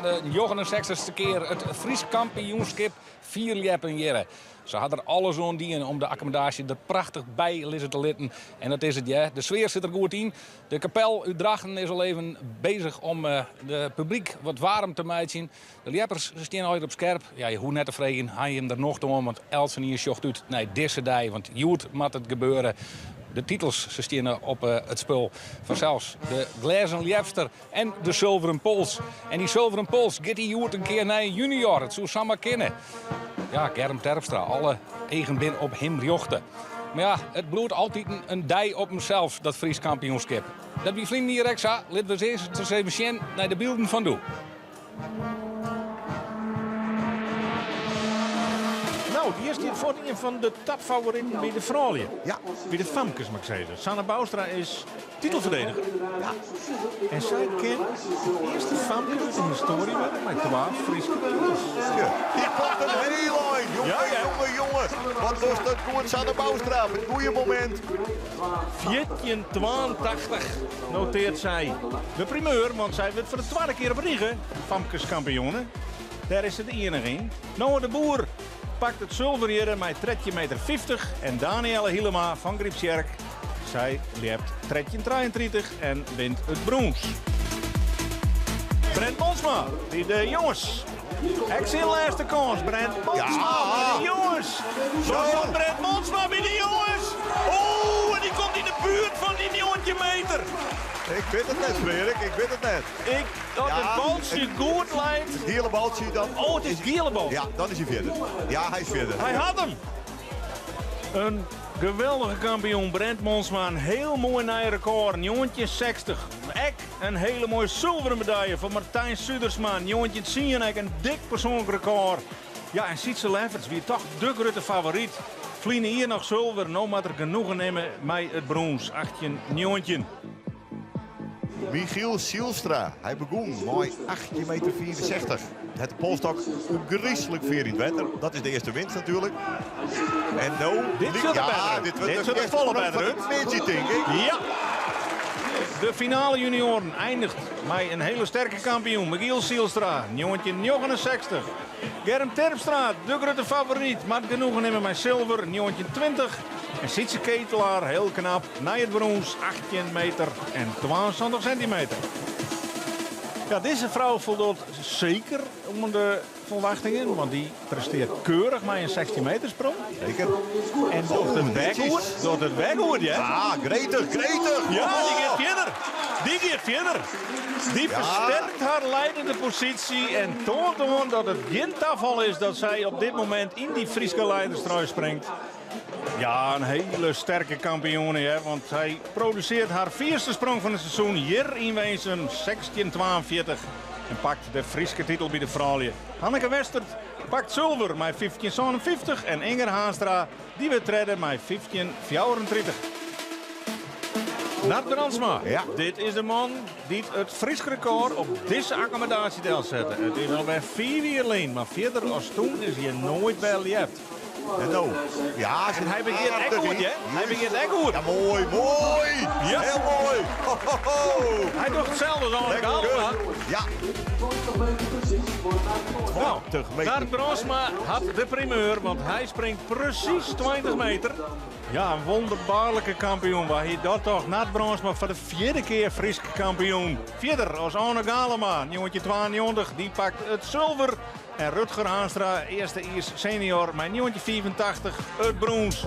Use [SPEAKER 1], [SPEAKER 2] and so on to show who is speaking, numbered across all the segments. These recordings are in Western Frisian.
[SPEAKER 1] De njoggenensechstichste kear it Frysk kampioenskip fierljeppen hjirre. Se ha der alles oan dien om de akkommodaasje der prachtich by lizze te litten. En dat is it, hear. De sfear sit der goed yn. De kapel út Drachten is al even bezich om de publyk wat waarm te meitsjen. De ljeppers stean allegear op skerp. Ja, je hoege net te freegjen, ha jim der nocht oan? Want eltsenien sjocht út nei dizze dei, want hjoed moat it gebeure. De titels, se steane op it spul. Fansels de glêzen ljepster En de sulveren pols. En dy sulveren pols, giet dy hjoed in kear nei in junior? It soe samar kinne. Ja, Germ Terpstra, alle eagen binne op him rjochte. Mar ja, it bliuwt altiten in dei op himsels, dat Frysk kampioenskip. Dat wie ferline jier ek sa. Litte we earst ris even sjen nei de bylden fan doe.
[SPEAKER 2] No, hjir stiet foar ien fan de topfavoriten by de froulju.
[SPEAKER 3] Ja.
[SPEAKER 2] By de famkes, moat ik sizze. Sanne Bouwstra is Titelferdediger.
[SPEAKER 3] Ja.
[SPEAKER 2] En sy kin it earste famke út de histoarje wurde mei twa Fryske titels.
[SPEAKER 3] Ja, dy komt in hiel ein. Jonge,
[SPEAKER 2] Ja, ja.
[SPEAKER 3] jonge, jonge. Wat docht dat goed, Sanne Bouwstra. Op it goede momint.
[SPEAKER 2] 1482 noteart sy de primeur, want sy wurdt foar de twadde kear op rige famkeskampioene. Dêr is se de iennige yn. Noah de Boer pakt it sulver hjirre mei trettjin meter 50 en Danielle Hielema fan Gryptsjerk, sy ljept 13 33 en wint it brûns. Brent Monsma by de jonges. Ek syn lêste kâns. Brent Monsma by de jonges. Zo komt Brent Monsma by de jonges. Oh, en dy komt yn de buert fan dy 19 meter.
[SPEAKER 3] Ik wit it net, Freark. Ik wit it net.
[SPEAKER 2] Ik, dat it baltsje goed leit.
[SPEAKER 3] It giele baltsje, dan
[SPEAKER 2] Oh, it is it giele baltsje.
[SPEAKER 3] Ja, dan is hy fierder. Ja, hy is fierder.
[SPEAKER 2] Hy hat him! In geweldige kampioen, Brent Monsma. In hiel moai nij rekôr, 1960. Ek in hiele moaie sulveren medalje foar Martijn Sudersma, 1910. Ek in dik persoanlik rekôr. Ja, en Sietse Lefferts wie toch de grutte favoryt. Ferline jier noch sulver, no moat er genoegen nimme mei it brûns, 18-19.
[SPEAKER 3] Michiel Zijlstra, hy begûn mei 18 meter 65. Hat de polstok ôfgryslik fier yn it wetter. Dat is de earste winst natuerlik. En no...
[SPEAKER 2] Dit sjocht der
[SPEAKER 3] Ja,
[SPEAKER 2] better út.
[SPEAKER 3] dit wurdt
[SPEAKER 2] Dit
[SPEAKER 3] de
[SPEAKER 2] sjocht der
[SPEAKER 3] earste
[SPEAKER 2] folle
[SPEAKER 3] sprong
[SPEAKER 2] better
[SPEAKER 3] fan
[SPEAKER 2] út.
[SPEAKER 3] de middei, tink ik.
[SPEAKER 2] Ja. De finale junioren eindigt mei in hiele sterke kampioen, Michiel Zijlstra, 1969. Germ Terpstra, de grutte favoryt, moat genoegen nimme mei silver, 1920. En Sietse Ketelaar, hiel knap, nei it brûns, 18 meter en 72 sintimeter. Ja, dizze frou foldocht seker oan de ferwachtingen, want dy presteart keurich mei in 16 meter sprong.
[SPEAKER 3] Seker.
[SPEAKER 2] En docht it wer goed. Docht it wer goed, ja.
[SPEAKER 3] Ah, gretig, gretig.
[SPEAKER 2] Ja, dy giet fierder. Dy giet fierder. Dy fersterkt har leidende posysje en toant oan dat it gjin tafal is dat sy op dit momint yn dy Fryske leiderstrui springt. Ja, in hiele sterke kampioene, hè, want sy produsearret har fierste sprong fan it seizoen hjir yn Winsum, 1642, en pakt de Fryske titel by de froulju. Hanneke Westert pakt sulver mei 1557 en Inger Haanstra dy wurdt tredde mei 1534. Nard Brandsma,
[SPEAKER 3] Ja.
[SPEAKER 2] dit is de man dy't it Frysk rekôr op dizze akkommodaasje delsette. It is alwer 5 jier lyn, mar fierder as toen is hjir noait wer ljept.
[SPEAKER 3] En no, ja,
[SPEAKER 2] En hy begjint ek goed, hè? Hy begjint ek goed.
[SPEAKER 3] Ja, moai, moai.
[SPEAKER 2] Ja.
[SPEAKER 3] Hiel moai. Ho, ho, ho.
[SPEAKER 2] Hy docht itselde as Arne Galema.
[SPEAKER 3] Ja.
[SPEAKER 2] Nou,
[SPEAKER 3] 20 meter.
[SPEAKER 2] Nard Brandsma hat de primeur, want hy springt presys 20 meter. Ja, in wonderbaarlike kampioen. Wa hie dat tocht? Nard Brandsma foar de fjirde kear Frysk kampioen. Fierder as Arne Galema, 1992, dy pakt it sulver. En Rutger Haanstra, earstejiers senior mei 1985, it brûns.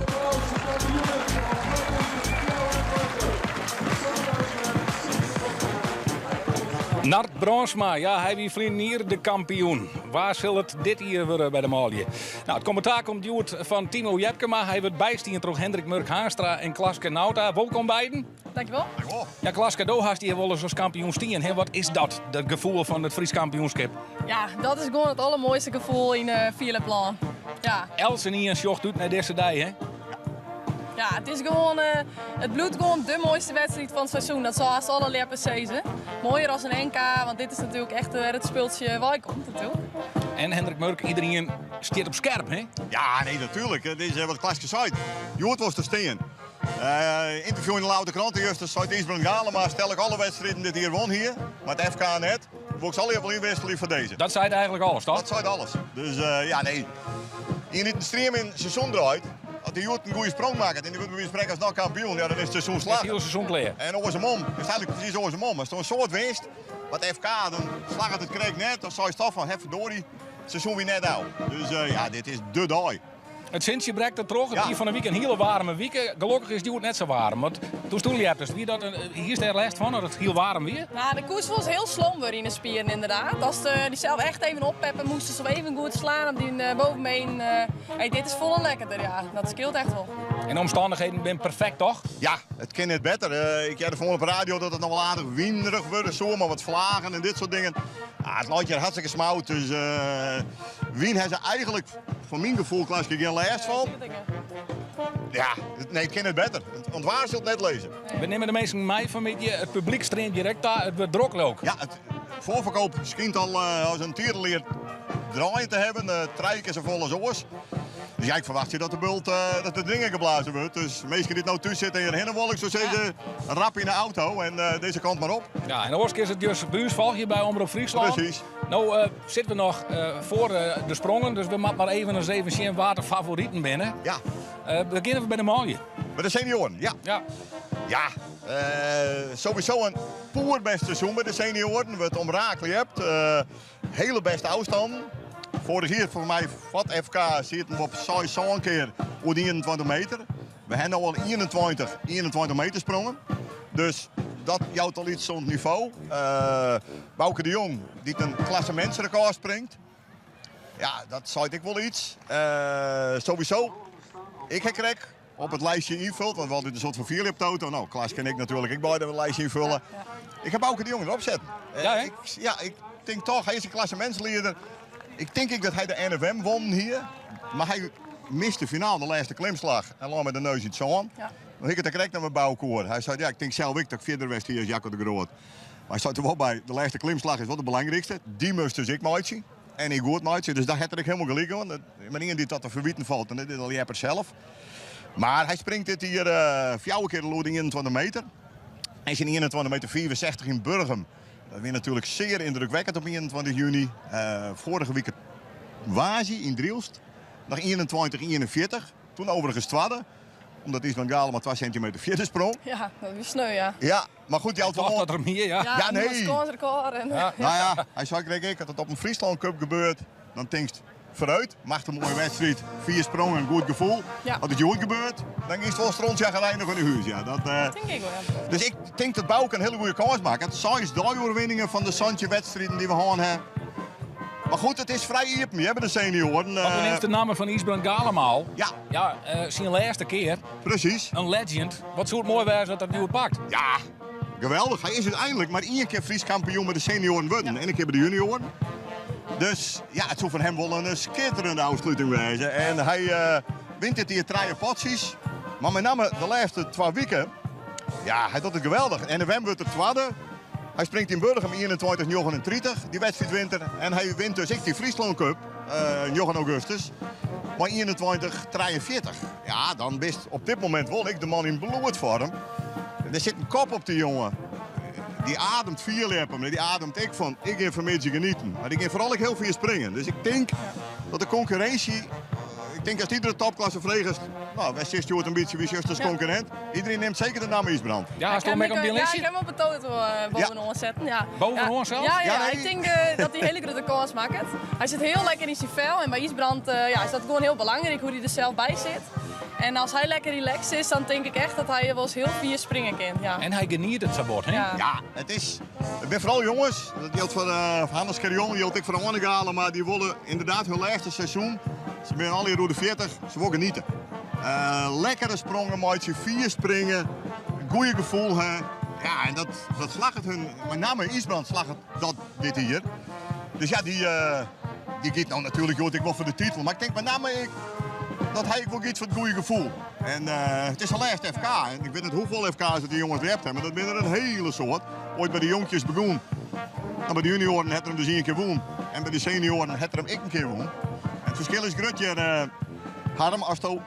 [SPEAKER 1] Nard Brandsma, ja, hy wie ferline jier de kampioen. Wa sil it dit jier wurde by de manlju? Nou, it kommentaar komt hjoed fan Timo Jepkema. Hy wurdt bystien troch Hendrik Murk Haanstra en Klaske Nauta. Wolkom beiden.
[SPEAKER 4] Dankjewol.
[SPEAKER 1] Ja, Klaske, do hast hjir wolris as kampioen stien. Hè? Wat is dat, dat gefoel fan it Frysk kampioenskip?
[SPEAKER 4] Ja, dat is gewoan it aldermoaiste gefoel yn uh, fierljeplân. Ja.
[SPEAKER 1] Eltsenien sjocht út nei dizze dei, hè?
[SPEAKER 4] Ja, it is gewoan, uh, it bliuwt gewoan de moaiste wedstriid fan it seizoen. Dat sil hast alle ljeppers sizze. Moaier as in NK, want dit is natuerlik echt wêr't it spultsje wei komt natuerlik.
[SPEAKER 1] En Hendrik Murk, iderien stiet op skerp, hè?
[SPEAKER 3] Ja, nee, natuerlik. It is wat Klaske seit. Hjoed wolst der stean. Ynterview yn de Ljouwerter Krante juster seit Ysbrand Galema, stel ik alle wedstriden dit jier wûn hie, mar it FK net. Wol ik se allegear wol ynwikselje foar dizze.
[SPEAKER 1] Dat seit eigenlik alles, toch?
[SPEAKER 3] Dat seit alles. Dus ja, nee. Ien dy't in striemin seizoen draait, as dy hjoed in goede sprong makket en dy wurdt by wize fan sprekken asnoch kampioen, ja, dan is it seizoen slagge.
[SPEAKER 1] Is it hiele seizoen klear.
[SPEAKER 3] En oarsom, is it eigenlik presys oarsom. Ast in soad winst, wat FK, dan slagget it krekt net, dan seist toch fan, hè, verdorie, it seizoen wie net ôf. Dus ja, dit is de dei.
[SPEAKER 1] It sintsje brekt der troch. It wie fan 'e wike in hiele waarme wike. Gelokkich is it hjoed net sa waarm. Want doe'tsto ljeptest, wie dat in, hiest dêr lêst fan dat it hiel waarm wie?
[SPEAKER 4] No, de koest wolris hiel slom wurde yn de spieren inderdaad. Ast dysels echt even oppeppe moast of even goed slaan op dyn bovenbenen. Hey, dit is folle lekkerder, ja. Dat skeelt echt wol.
[SPEAKER 1] En de omstannichheden binne perfekt, toch?
[SPEAKER 3] Ja, it kin net better. Ik hearde fan op de radio dat it noch wol aardich winerich wurde soe, mei wat fleagen en dit soart dingen. Ah, it leit hjir hartstikke smout, dus wyn ha se eigenlik Foar myn gefoel Klaske gjin lêst fan. Ja, nee, it kin net better. Want waar sil it net lizze.
[SPEAKER 1] We nimme de minsken mei fanmiddei. It publyk streamt direkt ta. It wurdt drok leau 'k.
[SPEAKER 3] Ja, it foarferkoop skynt al as in tierelier draaien te hawwen. Trije kear safolle as oars. Dus ja, ik ferwachtsje dat de bult, dat de dingen geblazen wurdt. Dus minsken dy't no thús sitte en hjirhinne wolle, ik soe sizze, rap yn de auto en dizze kant mar op.
[SPEAKER 1] Ja, en oars kinst it dus by ús folgje by Omrop Fryslân.
[SPEAKER 3] Presys.
[SPEAKER 1] No sitte we noch foar de sprongen, dus we moatte mar even ris even sjen wa't de favoriten binne.
[SPEAKER 3] Ja.
[SPEAKER 1] Begjinne we by de manlju.
[SPEAKER 3] By de senioaren, ja.
[SPEAKER 1] Ja.
[SPEAKER 3] Ja, sowieso in poerbêst seizoen by de senioaren. Wurdt omraak ljept. Hiele bêste ôfstannen. Foarich jier foar my foar it FK sieten we op seis, sân kear oer de 21 meter. We ha no al 21 21 meter sprongen. Dus dat jout al iets oan it nivo. Bauke de Jong, dy't in klassemintsrekôr springt. Ja, dat seit ek wol iets. Sowieso, ik ha krekt op it lijstje ynfuld, want we altyd in soart fan fierljeptoto. No, Klaske en ik natuerlik ek beide in lijstje ynfulle. Ik ha Bauke de Jong derop setten.
[SPEAKER 1] Ja, hè?
[SPEAKER 3] Ik, ja, ik tink toch, hy is in klassemintslieder. Ik tink ek dat hy de NFM wûn hie, mar hy miste de finale, de lêste klimslach en lei mei de neus yn it sân.
[SPEAKER 4] Ja.
[SPEAKER 3] Dan hie ik it der krekt noch mei Bauke oer. Hy sei, ja, ik tink sels ek dat ik fierder west hie as Jacco de Groot. Mar hy sei der wol by, de lêste klimslach is wol de belangrykste. Dy moast dus ek meitsje. En ek goed meitsje. Dus dêr hat er ek hielendal gelyk oan. Mar ien dy't dat te ferwiten falt, en dat is de ljepper sels. Mar hy springt dit jier fjouwer kear oer de 21 meter. En syn 21 meter 65 yn Burgum. Dat wie natuerlik sear yndrukwekkend op 21 juny. Foarige wike woansdei yn Drylst noch 21 41. Toen overigens twadde, omdat Ysbrand Galema 2 sintimeter fierder sprong.
[SPEAKER 4] Ja, dat wie sneu, ja.
[SPEAKER 3] Ja, mar goed, jout
[SPEAKER 1] Tocht dat er mear, ja.
[SPEAKER 4] Ja,
[SPEAKER 3] Ja, nee.
[SPEAKER 4] Kânsrekôr. En,
[SPEAKER 1] Ja.
[SPEAKER 3] Nou ja, hy sei krekt ek, as it op in Fryslân Cup gebeurt, dan tinkst foarút, macht in moaie wedstriid, fier sprongen, goed gefoel.
[SPEAKER 4] Ja.
[SPEAKER 3] As it hjoed gebeurt, dan giest wol strontchagrijnich nei hûs. Ja, dat,
[SPEAKER 4] Tink ik wol, ja.
[SPEAKER 3] Dus ik tink dat Bauke in hiele goede kâns makket. Seis dei-oerwinningen fan de 17 wedstriden dy't we hân ha. Mar goed, it is frij iepen. Je hawwe de senioaren.
[SPEAKER 1] Want do nimst de namme fan Ysbrand Galema al.
[SPEAKER 3] Ja.
[SPEAKER 1] Ja, syn lêste kear.
[SPEAKER 3] Presys.
[SPEAKER 1] In legend. Wat soe it moai wêze as er it hjoed pakt.
[SPEAKER 3] Ja, geweldich. Hy is úteinlik mar ien kear Frysk kampioen by de senioaren wurden en in kear by de junioaren. Dus ja, it soe foar him wol in skitterende ôfsluting wêze. En hy wint dit jier trije potsjes. Mar mei namme de lêste twa wiken, ja, hy docht it geweldich. NFM wurdt er twadde. Hy springt yn Burgum 21-39, dy wedstriid wint er. En hy wint dus ek dy Fryslân Cup, 9 augustus, mei 21-43. Ja, dan bist op dit momint wol ek de man yn bloedfoarm. Der sit in kop op dy jonge. Dy ademt fierljeppen, mar dy ademt ek fan ik gean fanmiddei genieten. Mar dy gean foaral ek hiel fier springen. Dus ik tink dat de konkurrinsje, ik tink ast iedere topklasse fregest, no, wêr sjochst hjoed in bytsje, wie sjochst as konkurrint? Iedereen nimt seker de namme Ysbrand.
[SPEAKER 1] Ja, hast him ek op dyn listje?
[SPEAKER 4] Ja, ik ha him op 'e toto bovenôf setten. Ja.
[SPEAKER 1] Bovenôf sels?
[SPEAKER 4] Ja, ja, ik tink dat hy hiele grutte kâns makket. Hy sit hiel lekker yn syn fel en by Ysbrand ja, is dat gewoan hiel belangryk hoe't hy der sels by sit. En as hy lekker relaxed is, dan tink ik echt dat hy wolris hiel fier springe kin. Ja.
[SPEAKER 1] En hy genietet sa bot, hè?
[SPEAKER 4] Ja.
[SPEAKER 3] Ja, it is, it binne foaral jonges, dat jildt foar Hannes Scherjon, jildt ek foar Oane Galema, dy wolle ynderdaad hun lêste seizoen, se binne allegear oer de 40, se wolle geniete. Lekkere sprongen meitsje, fier springe, in goeie gefoel ha. Ja, en dat, dat slagget hun, mei namme Ysbrand slagget dat dit jier. Dus ja, dy, dy giet no natuerlik hjoed ek wol foar de titel. Mar ik tink mei namme ek dat hy ek wol giet foar it goeie gefoel. En it is syn lêste FK. En ik wit net hoefolle FK's dat dy jonges ljept ha, mar dat binne der in hiele soad. Oait by de jonkjes begûn. No, by de junioaren hat er him dus ien kear wûn. En by de senioaren hat er him ek in kear wûn. En it ferskil is grut hjir. Harm, asto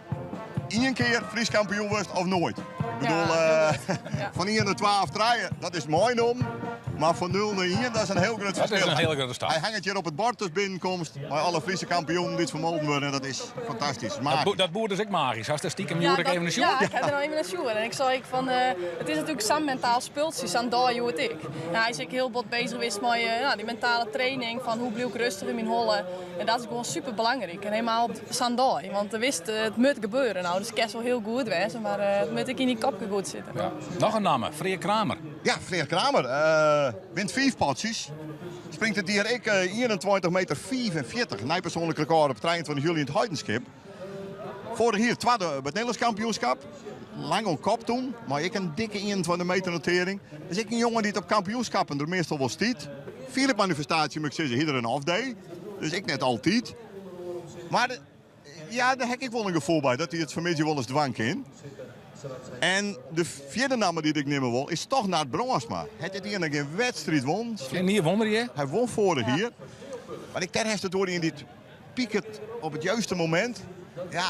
[SPEAKER 3] ien kear Frysk kampioen wurdst of noait. Ik bedoel,
[SPEAKER 4] Ja, heel goed. Ja.
[SPEAKER 3] fan ien nei twa of trije, dat is meinommen. Maar fan 0 nei 1, dat is in hiel grut
[SPEAKER 1] Dat is
[SPEAKER 3] ferskil.
[SPEAKER 1] in hiele grutte stap.
[SPEAKER 3] Hy hanget hjir op it bord as binnenkomst mei alle Fryske kampioenen dy't fermolden wurde en dat is fantastysk.
[SPEAKER 1] Dat,
[SPEAKER 3] Magysk.
[SPEAKER 1] dat boerd is ek magysk. Hast der stikem hjoed ek even nei
[SPEAKER 4] ja,
[SPEAKER 1] sjoen?
[SPEAKER 4] ik ha der noch even nei sjoen. En ik sei ek fan, it is natuerlik sa'n mentaal spultsje, sa'n dei hjoed ek. En hy is ek hiel bot beuzich west mei no, dy mentale training fan hoe bliuw ik rêstich yn myn holle. En dat is gewoan super belangryk. En helemaal op sa'n dei. Want witst, it moat gebeuren. No, dus it kin wol hiel goed wêze, mar it moat ek yn dy kopke goed sitte.
[SPEAKER 1] Ja. Noch in namme, Freark Kramer.
[SPEAKER 3] Ja, Freark Kramer wint fiif potsjes. Springt it jier ek 21 meter 45. Nij persoanlik rekôr op 23 july yn it Heidenskip. Foarich jier twadde by it Nederlânsk kampioenskip. Lang oan kop toen, mei ek in dikke 21 meter notering. Is ek in jonge dy't op kampioenskappen der meastal wol stiet. Fierljepmanifestaasje moat ik sizze, hie er in off day. Dus ek net altyd. Mar ja, dêr ha ik wol in gefoel by dat hy it fanmiddei wolris dwaan kin. En de fjirde namme dy't ik nimme wol is toch Nard Brandsma. Hat dit jier noch gjin wedstriid wûn.
[SPEAKER 1] En hier wûn er hjir.
[SPEAKER 3] Hy wûn foarich jier. Mar ik dêr hast it oer ien dy't piket op it juiste momint. Ja,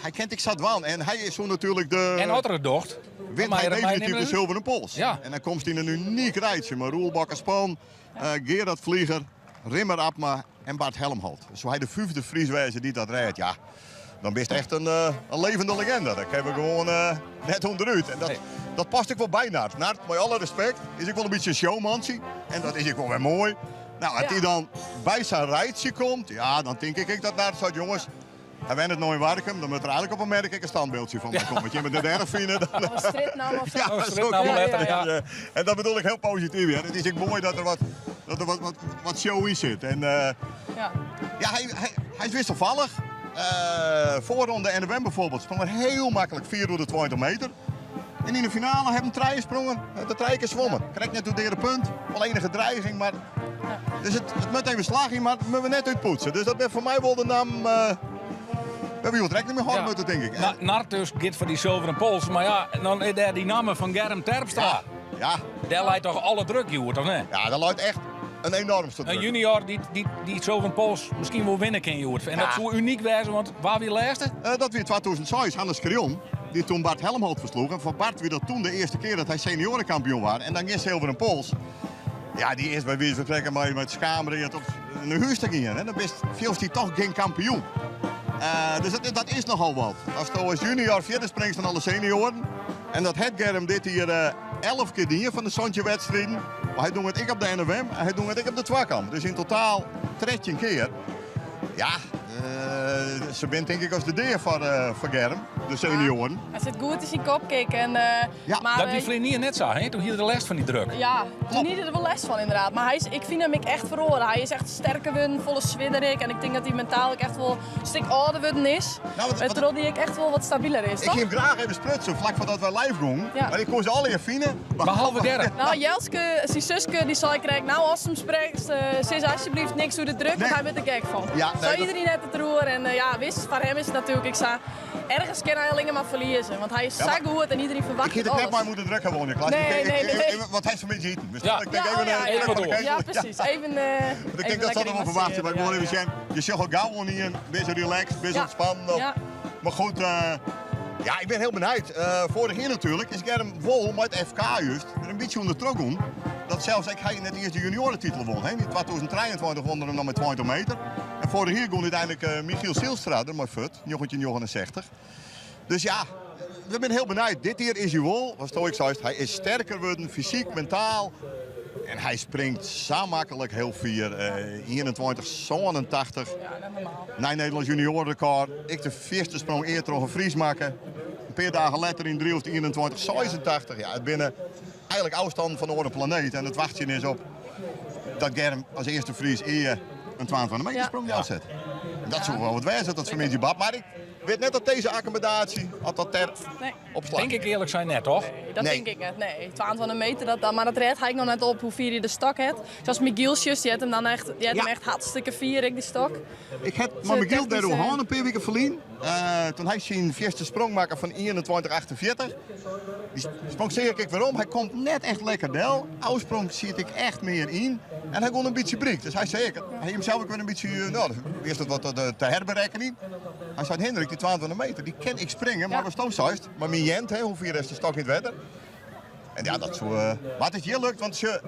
[SPEAKER 3] hy kin it ek sa dwaan. En hy is soe natuerlik de...
[SPEAKER 1] En as er it docht,
[SPEAKER 3] Wint
[SPEAKER 1] dan
[SPEAKER 3] hy
[SPEAKER 1] mei er
[SPEAKER 3] definityf de
[SPEAKER 1] mei
[SPEAKER 3] Sulveren Pols.
[SPEAKER 1] Ja.
[SPEAKER 3] En dan komst yn in unyk rijtsje mei Roel Bakker Span, Gerard Vlieger, Rimmer Abma en Bart Helmholt. Soe hy de fyfde Fries wêze dy't dat rêdt, ja, dan bist echt in, in levende legende. Dêr kinne we gewoan net ûnderút. En dat,
[SPEAKER 1] Nee.
[SPEAKER 3] dat past ek wol by Nard. Nard, mei alle respekt, is ek wol in bytsje in showmantsje. En dat is ek wol wer moai. No, as
[SPEAKER 4] Ja.
[SPEAKER 3] dy dan by sa'n rijtsje komt, ja, dan tink ik ek dat Nard seit, jonges, hy wennet no yn Warkum, dan moat der eigentlik op 'e merk ek in standbyldsje fan my komme. As jimme it net erch fine, dan...
[SPEAKER 4] Of in strjitnamme of sa.
[SPEAKER 3] Ja,
[SPEAKER 1] Oh, strjitnamme
[SPEAKER 3] zo.
[SPEAKER 1] letter, ja.
[SPEAKER 3] Ja. En dat bedoel ik hiel posityf. Ja. It is ek moai dat der wat, dat der wat, wat, wat show yn sit. En
[SPEAKER 4] Ja.
[SPEAKER 3] ja, hy, hy, hy is wisselfallich. Foarronde NWM byfoarbyld sprong er hiel maklik 420 meter. En yn de finale hawwe trije sprongen, de trije kear swommen. Krekt net oer de punt, wol enige dreiging, mar... Dus it, it moat even slagje, mar moatte we net útpoetse. Dus dat is foar my wol de namme... We hawwe it net mear hâlde moatte, tink ik.
[SPEAKER 1] Na, Nard dus giet foar dy Sulveren Pols, mar ja, dan is dêr dy namme fan Germ Terpstra.
[SPEAKER 3] Ja,
[SPEAKER 1] Dêr leit toch alle druk hjoed, of net?
[SPEAKER 3] ja, dat leit echt in enoarmste
[SPEAKER 1] In
[SPEAKER 3] druk.
[SPEAKER 1] junior dy't dy, dy Sulveren Pols miskien wol winne kin hjoed. En dat
[SPEAKER 3] Ja.
[SPEAKER 1] soe unyk wêze, want wa wie lêste?
[SPEAKER 3] Dat wie 2006, Hannes Krion, dy't doe Bart Helmholt fersloech. En foar Bart wie dat doe de earste kear dat hy senioarekampioen waard. En dan gjin Sulveren Pols. Ja, dy is by wize fan sprekken mei, mei it skamread op nei hûs te gean. Hè. Dan bist fielst dy toch gjin kampioen. Dus dat, dat is nochal wat. Asto as junior fierder springst dan alle senioaren. En dat hat Germ dit jier 11 kear dien fan de 17 wedstriden. Mar hy docht it ek op de NWM en hy docht it ek op de twakamp. Dus yn totaal 13 kear. Ja, se binne tink ik as de dea foar, foar Germ, de senioaren.
[SPEAKER 4] Hy sit goed yn syn kop, kyk. En,
[SPEAKER 3] Ja,
[SPEAKER 4] mar,
[SPEAKER 1] Dat wie ferline jier net sa, hè? Doe hie er der lêst fan dy druk.
[SPEAKER 4] Ja, doe hie er der wol lêst fan ynderdaad. Mar hy is, ik fyn him ek echt feroare. Hy is echt sterker wurden, folle swierder ek. En ik tink dat hy mentaal ek echt wol in stik âlder wurden is.
[SPEAKER 3] No, wat- wat-
[SPEAKER 4] Wêrtroch't hy ek echt wol wat stabiler is,
[SPEAKER 3] Ik
[SPEAKER 4] toch?
[SPEAKER 3] hie him graach even sprutsen, flak foardat wy live gongen.
[SPEAKER 4] Ja.
[SPEAKER 3] Mar ik koe se allegear fine.
[SPEAKER 1] Behalve Germ.
[SPEAKER 4] No, Jelske, syn suske, dy sei krekt, no ast him sprekst, sis asjebleaft niks oer de druk,
[SPEAKER 3] Nee.
[SPEAKER 4] want hy wurdt der gek fan.
[SPEAKER 3] Ja, nee,
[SPEAKER 4] Sa
[SPEAKER 3] dat-
[SPEAKER 4] iderien hat it deroer en ja, witst, foar him is it natuerlik ek sa, ergens kin hy allinne mar ferlieze, want hy is
[SPEAKER 3] Ja,
[SPEAKER 4] sa
[SPEAKER 3] mar-
[SPEAKER 4] goed en iderien
[SPEAKER 3] Ik
[SPEAKER 4] ferwachtet
[SPEAKER 3] hie it net
[SPEAKER 4] alles.
[SPEAKER 3] mei ûnder druk gewoan, Klaas.
[SPEAKER 4] Nee,
[SPEAKER 3] Ik-
[SPEAKER 4] nee,
[SPEAKER 3] ik-
[SPEAKER 4] nee.
[SPEAKER 3] ik- Want hy is fanmiddei iten. Dus
[SPEAKER 1] Ja.
[SPEAKER 3] ik tink
[SPEAKER 4] Ja,
[SPEAKER 3] even,
[SPEAKER 4] oh, ja,
[SPEAKER 3] druk
[SPEAKER 4] ja.
[SPEAKER 3] fan de
[SPEAKER 1] Even
[SPEAKER 3] ketel.
[SPEAKER 4] Ja, presys. Even,
[SPEAKER 3] Want ik
[SPEAKER 4] even
[SPEAKER 3] tink dat se
[SPEAKER 4] lekker
[SPEAKER 3] dat wol ferwachtsje, mar gewoan
[SPEAKER 4] ja,
[SPEAKER 3] even
[SPEAKER 4] ja.
[SPEAKER 3] sjen. Je sjocht al gau oan ien, bist relaxed, bist
[SPEAKER 4] Ja.
[SPEAKER 3] ontspannen.
[SPEAKER 4] Ja.
[SPEAKER 3] Mar goed, ja, ik bin hiel benijd. Foarich jier natuerlik is Germ wol mei it FK juist der in bytsje ûndertroch gien. Dat sels ek hy net earst de juniorentitel wûn. Hè. Yn 2023 wûn er him noch mei 20 meter. En foarich jier wûn úteinlik Michiel Zijlstra der mei fuort, 1969. Dus ja, we binne hiel benijd. Dit jier is hy wol, watsto ek seist, hy is sterker wurden, fysyk, mentaal. En hy springt sa maklik hiel fier. 21, 87.
[SPEAKER 4] Ja, net normaal.
[SPEAKER 3] Nij Nederlânsk juniorrekôr. Ek de fierste sprong ea troch in Fries makke. In pear dagen letter yn Drylts 21, 86. Ja, it binne eigentlik ôfstannen fan in oare planeet. En it wachtsjen is op dat Germ as earste Fries ea in 22 meter
[SPEAKER 4] Ja.
[SPEAKER 3] sprong delset. En dat soe wol wat wêze, dat fanmiddei bart. Mar ik wit net oft dizze akkommodaasje, oft dat der
[SPEAKER 4] Nee.
[SPEAKER 3] op slacht.
[SPEAKER 1] Tink ik earlik sein net, toch?
[SPEAKER 4] Nee, dat
[SPEAKER 3] Nee.
[SPEAKER 4] tink ik net. Nee, 22 meter, dat, dat, mar dat rêdt hy noch net op hoe fier hy de stok hat. Sa as Michiel sjochst, dy hat him dan echt, dy hat
[SPEAKER 3] Ja.
[SPEAKER 4] him echt hartstikke fier, ek dy stok.
[SPEAKER 3] Ik ha mei Michiel
[SPEAKER 4] technysk,
[SPEAKER 3] dêroer
[SPEAKER 4] eh,
[SPEAKER 3] hân in pear wiken ferlyn. Doe't hy syn fierste sprong makke fan 21,48. Dy sprong seach ik werom. Hy komt net echt lekker del. Ofsprong siet ek echt mear yn. En hy gie in bytsje bryk. Dus hy sei, ek, hy hie himsels ek wer in bytsje, no, earst wat te herberekkenjen. Hy sei, Hendrik, dy 22 meter, dy kin ik springe. Mar
[SPEAKER 4] Ja.
[SPEAKER 3] watsto seist, mar myn jent, hè, hoe fier is de stok yn it wetter? En ja, dat soe, mar it is hjir lukt, want se.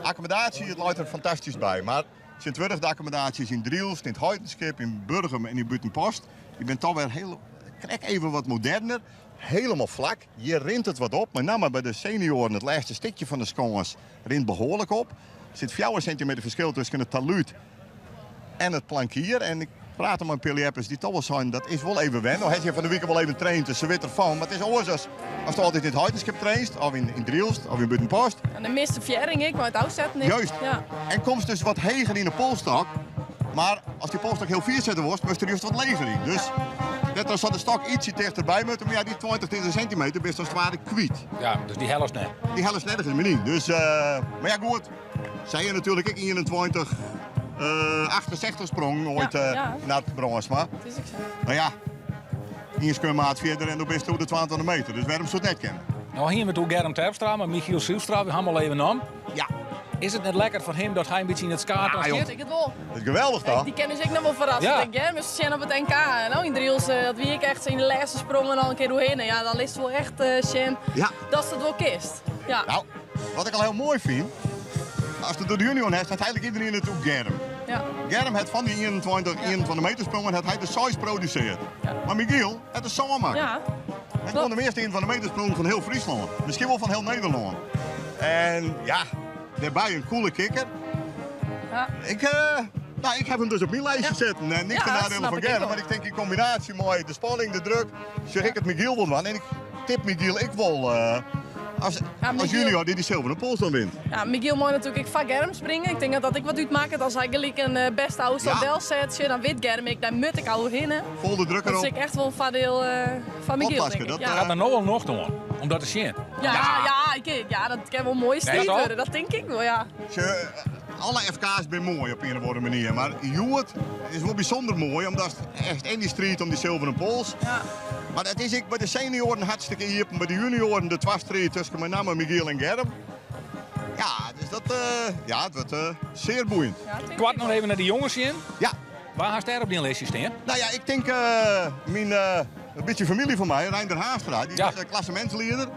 [SPEAKER 3] Akkommodaasje, it leit der fantastysk by. Mar tsjintwurdich de akkommodaasjes yn Drylts, yn it Heitenskip, yn Burgum en yn Bûtenpost, dy binne toch wer hiel, krekt even wat moderner, helemaal flak. Hjir rint it wat op, mei namme by de senioaren, it lêste stikje fan de skâns rint behoarlik op. Der sit 4 sintimeter ferskil tusken it talúd en it plankier. En ik prate mei in pear ljeppers dy't toch wol seinen dat is wol even wennen. No hat hjir fan de wike wol even traind, dus se wit derfan. Mar it is oars as ast altyd yn it Heidenskip trainst, of yn Drylts, of yn Bûtenpost.
[SPEAKER 4] En de measte fearring ek mei it ôfsetten.
[SPEAKER 3] Juist.
[SPEAKER 4] Ja.
[SPEAKER 3] En komst dus wat heger yn de polsstok. Mar as dy polsstok hiel fier setten worst, moatst der just wat leger yn. Dus net as de stok ietsje tichterby moat, mar ja, dy 20, 30 sintimeter bist as it ware kwyt.
[SPEAKER 1] Ja, dus dy hellest net.
[SPEAKER 3] Dy hellest nergens mear yn. Dus, mar ja, goed. Sy ha natuerlik ek 21, 68 sprongen oait
[SPEAKER 4] Ja, ja.
[SPEAKER 3] yn Arthur Brânsma.
[SPEAKER 4] Dat is ek sa.
[SPEAKER 3] No ja, ien skuonmaat fierder en dan bist oer de 22 meter. Dus wêrom soe it net kinne?
[SPEAKER 1] No hiene we it oer Germ Terpstra, mar Michiel Zijlstra, we ha him al even nomd.
[SPEAKER 3] Ja.
[SPEAKER 1] Is it net lekker foar him dat hy in bytsje yn it skaad
[SPEAKER 3] Ja, joh.
[SPEAKER 1] stiet?
[SPEAKER 4] Ik it wol.
[SPEAKER 3] Dat is geweldich toch?
[SPEAKER 4] Die kin ús ek noch wol ferrasse.
[SPEAKER 1] Ja.
[SPEAKER 4] Ik Germ is sjen op it NK. No, yn Drylts, dat wie ik echt yn de lêste sprongen al in kear doorheen. Ja, dan litst wol echt sjen
[SPEAKER 3] Ja.
[SPEAKER 4] dat it wol kinst. Ja.
[SPEAKER 3] Nou, wat ik al hiel moai fyn, as it oer de junior hast, hat eigenlik iderien it oer Germ.
[SPEAKER 4] Ja.
[SPEAKER 3] Germ hat fan dy 21, 21 meter sprongen, hat hy der 6 produsearre.
[SPEAKER 4] Ja.
[SPEAKER 3] Mar Michiel hat der 7 makke.
[SPEAKER 4] Ja.
[SPEAKER 3] Hy wûn de measte 21 meter sprongen fan hiel Fryslân. Miskien wol fan hiel Nederlân. En ja, dêrby in coole kikker.
[SPEAKER 4] Ja.
[SPEAKER 3] Ik, nou, ik ha him dus op myn lijstje setten. En niks
[SPEAKER 4] Ja,
[SPEAKER 3] ten
[SPEAKER 4] dat
[SPEAKER 3] nadele
[SPEAKER 4] snap
[SPEAKER 3] fan
[SPEAKER 4] ik
[SPEAKER 3] Germ,
[SPEAKER 4] ek wol.
[SPEAKER 3] mar ik tink yn kombinaasje mei de spanning, de druk, sjoch ik it Michiel wol dwaan. En ik tip Michiel ek wol as,
[SPEAKER 4] Ja,
[SPEAKER 3] as
[SPEAKER 4] Michiel-
[SPEAKER 3] junior dy't dy silveren pols dan wint.
[SPEAKER 4] Ja, Michiel mei natuerlik ek foar Germ springe. Ik tink dat dat ek wat útmakket. As hy gelyk in bêste ôfstân
[SPEAKER 3] Ja.
[SPEAKER 4] delset, dan wit Germ ek, dêr moat ik al hinne.
[SPEAKER 3] Fol de druk
[SPEAKER 4] Dat is
[SPEAKER 3] erop.
[SPEAKER 4] ek echt wol in foardiel foar Michiel,
[SPEAKER 3] Oppassen,
[SPEAKER 4] tink ik.
[SPEAKER 3] dat,
[SPEAKER 4] Ja.
[SPEAKER 1] Ik ha der no al nocht oan, om dat te sjen.
[SPEAKER 4] Ja, ja, ik ek. Ja, dat kin wol in moaie striid
[SPEAKER 1] toch?
[SPEAKER 4] wurde. Dat tink ik wol, ja.
[SPEAKER 3] Sjoch, alle FK's binne moai op ien of oare manier, mar hjoed is wol bysûnder moai, omdat echt yn dy striid om dy silveren pols.
[SPEAKER 4] Ja.
[SPEAKER 3] Mar dat is ek by de senioaren hartstikke iepen, by de junioaren de twastriid tusken mei namme Michiel en Germ. Ja, dus dat, ja, it wurdt sear boeiend.
[SPEAKER 4] Ja, tink
[SPEAKER 1] Koart
[SPEAKER 4] ik
[SPEAKER 1] noch
[SPEAKER 4] wol.
[SPEAKER 1] even nei de jonges sjen.
[SPEAKER 3] Ja.
[SPEAKER 1] Wa hast dêr op dyn listje stean?
[SPEAKER 3] Nou ja, ik tink myn, in bytsje famylje fan my, Reinder Haanstra, dy
[SPEAKER 1] Ja.
[SPEAKER 3] is klassemintslieder.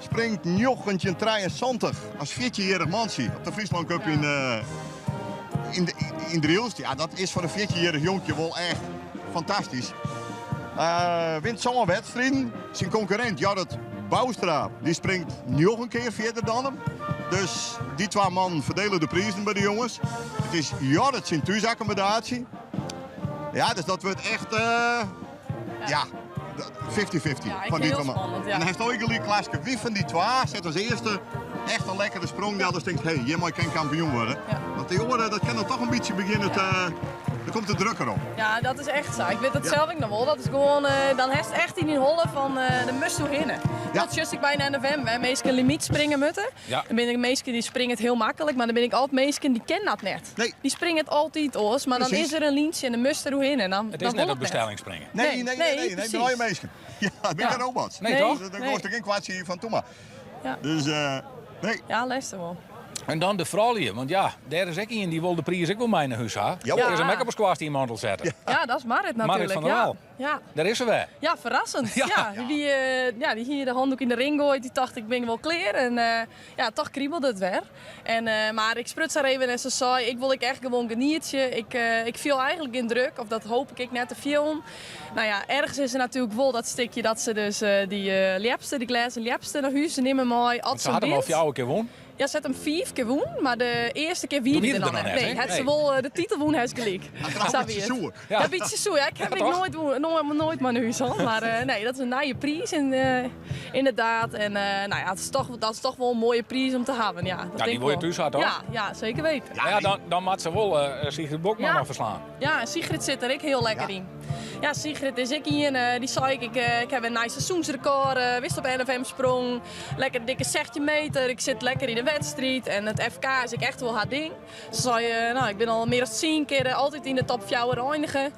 [SPEAKER 3] Springt 1973 as 14-jierrich mantsje op de Fryslân Cup yn Drylts. Ja, dat is foar in 14-jierrich jonkje wol echt fantastysk. Wint sân wedstriden. Syn konkurrint Jorrit Bouwstra, dy springt 9 kear fierder dan him. Dus dy twa mannen ferdiele de prizen by de jonges. It is Jorrit syn thúsakkommodaasje. Ja, dus dat wurdt echt, ja, 50-50
[SPEAKER 4] Ja, ik
[SPEAKER 3] fan dy
[SPEAKER 4] heel
[SPEAKER 3] twa mannen.
[SPEAKER 4] spannend, ja.
[SPEAKER 3] En dan hast ek gelyk Klaske, wie fan dy twa set as earste echt in lekkere sprong del, dus tinkt, hey, hjir mei ik kampioen wurde.
[SPEAKER 4] Ja.
[SPEAKER 3] Want dy oare, dat kin dan toch in bytsje begjinne te, der komt de druk erop.
[SPEAKER 4] Ja, dat is echt sa. Ik wit dat
[SPEAKER 3] Ja.
[SPEAKER 4] sels ek noch wol. Dat is gewoan, dan hast echt yn dyn holle fan de moatst hinne.
[SPEAKER 3] Ja.
[SPEAKER 4] Dat sjochst ek by de NFM, wêr't minsken limyt springe moatte.
[SPEAKER 1] Ja.
[SPEAKER 4] Dan binne der minsken dy springe it hiel maklik, mar dan binne ek altyd minsken dy kinne dat net.
[SPEAKER 3] Nee.
[SPEAKER 4] Dy springe it altyd oars, mar dan
[SPEAKER 3] Presys.
[SPEAKER 4] is der in lyntsje en dan moatst der oerhinne. En dan,
[SPEAKER 1] It
[SPEAKER 4] dan
[SPEAKER 1] is net
[SPEAKER 4] wol
[SPEAKER 1] op
[SPEAKER 4] it net.
[SPEAKER 1] bestelling springe.
[SPEAKER 3] Nee, nee, nee, nee,
[SPEAKER 4] nee,
[SPEAKER 3] nee, nee,
[SPEAKER 4] presys.
[SPEAKER 3] nee, minsken. Ja, it binne
[SPEAKER 4] Ja.
[SPEAKER 3] gjin robots.
[SPEAKER 1] Nee,
[SPEAKER 4] Nee.
[SPEAKER 1] toch?
[SPEAKER 3] Dan
[SPEAKER 4] Nee.
[SPEAKER 3] kost der gjin kwartsje fan toe mar.
[SPEAKER 4] Ja.
[SPEAKER 3] Dus, nee.
[SPEAKER 4] Ja, lêstich wol.
[SPEAKER 1] En dan de froulju, want ja, dêr is ek ien dy wol de priis ek wol mei nei hûs ha.
[SPEAKER 3] Ja.
[SPEAKER 1] Is him ek op 'e skoarstienmantel sette.
[SPEAKER 4] Ja, dat is Marit
[SPEAKER 1] Marit
[SPEAKER 4] natuerlik.
[SPEAKER 1] van der
[SPEAKER 4] ja.
[SPEAKER 1] Wal.
[SPEAKER 4] Ja.
[SPEAKER 1] Dêr is se wer.
[SPEAKER 4] Ja, ferrassend.
[SPEAKER 1] Ja.
[SPEAKER 4] Ja. Dy, ja, dy hie de handoek yn de ring goaid. Dy tocht, ik bin wol klear. En ja, toch kribelde it wer. En, mar ik spruts har even en se sei, ik wol ek echt gewoan genietsje. Ik, ik fiel eigenlik gjin druk, of dat hoopje ik net te fielen. No ja, ergens is der natuerlik wol dat stikje dat se dus dy ljepster, dy glêzen ljepster nei hûs nimme mei. As
[SPEAKER 1] Se
[SPEAKER 4] se
[SPEAKER 1] hat him al
[SPEAKER 4] wint.
[SPEAKER 1] 4 kear wûn.
[SPEAKER 4] Ja, se hat him 5 kear wûn, mar de earste kear wie
[SPEAKER 1] Doe
[SPEAKER 4] er
[SPEAKER 1] wie
[SPEAKER 4] der
[SPEAKER 1] er
[SPEAKER 4] noch
[SPEAKER 1] der noch
[SPEAKER 4] net.
[SPEAKER 1] net,
[SPEAKER 4] Nee,
[SPEAKER 1] hè?
[SPEAKER 4] hat se
[SPEAKER 1] Nee.
[SPEAKER 4] wol de titel wûn, hat se gelyk.
[SPEAKER 3] Hat
[SPEAKER 4] Sa
[SPEAKER 3] er een
[SPEAKER 4] wie
[SPEAKER 3] bytsje
[SPEAKER 4] it.
[SPEAKER 3] soer.
[SPEAKER 1] Ja.
[SPEAKER 4] Ja, in bytsje soer. Ja, ik ha
[SPEAKER 1] Ja,
[SPEAKER 4] ek
[SPEAKER 1] toch?
[SPEAKER 4] noait wûn, noait mei nei hûs hân. Mar nee, dat is in nije priis in, ynderdaad. En no ja, it is toch, dat is toch wol in moaie priis om te hawwen. Ja, dat
[SPEAKER 1] Ja,
[SPEAKER 4] tink
[SPEAKER 1] dy
[SPEAKER 4] ik
[SPEAKER 1] wol je
[SPEAKER 4] wol.
[SPEAKER 1] thús ha, toch?
[SPEAKER 4] Ja, ja, seker wite.
[SPEAKER 1] Ja, ja, dan, dan moat se wol Sigrid Bokma
[SPEAKER 4] Ja.
[SPEAKER 1] noch ferslaan.
[SPEAKER 4] Ja, en Sigrid sit der ek hiel lekker
[SPEAKER 3] Ja.
[SPEAKER 4] yn. Ja, Sigrid is ek ien, dy sei ik, ik ha in nij seizoensrekôr, wist op NFM sprong. Lekker dikke 16 meter, ik sit lekker yn de wedstriid. En it FK is ek echt wol har ding. Se sei, no, ik bin al mear dan 10 kear altyd yn de top 4 einige.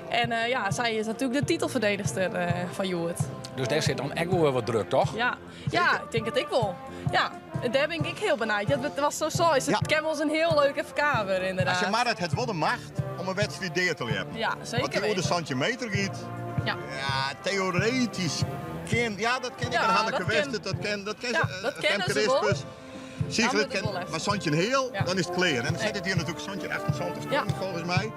[SPEAKER 4] En ja, sy is natuerlik de titelferdedigster fan hjoed.
[SPEAKER 1] Dus dêr sit dan ek wol wer wat druk, toch?
[SPEAKER 4] Ja, ja, ik tink it ek wol. Ja, en dêr bin ik hiel benijd. Ja, it was sa sa. It
[SPEAKER 3] Ja.
[SPEAKER 4] kin wolris in hiel leuk FK wurde, ynderdaad.
[SPEAKER 3] As je Marit hat wol de macht om in wedstriid dea te ljeppen.
[SPEAKER 4] Ja, seker
[SPEAKER 3] Want dy oer de
[SPEAKER 4] wite.
[SPEAKER 3] centimeter giet.
[SPEAKER 4] Ja.
[SPEAKER 3] Ja, theoretisch kin, ja, dat kin ek
[SPEAKER 4] Ja,
[SPEAKER 3] in Hanneke
[SPEAKER 4] dat kin.
[SPEAKER 3] Wester, dat kin, dat kin
[SPEAKER 4] Ja,
[SPEAKER 3] ze,
[SPEAKER 4] dat
[SPEAKER 3] Femke
[SPEAKER 4] kennen se wol.
[SPEAKER 3] Rispers. Sigrid
[SPEAKER 4] wurdt it wol
[SPEAKER 3] kin
[SPEAKER 4] lestich.
[SPEAKER 3] mar santjin heal,
[SPEAKER 4] Ja.
[SPEAKER 3] dan is it klear. En dan
[SPEAKER 4] Nee.
[SPEAKER 3] sit it hjir natuerlik 17,78
[SPEAKER 4] Ja.
[SPEAKER 3] sprongen folgens my.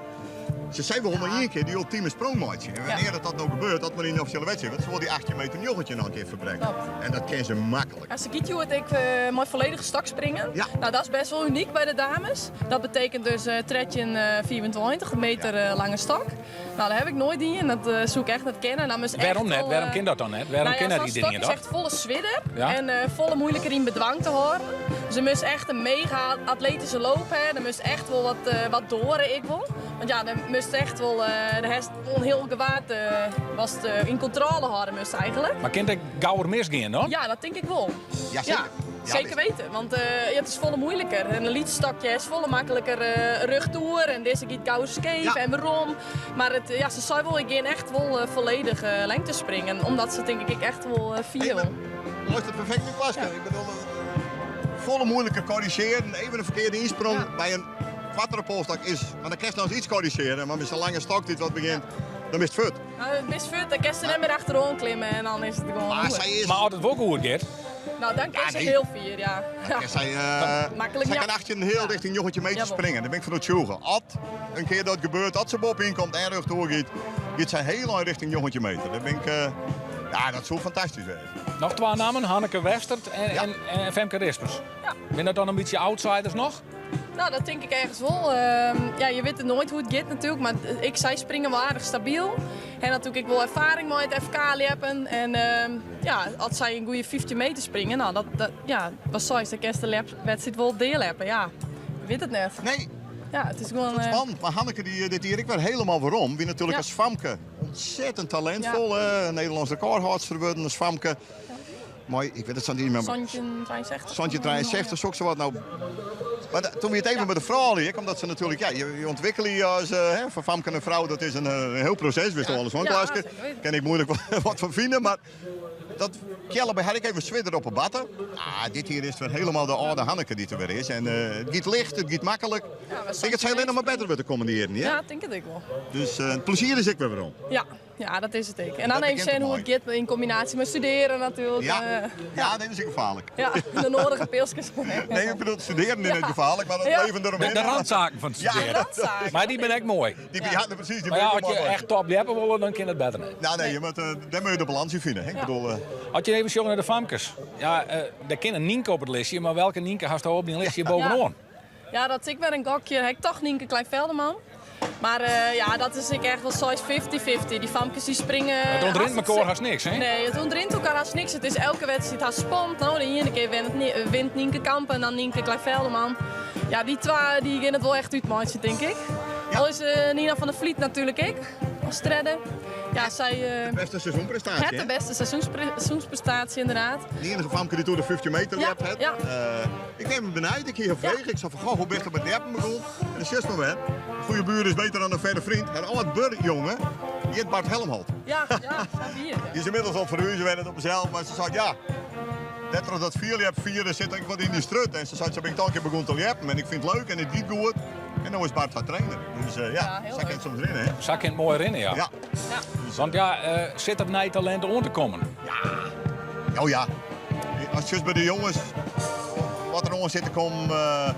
[SPEAKER 3] Se sei wol mar ien kear dy ultieme sprong meitsje. En wannear dat dat no gebeurt, dat mar yn de offisjele wedstriid. Want se wol dy 18 meter 19 noch in kear ferbrekke.
[SPEAKER 4] Klopt.
[SPEAKER 3] En dat kin se maklik.
[SPEAKER 4] Ja, se giet hjoed ek eh, mei volledige stok springen.
[SPEAKER 3] Ja.
[SPEAKER 4] Nou, dat is best wel uniek bij de dames. Dat betekent dus eh 13,24 meter eh, lange stok. Nou, dat heb ik nooit dien. Dat eh soe ik echt net kinne. En dan is echt
[SPEAKER 1] Wêrom net?
[SPEAKER 4] wel,
[SPEAKER 1] Wêrom
[SPEAKER 4] eh,
[SPEAKER 1] kin dat dan net? Wêrom
[SPEAKER 4] nou ja,
[SPEAKER 1] kin net
[SPEAKER 4] zo'n
[SPEAKER 1] iedereen
[SPEAKER 4] stok is
[SPEAKER 1] dat?
[SPEAKER 4] echt folle swierder
[SPEAKER 1] Ja.
[SPEAKER 4] en eh, folle moeilijker yn bedwang te hâlden. Dus er moest echt een mega atletische loop hebben. Er moest echt wel wat, eh wat doren, ik wel. Want ja, er moest echt wel, eh de hest wel een heel gewaad eh, was het, eh, in controle houden moest eigenlijk.
[SPEAKER 1] Mar kin it gauwer misgean dan?
[SPEAKER 4] Ja, dat denk ik wel.
[SPEAKER 3] Ja, zeker.
[SPEAKER 4] Ja,
[SPEAKER 3] Ja,
[SPEAKER 4] zeker weten, want eh, ja, het is folle moeilijker. En een lyts stokje is folle makliker eh rugtoer en dizze giet gauwer skeef
[SPEAKER 3] Ja.
[SPEAKER 4] en waarom. Maar het, eh, ja, se sei wol, ik gean echt wol eh, volledig eh, lengte springen. Omdat se tink ik echt wol eh fier
[SPEAKER 3] Nee, maar
[SPEAKER 4] wil.
[SPEAKER 3] Luistert perfect in klaske. Ik bedoel, eh, folle moeilijker korrigeren. Even een verkeerde insprong
[SPEAKER 4] Ja.
[SPEAKER 3] bij een koartere polsstok is. Maar dan kun je nog eens iets korrigeren. Maar met zo'n lange stok die wat begint, dan is het fut.
[SPEAKER 4] Nou, het is fut, dan kan ze net meer achterom klimmen en dan is het gewoon
[SPEAKER 3] Maar
[SPEAKER 4] goed.
[SPEAKER 3] zij is.
[SPEAKER 1] Mar as it wol goed giet,
[SPEAKER 4] Nou, dan kan
[SPEAKER 3] Ja,
[SPEAKER 4] ze
[SPEAKER 3] nee.
[SPEAKER 4] heel fier, ja. Ja.
[SPEAKER 3] Ja, zij, eh,
[SPEAKER 4] Makkelijk,
[SPEAKER 3] zij
[SPEAKER 4] ja.
[SPEAKER 3] kan achter een heel
[SPEAKER 4] Ja.
[SPEAKER 3] richting jochetje meter
[SPEAKER 4] Jawel.
[SPEAKER 3] springen. Daar ben ik van oertsjûge. As in kear dat gebeurt, dat se boppe komt en rug doorgiet, giet sy hiel ein richting jochentje meter. Daar ben ik, eh, ja, dat soe fantastysk wêze.
[SPEAKER 1] noch twa nammen, Hanneke Westert en,
[SPEAKER 3] Ja.
[SPEAKER 1] en, en Femke Rispers.
[SPEAKER 4] Ja.
[SPEAKER 1] Binne dat dan in bytsje outsiders noch?
[SPEAKER 4] Nou, dat tink ik ergens wol. Ehm, ja, je wit it noait hoe't it giet natuerlik, mar ik sei springe wol aardich stabyl. En natuerlik ek wol erfaring mei it FK ljeppen. En ehm, ja, as sy in goede 15 meter springe, nou, dat, dat, ja, wat sei dan kinst de wedstriid wol deljeppe. Ja, ik wit it net.
[SPEAKER 3] Nee,
[SPEAKER 4] Ja, it is gewoan... eh,
[SPEAKER 3] spannend. Mar Hanneke die, eh, dit jier ek wer hielendal werom. Wie natuerlik
[SPEAKER 4] Ja.
[SPEAKER 3] as famke ontzettend talentvol. Ja. Nederlânsk rekordhâldster wurden as famke. Mar ik wit it sa net mear.
[SPEAKER 4] Santjin 63.
[SPEAKER 3] Santjin 63, sok wat nou. Mar doe wie it even mei de froulju, omdat se natuerlik, ja, je, je ûntwikkelje je as, eh, hè, foar famke en frou, dat is in, eh, in hiel proses, witst
[SPEAKER 4] Ja.
[SPEAKER 3] alles fan,
[SPEAKER 4] Ja,
[SPEAKER 3] Klaske.
[SPEAKER 4] zeker weten.
[SPEAKER 3] Kin ik muoilik wat fan fine, mar dat Kjelle by har ek even swierder op 'e batten. Ah, dit hjir is wer hielendal de âlde Hanneke dy't der wer is. En eh, it giet licht, it giet maklik.
[SPEAKER 4] Ja, we
[SPEAKER 3] Ik tink it sil allinnich mar better wurde de kommende jierren. Ja?
[SPEAKER 4] Ja, tink it ek wol.
[SPEAKER 3] Dus eh, it plezier is ek wer werom.
[SPEAKER 4] Ja, ja, dat is it ek. En dan
[SPEAKER 3] Dat
[SPEAKER 4] even
[SPEAKER 3] begint
[SPEAKER 4] sjen
[SPEAKER 3] er
[SPEAKER 4] hoe't it giet yn kombinaasje mei studearjen natuerlik.
[SPEAKER 3] Ja,
[SPEAKER 4] Eh,
[SPEAKER 3] ja nee, dat is ek gefaarlik.
[SPEAKER 4] ja, de nedige pilskes.
[SPEAKER 3] Nee, ik bedoel, studearjen is
[SPEAKER 4] Ja.
[SPEAKER 3] net gefaarlik, mar it
[SPEAKER 4] Ja.
[SPEAKER 3] leven
[SPEAKER 1] De,
[SPEAKER 3] deromhinne.
[SPEAKER 1] de randzaken fan it
[SPEAKER 3] Ja.
[SPEAKER 1] studearjen.
[SPEAKER 4] Randzaken.
[SPEAKER 1] Mar dy binne ek moai.
[SPEAKER 3] Die, ja. precies. Die
[SPEAKER 1] Mar ja,
[SPEAKER 3] moet
[SPEAKER 1] as
[SPEAKER 3] ik
[SPEAKER 1] je
[SPEAKER 3] ook maar
[SPEAKER 1] echt top ljeppe wolle, dan kin it better net.
[SPEAKER 3] Nou nee, je moet, eh, dêr moatte je de balâns yn fine. hè. Ik
[SPEAKER 4] Ja.
[SPEAKER 3] bedoel, eh,
[SPEAKER 1] As je even sjogge nei de famkes. Ja, eh dêr kin in Nynke op it listje, mar welke Nynke hasto op dyn listje boppe-oan?
[SPEAKER 4] Ja, dat ik wer in gokje. Ha ik toch Nynke Kleinvelderman. Mar eh, ja, dat is ek echt wol size 50-50. Dy famkes dy springe...
[SPEAKER 1] It ûntrint mekoar hast niks, hè?
[SPEAKER 4] Nee, it ûntrint elkoar hast niks. It is elke wedstriid hast spannend. Nou, de iene kear wint, wint Nynke Kamp en dan Nynke Kleinvelderman. Ja, dy twa dy geane it wol echt útmeitsjen, tink ik.
[SPEAKER 3] Ja.
[SPEAKER 4] Al is eh, Nina van der Vliet natuerlik ek, as tredde. Ja, sy eh
[SPEAKER 3] bêste seizoensprestaasje.
[SPEAKER 4] hat de
[SPEAKER 3] hè?
[SPEAKER 4] bêste seizoenspre- seizoensprestaasje inderdaad.
[SPEAKER 3] De iennige famke dy't oer de 15 meter
[SPEAKER 4] Ja,
[SPEAKER 3] ljept hat.
[SPEAKER 4] ja.
[SPEAKER 3] Eh, ik nim him benijd. Ik hie har frege. Ik sei fan, goh, hoe bist it mei it ljeppen begûn? En de sis mar wer. Een goede buur is beter dan een verre vriend. En al het buorjonge, dy hjit Bart Helmholt.
[SPEAKER 4] Ja, ja, sa wie it.
[SPEAKER 3] Dy is ynmiddels al ferhuze, wennet op himsels. Mar se sei, ja, net troch dat fierljep fieren sit ik wat yn de strut. En se sei, sa bin ik toch in kear begûn te ljeppen. En ik fyn it leuk en it giet goed. En no is Bart har trainer. Dus eh, ja,
[SPEAKER 4] Ja, hiel
[SPEAKER 3] sa kin
[SPEAKER 4] leuk.
[SPEAKER 3] it soms rinne, hè?
[SPEAKER 1] Sa kin it moai rinne, ja.
[SPEAKER 3] Ja.
[SPEAKER 4] Ja.
[SPEAKER 1] Want ja, eh, sit der nij talint oan te kommen?
[SPEAKER 3] Oh ja. As just by de jonges wat der oan sit te kommen, uh,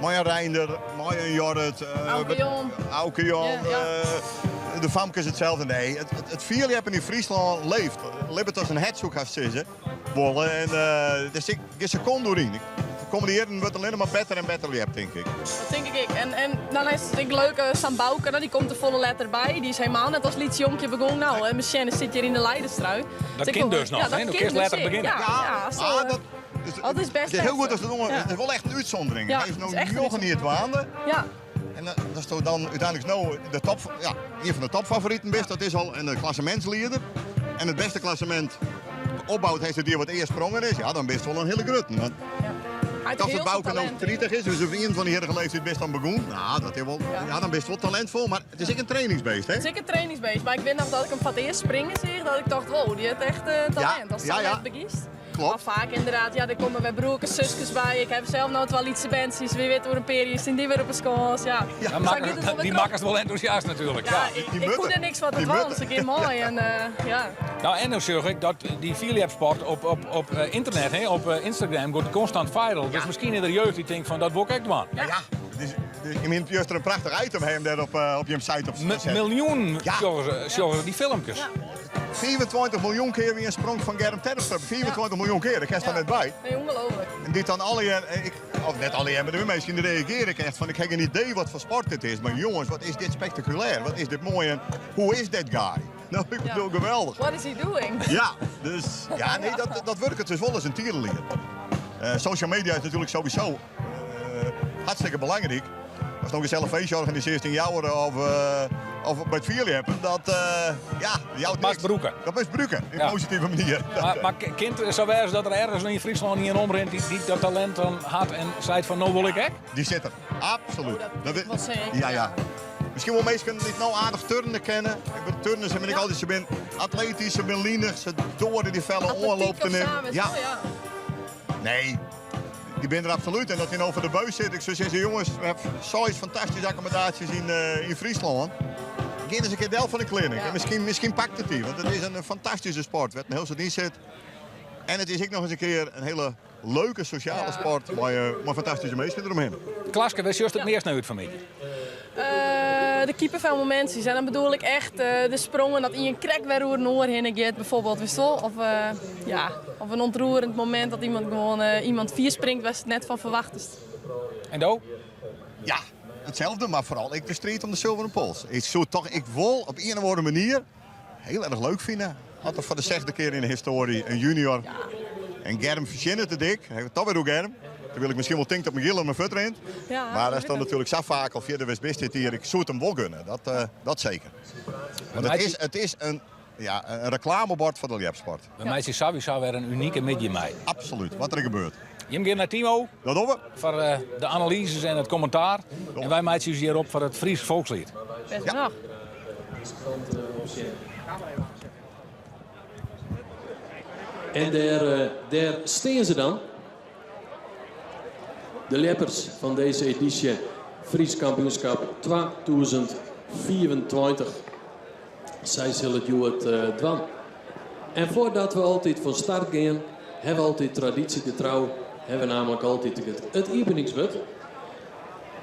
[SPEAKER 3] mei in Reinder, mei in Jorrit, uh,
[SPEAKER 4] Auke Jan.
[SPEAKER 3] Auke Jan,
[SPEAKER 4] Ja, ja.
[SPEAKER 3] eh, de famkes itselde. Nee, it, it fierljeppen yn Fryslân libbet. Libbet as in hert, soe ik hast sizze. Wolle. En uh, dêr sit gjin sekonde oer yn. De kommende jierren wurdt allinnich mar better en better ljept, tink ik.
[SPEAKER 4] Dat tink ik ek. En, en dan is it ek leuk, eh, Sam Bouke, nou, dy komt der folle letter by. Dy is hielendal net as lyts jonkje begûn. Nou, en Michelle sit hjir yn de leiderstrui.
[SPEAKER 1] Dat
[SPEAKER 4] Dus ik
[SPEAKER 1] kin
[SPEAKER 4] wol-
[SPEAKER 1] dus noch,
[SPEAKER 4] Ja, dat
[SPEAKER 1] hè? Do
[SPEAKER 4] kin
[SPEAKER 1] kinst
[SPEAKER 4] dus
[SPEAKER 1] letter
[SPEAKER 4] ek.
[SPEAKER 1] begjinne.
[SPEAKER 4] Ja, ja, zo,
[SPEAKER 3] ah,
[SPEAKER 4] eh,
[SPEAKER 3] dat, dus,
[SPEAKER 4] dat is best
[SPEAKER 3] Het is hiel goed
[SPEAKER 4] lastig.
[SPEAKER 3] as it
[SPEAKER 4] Ja.
[SPEAKER 3] Het is wol echt in útsûndering.
[SPEAKER 4] Ja,
[SPEAKER 3] Hy is no
[SPEAKER 4] het is echt een
[SPEAKER 3] njoggen jier dwaande.
[SPEAKER 4] Ja,
[SPEAKER 3] En eh, dat is toch dan úteinlik no de top, ja, ien fan de topfavoriten bist, dat is al en de klassemintslieder. En it bêste klassemint opboud hat it jier wat earst sprongen is, ja, dan bist wol in hiele grutte. Want
[SPEAKER 4] ja. Hy hat
[SPEAKER 3] as
[SPEAKER 4] hiel
[SPEAKER 3] it
[SPEAKER 4] veel
[SPEAKER 3] Bouke no
[SPEAKER 4] talent.
[SPEAKER 3] 30 is, dus op ien fan dy leeftiid bist dan begûn. Nou, dat is wol, ja.
[SPEAKER 4] Ja.
[SPEAKER 3] dan bist wol talintvol, mar it is ek in trainingsbeest, hè?
[SPEAKER 4] Het is ek in trainingsbeest, mar ik wit noch dat ik him foar it earst springen seach, dat ik tocht, wow, dy hat echt eh, talint. As
[SPEAKER 3] ja,
[SPEAKER 4] it
[SPEAKER 3] ja.
[SPEAKER 4] net begjinst.
[SPEAKER 3] Klopt.
[SPEAKER 4] Mar faak inderdaad, ja, der komme wer broerkes, suskes by. Ik haw sels no twa lytse berntsjes, wa wit oer in pear jier stean dy wer op 'e skâns. Ja.
[SPEAKER 1] Ja,
[SPEAKER 4] Sa giet it wol wer
[SPEAKER 1] dy
[SPEAKER 4] troch.
[SPEAKER 1] makkest wol entûsjast natuerlik.
[SPEAKER 4] Ja,
[SPEAKER 1] Ja.
[SPEAKER 4] ik,
[SPEAKER 3] Die
[SPEAKER 4] ik
[SPEAKER 3] mutten.
[SPEAKER 4] koe der niks foar te
[SPEAKER 3] Die
[SPEAKER 4] dwaan,
[SPEAKER 3] mutten.
[SPEAKER 4] se gean mei en ja.
[SPEAKER 1] Nou, en dan sjoch ik dat dy fierljepsport op ynternet, hè, op Instagram, giet konstant viral. Dus miskien is der jeugd dy't tinkt fan dat wol ik ek dwaan.
[SPEAKER 3] Ja, it is, ik mien, juster in prachtich item ha jim dêr op jim site op set.
[SPEAKER 1] Miljoenen
[SPEAKER 3] Ja.
[SPEAKER 1] sjogge se dy filmkes.
[SPEAKER 3] 25 miljoen kear wie in sprong fan Germ Terpstra. 25 miljoen kear, dêr kinst dan net by.
[SPEAKER 4] Nee, ûngelooflik.
[SPEAKER 3] En dy't dan allegear, ik, of net allegear, mar der binne minsken dy reagearje ek echt fan ik ha gjin idee wat foar sport dit is. Mar jonges, wat is dit spektakulêr, wat is dit moai en who is that guy? No, ik bedoel, geweldich.
[SPEAKER 4] What is he doing?
[SPEAKER 3] Ja, dus ja, nee, dat wurket dus wol as in tierelier. Social media is natuerlik sowieso hartstikke belangryk. Ast no in gesellich feestje organisearrest yn Joure of by it fierljeppen, dat ja, jout
[SPEAKER 1] Dat moatst
[SPEAKER 3] niks.
[SPEAKER 1] brûke.
[SPEAKER 3] Dat moatst brûke, yn
[SPEAKER 1] Ja.
[SPEAKER 3] positive manier.
[SPEAKER 1] Mar kin it sa wêze dat der ergens yn Fryslân ien omrint dy't dat talint dan hat en seit fan no wol ik ek?
[SPEAKER 3] Dy sit der, absolút.
[SPEAKER 4] Oh, dat
[SPEAKER 3] Dat
[SPEAKER 4] wit ik wol seker,
[SPEAKER 3] Ja, ja.
[SPEAKER 4] ja.
[SPEAKER 3] Miskien wol minsken dy't no aardich turne kinne. Ik bedoel, turners binne ek altyd, se binne atletysk, se binne linich, se doare dy felle
[SPEAKER 4] Atletiek
[SPEAKER 3] oanloop te
[SPEAKER 4] of sa,
[SPEAKER 3] nimmen.
[SPEAKER 4] witst
[SPEAKER 3] Ja.
[SPEAKER 4] wol, ja.
[SPEAKER 3] Nee, dy binne der absolút. En dat dy no foar de buis sit, ik soe sizze, jonges, we hawwe seis fantastyske akkommodaasjes yn Fryslân. Gean ris in kear del foar in clinic.
[SPEAKER 4] Ja.
[SPEAKER 3] En miskien pakt it dy, want it is in fantastyske sport wêr't in hiel soad yn sit. En it is ek noch ris in kear in hiele leuke sosjale
[SPEAKER 4] Ja.
[SPEAKER 3] sport mei fantastyske minsken deromhinne.
[SPEAKER 1] Klaske, wêr sjochst it meast nei út fan 'e middei?
[SPEAKER 4] De kippenvelmomintsjes. En dan bedoel ik echt de sprongen dat ien krekt wer oer in oar hinne giet, bijvoorbeeld, witst wol? Of ja, of in ontroerend momint dat iemand gewoan iemand fier springt wêr'tst it net fan ferwachtest.
[SPEAKER 1] En do?
[SPEAKER 3] Ja, itselde, mar foaral ek de striid om de sulveren pols. Ik soe toch ek wol op ien of oare manier hiel erch leuk fine as der foar de sechde kear yn de histoarje in junior en Germ fertsjinnet it ek. Hy toch wer oer Germ. Terwyl ik miskien wol tink dat Michiel om 'e fuot rint.
[SPEAKER 4] Ja,
[SPEAKER 3] Mar
[SPEAKER 4] dat
[SPEAKER 3] ast dan
[SPEAKER 4] wit ik.
[SPEAKER 3] natuerlik sa faak al fjirde west bist dit jier, ik soe it him wol gunne. Dat dat seker. Want it is in, ja, in reklamebord foar de ljepsport.
[SPEAKER 1] We meitsje sawiesa wer in unike middei mei.
[SPEAKER 3] Absolút, wat der gebeurt.
[SPEAKER 1] Jim gean nei Timo.
[SPEAKER 3] Dat dogge we.
[SPEAKER 1] Foar de analyzes en it kommentaar. En wy meitsje ús hjir op foar it Frysk folksliet.
[SPEAKER 4] Bêst
[SPEAKER 3] Ja.
[SPEAKER 4] genôch.
[SPEAKER 5] En dêr steane se dan. De ljeppers fan dizze edysje Frysk Kampioenskip 2025. Sy sille it hjoed dwaan. En foardat we altyd fan start gean, hawwe we altyd tradysjegetrou, hawwe we namelijk altyd it iepeningswurd.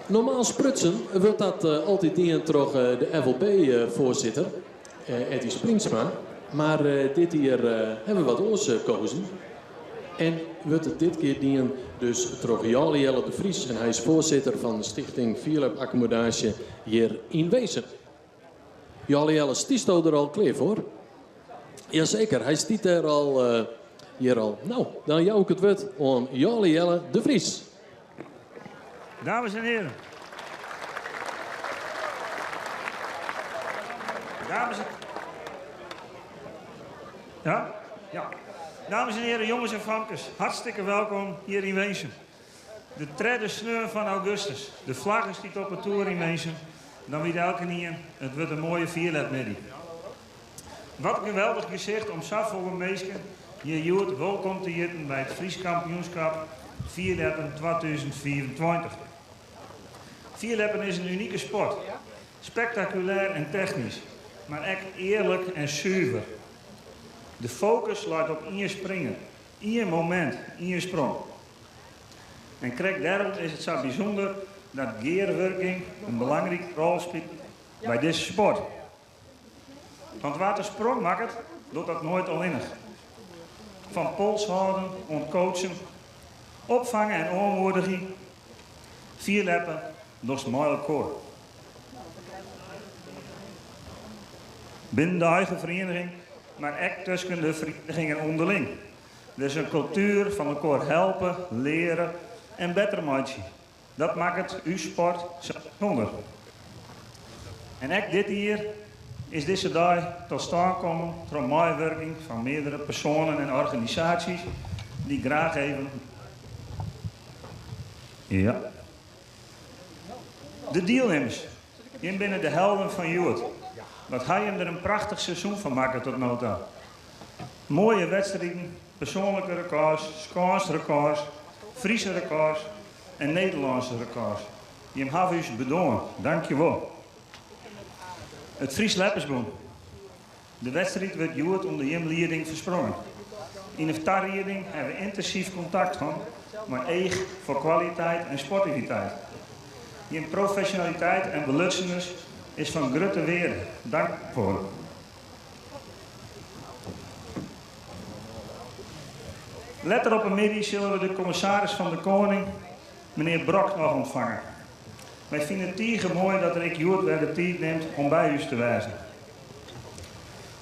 [SPEAKER 5] Normaal sprutsen wurdt dat altyd dien troch de FLB-foarsitter, Eddie Springsma. Mar dit jier hawwe we wat oars kozen. En wurdt it dit kear dien dus troch Jale Jelle de Vries. En hy is foarsitter fan de Stichting Fierljep Akkommodaasje hjir yn Winsum. Jale Jelle, stiesto der al klear foar? Jaseker, hy stiet der al, hjir al. No, dan jou ik it wurd oan Jale Jelle de Vries.
[SPEAKER 6] Dames en heren. Dames en... Ja? Ja. Dames en heren, jonges en famkes, hartstikke welkom hjir yn Winsum. De tredde sneon fan augustus. De flagge stiet op 'e toer yn Winsum. Dan wit elkenien, it wurdt in moaie fierljepmiddei. Wat in geweldich gesicht om safolle minsken hjir hjoed wolkom te hjitten by it Frysk Kampioenskip Fierljeppen 2025. Fierljeppen is in unike sport. Spektakulêr en technysk, mar ek earlik en suver. De fokus leit op ien springer, ien momint, ien sprong. En krekt dêrom is it sa bysûnder dat gearwurking in belangrike rol spilet by dizze sport. Want wa't de sprong makket, docht dat noait allinnich. Fan pols hâlden oant coachen, opfange en oanmoedigje, fierljeppe dochst mei elkoar. Binnen de eigen ferieniging, mar ek tusken de ferienigingen ûnderling. Der is in kultuer fan elkoar helpe, leare en better meitsje. Dat makket ús sport sa bysûnder. En ek dit jier is dizze dei ta stân kommen troch meiwurking fan meardere persoanen en organisaasjes dy't graach even. Ja. De dielnimmers, jim binne de helden fan hjoed. Wat ha jim der in prachtich seizoen fan makke oant no ta. Moaie wedstriden. Persoanlike rekôrs, skânsrekôrs, Fryske rekôrs en Nederlânske rekôrs. Jim hawwe ús bedoarn. Dankjewol. It Frysk Ljeppersbûn. De wedstriid wurdt hjoed ûnder jim lieding fersprongen. Yn de tarieding hawwe we yntinsyf kontakt hân mei each foar kwaliteit en sportiviteit. Jim profesjonaliteit en belutsenens is fan grutte wearde. Dank foar. Letter op 'e middei sille we de kommissaris fan de Koning, menear Brok, noch ûntfange. Wy fine it tige moai dat er ek hjoed wer de tiid nimt om by ús te wêzen.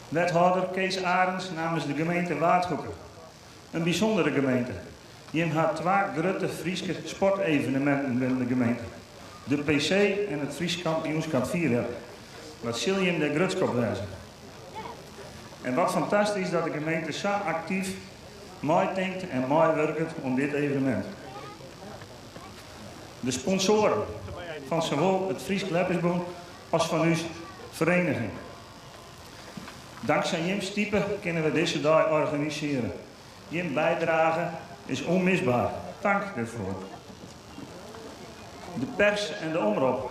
[SPEAKER 6] Wethâlder Kees Arendz namens de gemeente Waadhoeke. In bysûndere gemeente. Jim ha twa grutte Fryske sporteveneminten binnen de gemeente. De PC en it Frysk kampioenskap fierljeppen. Wat sil jim dêr grutsk op wêze. En wat fantastysk dat de gemeente sa aktyf meitinkt en meiwurket oan dit evenemint. De sponsoaren fan sawol it Frysk Ljeppersbûn as fan ús fereniging. Tanksij jim stipe kinne we dizze dei organisearje. Jim bydrage is ûnmisber. Tank dêrfoar. De pers en de omrop.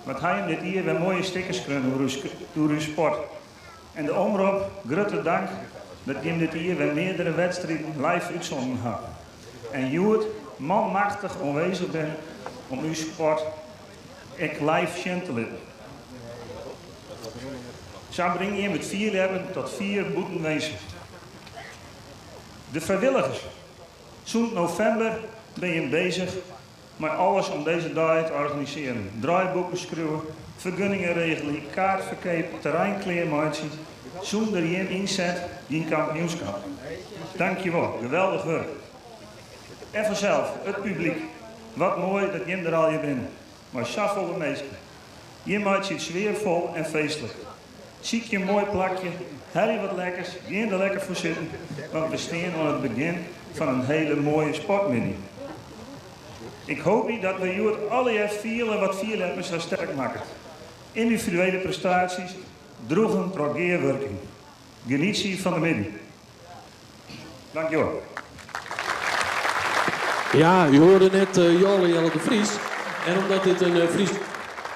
[SPEAKER 6] Wat ha jim dit jier wer moaie stikken skreaun oer ús sport. En de omrop, grutte dank dat jim dit jier wer meardere wedstriden live útsonden ha. En hjoed manmachtich oanwêzich binne om ús sport ek live sjen te litten. Sa bringe jim it fierljeppen tot fier bûten Winsum. De frijwilligers. Sûnt novimber binne jim bezich mei alles om dizze dei te organisearjen. Draaiboeken skriuwe, fergunningen regelje, kaartferkeap, terrein klearmeitsje. Sûnder jim ynset gjin kampioenskip. Dankjewol, geweldich wurk. En fansels, it publyk. Wat moai dat jim der allegear binne, mei safolle minsken. Jim meitsje it sfearfol en feestlik. Sykje in moai plakje, helje wat lekkers, gean der lekker foar sitten, want we stean oan it begjin fan in hiele moaie sportmiddei. Ik hoopje dat we hjoed allegear fiele wat fierljeppen sa sterk makket. Yndividuele prestaasjes, droegen troch gearwurking. Genietsje fan de middei. Dankjewol.
[SPEAKER 5] Ja, u hoorde net Jolle Jelle de Vries. En omdat dit een Fries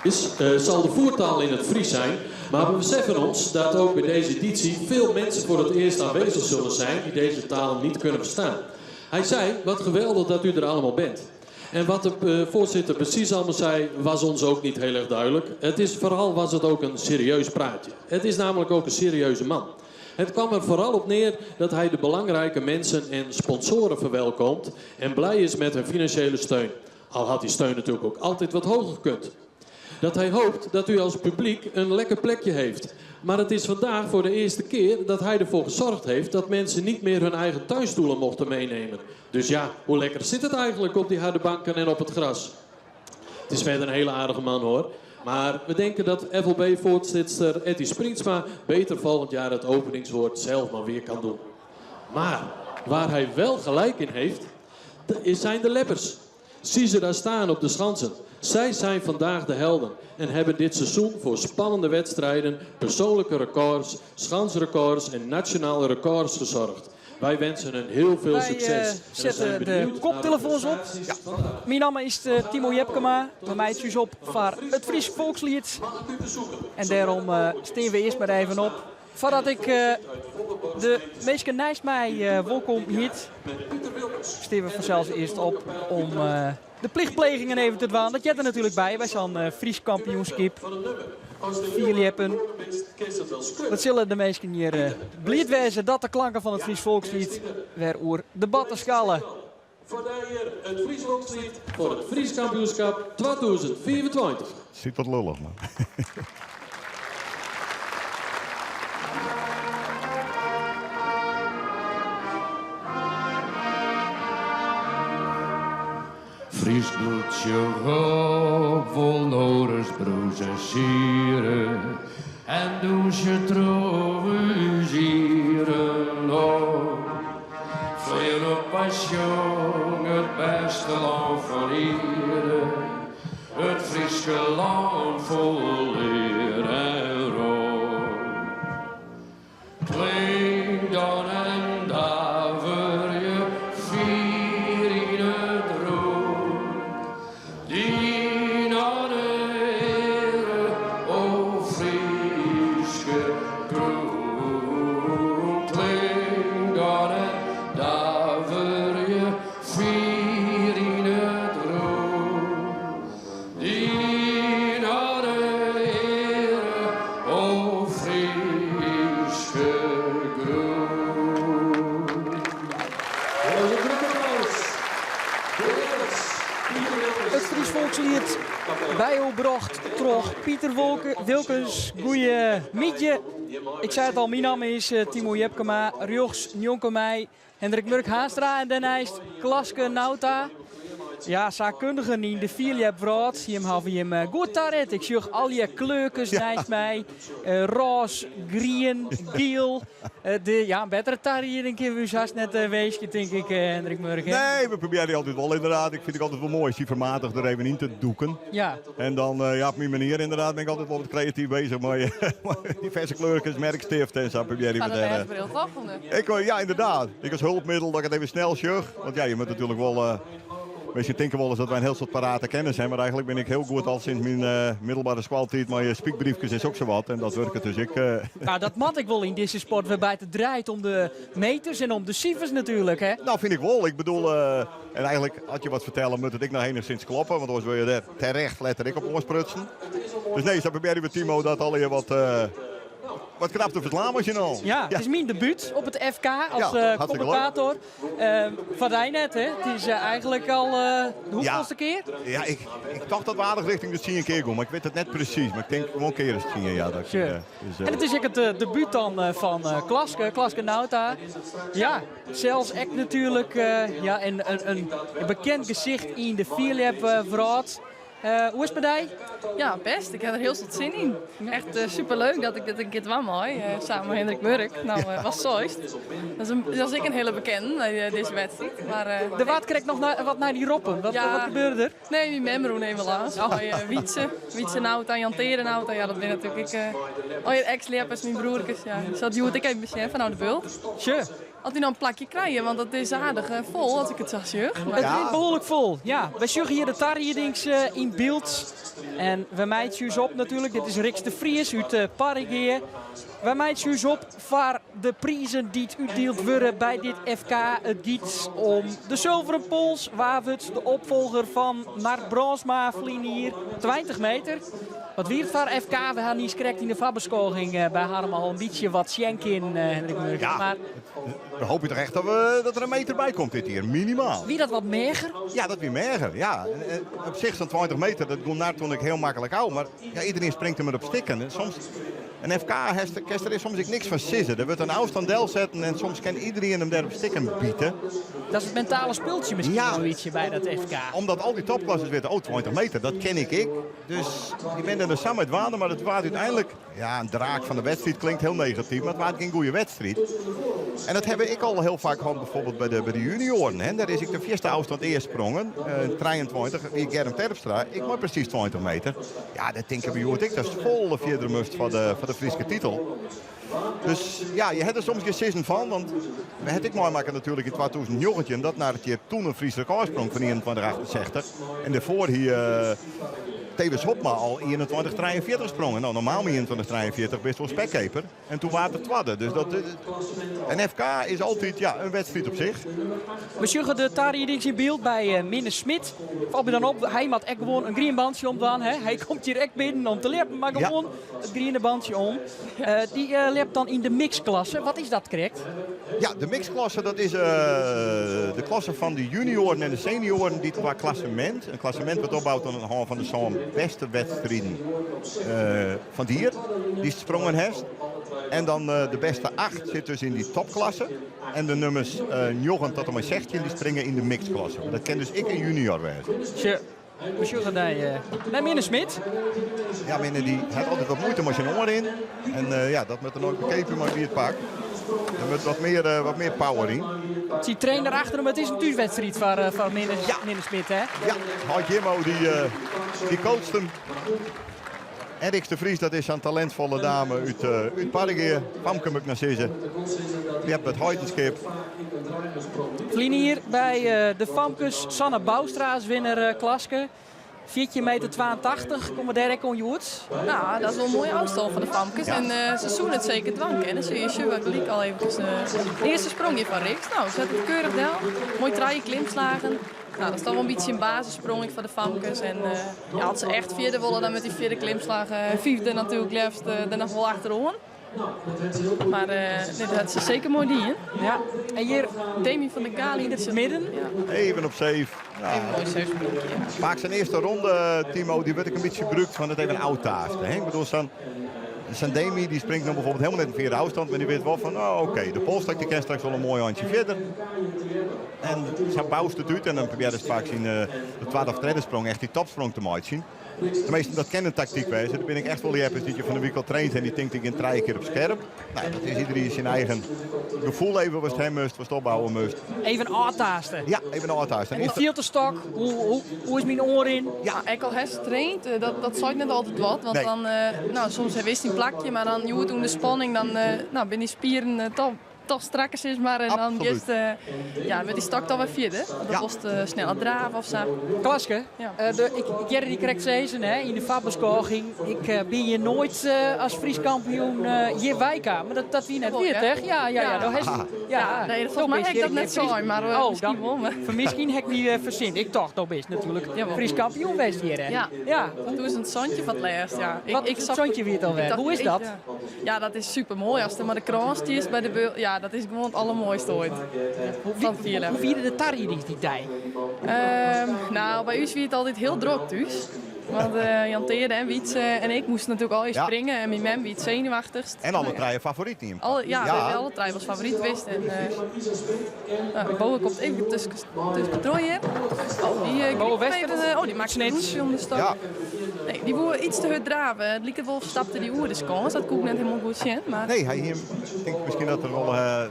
[SPEAKER 5] is, zal de voertaal in het Fries zijn. Maar we beseffen ons dat ook bij deze editie veel mensen voor het eerst aanwezig zullen zijn die deze taal niet kunnen verstaan. Hij zei, wat geweldig dat u er allemaal bent. En wat de voorzitter precies allemaal zei, was ons ook niet heel erg duidelijk. Het is, vooral was het ook een serieus praatje. Het is namelijk ook een serieuze man. Het kwam er vooral op neer dat hij de belangrijke mensen en sponsoren verwelkomt en blij is met hun financiële steun. Al had die steun natuurlijk ook altijd wat hoger gekund. Dat hij hoopt dat u als publiek een lekker plekje heeft. Maar het is vandaag voor de eerste keer dat hij ervoor gezorgd heeft dat mensen niet meer hun eigen tuinstoelen mochten meenemen. Dus ja, hoe lekker zit het eigenlijk op die harde banken en op het gras? Het is verder een hele aardige man hoor. Maar we denken dat FLB-voorzitter Etty Springsma beter volgend jaar het openingswoord zelf maar weer kan doen. Maar waar hij wel gelijk in heeft, zijn de leppers. Zie ze daar staan op de schansen. Zij zijn vandaag de helden en hebben dit seizoen voor spannende wedstrijden, persoonlijke records, schansrecords en nationale records gezorgd. Wij wensen hen heel veel
[SPEAKER 7] Wij
[SPEAKER 5] succes. En we zijn
[SPEAKER 7] zetten de
[SPEAKER 5] benieuwd naar
[SPEAKER 7] koptelefoons op.
[SPEAKER 5] prestaties vandaag.
[SPEAKER 7] Mijn naam is Timo Jepkema. Bij mij het op voor het Fries Volkslied. En daarom staan we eerst maar even op. Voordat ik de meesten naast mij welkom heet, staan we vanzelfs eerst op om de plichtplegingen even te dwaan. Dat jij er natuurlijk bij. Wij zijn Fries kampioenskip. Fierljeppen. Dat zullen de meesten hier bliid wezen dat de klanken van het Fries Volkslied weer oer de batten schallen.
[SPEAKER 5] Voor hier het Fries Volkslied voor het Fries kampioenschap 2024.
[SPEAKER 3] Ziet wat lullig, man.
[SPEAKER 8] Fries bloedje op, vol noris, broes en sieren. En douche trouwen op. Vleer op was jong, het beste land van hier. Het Frieske land vol leer en rood. Klink dan en daar.
[SPEAKER 7] jo brocht troch Pieter Wilkens. Goeiemiddei. Ik sei it al, myn namme is Timo Jepkema. Rjochts njonken my Hendrik Murk Haanstra en dêrneist Klaske Nauta. Ja, saakkundigen yn de fierljepwrâld. Jim hawwe jim goed taret. Ik sjoch allegear kleurkes neist my. Rôs, grien, giel. De, ja, in bettere tarieding kinne we ús hast net winskje, tink ik, Hendrik Murk. Hè?
[SPEAKER 3] Nee, we probearje altyd wol ynderdaad. Ik fyn it altyd wol moai sifermatich der even yn te dûken.
[SPEAKER 7] Ja.
[SPEAKER 3] En dan ja, op myn manier ynderdaad bin ik altyd wol wat kreatyf beuzich mei diverse kleurkes, merkstift en sa probearje we
[SPEAKER 4] Foar de lêsbril, toch?
[SPEAKER 3] Ik, ja, ynderdaad. Ik as hulpmiddel dat ik it even snel sjoch. Want ja, je moatte natuerlik wol. Minsken tinke wolris dat wy in hiel soad parate kennis hawwe, mar eigenlik bin ik hiel goed al sinds myn middelbere skoaltiid mei spykbriefkes en soksawat. En dat wurket dus ek.
[SPEAKER 7] Nou, dat moat ek wol yn dizze sport wêrby't it draait om de meters en om de sifers natuerlik, hè?
[SPEAKER 3] Nou, fyn ik wol. Ik bedoel, en eigenlik as je wat fertelle moat it ek noch enichsins kloppe, want oars wurde je dêr terecht letter ek op oansprutsen. Dus nee, sa probearje we Timo dat allegear wat. Wat knap te ferslaan was je no.
[SPEAKER 7] Ja, it is myn debút op it FK as kommentator. Foar dy net, hè? It is eigenlik al de hoefolste kear?
[SPEAKER 3] Ja, ik tocht dat we aardich rjochting de tsien kear gongen, mar ik wit it net presys. Mar ik tink gewoan kear as tsien, ja. Dat,
[SPEAKER 7] dus, En it is ek it debút dan fan Klaske, Klaske Nauta. Ja, sels ek natuerlik ja, in bekend gesicht yn de fierljepwrâld. Hoe is it mei dy?
[SPEAKER 4] Ja, bêst. Ik ha der hiel soad sin yn. Echt superleuk dat ik dit in kear dwaan mei, samen mei Hendrik Murk. No, wat seist? Dat is, dat is ek in hiele bekende by dizze wedstriid. Mar,
[SPEAKER 7] Der waard krekt noch wat nei dy roppen. Wat,
[SPEAKER 4] Ja.
[SPEAKER 7] wat gebeurde der?
[SPEAKER 4] Nee, myn mem rûn even lâns. Mei Wietse, Wietse Nauta en Jan Tere Nauta. Ja, dat binne natuerlik ek allegear eks-ljeppers, myn broerkes. Ja. Sil it hjoed ek even besjen fanôf de bult.
[SPEAKER 7] Sjoch.
[SPEAKER 4] As dy noch in plakje krije, want dat is aardich fol as ik it sa sjoch.
[SPEAKER 7] It rint behoarlik fol, ja. Wy sjogge hjir de tariedings yn byld. En we meitsje ús op natuerlik. Dit is Rixt de Vries út Parregea. Wy meitsje ús op foar de prizen dy't útdield wurde by dit FK. It giet om de sulveren pols. Wa wurdt de opfolger fan Nard Brandsma ferline jier? 20 meter. Wat wie it foar FK? We ha niis krekt yn de foarbeskôging by Harm al in bytsje wat sjen kinnen, Hendrik Murk.
[SPEAKER 3] Ja,
[SPEAKER 7] mar
[SPEAKER 3] we hoopje toch echt dat, we, dat der in meter by komt dit jier, minimaal.
[SPEAKER 7] Wie dat wat meager?
[SPEAKER 3] Ja, dat wie meager, ja. En op sich sa'n 20 meter, dat gie Nard toen ek hiel maklik ôf, mar ja, iderien springt der mar op stikken. En soms, in FK hast, kinst der soms ek niks fan sizze. Der wurdt in ôfstân delsetten en soms kin iderien him dêr op stikken bite.
[SPEAKER 7] Dat is it mentale spultsje miskien wol in bytsje by dat FK.
[SPEAKER 3] Omdat al dy topklassers witte, oh 20 meter, dat kin ik ek. Dus dy binne der sa mei dwaande, mar it waard úteinlik, ja, in draak fan de wedstriid klinkt hiel negatyf, mar it waard gjin goede wedstriid. En dat hawwe we ek al hiel faak hân, bijvoorbeeld by de junioaren. Hè. Dêr is ek de fierste ôfstân earst sprongen, 23, wie Germ Terpstra, ek mei presys 20 meter. Ja, dêr tinke we hjoed ek datst folle fierder moatst foar de Fryske titel. Dus ja, je ha der soms gjin sizzen fan, want we ha it ek meimakke natuerlik yn 2019 dat Nard hjir toen in Frysk rekôr sprong fan 21,68 en dêrfoar hie Thewis Hobma al 21,43 sprongen. No, normaal mei 21,43 bist wol spekkeaper en toen waard er twadde. Dus dat, in FK is altyd ja, in wedstriid op sich.
[SPEAKER 7] We sjogge de tariedings yn byld by Minne Smit. Falt my dan op, hy moat ek gewoan in grien bantsje omdwaan. Hè? Hy komt hjir ek binnen om te ljeppen, mar gewoan it griene bantsje om. Dy ljept dan yn de mixklasse. Wat is dat krekt?
[SPEAKER 3] Ja, de mixklasse dat is de klasse fan de junioaren en de senioaren dy't kwa klassemint, in klassemint wurdt opboud oan de hân fan de sân bêste wedstriden fan it jier dy'tst sprongen hast. En dan de bêste acht sit dus yn dy topklasse. En de nummers njoggen tot en mei 16 dy springe yn de mixklasse. Mar dat kin dus ek in junior wêze.
[SPEAKER 7] We sjogge nei Minne Smit.
[SPEAKER 3] Ja, Minne dy hat altyd wat muoite mei syn oanrin. En ja, dat moat er no bekeapje mei by it pak. Der moat wat mear power yn.
[SPEAKER 7] Syn trainer achter him, it is in thúswedstriid foar Minne Smit, hè?
[SPEAKER 3] Ja, heit Jimmo dy coacht him. En Rixt de Vries, dat is sa'n talintfolle dame út út Parregea. Famke moat ik no sizze. Dy hat it heitenskip.
[SPEAKER 7] Ferline jier by de famkes Sanne Bouwstra as winner Klaske. 14 meter 82, komme we dêr ek oan hjoed?
[SPEAKER 4] Nou, dat is wol in moaie ôfstân foar de famkes. En se soene it seker dwaan kinne. Se sjogge gelyk al eefkes de earste sprong hjir fan Rixt. Nou, set it keurich del. Moai trije klimslagen. Nou, dat is toch wol in bytsje in basissprong ek foar de famkes. En ja, as se echt fierder wolle, dan moat dy fjirde klimslach, fyfde natuerlik leafst, der noch wol achteroan. Maar nee, dat hat se seker moai dien.
[SPEAKER 7] Ja. En hjir
[SPEAKER 4] Demi van der Kalie
[SPEAKER 7] yn it midden.
[SPEAKER 4] Ja.
[SPEAKER 3] Even op safe. Ja.
[SPEAKER 4] Even moai safe spronkje. Ja.
[SPEAKER 3] Faak syn earste ronde, Timo, dy wurdt ek in bytsje brûkt fan it even ôftaaste. Hè? Ik bedoel, sa'n sa'n Demi dy springt no bijvoorbeeld helemaal net in fiere ôfstân, mar dy wit wol fan, oh, oké, de polsstok dy kin straks wol in moai eintsje fierder. En sa boust it út en dan probearrest faak syn de twadde of tredde sprong echt dy topsprong te meitsjen. Tenminste, dat kin in taktyk wêze. Der binne ek echt wol ljeppers dy't je fan de wike al traind en dy tinkt ik gean trije kear op skerp. Nou, dat is iedereen syn eigen gefoel even watst ha moatst, watst opbouwe moatst.
[SPEAKER 7] Even ôftaaste.
[SPEAKER 3] Ja, even ôftaaste.
[SPEAKER 7] Hoe fielt de stok? Hoe, hoe, hoe is myn oanrin?
[SPEAKER 4] Ja, ek al hast traind, eh, dat, dat seit net altyd wat. Want
[SPEAKER 3] Nee.
[SPEAKER 4] dan, eh, nou, soms wist dyn plakje, mar dan hjoed ûnder spanning, dan eh, nou, binne dy spieren toch toch strakker sis mar en dan
[SPEAKER 3] Absoluut.
[SPEAKER 4] giest eh, ja, met dy stok toch wer fierder. Want dan
[SPEAKER 3] Ja.
[SPEAKER 4] wolst eh, sneller drave of sa.
[SPEAKER 7] Klaske,
[SPEAKER 4] Ja.
[SPEAKER 7] eh, de, ik, ik hearde dy krekt sizzen hè, yn de foarbeskôging. Ik eh, bin hjir noait eh, as Frysk kampioen eh, hjir weikaam. Mar dat, dat wie net
[SPEAKER 4] Wol,
[SPEAKER 7] wier,
[SPEAKER 4] hè?
[SPEAKER 7] toch? Ja, ja, ja.
[SPEAKER 4] Ja.
[SPEAKER 7] Do hast, ja.
[SPEAKER 4] Nee, dat
[SPEAKER 7] Do
[SPEAKER 4] volgens mij
[SPEAKER 7] bist
[SPEAKER 4] ha ik dat
[SPEAKER 7] hjir
[SPEAKER 4] net
[SPEAKER 7] Frysk-
[SPEAKER 4] sein, mar eh,
[SPEAKER 7] Oh,
[SPEAKER 4] miskien
[SPEAKER 7] dan,
[SPEAKER 4] wol. Maar.
[SPEAKER 7] foar miskien ha ik my eh, fersind. Ik tocht, do bist natuerlik
[SPEAKER 4] Jawol.
[SPEAKER 7] Frysk kampioen west hjir. Hè?
[SPEAKER 4] Ja.
[SPEAKER 7] ja.
[SPEAKER 4] 2017 foar it lêst, ja. Ik,
[SPEAKER 7] Wat,
[SPEAKER 4] ik zag-
[SPEAKER 7] 17 wie it alwer.
[SPEAKER 4] ik dacht,
[SPEAKER 7] Hoe is
[SPEAKER 4] ik-
[SPEAKER 7] dat?
[SPEAKER 4] Ja. Ja, dat is super moai. As der mei de krâns stiest by de beul, ja, dat is gewoan it allermoaiste oait.
[SPEAKER 7] Hoe,
[SPEAKER 4] Fan it
[SPEAKER 7] wie, hoe wiene de tariedings dy dei?
[SPEAKER 4] Nou, by ús wie it altyd hiel drok thús. Want eh, Jan Teade en Wietse en ik moasten natuerlik allegear
[SPEAKER 3] Ja.
[SPEAKER 4] springe. En myn mem wie it senuwachtichst.
[SPEAKER 3] En alle
[SPEAKER 4] Nou ja.
[SPEAKER 3] trije favoryt team.
[SPEAKER 4] Alle, ja, we hawwe alle trije wol favoryt west. En, eh nou, Bowe komt even tusken, tusken hjir. Oh, dy, eh,
[SPEAKER 7] Bowe
[SPEAKER 4] grypt
[SPEAKER 7] Wester.
[SPEAKER 4] even, eh, oh, dy makket in
[SPEAKER 7] Snits.
[SPEAKER 4] rûntsje om de stok.
[SPEAKER 3] Ja.
[SPEAKER 4] Nee, dy woe iets te hurd drave. It liket wol of stapte dy oer de skâns. Dat koe ik net hielendal goed sjen. Mar
[SPEAKER 3] Nee, hy hie, ik tink miskien dat der wol eh,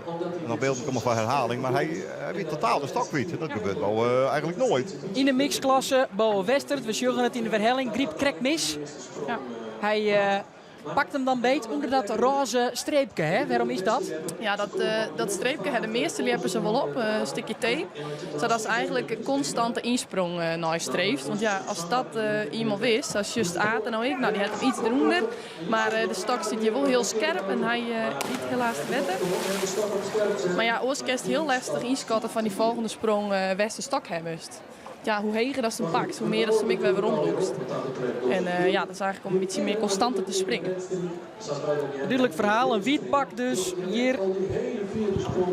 [SPEAKER 3] noch bylden komme foar herhaling, mar hy, hy wie totaal de stok kwyt. Dat gebeurt wol eh, eigentlik noait.
[SPEAKER 7] Yn de mixklasse Bowe Westert. We sjogge it yn de werhelling. Grypt krekt mis.
[SPEAKER 4] Ja.
[SPEAKER 7] Hy eh, pakt him dan beet ûnder dat rôze streepke. Hè? Wêrom is dat?
[SPEAKER 4] Ja, dat, eh, dat streepke ha de measte ljeppers der wol op, eh, in stikje tape. Sadatst eigentlik in konstante ynsprong eh, neistreefst. Want ja, as dat eh, ienmaal wist, as just Aad en no ik, nou, dy hat him iets derûnder. Mar eh, de stok stiet hjir wol hiel skerp en hy eh giet helaas te wetter. Mar ja, oars kinst hiel lestich ynskatte fan dy folgjende sprong eh wêr'tst de stok ha moatst. Ja, hoe heger datst him pakst, hoe mear datst him ek wer weromlûkst. En eh, ja, dat is eigentlik om in bytsje mear konstanter te springen.
[SPEAKER 7] Dúdlik ferhaal. In wyt pak dus hjir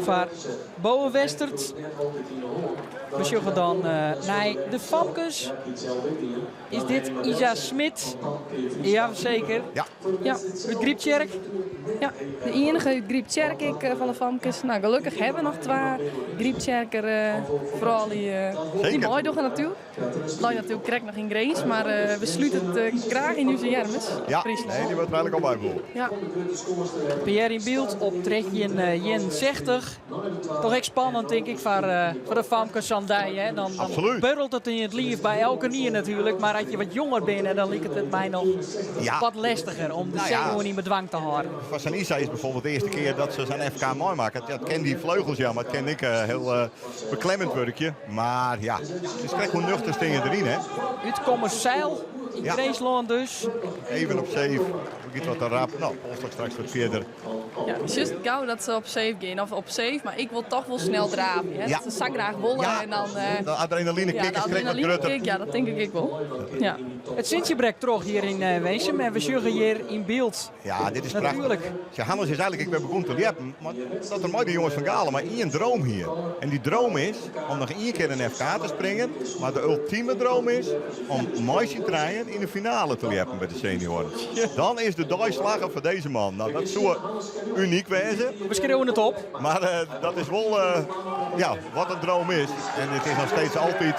[SPEAKER 7] foar Bowe Westert. We sjogge dan eh, nei de famkes. Is dit Isa Smit? Ja, zeker.
[SPEAKER 3] Ja.
[SPEAKER 4] Ja.
[SPEAKER 7] Út Gryptsjerk.
[SPEAKER 4] Ja, de iennige út Gryptsjerk ek eh, fan de famkes. Nou, gelokkich hawwe we noch twa Gryptsjerker eh froulju eh, dy
[SPEAKER 3] Zeker.
[SPEAKER 4] meidogge natuerlik. It leit natuerlik krekt noch yn Grins, mar eh, we slute it eh, graach yn ús earms.
[SPEAKER 3] Ja,
[SPEAKER 4] Fryslân.
[SPEAKER 3] nee, dy wurdt der eigentlik al by wol.
[SPEAKER 4] Ja.
[SPEAKER 7] Pierre yn byld op 1361. Toch ek spannend, tink ik, foar, eh, foar de famkes sa'n dei. Hè? Dan, dan
[SPEAKER 3] Absoluut.
[SPEAKER 7] buorrelt it yn it liif by elkenien natuerlik. Mar as je wat jonger binne, dan liket it my noch
[SPEAKER 3] Ja.
[SPEAKER 7] wat lestiger om de
[SPEAKER 3] Nou ja.
[SPEAKER 7] senuwen yn bedwang te hâlden.
[SPEAKER 3] Foar sa'n Isa is bijvoorbeeld de earste kear dat se sa'n FK meimakket. Ja, it kin dy fleugels, ja, mar it kin ek eh, hiel eh, beklemmend wurkje. Mar ja, it is krekt hoe nuchter stean je deryn, hè.
[SPEAKER 7] Út Kommerzijl yn
[SPEAKER 3] Ja.
[SPEAKER 7] Grinslân dus.
[SPEAKER 3] Even op safe, giet wat te rap. Nou, polsstok straks wat fierder.
[SPEAKER 4] Ja, het is just gau dat se op safe gean. Of op safe, mar ik wol toch wol snel drave. Hè?
[SPEAKER 3] Ja.
[SPEAKER 4] Dat se sa graach wolle
[SPEAKER 3] Ja.
[SPEAKER 4] en dan... eh,
[SPEAKER 3] De adrenaline
[SPEAKER 4] ja,
[SPEAKER 3] kick
[SPEAKER 4] de
[SPEAKER 3] is krekt wat
[SPEAKER 4] adrenaline
[SPEAKER 3] grutter.
[SPEAKER 4] kick, ja, dat tink ik ek wol. Ja.
[SPEAKER 7] It sintsje brekt troch hjir yn eh, Winsum en we sjogge hjir yn byld.
[SPEAKER 3] Ja, dit is prachtich.
[SPEAKER 7] Natuerlik.
[SPEAKER 3] Ja, Hannes is eigentlik ek wer begûn te ljeppen, mar dat er mei de jonges fan Galen mar ien droom hie. En dy droom is om noch ien kear in FK te springen, mar de ultime droom is om mei syn trijen yn de finale te ljeppen by de senioaren. Dan is de dei slagge foar dizze man. Nou, dat soe unyk wêze.
[SPEAKER 7] We skriuwe it op.
[SPEAKER 3] Mar eh, dat is wol eh, ja, wat in droom is. En it is noch steeds altyd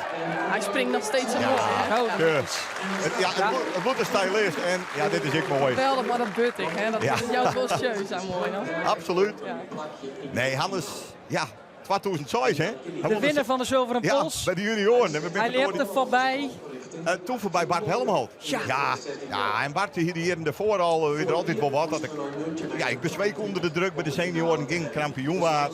[SPEAKER 4] Hy springt noch steeds sa moai. Hè?
[SPEAKER 7] Oh,
[SPEAKER 3] de, it, ja, it, wurdt- it wurdt in stylist en ja, dit is ek moai.
[SPEAKER 4] Geweldich, mar dat but ek. Hè? Dat
[SPEAKER 3] Ja.
[SPEAKER 4] is jout wol sjeu sa moai. No?
[SPEAKER 3] Absoluut.
[SPEAKER 4] Ja.
[SPEAKER 3] Nee, Hannes, ja, 2006 hè. Hy
[SPEAKER 7] De
[SPEAKER 3] won
[SPEAKER 7] winner van de Zilveren
[SPEAKER 3] Ja,
[SPEAKER 7] Pols.
[SPEAKER 3] by de junioaren. En we binne
[SPEAKER 7] Hy ljept der foarby.
[SPEAKER 3] Eh, toen foarby Bart Helmholt.
[SPEAKER 7] Ja.
[SPEAKER 3] Ja, ja, en Bart hie de jierren dêrfoar al, eh, wie der altyd wol wat. Dat ik, ja, ik besweek ûnder de druk by de senioaren, gjin kampioen waard.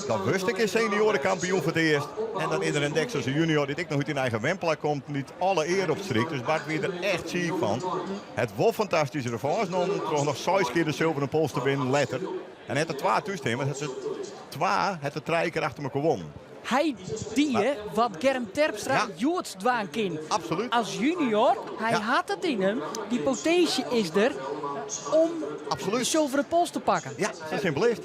[SPEAKER 3] Dan wist ik in senioarenkampioen foar it earst. En dan is der in dek as in junior dy't ek noch út syn eigen wenplak komt, dy't alle ear opstrykt. Dus Bart wie der echt siik fan. Hat wol fantastyske revanche nommen, troch noch seis kear de Zilveren Pols te winnen letter. En hat der twa thús stean, want hat se twa, hat er trije kear achter mekoar wûn.
[SPEAKER 7] Hy die wat Germ Terpstra hjoed dwaan kin.
[SPEAKER 3] Absoluut.
[SPEAKER 7] As junior, hy hat it yn him, dy potinsje is der om de sulveren pols te pakken.
[SPEAKER 3] Ja, sa simpel is it.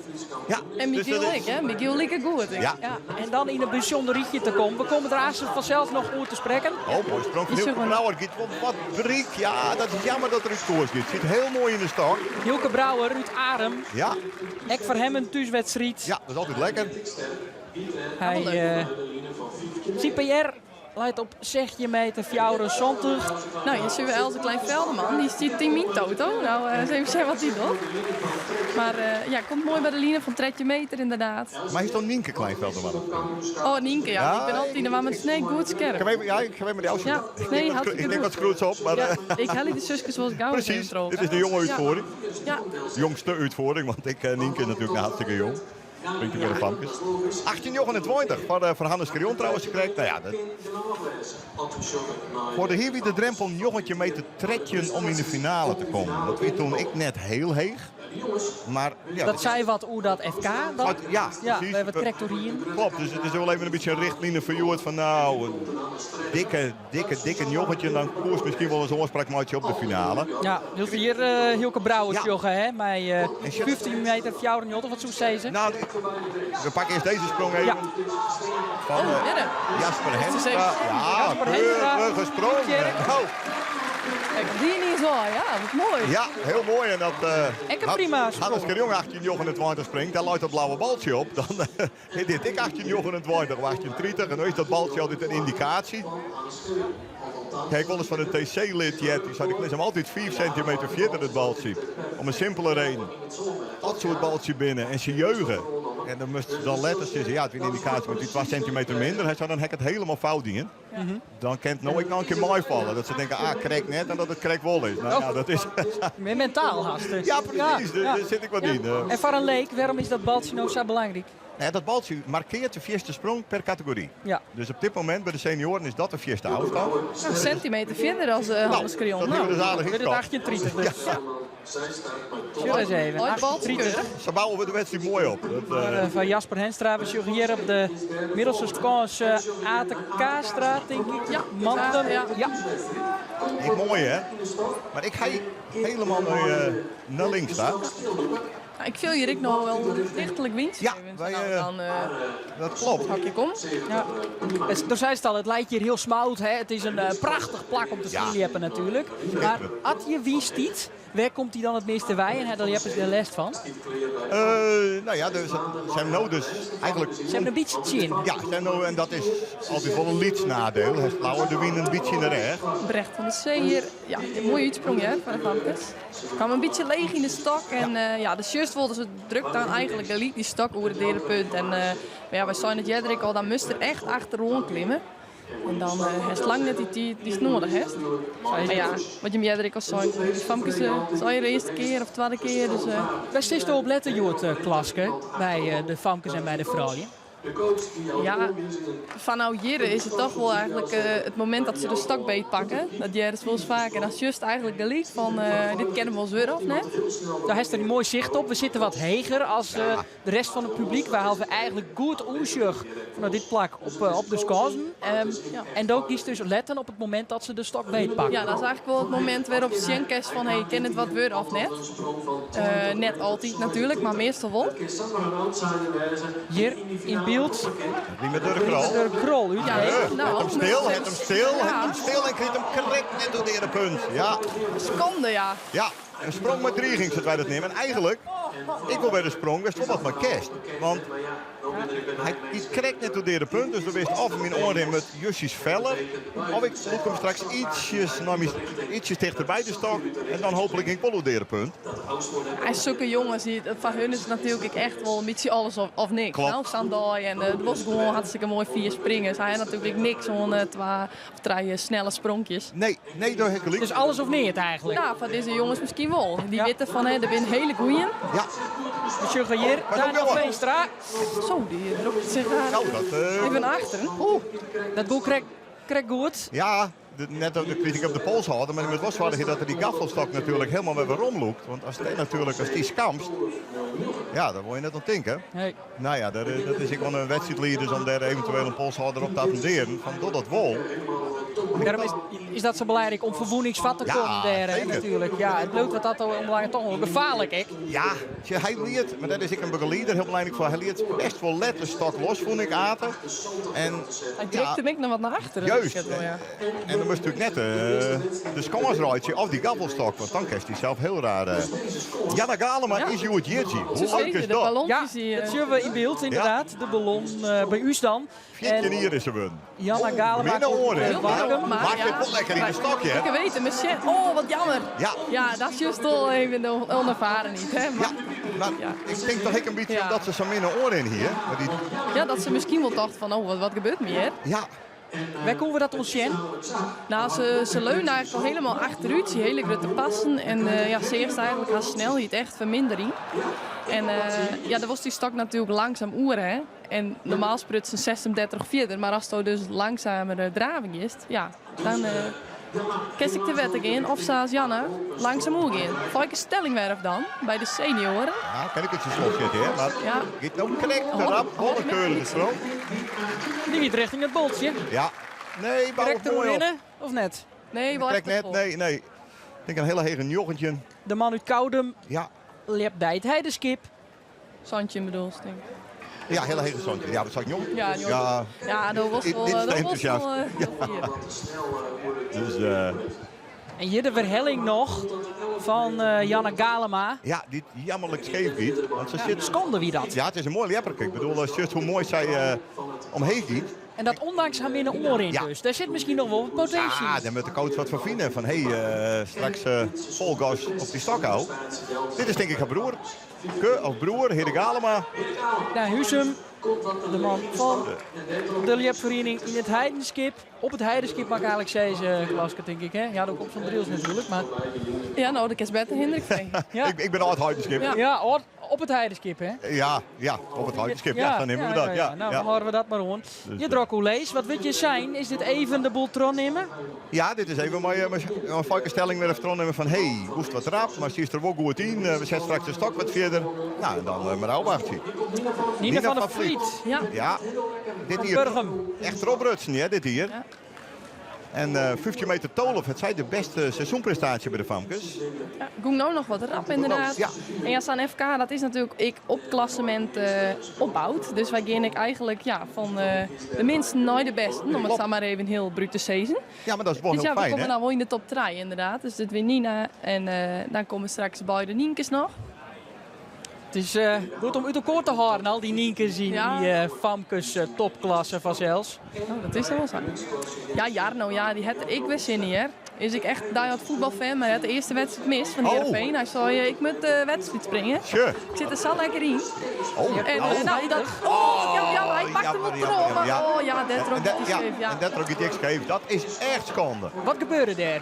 [SPEAKER 3] Ja.
[SPEAKER 4] En Michiel ek, hè? Michiel like goed.
[SPEAKER 3] Ja.
[SPEAKER 7] En dan yn in bysûnder rychje te kommen. We komme der aanst fansels noch oer te sprekken.
[SPEAKER 3] Oh, moai sprong fan Hylke Brouwer. Giet wol wat bryk. Ja, dat is jammer dat er út koers giet. Sit hiel moai yn de stok.
[SPEAKER 7] Hylke Brouwer út Arum.
[SPEAKER 3] Ja.
[SPEAKER 7] Ek foar him in thúswedstriid.
[SPEAKER 3] Ja, dat is altyd lekker.
[SPEAKER 7] Hy, syn PR leit op 16 meter 74.
[SPEAKER 4] Nou, je ziet Else Klein-Velderman, die stiet in mijn toto. Nou, eens even zeggen wat die doet. Maar ja, komt mooi bij de lijn van 13 meter inderdaad.
[SPEAKER 3] Maar is dan Nienke Klein-Velderman?
[SPEAKER 4] Oh, Nienke, ja. Ik ben altijd in de war met Snake goed scherp.
[SPEAKER 3] Ik ga even, ja, ik ga even met die
[SPEAKER 4] Ja, nee, hartstikke
[SPEAKER 3] Ik denk
[SPEAKER 4] goed.
[SPEAKER 3] wat scroets op, maar,
[SPEAKER 4] Ja, ik haal die zusjes zoals ik
[SPEAKER 3] Precies, dit is de jonge uitvoering.
[SPEAKER 4] Ja.
[SPEAKER 3] De jongste uitvoering, want ik, Nienke is natuurlijk hartstikke jong. Puntje bij de famkes. 1829 voor Hannes Krion trouwens gekregen. Nou ja, dat... Voor de hier wie de drempel een jongetje mee te trekken om in de finale te komen. Dat weet toen ik net heel heeg. Maar, ja,
[SPEAKER 7] dat zei wat hoe dat FK dan?
[SPEAKER 3] Wat, ja,
[SPEAKER 7] Ja,
[SPEAKER 3] precies.
[SPEAKER 7] we hebben het correct door hier.
[SPEAKER 3] Klopt, dus het is wel even een beetje een richtlijne verjoerd van nou, een dikke, dikke, dikke jongetje. En dan koers misschien wel eens een oorspraakmatje op de finale.
[SPEAKER 7] Ja, dus hier Hylke Brouwer
[SPEAKER 3] Ja.
[SPEAKER 7] joggen, hè, met
[SPEAKER 3] En shit.
[SPEAKER 7] 15 meter, 94, wat zo zei ze?
[SPEAKER 3] Nou, we pakken eerst deze sprong even.
[SPEAKER 7] Ja.
[SPEAKER 3] Van,
[SPEAKER 4] Oh, verder.
[SPEAKER 3] Jasper
[SPEAKER 4] Is het
[SPEAKER 3] Henstra.
[SPEAKER 4] even-
[SPEAKER 3] Ja,
[SPEAKER 7] Jasper Henstra.
[SPEAKER 3] keurige sprong.
[SPEAKER 7] Tjerk.
[SPEAKER 3] Nou,
[SPEAKER 4] Kijk, die niet zo, ja, wat mooi.
[SPEAKER 3] ja, heel mooi. En dat,
[SPEAKER 7] Ik een prima sprong.
[SPEAKER 3] Hannes Krion 1829 springt, daar luidt dat blauwe baltje op. Dan dit ik 1829 of 1830 en dan is dat baltje altijd een indicatie. Kijk, wel eens van een T C-lid, Jet, die zei, ik lees hem altijd 4 centimeter verder het baltje. Om een simpele reden. Dat soort baltje binnen en ze jeugen. En dan moest ze dan letters zeggen, ja, het is een indicatie, maar die 2 centimeter minder. Hij zou dan hek het helemaal fout dingen. Dan kent nou ik nog een keer mooi vallen. Dat ze denken, ah, krek net en dat het krek wol is. Nou ja, dat is...
[SPEAKER 7] Meer mentaal haast. Dus.
[SPEAKER 3] Ja, precies.
[SPEAKER 7] Ja,
[SPEAKER 3] Daar
[SPEAKER 7] ja.
[SPEAKER 3] zit ik wat in.
[SPEAKER 7] En voor een leek, waarom is dat baltje nou zo belangrijk?
[SPEAKER 3] Nou ja, dat baltje markeert de vierste sprong per categorie.
[SPEAKER 7] Ja.
[SPEAKER 3] Dus op dit moment bij de senioren is dat de vierste afstand.
[SPEAKER 4] Nou, een centimeter verder als Hannes Krion.
[SPEAKER 3] dat
[SPEAKER 4] Nou.
[SPEAKER 3] hebben we dus aardig
[SPEAKER 7] Wordt het
[SPEAKER 3] ingekocht.
[SPEAKER 7] 1830 dus. Ja. Zullen we eens even.
[SPEAKER 4] Hoi, baltje
[SPEAKER 7] 1830.
[SPEAKER 4] keurig.
[SPEAKER 3] Zo bouwen we de wedstrijd mooi op. Dat
[SPEAKER 7] Van Jasper Henstra. We zullen hier op de middelste kans A T K-straat, denk ik.
[SPEAKER 4] Ja,
[SPEAKER 7] Mantgum.
[SPEAKER 4] ja.
[SPEAKER 7] Ja.
[SPEAKER 3] Echt mooi, hè? Maar ik ga helemaal naar links daar.
[SPEAKER 4] Nou, ik viel hier ik nog wel lichtelijk wind.
[SPEAKER 3] Ja,
[SPEAKER 4] Even
[SPEAKER 3] wij,
[SPEAKER 4] nou, dan
[SPEAKER 3] dat klopt.
[SPEAKER 4] Hakje kom.
[SPEAKER 7] Ja. Het, daar zei het al, het lijkt hier heel smout. Hè? Het is een prachtig plak om te skiën natuurlijk. Maar als je wie stiet, waar komt hij dan het meeste wij en daar hebben ze de les van?
[SPEAKER 3] Nou ja, dus, ze hebben nou dus eigenlijk...
[SPEAKER 7] Ze hebben een beetje chin.
[SPEAKER 3] Ja, ze hebben nou, en dat is altijd wel een lietsnadeel. Hij flauwer de wind een beetje in de reg.
[SPEAKER 4] Brecht van de Zee hier. Ja, een mooie uitsprong hè, van de Famkes. Kwam een beetje leeg in de stok en ja, de just wilde ze drukt dan eigenlijk de liet die stok over het derde punt. En maar ja, wij zijn het Jedrik al, dan moest er echt achterom klimmen. En dan heeft lang net die tijd die is nodig, hè? Maar ja, wat je met Jedrik al zei, die Famkes is al je de eerste keer of tweede keer. Dus.
[SPEAKER 7] Waar zit je op letten, Joert, Klaske, bij de Famkes en bij de vrouwen?
[SPEAKER 4] Ja, van nou Jirre is het toch wel eigenlijk het moment dat ze de stok beet pakken. Dat Jirre is wel eens vaak. En dat is juist eigenlijk de lied van dit kennen we ons weer of net.
[SPEAKER 7] Daar heeft er een mooi zicht op. We zitten wat heger als de rest van het publiek. Wij halen eigenlijk goed oenzig vanuit dit plak op de schazen. En ook kiest dus letten op het moment dat ze de stok beet pakken.
[SPEAKER 4] Ja, dat is eigenlijk wel het moment waarop Sjenkes van hey, ken het wat weer of net. Net altijd natuurlijk, maar meestal wel.
[SPEAKER 7] Hier in beeld.
[SPEAKER 3] Die met Dirk Krol.
[SPEAKER 7] Dirk Krol, u
[SPEAKER 4] Ja,
[SPEAKER 3] Ja,
[SPEAKER 4] nou,
[SPEAKER 3] het hem stil, het hem stil,
[SPEAKER 4] Ja.
[SPEAKER 3] het hem stil en kreeg hem correct net door de ene punt. Ja.
[SPEAKER 4] Seconde, ja.
[SPEAKER 3] Ja, een sprong met dreiging, zoals wij dat nemen. En eigenlijk, ik wil bij de sprong best wel wat maar kerst. Want hij kreeg net door de ene punt, dus dan wist of mijn oren met Jussies feller, of ik moet hem straks ietsjes, naar mijn, ietsjes dichter bij de stok en dan hopelijk in de ene punt.
[SPEAKER 4] En zulke jongens, die, van hun is het natuurlijk echt wel een beetje alles of niks. Nou, Sandoy en het was gewoon hartstikke mooi 4 springen. Zij had natuurlijk niks om 2 of 3 snelle spronkjes.
[SPEAKER 3] Nee, nee, daar heb ik gelijk.
[SPEAKER 7] Dus alles of niet eigenlijk?
[SPEAKER 4] Ja, van deze jongens misschien wel. Die weten van, hè, er zijn hele goeien.
[SPEAKER 3] Ja.
[SPEAKER 7] De Sugar
[SPEAKER 3] Maar
[SPEAKER 7] Daniel
[SPEAKER 3] ook wel.
[SPEAKER 7] Veenstra.
[SPEAKER 4] Zo, die dropt zich daar
[SPEAKER 3] Nou, dat
[SPEAKER 4] even achter.
[SPEAKER 7] Oeh, dat boek kreeg goed.
[SPEAKER 3] Ja. de, net de kritiek op de pols hâlde, mar je moatte wol soargje dat er dy gaffelstok natuerlik helemaal wer weromlûkt. Want as dy natuerlik, as dy skamst, ja, daar wol je net oan tinke.
[SPEAKER 7] Nee.
[SPEAKER 3] Nou ja, dat, dat is ek oan de wedstriidlieders om dêr eventueel in polshâlder op te attendearjen. Fan doch dat wol.
[SPEAKER 7] Dêrom is, is dat sa belangryk om ferwûnings foar te kommen dêr, hè, natuerlik. Ja, it bliuwt wat dat oanbelanget toch wol gefaarlik ek.
[SPEAKER 3] Ja, sjoch, hy liet, mar dêr is ek in begelieder hiel belangryk foar, hy liet best wol let de stok los, fûn ik, Ate. En,
[SPEAKER 4] Hy drukt him ek noch wat nei achteren.
[SPEAKER 3] Juist. En dan moatst natuerlik net de skâns reitsje of dy gaffelstok, want dan kinst dysels hiel raar. Janna Galema is hjoed jierdei. Hoe leuk is
[SPEAKER 4] De
[SPEAKER 3] dat?
[SPEAKER 4] ballonnetjes
[SPEAKER 7] Ja,
[SPEAKER 4] die,
[SPEAKER 7] dat sjogge we yn byld inderdaad. De ballon by ús dan.
[SPEAKER 3] 14 jier is se wurden.
[SPEAKER 7] Janna Galema
[SPEAKER 3] Minne
[SPEAKER 7] komt
[SPEAKER 3] oaren.
[SPEAKER 7] uit Warkum.
[SPEAKER 3] Maar zit wol lekker yn de stok, hè?
[SPEAKER 4] Ik weet het, maar oh, wat jammer.
[SPEAKER 3] Ja.
[SPEAKER 4] Ja, dat is juist al even de onervarenheid, hè. Maar,
[SPEAKER 3] Ja, maar ik denk toch ek in bytsje
[SPEAKER 4] Ja.
[SPEAKER 3] omdat se sa'n minne oaren hie. Maar dy,
[SPEAKER 4] ja, dat se miskien wol tocht fan, oh, wat, wat gebeurt my hjir?
[SPEAKER 3] ja,
[SPEAKER 7] Wêr koene we dat oan sjen?
[SPEAKER 4] Nou, se leunde eigenlijk al helemaal achteruit. Dy hiele grutte passen. En ja, se earst eigenlijk har snelheid echt fermindering. En ja, dan was dy stok natuerlik langsum oer, hè. En normaal sprutsen 36 fierder, mar asto dus langsumer draven giest, ja, dan kinst ek te wetter gean. Of sa as Janna, langsum oer gean. Feike Stellingwerf dan, by de senioaren.
[SPEAKER 3] Ja, kin ik it slot sitte, hè? Mar
[SPEAKER 4] Ja.
[SPEAKER 3] giet no krekt te rap, wol in keurige sprong.
[SPEAKER 7] Dy giet rjochting it boltsje.
[SPEAKER 3] Ja. Nee, bou
[SPEAKER 7] Krekt
[SPEAKER 3] it moai op.
[SPEAKER 7] deroerhinne, of net?
[SPEAKER 4] Nee, wol
[SPEAKER 3] Krekt
[SPEAKER 4] echt
[SPEAKER 3] net,
[SPEAKER 4] te fol.
[SPEAKER 3] nee, nee. Ik denk in hiele hege 19.
[SPEAKER 7] De man út Koudum
[SPEAKER 3] Ja.
[SPEAKER 7] ljept by it Heidenskip.
[SPEAKER 4] 17 bedoelst, denk ik.
[SPEAKER 3] Ja, hiele hege 17. Ja, wat sei ik, njoggen?
[SPEAKER 4] Ja, njoggen.
[SPEAKER 3] Ja,
[SPEAKER 4] Ja, dat was
[SPEAKER 3] Dit-
[SPEAKER 4] wol,
[SPEAKER 3] dit is
[SPEAKER 4] dat was
[SPEAKER 3] enthousiast.
[SPEAKER 4] wol, heel fier.
[SPEAKER 3] Dus,
[SPEAKER 7] En hjir de werhelling noch fan Janna Galema.
[SPEAKER 3] ja, dy't jammerlik skeef giet. Want se sit...
[SPEAKER 7] Skande wie dat.
[SPEAKER 3] Ja, it is in moai ljepperke. Ik bedoel, sjochst hoe moai sy omheech giet.
[SPEAKER 7] En dat ûndanks har minne oanrin
[SPEAKER 3] Ja.
[SPEAKER 7] dus. Dêr sit miskien noch wol wat potinsje
[SPEAKER 3] Ja,
[SPEAKER 7] yn.
[SPEAKER 3] dêr moat de coach wat fan fine. Fan hé, hey, straks fol gas op dy stok ôf. Dit is tink ik har broer. Ke of broer, Hidde Galema.
[SPEAKER 7] Naar Huzum, de man fan de ljepferiening yn it Heidenskip. Op it Heidenskip mag ik eigenlijk sizze, Klaske, tink ik. Hè? Ja, dat komt fan Drylts natuerlik. Mar...
[SPEAKER 4] Ja, no, dat kinst better Hindrik freegje.
[SPEAKER 7] Ja.
[SPEAKER 3] Ik bin âld Heidenskip.
[SPEAKER 4] Ja.
[SPEAKER 7] Ja, âld, op it Heidenskip, hè?
[SPEAKER 3] Ja, ja, op it Heidenskip. Ja, dan nimme we dat. Ja,
[SPEAKER 7] Nou,
[SPEAKER 3] ja.
[SPEAKER 7] dan hâlde we dat mar oan.
[SPEAKER 3] Dus,
[SPEAKER 7] Je drok lees. Wat wurdt hjir sein? Is dit even de boel trochnimme?
[SPEAKER 3] Ja, dit is even mei Feike Stellingwerf trochnimme fan hey, hoecht wat rap, mar syst der wol goed yn. We sette straks de stok wat fierder. Nou, en dan mar ôfwachtsje.
[SPEAKER 7] Nina van der Vliet.
[SPEAKER 4] Ja.
[SPEAKER 3] Ja, dit
[SPEAKER 7] Van
[SPEAKER 3] hier.
[SPEAKER 7] Burgum.
[SPEAKER 3] Echt trochbrutsen, hè, dit hier.
[SPEAKER 4] Ja.
[SPEAKER 3] En 15 meter 12, it sei de bêste seizoenprestaasje by de famkes.
[SPEAKER 4] Ja, ging nou noch wat rap inderdaad.
[SPEAKER 3] Ja.
[SPEAKER 4] En ja, sa'n FK, dat is natuerlik ek op klassemint opboud. Dus wy gean ek eigenlijk ja, fan de minsten nei de bêsten, om it sa mar even hiel brút te sizzen.
[SPEAKER 3] Ja, mar dat is wol
[SPEAKER 4] Dus
[SPEAKER 3] hiel
[SPEAKER 4] ja, we
[SPEAKER 3] fijn,
[SPEAKER 4] komme
[SPEAKER 3] hè?
[SPEAKER 4] dan wol yn de top 3 inderdaad. Dus dit wie Nina en dan komme straks beide Nienkes noch.
[SPEAKER 7] It is goed om út elkoar te hâlden, al dy Nienkes yn
[SPEAKER 4] Ja.
[SPEAKER 7] dy famkes topklasse fansels.
[SPEAKER 4] Oh, dat is wol sa. Ja, Jarno, ja, dy hat der ek wer sin yn, hear. Is ek echt diehard fuotbalfan, mar hy hat de earste wedstriid mist fan
[SPEAKER 3] Oh.
[SPEAKER 4] Heerenveen. Hy sei, ik moat de wedstriid springe.
[SPEAKER 3] Sure.
[SPEAKER 4] Ik sit der sa lekker yn.
[SPEAKER 3] Oh,
[SPEAKER 4] En,
[SPEAKER 3] oh.
[SPEAKER 4] nou, dat, oh, ja, ja, hy pakt him
[SPEAKER 3] Jammer,
[SPEAKER 4] op
[SPEAKER 3] jammer,
[SPEAKER 4] troch, mar
[SPEAKER 3] jammer, ja.
[SPEAKER 4] oh ja, dêr trok
[SPEAKER 3] En dat-
[SPEAKER 4] hy
[SPEAKER 3] ja,
[SPEAKER 4] skeef, ja.
[SPEAKER 3] en dêr trok hy ek skeef. Dat is echt skande.
[SPEAKER 7] Wat gebeurde dêr?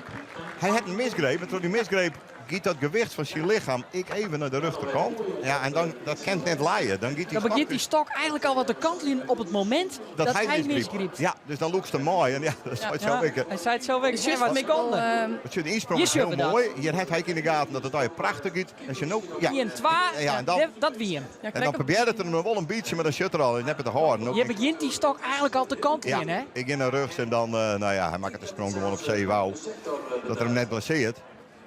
[SPEAKER 3] Hy hat in misgreep en troch dy misgreep giet dat gewicht fan syn lichem ek even nei de rjochterkant. Ja, en dan, dat kin net lije. Dan giet dy
[SPEAKER 7] Dan
[SPEAKER 3] stok
[SPEAKER 7] begjint dy stok eigenlijk al wat te kanteljen op it momint dat,
[SPEAKER 3] dat,
[SPEAKER 7] hy
[SPEAKER 3] hy
[SPEAKER 7] misgrypt.
[SPEAKER 3] misgrypt. Ja, dus dan lûkst er mei. En ja, dat
[SPEAKER 4] Ja.
[SPEAKER 3] sei
[SPEAKER 7] Ja,
[SPEAKER 3] zo ik.
[SPEAKER 7] hy sei it sels ek,
[SPEAKER 4] Dus
[SPEAKER 7] hè,
[SPEAKER 4] juist
[SPEAKER 7] wat
[SPEAKER 4] ik wel,
[SPEAKER 7] skande.
[SPEAKER 3] Want de ynsprong
[SPEAKER 7] Hjir
[SPEAKER 3] is hiel
[SPEAKER 7] sjogge we dat.
[SPEAKER 3] moai. Hjir hat hy yn de gaten dat it allegear prachtich giet. En se no, ja.
[SPEAKER 7] 1, 2,
[SPEAKER 3] Ja, en dan,
[SPEAKER 7] dat wie him.
[SPEAKER 4] Ja,
[SPEAKER 3] en dan probearret er him wol in bytsje, mar dan sjocht er al, net mear te hâlden. Ook
[SPEAKER 7] Je
[SPEAKER 3] ik-
[SPEAKER 7] begjint dy stok eigenlijk al te kanteljen,
[SPEAKER 3] ja,
[SPEAKER 7] hè?
[SPEAKER 3] ik gean nei rjochts en dan, nou ja, hy makket de sprong gewoan op see, wauw. Dat er him net blessearret.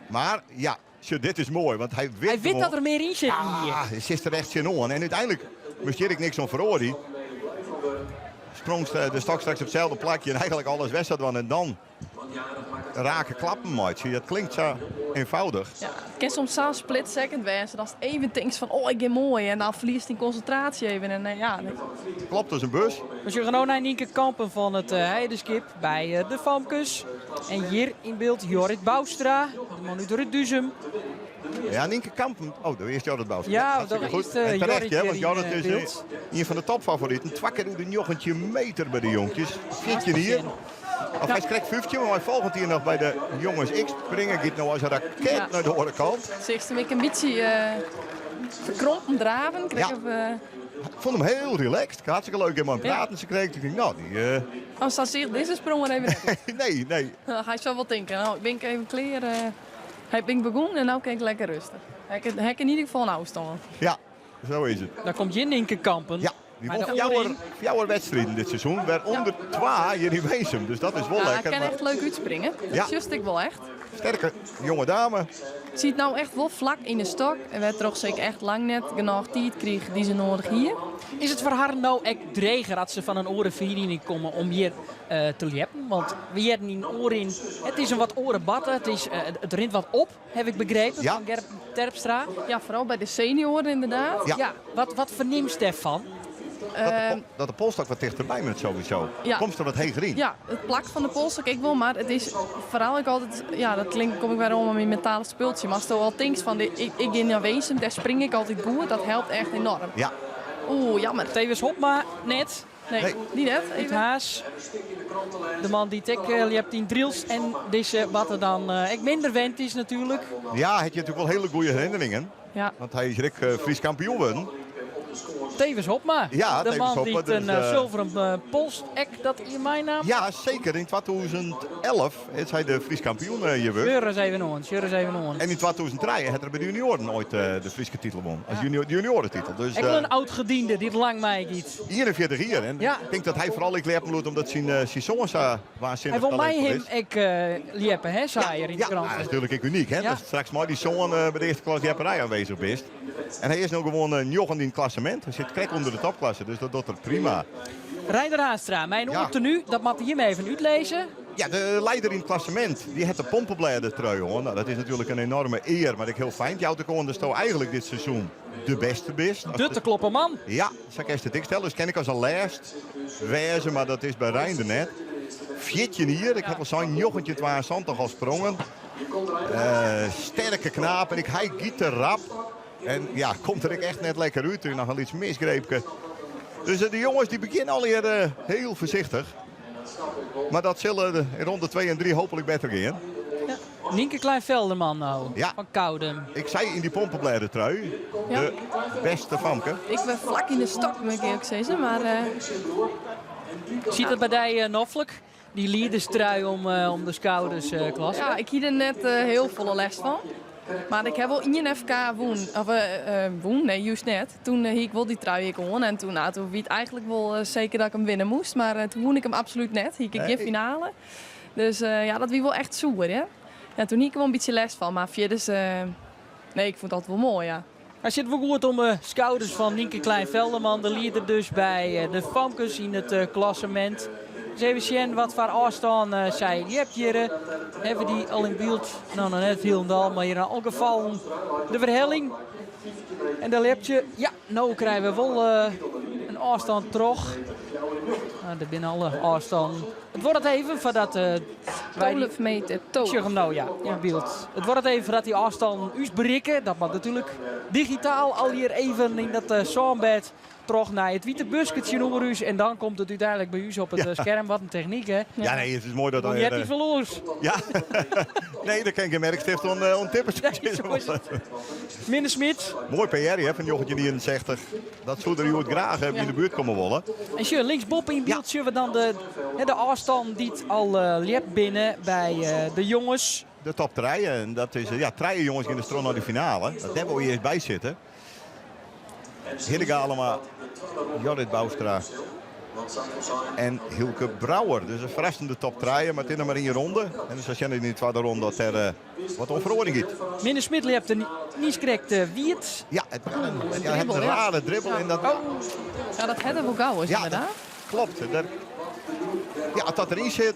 [SPEAKER 3] Mar ja, sjoch, dit is moai, want hy wit
[SPEAKER 7] Hy wit
[SPEAKER 3] gewoan-
[SPEAKER 7] dat der mear yn sit hjir.
[SPEAKER 3] Ah, hy sit der echt tsjinoan. En úteinlik moast hjir ek niks oan feroarje. Sprong de stok straks op itselde plakje en eigenlijk alles wer sa dwaan. En dan rake klappen meitsje. Dat klinkt sa eenvoudig.
[SPEAKER 4] Ja, it kin soms sa'n split second wêze. Datst even tinkst fan, oh, ik gean moai. En dan ferliest dyn konsintraasje even. En, ja, dan
[SPEAKER 3] Klopt as in bus.
[SPEAKER 7] We sjogge no nei Nienke Kampen fan it Heidenskip by de famkes. En hjir yn byld Jorrit Bouwstra, de man út Reduzum.
[SPEAKER 3] Ja, Nienke Kampen. Oh, dêr is Jorrit Bouwstra.
[SPEAKER 7] Ja,
[SPEAKER 3] Hartstikke
[SPEAKER 7] dat
[SPEAKER 3] goed.
[SPEAKER 7] is,
[SPEAKER 3] En terecht,
[SPEAKER 7] Jorrit
[SPEAKER 3] hè, want
[SPEAKER 7] hier
[SPEAKER 3] Jorrit
[SPEAKER 7] in,
[SPEAKER 3] is
[SPEAKER 7] beeld.
[SPEAKER 3] een van de topfavorieten. Twa kear oer de 19 meter by de jonkjes. 14 jier. Of hy is krekt 15, mar hy folget hjir noch by de jonges. Ik springen giet no as in raket
[SPEAKER 4] Ja.
[SPEAKER 3] nei de oare kant.
[SPEAKER 4] Seachst him ek in bytsje ferkrompen draven. Krekt
[SPEAKER 3] Ja.
[SPEAKER 4] of.
[SPEAKER 3] Ik fûn him hiel relaxed. Ik hartstikke leuk mei him praten. Se kreeg. Ik tink, no, dy.
[SPEAKER 4] Oh, sa seach dizze sprong der even net út.
[SPEAKER 3] Nee, nee.
[SPEAKER 4] Hy sil wol tinke, no, ik bin even klear. Hy bin begûn en no kin ik lekker rêstich. Hy kin yn ieder gefal in ôfstân.
[SPEAKER 3] Ja, zo is it.
[SPEAKER 7] Dan komt hjir Nynke Kampen.
[SPEAKER 3] Ja, dy won fjouwer wedstriden dit seizoen, wêrûnder twa hjir yn Winsum. Dus dat is wol lekker.
[SPEAKER 4] Hy kin echt leuk útspringe. Dat sjochst ek wol echt.
[SPEAKER 3] Sterke jonge dame.
[SPEAKER 4] Siet no echt wol flak yn de stok en wêrtroch se ek echt lang net genôch tiid krige dy't se noadich hie.
[SPEAKER 7] Is it foar har no ek dreger as se fan in oare feriening komme om hjir te ljeppen? Want we hearden yn oaryn, it is in wat oare batte, it, is, it rint wat op, haw ik begrepen fan Gerp Terpstra.
[SPEAKER 4] Ja, foaral by de senioaren ynderdaad.
[SPEAKER 7] Ja, wat fernimst dêrfan?
[SPEAKER 3] Dat de polsstok wat tichterby moat sowieso. Komst der wat heger yn.
[SPEAKER 4] Ja, it plak fan de polsstok ek wol, mar it is foaral ek altyd, ja, dat klinkt, kom ik wer oan mei myn mentale spultsje, mar asto al tinkst fan ik gean nei Winsum, dêr spring ik altyd goed, dat helpt echt enorm.
[SPEAKER 3] Ja.
[SPEAKER 4] Oeh, jammer.
[SPEAKER 7] Thewis Hobma net.
[SPEAKER 4] Nee, dy net.
[SPEAKER 7] Út Harns. De man dy't ek ljept yn Drylts en dizze wat er dan ek minder wend is natuerlik.
[SPEAKER 3] Ja, hat hjir natuerlik wol hiele goede herinneringen.
[SPEAKER 4] Ja.
[SPEAKER 3] Want hy is hjir ek Frysk kampioen wurden.
[SPEAKER 7] Thewis Hobma,
[SPEAKER 3] Ja,
[SPEAKER 7] de
[SPEAKER 3] Thewis
[SPEAKER 7] man
[SPEAKER 3] Hobma,
[SPEAKER 7] dy't in
[SPEAKER 3] dus,
[SPEAKER 7] sulveren pols ek dat jier meinaam.
[SPEAKER 3] Ja, seker. Yn 2011 is hy de Frysk kampioen hjir wurden.
[SPEAKER 7] Sjoch ris even oan, sjoch ris even oan.
[SPEAKER 3] En yn 2003 hat er by de junioaren oait de Fryske titel wûn. As junior, de junioarentitel. Dus,
[SPEAKER 7] Ek wol in oud-gediende dy't lang meigiet.
[SPEAKER 3] 41 jier. En ik tink dat hy foaral ek ljeppen bliuwt omdat syn soan sa waansinnich
[SPEAKER 7] Hy wol mei
[SPEAKER 3] talentvol
[SPEAKER 7] him
[SPEAKER 3] is.
[SPEAKER 7] ek ljeppe, hè, sei er yn de
[SPEAKER 3] Ja,
[SPEAKER 7] krante.
[SPEAKER 3] dat is natuerlik ek unyk, hè?
[SPEAKER 7] Ja.
[SPEAKER 3] Datst straks mei dy soan by de earste klas ljepperij aanwezich bist. En hy is no gewoan njoggende yn it klassemint. Hy sit krekt ûnder de topklasse, dus dat docht er prima.
[SPEAKER 7] Reinder Haanstra, mei in
[SPEAKER 3] Ja.
[SPEAKER 7] oar tenu, dat moat jim even útlizze.
[SPEAKER 3] Ja, de leider yn it klassemint, dy hat de pompeblêdetrui oan. No, dat is natuerlik in enoarme ear, mar ek hiel fijn. It jout ek oan datsto eigentlik dit seizoen de bêste bist.
[SPEAKER 7] De te kloppen man.
[SPEAKER 3] Ja, sa kinst it ek stelle. Dus kin ek as in lêst wêze, mar dat is by Reinder net. 14 jier, ik ha al sein, 1972 al sprongen. Sterke knaap en ek hy giet te rap. En ja, komt der ek echt net lekker út. Noch in lyts misgreepke. Dus de jonges dy begjinne allegear hiel foarsichtich. Mar dat sil yn ronde 2 en 3 hooplik better gean.
[SPEAKER 7] Nynke Klijn-Velderman no,
[SPEAKER 3] Ja.
[SPEAKER 7] fan Koudum.
[SPEAKER 3] Ik sei yn dy pompeblêdetrui,
[SPEAKER 4] Ja.
[SPEAKER 3] de bêste famke.
[SPEAKER 4] Ik bin flak yn de stok, moat ik earlik sizze, mar
[SPEAKER 7] Sit dat by dy noflik, dy liederstrui om de skouders, Klaske?
[SPEAKER 4] Ja, ik hie der net hiel folle lêst fan. Mar ik ha wol ien FK wûn. Of wûn? Nee, just net. Toen hie ik wol dy trui ek oan. En toen, nou, toen wie it eigentlik wol seker dat ik him winne moast. Mar toen wûn ik him absolút net. Hie ik ek gjin finale. Dus ja, dat wie wol echt soer, hè. Ja, toen hie ik der wol in bytsje lêst fan. Mar fierders, nee, ik fûn it altyd wol moai, ja.
[SPEAKER 7] Hy sit wol goed om de skouders fan Nynke Klijn-Velderman, de lieder dus by de famkes yn it klassemint. Dus even sjen wat foar ôfstân sy ljept hjir. Hawwe dy al yn byld? No, noch net hielendal, mar hjir yn alle gefallen de werhelling. En de ljepje, ja, no krije we wol in ôfstân troch. Nou, der binne alle ôfstannen. It duorret even foardat wy dy
[SPEAKER 4] 12 meter,
[SPEAKER 7] Ik sjoch him no, ja, yn byld. It duorret even foardat dy ôfstannen ús berikke. Dat moat natuerlik digitaal al hjir even yn dat sânbêd troch nei it wite buske tsjinoer ús. En dan komt it úteinlik by ús op it skerm. Wat in technyk, hè?
[SPEAKER 3] Ja, nee, it is moai dat
[SPEAKER 7] Hoe
[SPEAKER 3] hy,
[SPEAKER 7] heart dy verloors?
[SPEAKER 3] Ja, nee, dêr kin gjin merkstift oan tippe.
[SPEAKER 7] Nee, zo is it. Minne Smit.
[SPEAKER 3] Moai PR, hè, fan 1961. Dat soe er hjoed graach by yn de buert komme wolle.
[SPEAKER 7] En sjoch, linksboppe yn byld sjogge we dan de, hè, de ôfstannen dy't al ljept binne by de jonges.
[SPEAKER 3] De top trije. En dat is, ja, trije jonges gean dus troch nei de finale. Dat dêr wol je earst by sitte. Hidde Galema, Jorrit Bouwstra en Hylke Brouwer. Dus in ferrassende top trije, mar it is noch mar ien ronde. En dus we sjen yn de twadde ronde dat der wat oan feroaring giet.
[SPEAKER 7] Minne Smit ljept der niet krekt wiet.
[SPEAKER 3] Ja, it ja, het in rare dribbel. En dat,
[SPEAKER 4] Oh. Ja, dat het er wol gau is,
[SPEAKER 3] Ja,
[SPEAKER 4] ynderdaad.
[SPEAKER 3] dat klopt. Daar, ja, as dat deryn sit,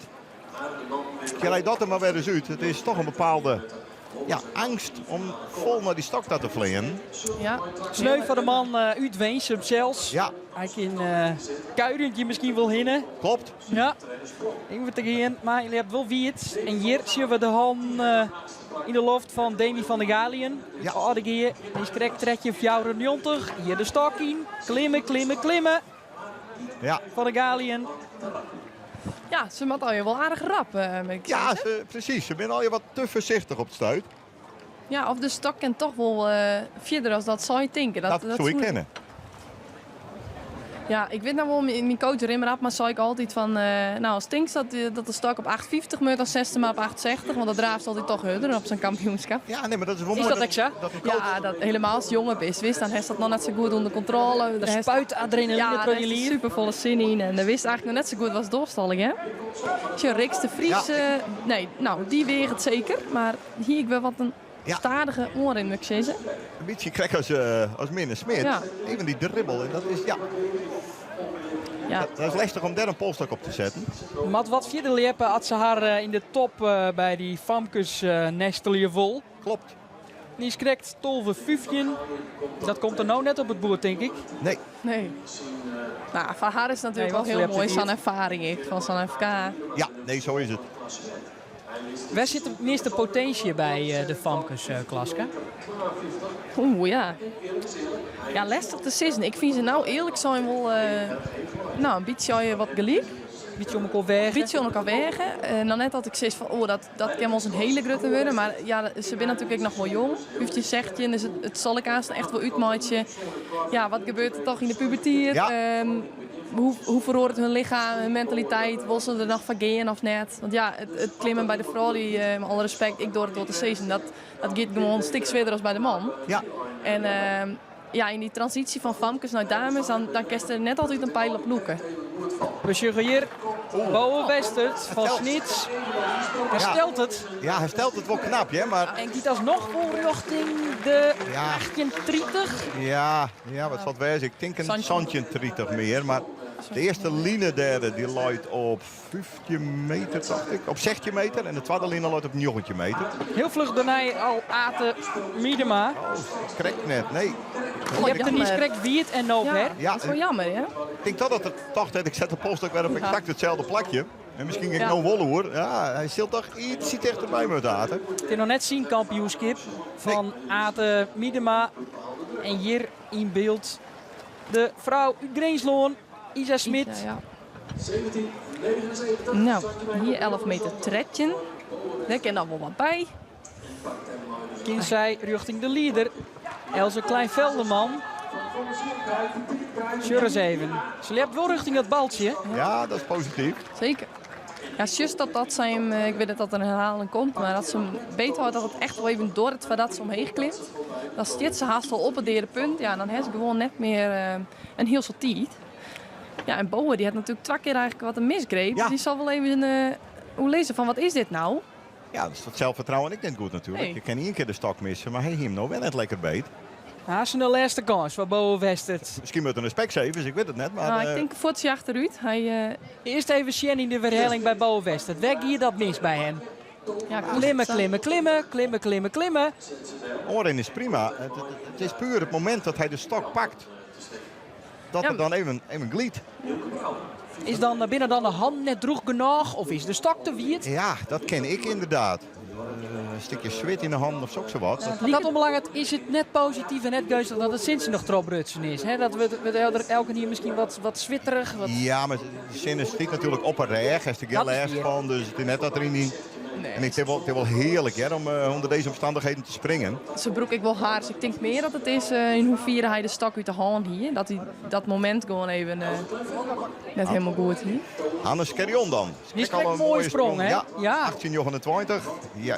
[SPEAKER 3] krijg dat der mar wer ris út. It is toch in bepaalde ja, eangst om fol nei dy stok ta te fleanen.
[SPEAKER 4] Ja.
[SPEAKER 7] Sneu foar de man út Winsum sels.
[SPEAKER 3] Ja.
[SPEAKER 7] Hy kin kuierjend miskien wol hinne.
[SPEAKER 3] Klopt.
[SPEAKER 7] Ja, even te gean, mar hy ljept wol wiet. En hjir sjogge we de hannen yn de loft fan Demi van der Galiën.
[SPEAKER 3] Ja.
[SPEAKER 7] Aldegea is krekt 1394. Hjir de stok yn. Klimme, klimme, klimme.
[SPEAKER 3] Ja.
[SPEAKER 7] Van der Galiën.
[SPEAKER 4] Ja, se moat alweer wol aardich rap, moet ik
[SPEAKER 3] Ja,
[SPEAKER 4] sizze.
[SPEAKER 3] precies. Se binne alweer wat te foarsichtich op it stuit.
[SPEAKER 4] Ja, of de stok kin toch wol fierder as dat sy tinke.
[SPEAKER 3] Dat,
[SPEAKER 4] Dat
[SPEAKER 3] soe ik
[SPEAKER 4] soe
[SPEAKER 3] kinne.
[SPEAKER 4] Ja, ik wit noch wol, myn coach Rimmer Abma sei ik altyd fan, nou ast tinkst dat, dat de stok op 8,50 moat, dan setst him mar op 8,60, want dat draafst altyd toch hurder op sa'n kampioenskip.
[SPEAKER 3] Ja, nee, mar dat is wol
[SPEAKER 7] Is
[SPEAKER 3] moai
[SPEAKER 7] dat ek sa?
[SPEAKER 3] Dat in coach...
[SPEAKER 4] Ja, dat, helemaal ast jonger bist, witst, dan hast dat noch net sa goed ûnder kontrôle.
[SPEAKER 7] Dan spuit adrenaline
[SPEAKER 4] Ja,
[SPEAKER 7] troch
[SPEAKER 4] dêr
[SPEAKER 7] je
[SPEAKER 4] hast
[SPEAKER 7] liif.
[SPEAKER 4] super folle sin yn en dan witst eigentlik noch net sa goed watst dochst allegear. Sjoch, Rixt de Vries,
[SPEAKER 3] Ja.
[SPEAKER 4] nee, nou, dy weaget seker, mar hie ik wer wat in
[SPEAKER 3] Ja.
[SPEAKER 4] Stadige oanrin, moat ik sizze.
[SPEAKER 3] In bytsje krekt as, as Minne Smit.
[SPEAKER 4] Ja.
[SPEAKER 3] Even dy dribbel en dat is, ja.
[SPEAKER 4] Ja.
[SPEAKER 3] Dat is lestich om dêr in polsstok op te setten.
[SPEAKER 7] Moat wat fierder ljeppe as se har yn de top by dy famkes nestelje wol.
[SPEAKER 3] Klopt.
[SPEAKER 7] Dy is krekt 12,15. Dat komt der no net op it boerd, tink ik.
[SPEAKER 3] Nee.
[SPEAKER 4] Nee. Nou, foar har is it natuerlik
[SPEAKER 7] Nee,
[SPEAKER 4] wol
[SPEAKER 7] wat
[SPEAKER 4] hiel
[SPEAKER 7] ljept
[SPEAKER 4] moai
[SPEAKER 7] it
[SPEAKER 4] sa'n erfaring ek fan sa'n FK.
[SPEAKER 3] Ja, nee, zo is it.
[SPEAKER 7] Wêr sit de measte potinsje by de famkes, Klaske?
[SPEAKER 4] Oeh, ja. Ja, lestich te sizzen. Ik fyn se no earlik sein wol no, in bytsje wat gelyk.
[SPEAKER 7] Bytsje oan elkoar weage?
[SPEAKER 4] Bytsje oan elkoar weage. No net dat ik sis fan oh, dat kin wolris in hiele grutte wurde. Mar ja, se binne natuerlik ek noch wol jong. 15, 16, dus it sil ek aanst echt wol útmeitsje. Ja, wat gebeurt der toch yn de pubertiid?
[SPEAKER 3] Ja.
[SPEAKER 4] Hoe feroaret hun lichem, hun mentaliteit? Wolle se der noch foar gean of net? Want ja, it klimmen by de froulju, mei alle respekt, ik doar it wol te sizzen, dat giet gewoan in stik swierder as by de man.
[SPEAKER 3] Ja.
[SPEAKER 4] En ja, yn dy transysje fan famkes nei dames, dan kinst der net altyd in peil op lûke.
[SPEAKER 7] We sjogge hjir Bowe Westert fan Snits. Hy stelt it.
[SPEAKER 3] Ja, hy stelt it wol knap, hè, mar...
[SPEAKER 7] En giet alsnoch wol rjochting de 1830.
[SPEAKER 3] Ja, ja, wat sil it wêze? Ik tink in 1730 mear, mar de earste line dêr dy leit op 15 meter, tocht ik. Op 16 meter en de twadde line leit op 19 meter.
[SPEAKER 7] Hiel fluch dêrnei al Ate Miedema.
[SPEAKER 3] Oh, krekt net, nee.
[SPEAKER 7] Je hebt er niet krekt wiet en no
[SPEAKER 4] Ja,
[SPEAKER 3] Ja,
[SPEAKER 4] dat is wol jammer, hè?
[SPEAKER 3] Ik tink toch dat er tocht hat, ik set de polsstok wer op eksakt itselde plakje. En miskien ek
[SPEAKER 4] Ja.
[SPEAKER 3] no wol oer. Ja, hy sil toch ietsje tichterby moatte, Ate.
[SPEAKER 7] It is noch net syn kampioenskip fan Ate Miedema. En hjir yn byld de frou út Grinslân, Isa Smit.
[SPEAKER 4] Isa, ja. Nou, hjir 11 meter 13. Dêr kin dan wol wat by.
[SPEAKER 7] Kin sy rjochting de lieder, Else Klein-Velderman. Sjoch ris even. Se ljept wol rjochting dat baltsje.
[SPEAKER 3] Ja, dat is posityf.
[SPEAKER 4] Seker. Ja, just dat dat sy him, ik wit net dat der in herhaling komt, mar dat se him beet hâldt dat it echt wol even duorret foardat se omheech klimt. Dan stiet se hast al op it deade punt. Ja, dan ha se gewoan net mear in hiel soad tiid. Ja, en Bowe dy hat natuerlik twa kear eigentlik wat in misgreep. Dus dy sil wol even oerlizze fan wat is dit no?
[SPEAKER 3] Ja, dat is dat zelfvertrouwen ek net goed natuerlik.
[SPEAKER 4] Nee.
[SPEAKER 3] Je kin ien kear de stok misse, mar hy hie him no wer net lekker beet.
[SPEAKER 7] Hast de lêste kâns foar Bowe Westert.
[SPEAKER 3] Miskien moat er in Specsavers, ik wit it net. Mar,
[SPEAKER 4] Nou, ik tink fuotsje achterút. Hy,
[SPEAKER 7] Earst even sjen yn de werhelling by Bowe Westert. Wêr gie dat mis by him?
[SPEAKER 4] Ja,
[SPEAKER 7] Klimme, klimme, klimme, klimme, klimme, klimme.
[SPEAKER 3] Oanrin is prima. It is puer it momint dat hy de stok pakt, dat er dan even glydt.
[SPEAKER 7] Is dan, binne dan de hannen net drûch genôch of is de stok te wiet?
[SPEAKER 3] Ja, dat ken ik ynderdaad. In stikje swit yn de hannen of soksawat.
[SPEAKER 7] Wat dat oanbelanget is it net posityf en net geunstich dat it sintsje noch trochbrutsen is. Hè? Dat wurdt elkenien miskien wat switterich. Wat...
[SPEAKER 3] Ja, mar de sinne stiet natuerlik op 'e rêch. Hast der gjin
[SPEAKER 7] Dat is
[SPEAKER 3] lêst
[SPEAKER 7] wier.
[SPEAKER 3] fan, dus it is net dat er yn dy En it is wol hearlik hear, om ûnder dizze omstannichheden te springen.
[SPEAKER 4] Se brûke ek wol har, dus ik tink mear dat it is yn hoefiere hy de stok út de hân hie. Dat hy dat momint gewoan even net hielendal goed hie.
[SPEAKER 3] Hannes Scherjon dan.
[SPEAKER 7] Dy is krekt in moaie sprong, hè?
[SPEAKER 3] Ja,
[SPEAKER 7] Ja.
[SPEAKER 3] 1829. Ja,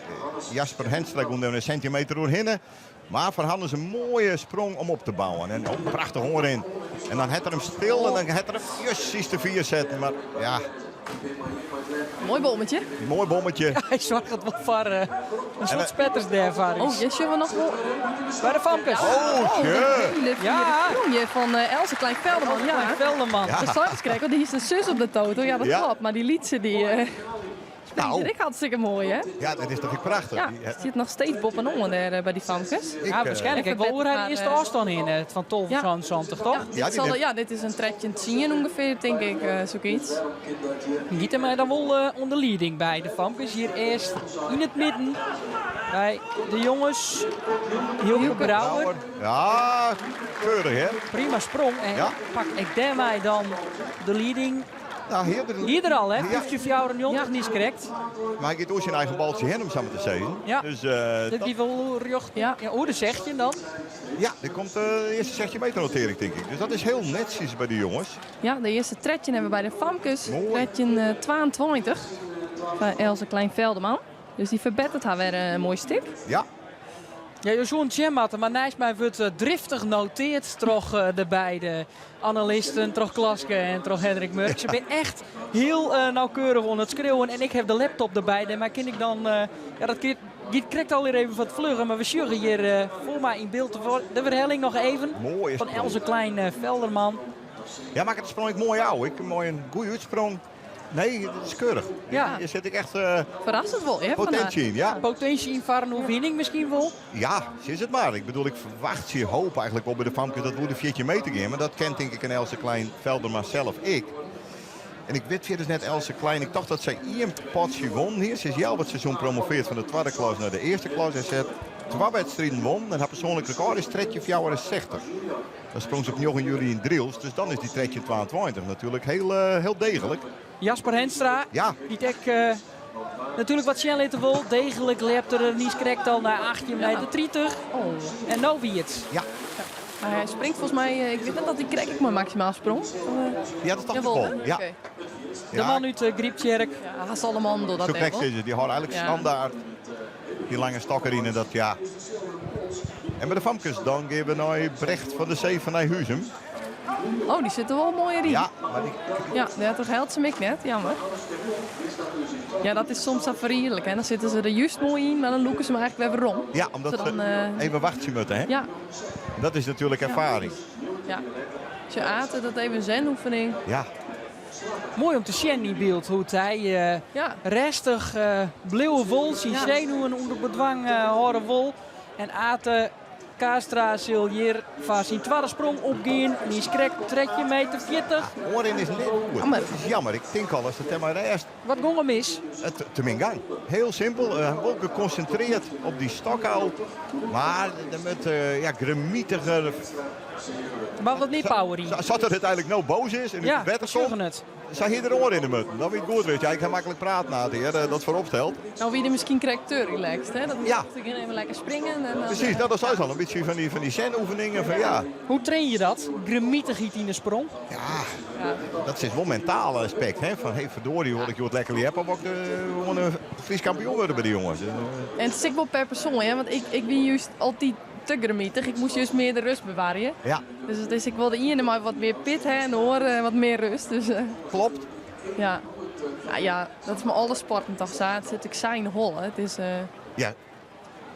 [SPEAKER 3] Jasper Henstra gong der in sintimeter oerhinne. Mar foar Hannes in moaie sprong om op te bouwen. En oh, prachtich oanrin. En dan hat er him stil en dan hat er him justjes te fier setten. Mar ja.
[SPEAKER 4] Moai bommetje.
[SPEAKER 3] Moai bommetje.
[SPEAKER 7] Ja, hy soarget wol foar in soad spetters dêrfoar.
[SPEAKER 4] Oh, hjir sjogge we noch wol.
[SPEAKER 7] By de famkes.
[SPEAKER 3] Oh,
[SPEAKER 4] de hele fiere
[SPEAKER 7] Ja.
[SPEAKER 4] sprong hjir fan Else Klein-Velderman.
[SPEAKER 7] Else
[SPEAKER 4] Ja.
[SPEAKER 7] Klein-Velderman.
[SPEAKER 3] Ja.
[SPEAKER 4] De seis krekt, want dy is in sus op de toto. Ja, dat
[SPEAKER 3] Ja.
[SPEAKER 4] klopt. Mar dy lytse dy
[SPEAKER 3] Nou.
[SPEAKER 4] Vind ik hartstikke moai, hè?
[SPEAKER 3] Ja, dat is toch ek prachtich.
[SPEAKER 4] Ja,
[SPEAKER 3] Die,
[SPEAKER 4] it stiet noch steeds boppe-oan dêr by dy famkes.
[SPEAKER 3] Ik,
[SPEAKER 7] Ja, waarskynlik ek wol oer har earste ôfstân hinne, fan 12,77, toch?
[SPEAKER 4] Ja, dit, zal, ja, dit is in 13 10 ûngefear, tink ik, sokyts.
[SPEAKER 7] Giet er my dan wol oan de lieding by de famkes. Hjir earst yn it midden by de jonges Hylke Brouwer.
[SPEAKER 3] Ja, keurich hè.
[SPEAKER 7] Prima sprong en
[SPEAKER 3] Ja.
[SPEAKER 7] pak ek dêrmei dan de lieding.
[SPEAKER 3] Nou, hier er,
[SPEAKER 7] Hier er al, hè? 1594 niet correct.
[SPEAKER 3] Maar hij gaat door zijn eigen baltje heen, om zo maar te zeggen.
[SPEAKER 7] Ja.
[SPEAKER 3] Dus,
[SPEAKER 7] Dit die wel recht.
[SPEAKER 4] Ja.
[SPEAKER 7] Ja, hoe de zeg je dan?
[SPEAKER 3] Ja, er komt de eerste zesje meter notering, denk ik. Dus dat is heel netjes bij de jongens.
[SPEAKER 4] Ja, de eerste tredje hebben we bij de Famkes.
[SPEAKER 3] Mooi.
[SPEAKER 4] Tredje 22 van Else Klein-Velderman. Dus die verbetert haar weer een mooi stuk.
[SPEAKER 3] Ja.
[SPEAKER 7] Ja, je zo'n jammatten, maar naast mij wordt driftig noteerd troch de beide analisten, troch Klaske en troch Hendrik Murk. Ze zijn echt heel nauwkeurig onder het schreeuwen en ik heb de laptop erbij. Maar kan ik dan, ja, dat krijgt alweer even wat vlugger, maar we zullen hier voor mij in beeld de verhelling nog even.
[SPEAKER 3] Mooi is
[SPEAKER 7] Van
[SPEAKER 3] het.
[SPEAKER 7] Else Klein-Velderman.
[SPEAKER 3] Ja, maak het sprong ik mooi ouwe. Ik mooi een goede uitsprong. Nee, dat is keurig.
[SPEAKER 7] Ja.
[SPEAKER 3] Hier zit ik echt,
[SPEAKER 4] Verrassend wel, hè,
[SPEAKER 3] potentie
[SPEAKER 4] vandaag.
[SPEAKER 3] in, ja.
[SPEAKER 7] Potentie in varen overwinning misschien wel.
[SPEAKER 3] Ja, zo is het maar. Ik bedoel, ik verwacht je hoop eigenlijk wel bij de Famke dat we de viertje mee te gaan. Maar dat kent denk ik een Else Klein-Velderman zelf ik. En ik weet verder net Else Klein. Ik dacht dat zij één potje won hier. Ze is jou het seizoen promoveerd van de tweede klas naar de eerste klas. En ze heeft 2 wedstrijden won. En haar persoonlijk record is tretje 64. Dan sprong ze op 9 juli in Driels. Dus dan is die tretje 22 natuurlijk heel degelijk.
[SPEAKER 7] Jasper Henstra,
[SPEAKER 3] Ja.
[SPEAKER 7] die dek natuurlijk wat Shell wil. Degelijk lept er niet correct al naar 18 meter 30.
[SPEAKER 4] Oh.
[SPEAKER 7] En nou wie het.
[SPEAKER 3] Ja.
[SPEAKER 4] Maar hij springt volgens mij, ik weet net dat hij krek ik maar maximaal sprong.
[SPEAKER 3] Ja, dat dacht ik
[SPEAKER 4] Jawel,
[SPEAKER 3] wel.
[SPEAKER 4] hè?
[SPEAKER 3] Ja.
[SPEAKER 4] Oké.
[SPEAKER 7] De man uit de Grieptjerk.
[SPEAKER 4] Ja, hij zal hem aan door dat
[SPEAKER 3] Zo krek
[SPEAKER 4] hè,
[SPEAKER 3] is het. Die houden eigenlijk
[SPEAKER 4] Ja.
[SPEAKER 3] standaard die lange stok erin en dat ja. En bij de Famkes dan gaan we naar Brecht van de Zee van Nijhuizum.
[SPEAKER 4] Oh, die zit er wel mooi in.
[SPEAKER 3] Ja, maar die...
[SPEAKER 4] Ja, die had toch helpt ze mij net, jammer. Ja, dat is soms afvriendelijk, hè. Dan zitten ze er juist mooi in, maar dan loeken ze hem eigenlijk weer rond.
[SPEAKER 3] Ja, omdat
[SPEAKER 4] Ze dan,
[SPEAKER 3] ze even wachten moeten, hè?
[SPEAKER 4] Ja.
[SPEAKER 3] Dat is natuurlijk ervaring.
[SPEAKER 4] Ja. Als je aten, dat even een zenoefening.
[SPEAKER 3] Ja.
[SPEAKER 7] Mooi om te zien in beeld hoe hij restig blauwe wol, zijn zenuwen onder bedwang horen wol. En Ate Kaastra zal hier van zijn tweede sprong opgaan. En die skrek trekje meter 40.
[SPEAKER 3] Ja, Orin is net goed.
[SPEAKER 4] Jammer.
[SPEAKER 3] Dat is jammer. Ik denk al als het maar rest.
[SPEAKER 7] Wat ging er mis?
[SPEAKER 3] Het te min gang. Heel simpel. Ook geconcentreerd op die stok al. Maar met ja, gremietiger.
[SPEAKER 7] Maar wat niet power in.
[SPEAKER 3] Zat er uiteindelijk nou boos is en
[SPEAKER 7] Ja,
[SPEAKER 3] het wetter
[SPEAKER 7] we
[SPEAKER 3] komt,
[SPEAKER 7] zorgen het.
[SPEAKER 3] Zij hier de oor in de mut. Dan weet ik goed, weet je. Ik ga makkelijk praten na het heer, dat voorop stelt.
[SPEAKER 4] Nou, wie er misschien krijgt te relaxed, hè? Dat moet
[SPEAKER 3] Ja.
[SPEAKER 4] ik even lekker springen. En dan,
[SPEAKER 3] Precies, dat is al een beetje van die zen-oefeningen. Van, ja.
[SPEAKER 7] Hoe train je dat? Gremietig iets in de sprong?
[SPEAKER 3] Ja, dat is wel mentaal aspect, hè? Van, hey, verdorie, hoor ik je wat lekker liep, of ik gewoon een Fries kampioen worden bij die jongens.
[SPEAKER 4] En het is ook wel per persoon, hè? Want ik ben juist altijd te gremietig. Ik moest juist meer de rust bewaren.
[SPEAKER 3] Ja.
[SPEAKER 4] Dus het is, ik wilde ene maar wat meer pit hè, en horen en wat meer rust. Dus,
[SPEAKER 3] Klopt.
[SPEAKER 4] Ja. Nou ja, dat is mijn alle sporten toch. Zo. Het zit ik zijn hol. Hè. Het is,
[SPEAKER 3] Ja.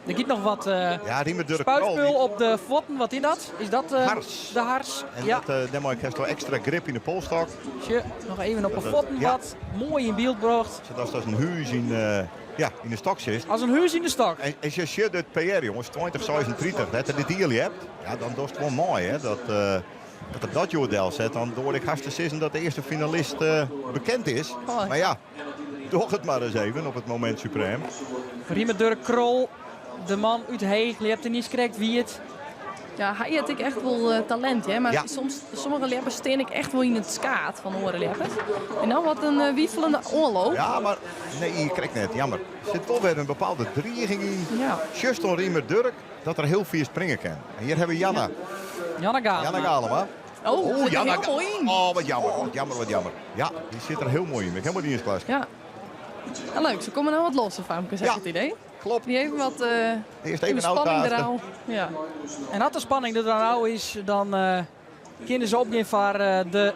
[SPEAKER 7] Er komt nog wat,
[SPEAKER 3] Ja, die met Dirk
[SPEAKER 7] spuitspul
[SPEAKER 3] Krol, die
[SPEAKER 7] op de voeten. Wat is dat? Is dat
[SPEAKER 3] Hars.
[SPEAKER 7] de hars?
[SPEAKER 3] En
[SPEAKER 7] ja.
[SPEAKER 3] dat daar maak ik wel extra grip in de polstok.
[SPEAKER 7] Tje, nog even op de
[SPEAKER 3] Dat,
[SPEAKER 7] voeten
[SPEAKER 3] ja.
[SPEAKER 7] wat. Mooi in beeld gebracht.
[SPEAKER 3] Zodat dat een huis in de stok zit.
[SPEAKER 7] Als een huis in de stok.
[SPEAKER 3] En als je het PR, jongens, 2036, dat je dit deal hebt, ja, dan is het wel mooi, hè? Dat dat op dat jordel zet, dan hoor ik hartstikke sissen dat de eerste finalist bekend is.
[SPEAKER 4] Oh.
[SPEAKER 3] Maar ja, doch het maar eens even op het moment suprem.
[SPEAKER 7] Riemer Durk Krol, de man uit Heeg, die hebt er niet gekregen wie het.
[SPEAKER 4] Ja, hij had ik echt wel talent, hè? Maar
[SPEAKER 3] Ja.
[SPEAKER 4] soms, sommige leppers steen ik echt wel in het skaat van horen leppers. En nou wat een wiefelende oorlog.
[SPEAKER 3] Ja, maar nee, je krijgt net, jammer. Er zit wel weer een bepaalde dreiging in.
[SPEAKER 4] Ja.
[SPEAKER 3] Just on Riemer Durk, dat er heel veel springen kan. En hier hebben we Janna.
[SPEAKER 7] Ja. Janna Galema.
[SPEAKER 3] Janna Galema.
[SPEAKER 4] Oh,
[SPEAKER 3] Oh,
[SPEAKER 4] zit er
[SPEAKER 3] Janna
[SPEAKER 4] heel mooi in.
[SPEAKER 3] Oh, wat jammer, wat jammer, wat jammer. Ja, die zit er heel mooi in. Ik helemaal niet eens klaar.
[SPEAKER 4] Ja. Ja, leuk. Ze komen nou wat los, Famke, zeg
[SPEAKER 3] Ja.
[SPEAKER 4] het idee.
[SPEAKER 3] Klopt.
[SPEAKER 4] Die even wat,
[SPEAKER 3] Eerst even
[SPEAKER 4] even spanning
[SPEAKER 3] uittasten.
[SPEAKER 4] eraan. Ja.
[SPEAKER 7] En als de spanning er dan nou is, dan kunnen ze opgaan voor de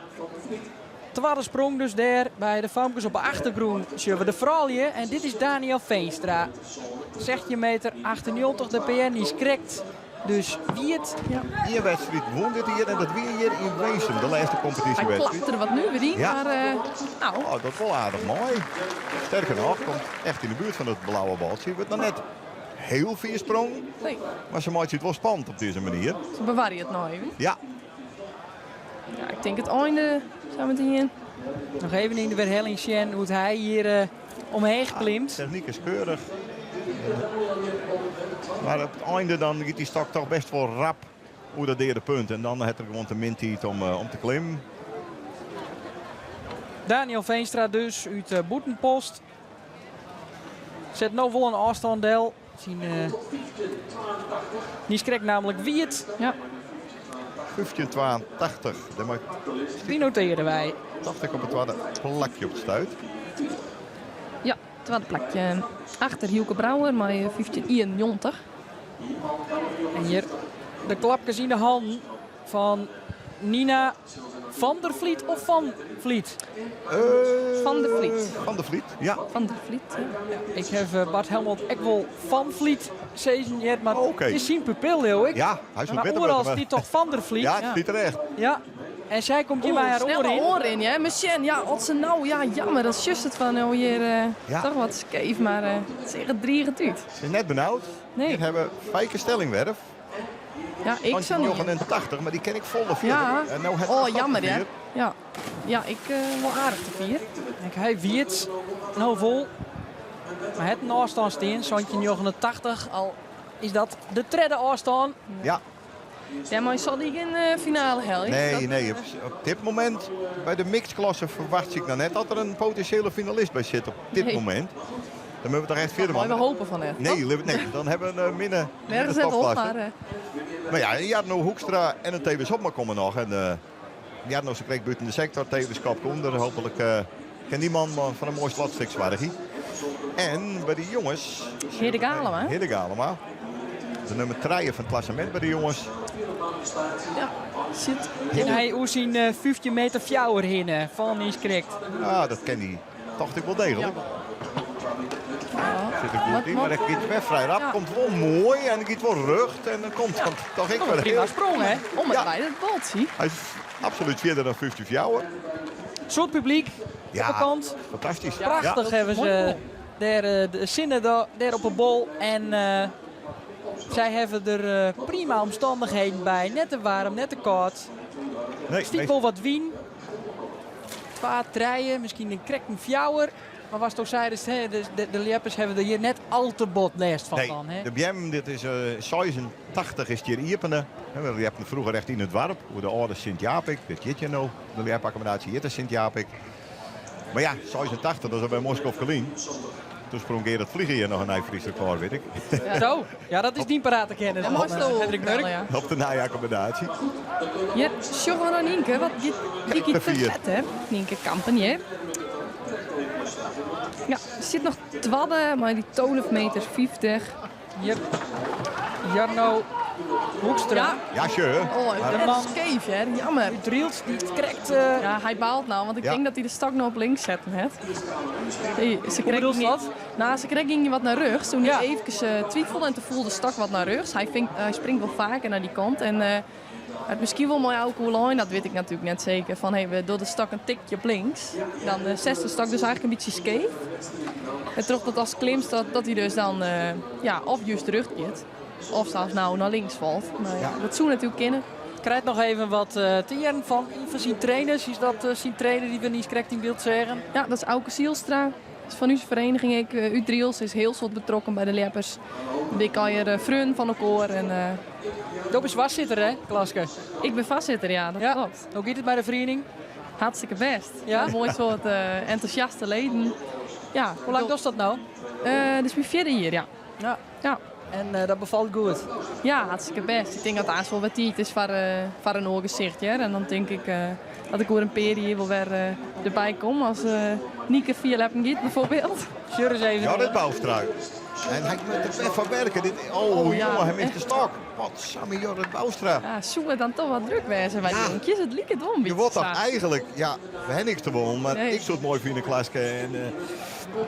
[SPEAKER 7] tweede sprong. Dus daar bij de Famkes op de achtergrond zullen we de vrouwen. En dit is Daniel Veenstra. 16 meter 98, de PN die skrikt. Dus wie het?
[SPEAKER 4] Ja.
[SPEAKER 3] Hier wedstrijd won dit hier en dat weer hier in Weesum, de laatste competitiewedstrijd.
[SPEAKER 4] Hij klapt er wat nu weer in,
[SPEAKER 3] Ja.
[SPEAKER 4] maar nou.
[SPEAKER 3] Oh, dat is wel aardig mooi. Sterker nog, komt echt in de buurt van het blauwe baltje. Wordt nog net heel viersprong.
[SPEAKER 4] Nee.
[SPEAKER 3] Maar ze maakt het wel spannend op deze manier.
[SPEAKER 4] Ze bewaren het nou even.
[SPEAKER 3] Ja.
[SPEAKER 4] Ja, ik denk het einde zijn we het in.
[SPEAKER 7] Nog even in de herhaling, Sjen, hoe hij hier omheen klimt.
[SPEAKER 3] Ja, techniek is keurig. Maar op het einde dan gaat die stok toch best wel rap hoe dat derde punt. En dan heeft er gewoon de mintijd om te klimmen.
[SPEAKER 7] Daniel Veenstra dus út Bûtenpost. Set no wol in ôfstân del. Syn niis krekt namelijk wiet.
[SPEAKER 4] Ja.
[SPEAKER 3] 1582.
[SPEAKER 7] Die noteren wij.
[SPEAKER 3] Tocht ik op it twadde plakje op it stuit.
[SPEAKER 4] Ja, twadde plakje. Achter Hielke Brouwer mei 1591.
[SPEAKER 7] En hjir de klapkes yn de hannen fan Nina van der Vliet of Van Vliet?
[SPEAKER 4] Van der Vliet.
[SPEAKER 3] Van der Vliet, ja.
[SPEAKER 4] Van der Vliet, ja.
[SPEAKER 7] Ik heb eh, Bart Helmond ek wol Van Vliet sizzen heard, mar
[SPEAKER 3] Oké.
[SPEAKER 7] it is syn pupil, leau ik.
[SPEAKER 3] Ja, hy is
[SPEAKER 7] Mar
[SPEAKER 3] better
[SPEAKER 7] oeral
[SPEAKER 3] maar-
[SPEAKER 7] stiet toch Van der Vliet?
[SPEAKER 3] Ja, het stiet der echt.
[SPEAKER 7] Ja. En sy komt hjir mei har
[SPEAKER 4] Snelle
[SPEAKER 7] oar yn.
[SPEAKER 4] oar yn, hè. Misschien, ja, as se nou, ja, jammer, dat is juist het van, oh, hier,
[SPEAKER 3] Ja.
[SPEAKER 4] toch wat skeef, maar it seach der drigend út.
[SPEAKER 3] Ze is net benaud.
[SPEAKER 4] Nee.
[SPEAKER 3] Hier hebben we Feike Stellingwerf.
[SPEAKER 4] Ja, ik zou niet.
[SPEAKER 3] 89, maar die ken ik vol de vier.
[SPEAKER 4] Ja.
[SPEAKER 3] En nou het
[SPEAKER 4] Oh,
[SPEAKER 3] gat
[SPEAKER 4] jammer,
[SPEAKER 3] te
[SPEAKER 4] hè.
[SPEAKER 3] vier.
[SPEAKER 4] Ja. Ja, ik wel aardich te fier.
[SPEAKER 7] Kijk, hy wiet no wol. Mar hat in ôfstân stean, 1789. Al is dat de tredde ôfstân.
[SPEAKER 3] Ja.
[SPEAKER 4] Ja, mar sil dy gjin finale helje?
[SPEAKER 3] Nee,
[SPEAKER 4] Dat,
[SPEAKER 3] nee. Op dit momint by de mixedklasse ferwachtsje ik noch net dat der in potinsjele finalist by sit op dit
[SPEAKER 4] Nee.
[SPEAKER 3] momint. Dan moatte we toch echt fierder
[SPEAKER 4] Moatte we
[SPEAKER 3] man.
[SPEAKER 4] hoopje fan net.
[SPEAKER 3] Nee, nee, dan hawwe we in minne, minne
[SPEAKER 4] Nergens net op,
[SPEAKER 3] topklasse.
[SPEAKER 4] mar...
[SPEAKER 3] Mar ja, Jarno Hoekstra en in Thewis Hobma komme noch. En Jarno se krekt bûten de sektor, Thewis kopke ûnder. Hooplik kin dy man foar in moai slotstik soargje. En by de jonges...
[SPEAKER 4] Hidde Galema.
[SPEAKER 3] Hidde Galema. De nûmer 3 fan it klassemint by de jonges.
[SPEAKER 4] Ja, sit.
[SPEAKER 7] En hy oer syn 15 meter fjouwer hinne fan niiskrekt.
[SPEAKER 3] Ja, dat kin hy tocht ik wol deeglik.
[SPEAKER 4] Ja.
[SPEAKER 3] Sit der goed yn, mar it giet wer frij rap.
[SPEAKER 4] Ja.
[SPEAKER 3] Komt wol moai en it giet wol rjocht en dan komt dan toch ek wer
[SPEAKER 7] Prima
[SPEAKER 3] hiel...
[SPEAKER 7] sprong, hè?
[SPEAKER 4] Om en
[SPEAKER 3] Ja.
[SPEAKER 4] by dat boltsje.
[SPEAKER 3] Hy is absolút fierder dan 15 fjouwer.
[SPEAKER 7] Soad publyk
[SPEAKER 3] Ja,
[SPEAKER 7] op de kant.
[SPEAKER 3] Fantastysk.
[SPEAKER 7] Prachtich
[SPEAKER 3] Ja.
[SPEAKER 7] hawwe se dêr de sinne dêr op 'e bol. En sy hawwe der prima omstannichheden by. Net te waarm, net te kâld.
[SPEAKER 3] Nee,
[SPEAKER 7] Stiet
[SPEAKER 3] nee.
[SPEAKER 7] wol wat wyn. Twa, trije, miskien in krekt in fjouwer. Mar watsto seidest, hè, de ljeppers hawwe der hjir net al te bot lêst fan
[SPEAKER 3] Nee,
[SPEAKER 7] dan. Hè?
[SPEAKER 3] de beammen, dit is 86 is it hjir iepene. We ljepten froeger echt yn it doarp, oer de âlde Sint-Japik. Dit hjit hjir no, de ljepakkommodaasje hjit de Sint-Japik. Mar ja, 86, dat is alwer moai skoftke lyn. Toen sprong Gerard Vlieger hjir noch in nij Frysk rekôr, wit ik.
[SPEAKER 7] Zo, ja, dat is dyn parate kennis.
[SPEAKER 4] Ja, moai
[SPEAKER 7] eh, Hendrik Murk.
[SPEAKER 4] Ja.
[SPEAKER 3] Op de nije akkommodaasje.
[SPEAKER 4] Ja, sjogge we nei Nynke, want dy giet
[SPEAKER 3] te
[SPEAKER 4] te
[SPEAKER 3] fier.
[SPEAKER 4] fet, hè? Nynke Kampen hjir. Ja, sit noch twadde mei dy 12 meter 50.
[SPEAKER 7] Hjir, Jarno Hoekstra.
[SPEAKER 4] Ja.
[SPEAKER 3] Ja, sure.
[SPEAKER 4] Oh,
[SPEAKER 3] Maar-
[SPEAKER 4] dat is skeef, hè? Jammer.
[SPEAKER 7] Út Drylts, dy't krekt...
[SPEAKER 4] Ja, hy baalt no, want ik
[SPEAKER 3] Ja.
[SPEAKER 4] tink dat hy de stok no op links setten hat. Nee, se
[SPEAKER 7] Hoe bedoelst
[SPEAKER 4] ging-
[SPEAKER 7] dat?
[SPEAKER 4] Nou, se krekt gyng wat nei rjochts. Toen
[SPEAKER 7] Ja.
[SPEAKER 4] hy eefkes twifelde en toen foel de stok wat nei rjochts. Hy, vinkt, hy springt wol faker nei dy kant. En it miskien wol mei elkoar lijn, dat wit ik natuerlik net seker. Fan, hey, we dogge de stok in tikje op links. Dan setst de stok dus eigentlik in bytsje skeef. En troch dat ast klimst, dat hy dus dan ja, of juist rjocht giet. Of sels no nei links falt. Mar ja,
[SPEAKER 3] Ja.
[SPEAKER 4] dat soe natuerlik kinne.
[SPEAKER 7] Krijt noch even wat te hearren fan ien fan syn trainers. Is dat syn trainer dy't we niiskrekt yn byld seagen?
[SPEAKER 4] Ja, dat is Auke Sielstra. Dat is fan ús feriening ek út Drylts. Is hiel soad betrokken by de ljeppers. Dy kan hjir freonen fan elkoar. En,
[SPEAKER 7] Do bist foarsitter, hè, Klaske?
[SPEAKER 4] Ik bin foarsitter, ja, dat
[SPEAKER 7] Ja.
[SPEAKER 4] kloppet.
[SPEAKER 7] Hoe giet it by de feriening?
[SPEAKER 4] Hartstikke bêst.
[SPEAKER 7] Ja?
[SPEAKER 4] In moai soad entûsjaste leden. Ja,
[SPEAKER 7] Hoe lang dochst dat no?
[SPEAKER 4] Dit is myn fjirde jier, ja.
[SPEAKER 7] Ja.
[SPEAKER 4] Ja.
[SPEAKER 7] En dat befalt goed?
[SPEAKER 4] Ja, hartstikke bêst. Ik tink dat it aanst wol wer tiid is foar in oar gesicht. Hear. En dan tink ik dat ik oer in pear jier wol wer derby kom. As Nynke fierljeppen giet bijvoorbeeld.
[SPEAKER 7] Sjoch ris even.
[SPEAKER 3] Jorrit Bouwstra. En hy moat der wer foar werke. Dit, oh,
[SPEAKER 4] Oh, ja.
[SPEAKER 3] jonge, hy mist de stok. Wat, Sammy Jorrit Bouwstra.
[SPEAKER 4] Ja, soe it dan toch wat drok wêze by de jonkjes? It liket wol in
[SPEAKER 3] Je
[SPEAKER 4] bytsje
[SPEAKER 3] wordt toch
[SPEAKER 4] sa.
[SPEAKER 3] eigentlik, ja, we hebben niks te wonen, maar
[SPEAKER 4] Nee.
[SPEAKER 3] ik soe it moai fine, Klaske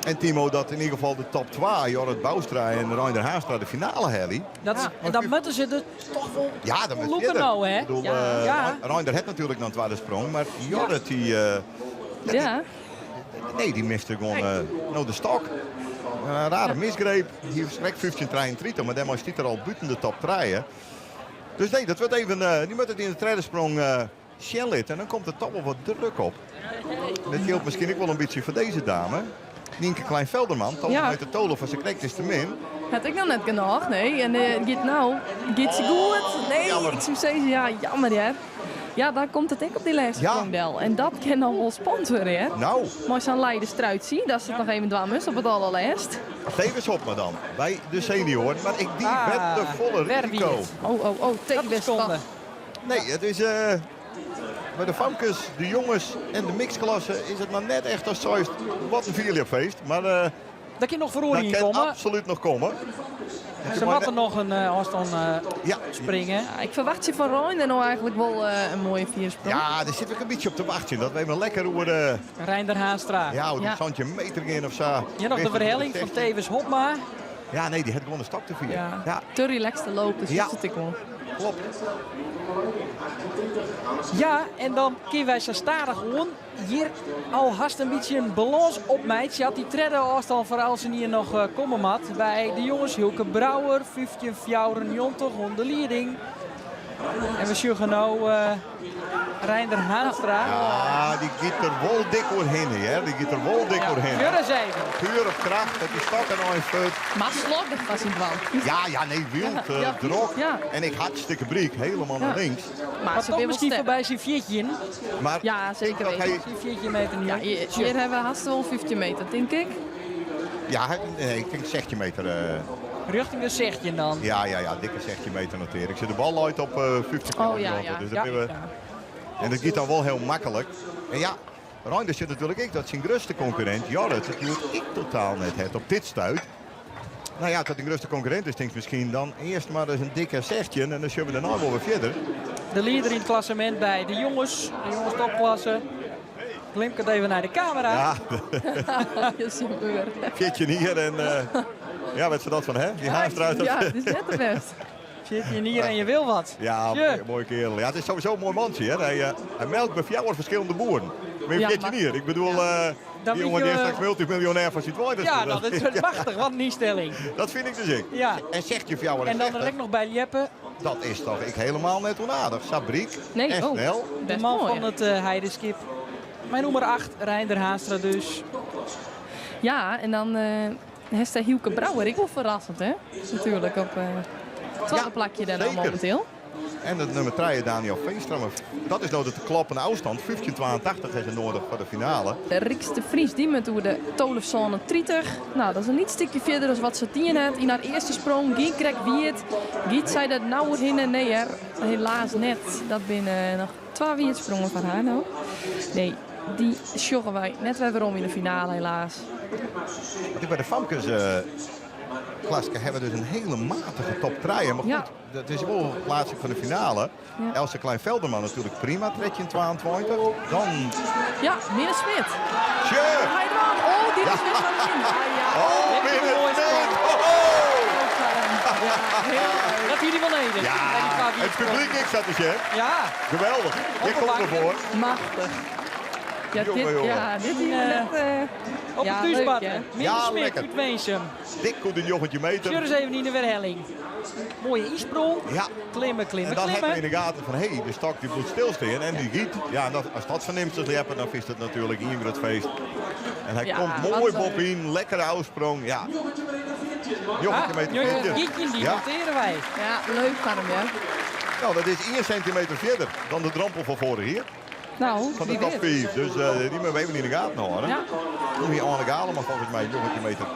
[SPEAKER 3] en Timo, dat yn ieder gefal de top 2, Jorrit Bouwstra en Reinder Haanstra, de finale helje.
[SPEAKER 7] Dat,
[SPEAKER 4] Ja.
[SPEAKER 7] En dan moatte se der toch wol
[SPEAKER 3] Ja, dan moet
[SPEAKER 7] lûke
[SPEAKER 3] fierder.
[SPEAKER 7] no, hè?
[SPEAKER 3] Ik bedoel,
[SPEAKER 4] Ja.
[SPEAKER 7] Ja.
[SPEAKER 3] Reinder hat natuerlik noch in twadde sprong, mar Jorrit dy,
[SPEAKER 4] Ja.
[SPEAKER 3] nee, dy miste gewoan no de stok. In rare misgreep. Hy krekt 15-33, mar dêrmei stiet er al bûten de top 3. Dus nee, dat wurdt even, dy moat it yn de tredde sprong sjen litte. En dan komt der toch wol wat druk op. Dat jildt miskien ek wol in bytsje foar dizze dame. Nienke Klein-Velderman, 12 meter tolve foar se krekt is te min.
[SPEAKER 4] Hat ek noch net genôch, nee. En giet no, giet se goed? Nee,
[SPEAKER 3] Jammer.
[SPEAKER 4] ik soe sizze, ja, jammer hear. Ja, dan komt it ek op dy lêste sprong del. En dat kin dan wol spannend wurde, hear.
[SPEAKER 3] Nou.
[SPEAKER 4] Mei sa'n leiderstruitsje, datst it noch even dwaan moatst op it allerlêst.
[SPEAKER 3] Thewis Hobma dan, by de senioaren. Mar ek dy
[SPEAKER 7] Ah,
[SPEAKER 3] wet te folle
[SPEAKER 7] wer
[SPEAKER 3] risiko.
[SPEAKER 7] wie it.
[SPEAKER 4] Oh, oh, oh, Thewis toch.
[SPEAKER 3] Nee, it is by de famkes, de jonges en de mixklasse is it noch net echt as seist wat in fierljepfeest. Mar
[SPEAKER 7] Dêr kin noch feroaring
[SPEAKER 3] dat
[SPEAKER 7] yn
[SPEAKER 3] kin
[SPEAKER 7] komme.
[SPEAKER 3] absolút noch komme.
[SPEAKER 7] Se moatte noch in ôfstân springe.
[SPEAKER 4] Ja, ik ferwachtsje fan Reinder no eigentlik wol in moaie fiersprong.
[SPEAKER 3] Ja, dêr sit ik in bytsje op te wachtsjen. Dat we even lekker oer de...
[SPEAKER 7] Reinder Haanstra.
[SPEAKER 3] Ja, oer dy 17 meter gean of sa.
[SPEAKER 7] Hjir noch de werhelling fan Thewis Hobma.
[SPEAKER 3] Ja, nee, dy hat gewoan de stok te fier.
[SPEAKER 4] Ja. Te relaxed te loop, dus dat sit ik wol.
[SPEAKER 3] Klopt.
[SPEAKER 7] Ja, en dan kinne wy sa stadichoan hjir al hast in bytsje in balâns opmeitsje. At dy tredde ôfstân foar eltsenien noch komme moat. By de jonges Hylke Brouwer, 15,94 oan de lieding. En we sjogge no Reinder Haanstra.
[SPEAKER 3] Ja, dy giet der wol dik oerhinne, hear. Dy giet der wol dik oerhinne.
[SPEAKER 7] Sjoch ris even.
[SPEAKER 3] Puer op kracht, dat dy stok in ein fuort.
[SPEAKER 4] Mar sloddich foar syn dwaan.
[SPEAKER 3] Ja, ja, nee, wyld, drok. En ek hartstikke bryk, helemaal nei links.
[SPEAKER 4] Mar
[SPEAKER 7] Maar
[SPEAKER 4] se
[SPEAKER 7] toch
[SPEAKER 4] binne wol
[SPEAKER 7] miskien
[SPEAKER 4] sterk.
[SPEAKER 7] foarby syn 14.
[SPEAKER 3] Mar
[SPEAKER 4] Ja, zeker
[SPEAKER 3] dat
[SPEAKER 4] weten.
[SPEAKER 3] hy-
[SPEAKER 7] Syn 14 meter nu.
[SPEAKER 4] Ja, hjir hawwe we hast wol 15 meter, tink ik.
[SPEAKER 3] Ja, nee, ik tink 16 meter.
[SPEAKER 7] Rjochting de 16 dan.
[SPEAKER 3] Ja, ja, ja, dikke 16 meter noteer ik. De bal leit op 50
[SPEAKER 4] Oh, ja,
[SPEAKER 3] kilometer.
[SPEAKER 4] ja.
[SPEAKER 3] Dus dat we, En dat giet dan wol hiel maklik. En ja, Reinder sit natuerlik ek dat syn grutste konkurrint, Jorrit, it hjoed ek totaal net hat op dit stuit. Nou ja, dat dyn grutste konkurrint is, tinkst miskien dan earst mar ris in dikke 16 en dan sjogge we dêrnei wol wer fierder.
[SPEAKER 7] De lieder yn it klassemint by de jonges, de jonges topklasse. Glimket even nei de kamera.
[SPEAKER 3] Ja.
[SPEAKER 4] Ja, super.
[SPEAKER 3] 14 jier en ja, wit se dat fan hè? Dy Haanstra.
[SPEAKER 4] Ja, it is net de bêste.
[SPEAKER 7] 14 jier en je wil wat.
[SPEAKER 3] Ja,
[SPEAKER 7] Tje.
[SPEAKER 3] moai keardel. Ja, it is sowieso in moai mantsje. Hè? Hy, hy melkt by fjouwer ferskillende boeren. Mar
[SPEAKER 4] Ja,
[SPEAKER 3] 14
[SPEAKER 4] maar-
[SPEAKER 3] jier. Ik bedoel,
[SPEAKER 7] Dan
[SPEAKER 3] dy
[SPEAKER 7] weet
[SPEAKER 3] jongen
[SPEAKER 7] je,
[SPEAKER 3] die is straks multimiljonair fan syn tweede.
[SPEAKER 7] Ja, dat is machtich. Wat in ynstelling.
[SPEAKER 3] Dat fyn ik dus ek.
[SPEAKER 7] Ja.
[SPEAKER 3] En zegt je fjouwer
[SPEAKER 7] En dan er ek noch by ljeppen.
[SPEAKER 3] Dat is toch ek helemaal net ûnaardich. Sa bryk
[SPEAKER 4] Nee,
[SPEAKER 3] en
[SPEAKER 4] oh.
[SPEAKER 3] snel.
[SPEAKER 7] De
[SPEAKER 4] Best
[SPEAKER 7] man
[SPEAKER 4] moai,
[SPEAKER 7] fan
[SPEAKER 4] ja.
[SPEAKER 7] it Heideskip. Mei nûmer 8, Reinder Haanstra dus.
[SPEAKER 4] Ja, en dan hast dêr Hylke Brouwer ek wol ferrassend, hè? Natuerlik op it twadde
[SPEAKER 3] Ja,
[SPEAKER 4] plakje dêr no
[SPEAKER 3] zeker.
[SPEAKER 4] mominteel.
[SPEAKER 3] En it nûmer 3, Daniel Veenstra. Mar dat is no de te kloppen ôfstân. 15,82 is er nedich foar de finale.
[SPEAKER 4] Rixt de Vries dy moat oer de 12,30. Nou, dat is in lyts stikje fierder as wat se dien hat. Yn har earste sprong gie krekt wiet. Giet sy der no oerhinne? Nee hear, helaas net. Dat binne noch twa wietsprongen fan har no. Nee, dy sjogge wy net wer werom yn de finale helaas.
[SPEAKER 3] Want ek by de famkes klaske hawwe we dus in hiele matige top 3. Mar goed, dat is wol pleatsing foar de finale. Else Klein-Velderman natuerlik prima, 13,22. Dan...
[SPEAKER 4] Ja, Minne Smit.
[SPEAKER 3] Tje!
[SPEAKER 4] Hy dwaan. Oh, dit is weer zo'n win. Ah, ja.
[SPEAKER 3] Oh,
[SPEAKER 7] Dit is een
[SPEAKER 3] Minne
[SPEAKER 7] mooie
[SPEAKER 3] Smit!
[SPEAKER 7] sprong.
[SPEAKER 3] Ho, ho!
[SPEAKER 4] Ja, heel leuk.
[SPEAKER 7] Dat jullie wel neder.
[SPEAKER 3] Ja,
[SPEAKER 7] Bij die paar
[SPEAKER 3] het publiek ik zat te zeggen.
[SPEAKER 7] Ja.
[SPEAKER 3] Geweldig. Je komt
[SPEAKER 7] bank.
[SPEAKER 3] ervoor.
[SPEAKER 4] Machtig. Ja,
[SPEAKER 3] Jongen,
[SPEAKER 4] dit,
[SPEAKER 3] jongen.
[SPEAKER 4] ja, dit hier net...
[SPEAKER 7] Op
[SPEAKER 4] ja,
[SPEAKER 7] het
[SPEAKER 4] leuk,
[SPEAKER 7] thuisbad.
[SPEAKER 4] hè?
[SPEAKER 7] Minne
[SPEAKER 3] Ja,
[SPEAKER 7] Smit
[SPEAKER 3] lekker.
[SPEAKER 7] uit Winsum.
[SPEAKER 3] Dik goed een jochentje meter.
[SPEAKER 7] Stuur eens even in de herhaling. Mooie insprong.
[SPEAKER 3] Ja.
[SPEAKER 7] Klimmen, klimmen,
[SPEAKER 3] En dan heb je
[SPEAKER 7] klimmen.
[SPEAKER 3] in de gaten van, hé, hey, de stok die moet stilstaan en die giet. Ja, en dat, als dat verneemt als Jeppe, dan is het natuurlijk een groot feest. En hij
[SPEAKER 4] Ja,
[SPEAKER 3] komt
[SPEAKER 4] wat
[SPEAKER 3] mooi
[SPEAKER 4] leuk.
[SPEAKER 3] bop in, lekkere uitsprong. Ja. Jochentje
[SPEAKER 7] Ah,
[SPEAKER 3] meter
[SPEAKER 7] Jochentje,
[SPEAKER 3] 14.
[SPEAKER 7] die
[SPEAKER 3] Ja.
[SPEAKER 7] noteren wij.
[SPEAKER 4] Ja, leuk van hem, hè?
[SPEAKER 3] Nou, dat is 1 centimeter verder dan de drempel van vorig jaar.
[SPEAKER 4] Nou,
[SPEAKER 3] Van de
[SPEAKER 4] wie
[SPEAKER 3] top
[SPEAKER 4] weet.
[SPEAKER 3] 5. Dus die moeten we even in de gaten houden.
[SPEAKER 4] Ja.
[SPEAKER 3] Toen hier aan de galen, maar volgens mij jochentje meter.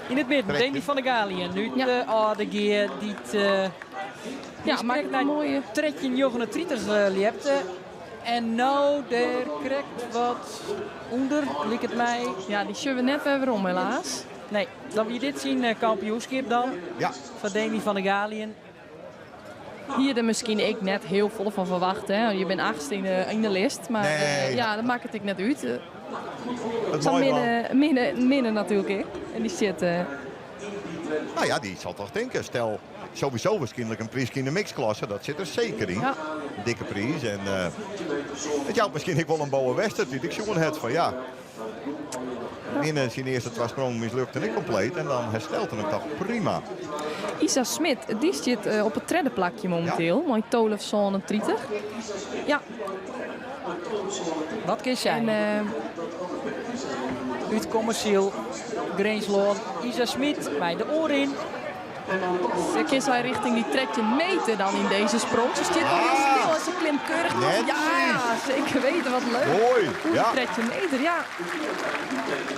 [SPEAKER 7] In het midden,
[SPEAKER 3] Trek je.
[SPEAKER 7] Demi van der Galien. Nu
[SPEAKER 4] Ja.
[SPEAKER 7] de oude geer die het,
[SPEAKER 4] Ja, maakt een mooie.
[SPEAKER 7] Tredje 39 liepte. En nou, daar krijgt wat onder, lijkt het mij.
[SPEAKER 4] Ja, die zullen we net weer om, helaas.
[SPEAKER 7] Nee, dan wil je dit zien, kampioenschip dan.
[SPEAKER 3] Ja.
[SPEAKER 7] Van Demi van der Galien.
[SPEAKER 4] Hier er misschien ik net heel vol van verwacht. Hè. Je bent achtste in de list, maar
[SPEAKER 3] Nee.
[SPEAKER 4] ja, dat maakt het ik net uit.
[SPEAKER 3] Het
[SPEAKER 4] Zo
[SPEAKER 3] mooie man.
[SPEAKER 4] minnen natuurlijk. Hè. En die zit...
[SPEAKER 3] Nou ja, die zal toch denken. Stel, sowieso waarschijnlijk een prijs in de mixklasse. Dat zit er zeker in.
[SPEAKER 4] Ja.
[SPEAKER 3] Een dikke prijs. En het jouwt misschien ook wel een Bowen Wester. Die ik zo'n het van ja. Binnen zijn eerste twee sprong mislukte niet compleet. En dan herstelt hij hem toch prima.
[SPEAKER 4] Isa Smit, die zit op het tredde plakje momenteel. Mooi Tolef Zone 30. Ja.
[SPEAKER 7] Wat kies jij?
[SPEAKER 4] En
[SPEAKER 7] Uit commercieel Greensloon, Isa Smit bij de oor in.
[SPEAKER 4] Kin sy richting die 13 meter dan in deze sprong. Ze zit heel stil en ze klimt keurig nog. Ja, zeker weten. Wat leuk.
[SPEAKER 3] Mooi. Ja.
[SPEAKER 4] 13 meter, ja.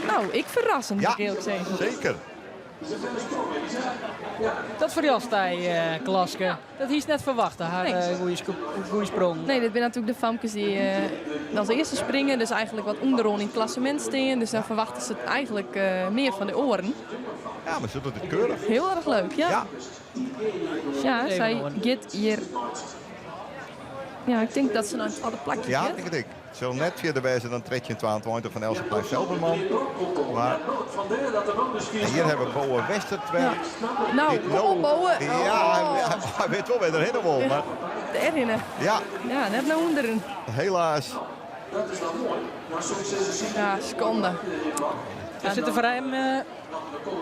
[SPEAKER 4] Nou, ik verrassend,
[SPEAKER 3] Ja,
[SPEAKER 4] moet ik eerlijk zeggen.
[SPEAKER 3] zeker.
[SPEAKER 7] Dat verrast hij, eh Klaske. Dat is net verwacht, haar
[SPEAKER 4] Nee.
[SPEAKER 7] goede sprong.
[SPEAKER 4] Nee, dit zijn natuurlijk de famkes die als eerste springen. Dus eigenlijk wat onderaan in het klassement staan. Dus dan verwachten ze het eigenlijk meer van de oren.
[SPEAKER 3] Ja, maar ze doet het keurig.
[SPEAKER 4] Heel erg leuk, ja.
[SPEAKER 3] Ja.
[SPEAKER 4] Ja,
[SPEAKER 7] Even
[SPEAKER 4] zij
[SPEAKER 7] horen.
[SPEAKER 4] gaat hier... Ja, ik denk dat ze naar het tweede plakje
[SPEAKER 3] Ja,
[SPEAKER 4] gaat.
[SPEAKER 3] denk ik. Het zal net verder wijzen dan Trekje 22 van Else Klein-Velderman. Maar en hier hebben we Bowen Westertwerk.
[SPEAKER 4] Nou,
[SPEAKER 3] Die
[SPEAKER 4] kom op, Bowen.
[SPEAKER 3] Ja,
[SPEAKER 4] Oh.
[SPEAKER 3] hij weet wel weer erheen wil. Maar
[SPEAKER 4] Erin, hè.
[SPEAKER 3] ja,
[SPEAKER 4] Ja, net naar onderen.
[SPEAKER 3] helaas.
[SPEAKER 4] Ja, seconde.
[SPEAKER 7] Er zit er voor hem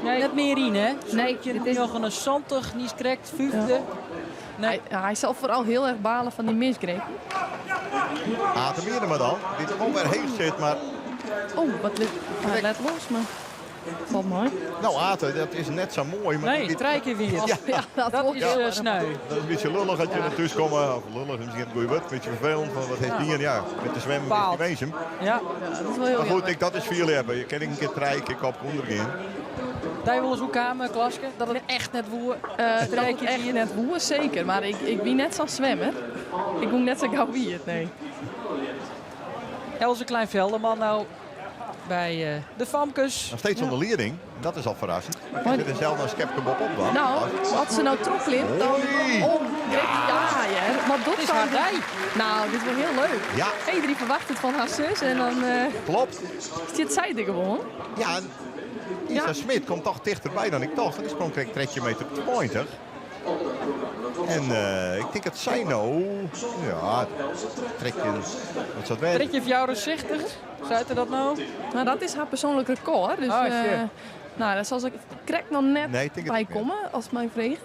[SPEAKER 7] net meer in, hè?
[SPEAKER 4] Nee, dit is-
[SPEAKER 7] Nog een 70, niet correct, vijfde. Nee.
[SPEAKER 4] Hij, ja, hij zal vooral heel erg balen van die misgreep.
[SPEAKER 3] Aten maar dan. Die er gewoon weer heen zit. Maar
[SPEAKER 4] Oh, wat let, hij let los, maar valt mooi.
[SPEAKER 3] nou, Aten, dat is net zo mooi. Maar
[SPEAKER 7] Nee,
[SPEAKER 3] die-
[SPEAKER 7] drie keer weer.
[SPEAKER 4] Ja, dat,
[SPEAKER 7] Dat
[SPEAKER 4] wordt
[SPEAKER 7] is
[SPEAKER 4] heel erg.
[SPEAKER 7] sneu.
[SPEAKER 3] Dat is een beetje lullig dat je ertussen komt. Of lullig, is misschien het goede woord. Een beetje vervelend. Van wat heeft die en ja, met de zwemmen is
[SPEAKER 7] Bepaald.
[SPEAKER 3] die wezen.
[SPEAKER 7] Ja.
[SPEAKER 4] Ja, dat is wel heel
[SPEAKER 3] Maar goed,
[SPEAKER 4] jammer.
[SPEAKER 3] ik, dat is vier hebben. Je kan ik een keer drie keer kop ondergaan.
[SPEAKER 7] Daar wel eens hoe kamer, Klaske? Dat het echt net woe.
[SPEAKER 4] Dat het echt net woe, zeker. Maar ik ben net zo'n zwemmer. Ik moet net zo gauw wie het, nee.
[SPEAKER 7] Else Klein-Velderman nou bij de Famkes.
[SPEAKER 3] Nog steeds onder leiding. Dat is al verrassend. Maar ik zit er zelf een skepke bob op dan.
[SPEAKER 4] Nou, als ze nou terugklimt, dan...
[SPEAKER 3] Hoi.
[SPEAKER 4] Oh, ja, ja. Maar dat
[SPEAKER 7] Het is
[SPEAKER 4] zou-
[SPEAKER 7] haar dij.
[SPEAKER 4] Nou, dit wordt heel leuk.
[SPEAKER 3] Ja.
[SPEAKER 4] Iedereen verwacht het van haar zus en dan
[SPEAKER 3] Klopt.
[SPEAKER 4] zit zij er gewoon.
[SPEAKER 3] Ja, en Isa
[SPEAKER 4] Ja.
[SPEAKER 3] Smit komt toch dichterbij dan ik dacht. Want die sprong kreeg trekje meter 20. En ik denk dat zij nou... Ja, trekje... Wat zou het wezen?
[SPEAKER 7] Trekje 64, zei ze dat nou?
[SPEAKER 4] Nou, dat is haar persoonlijk record. Dus,
[SPEAKER 7] Ah, shit.
[SPEAKER 4] nou, daar zal ze krek nog net
[SPEAKER 3] Nee, ik denk het
[SPEAKER 4] bij
[SPEAKER 3] niet meer.
[SPEAKER 4] komen, als mijn vreeg.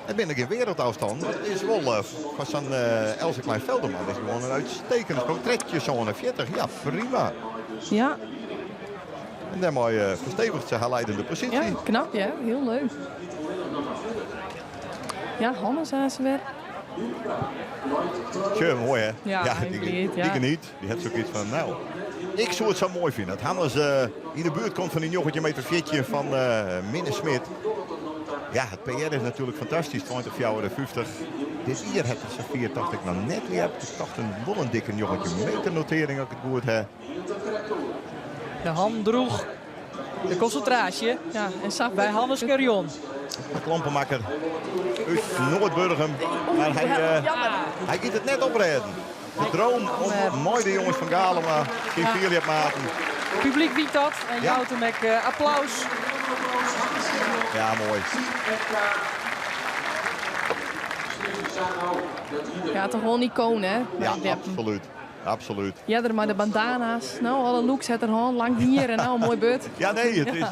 [SPEAKER 3] Het ben ik in wereldafstand. Maar het is wel van zo'n Else Klein-Velderman. Dat is gewoon een uitstekende sprong. Trekje zo'n 40. Ja, prima.
[SPEAKER 4] Ja,
[SPEAKER 3] En daarmee verstevigt ze haar leidende positie.
[SPEAKER 4] ja, knap ja. Heel leuk. Ja, Hannes aan ze weer.
[SPEAKER 3] Tje, mooi hè?
[SPEAKER 4] Ja, hij
[SPEAKER 3] die,
[SPEAKER 4] bleed, ja.
[SPEAKER 3] die niet. Die had zoiets van, nou, ik zou het zo mooi vinden. Dat Hannes in de buurt komt van die joggetje meter 14 van Minne Smit. Ja, het PR is natuurlijk fantastisch. 20,54. Dit hier heb ik 84 nog net weer. Ik dacht een, wel een dikke joggetje meter notering, als ik het goed heb.
[SPEAKER 7] De hand droeg de concentratie
[SPEAKER 4] Ja, en Saf
[SPEAKER 7] bij Hannes Carrion.
[SPEAKER 3] De klompenmakker uit Noordburgum. Maar
[SPEAKER 4] Jammer.
[SPEAKER 3] hij gaat het net opredden. De droom om mooi de jongens van Galema in vier maten.
[SPEAKER 7] Publiek wiedt dat en
[SPEAKER 3] Ja.
[SPEAKER 7] jouwt hem met applaus.
[SPEAKER 3] Ja, mooi.
[SPEAKER 4] Ja, toch wel een icoon, hè?
[SPEAKER 3] Ja,
[SPEAKER 4] Ja.
[SPEAKER 3] absoluut. Absoluut.
[SPEAKER 4] Ja, er maar de bandana's. Nou, alle looks het er hand lang hier en nou een mooi beurt.
[SPEAKER 3] Ja, nee, het is...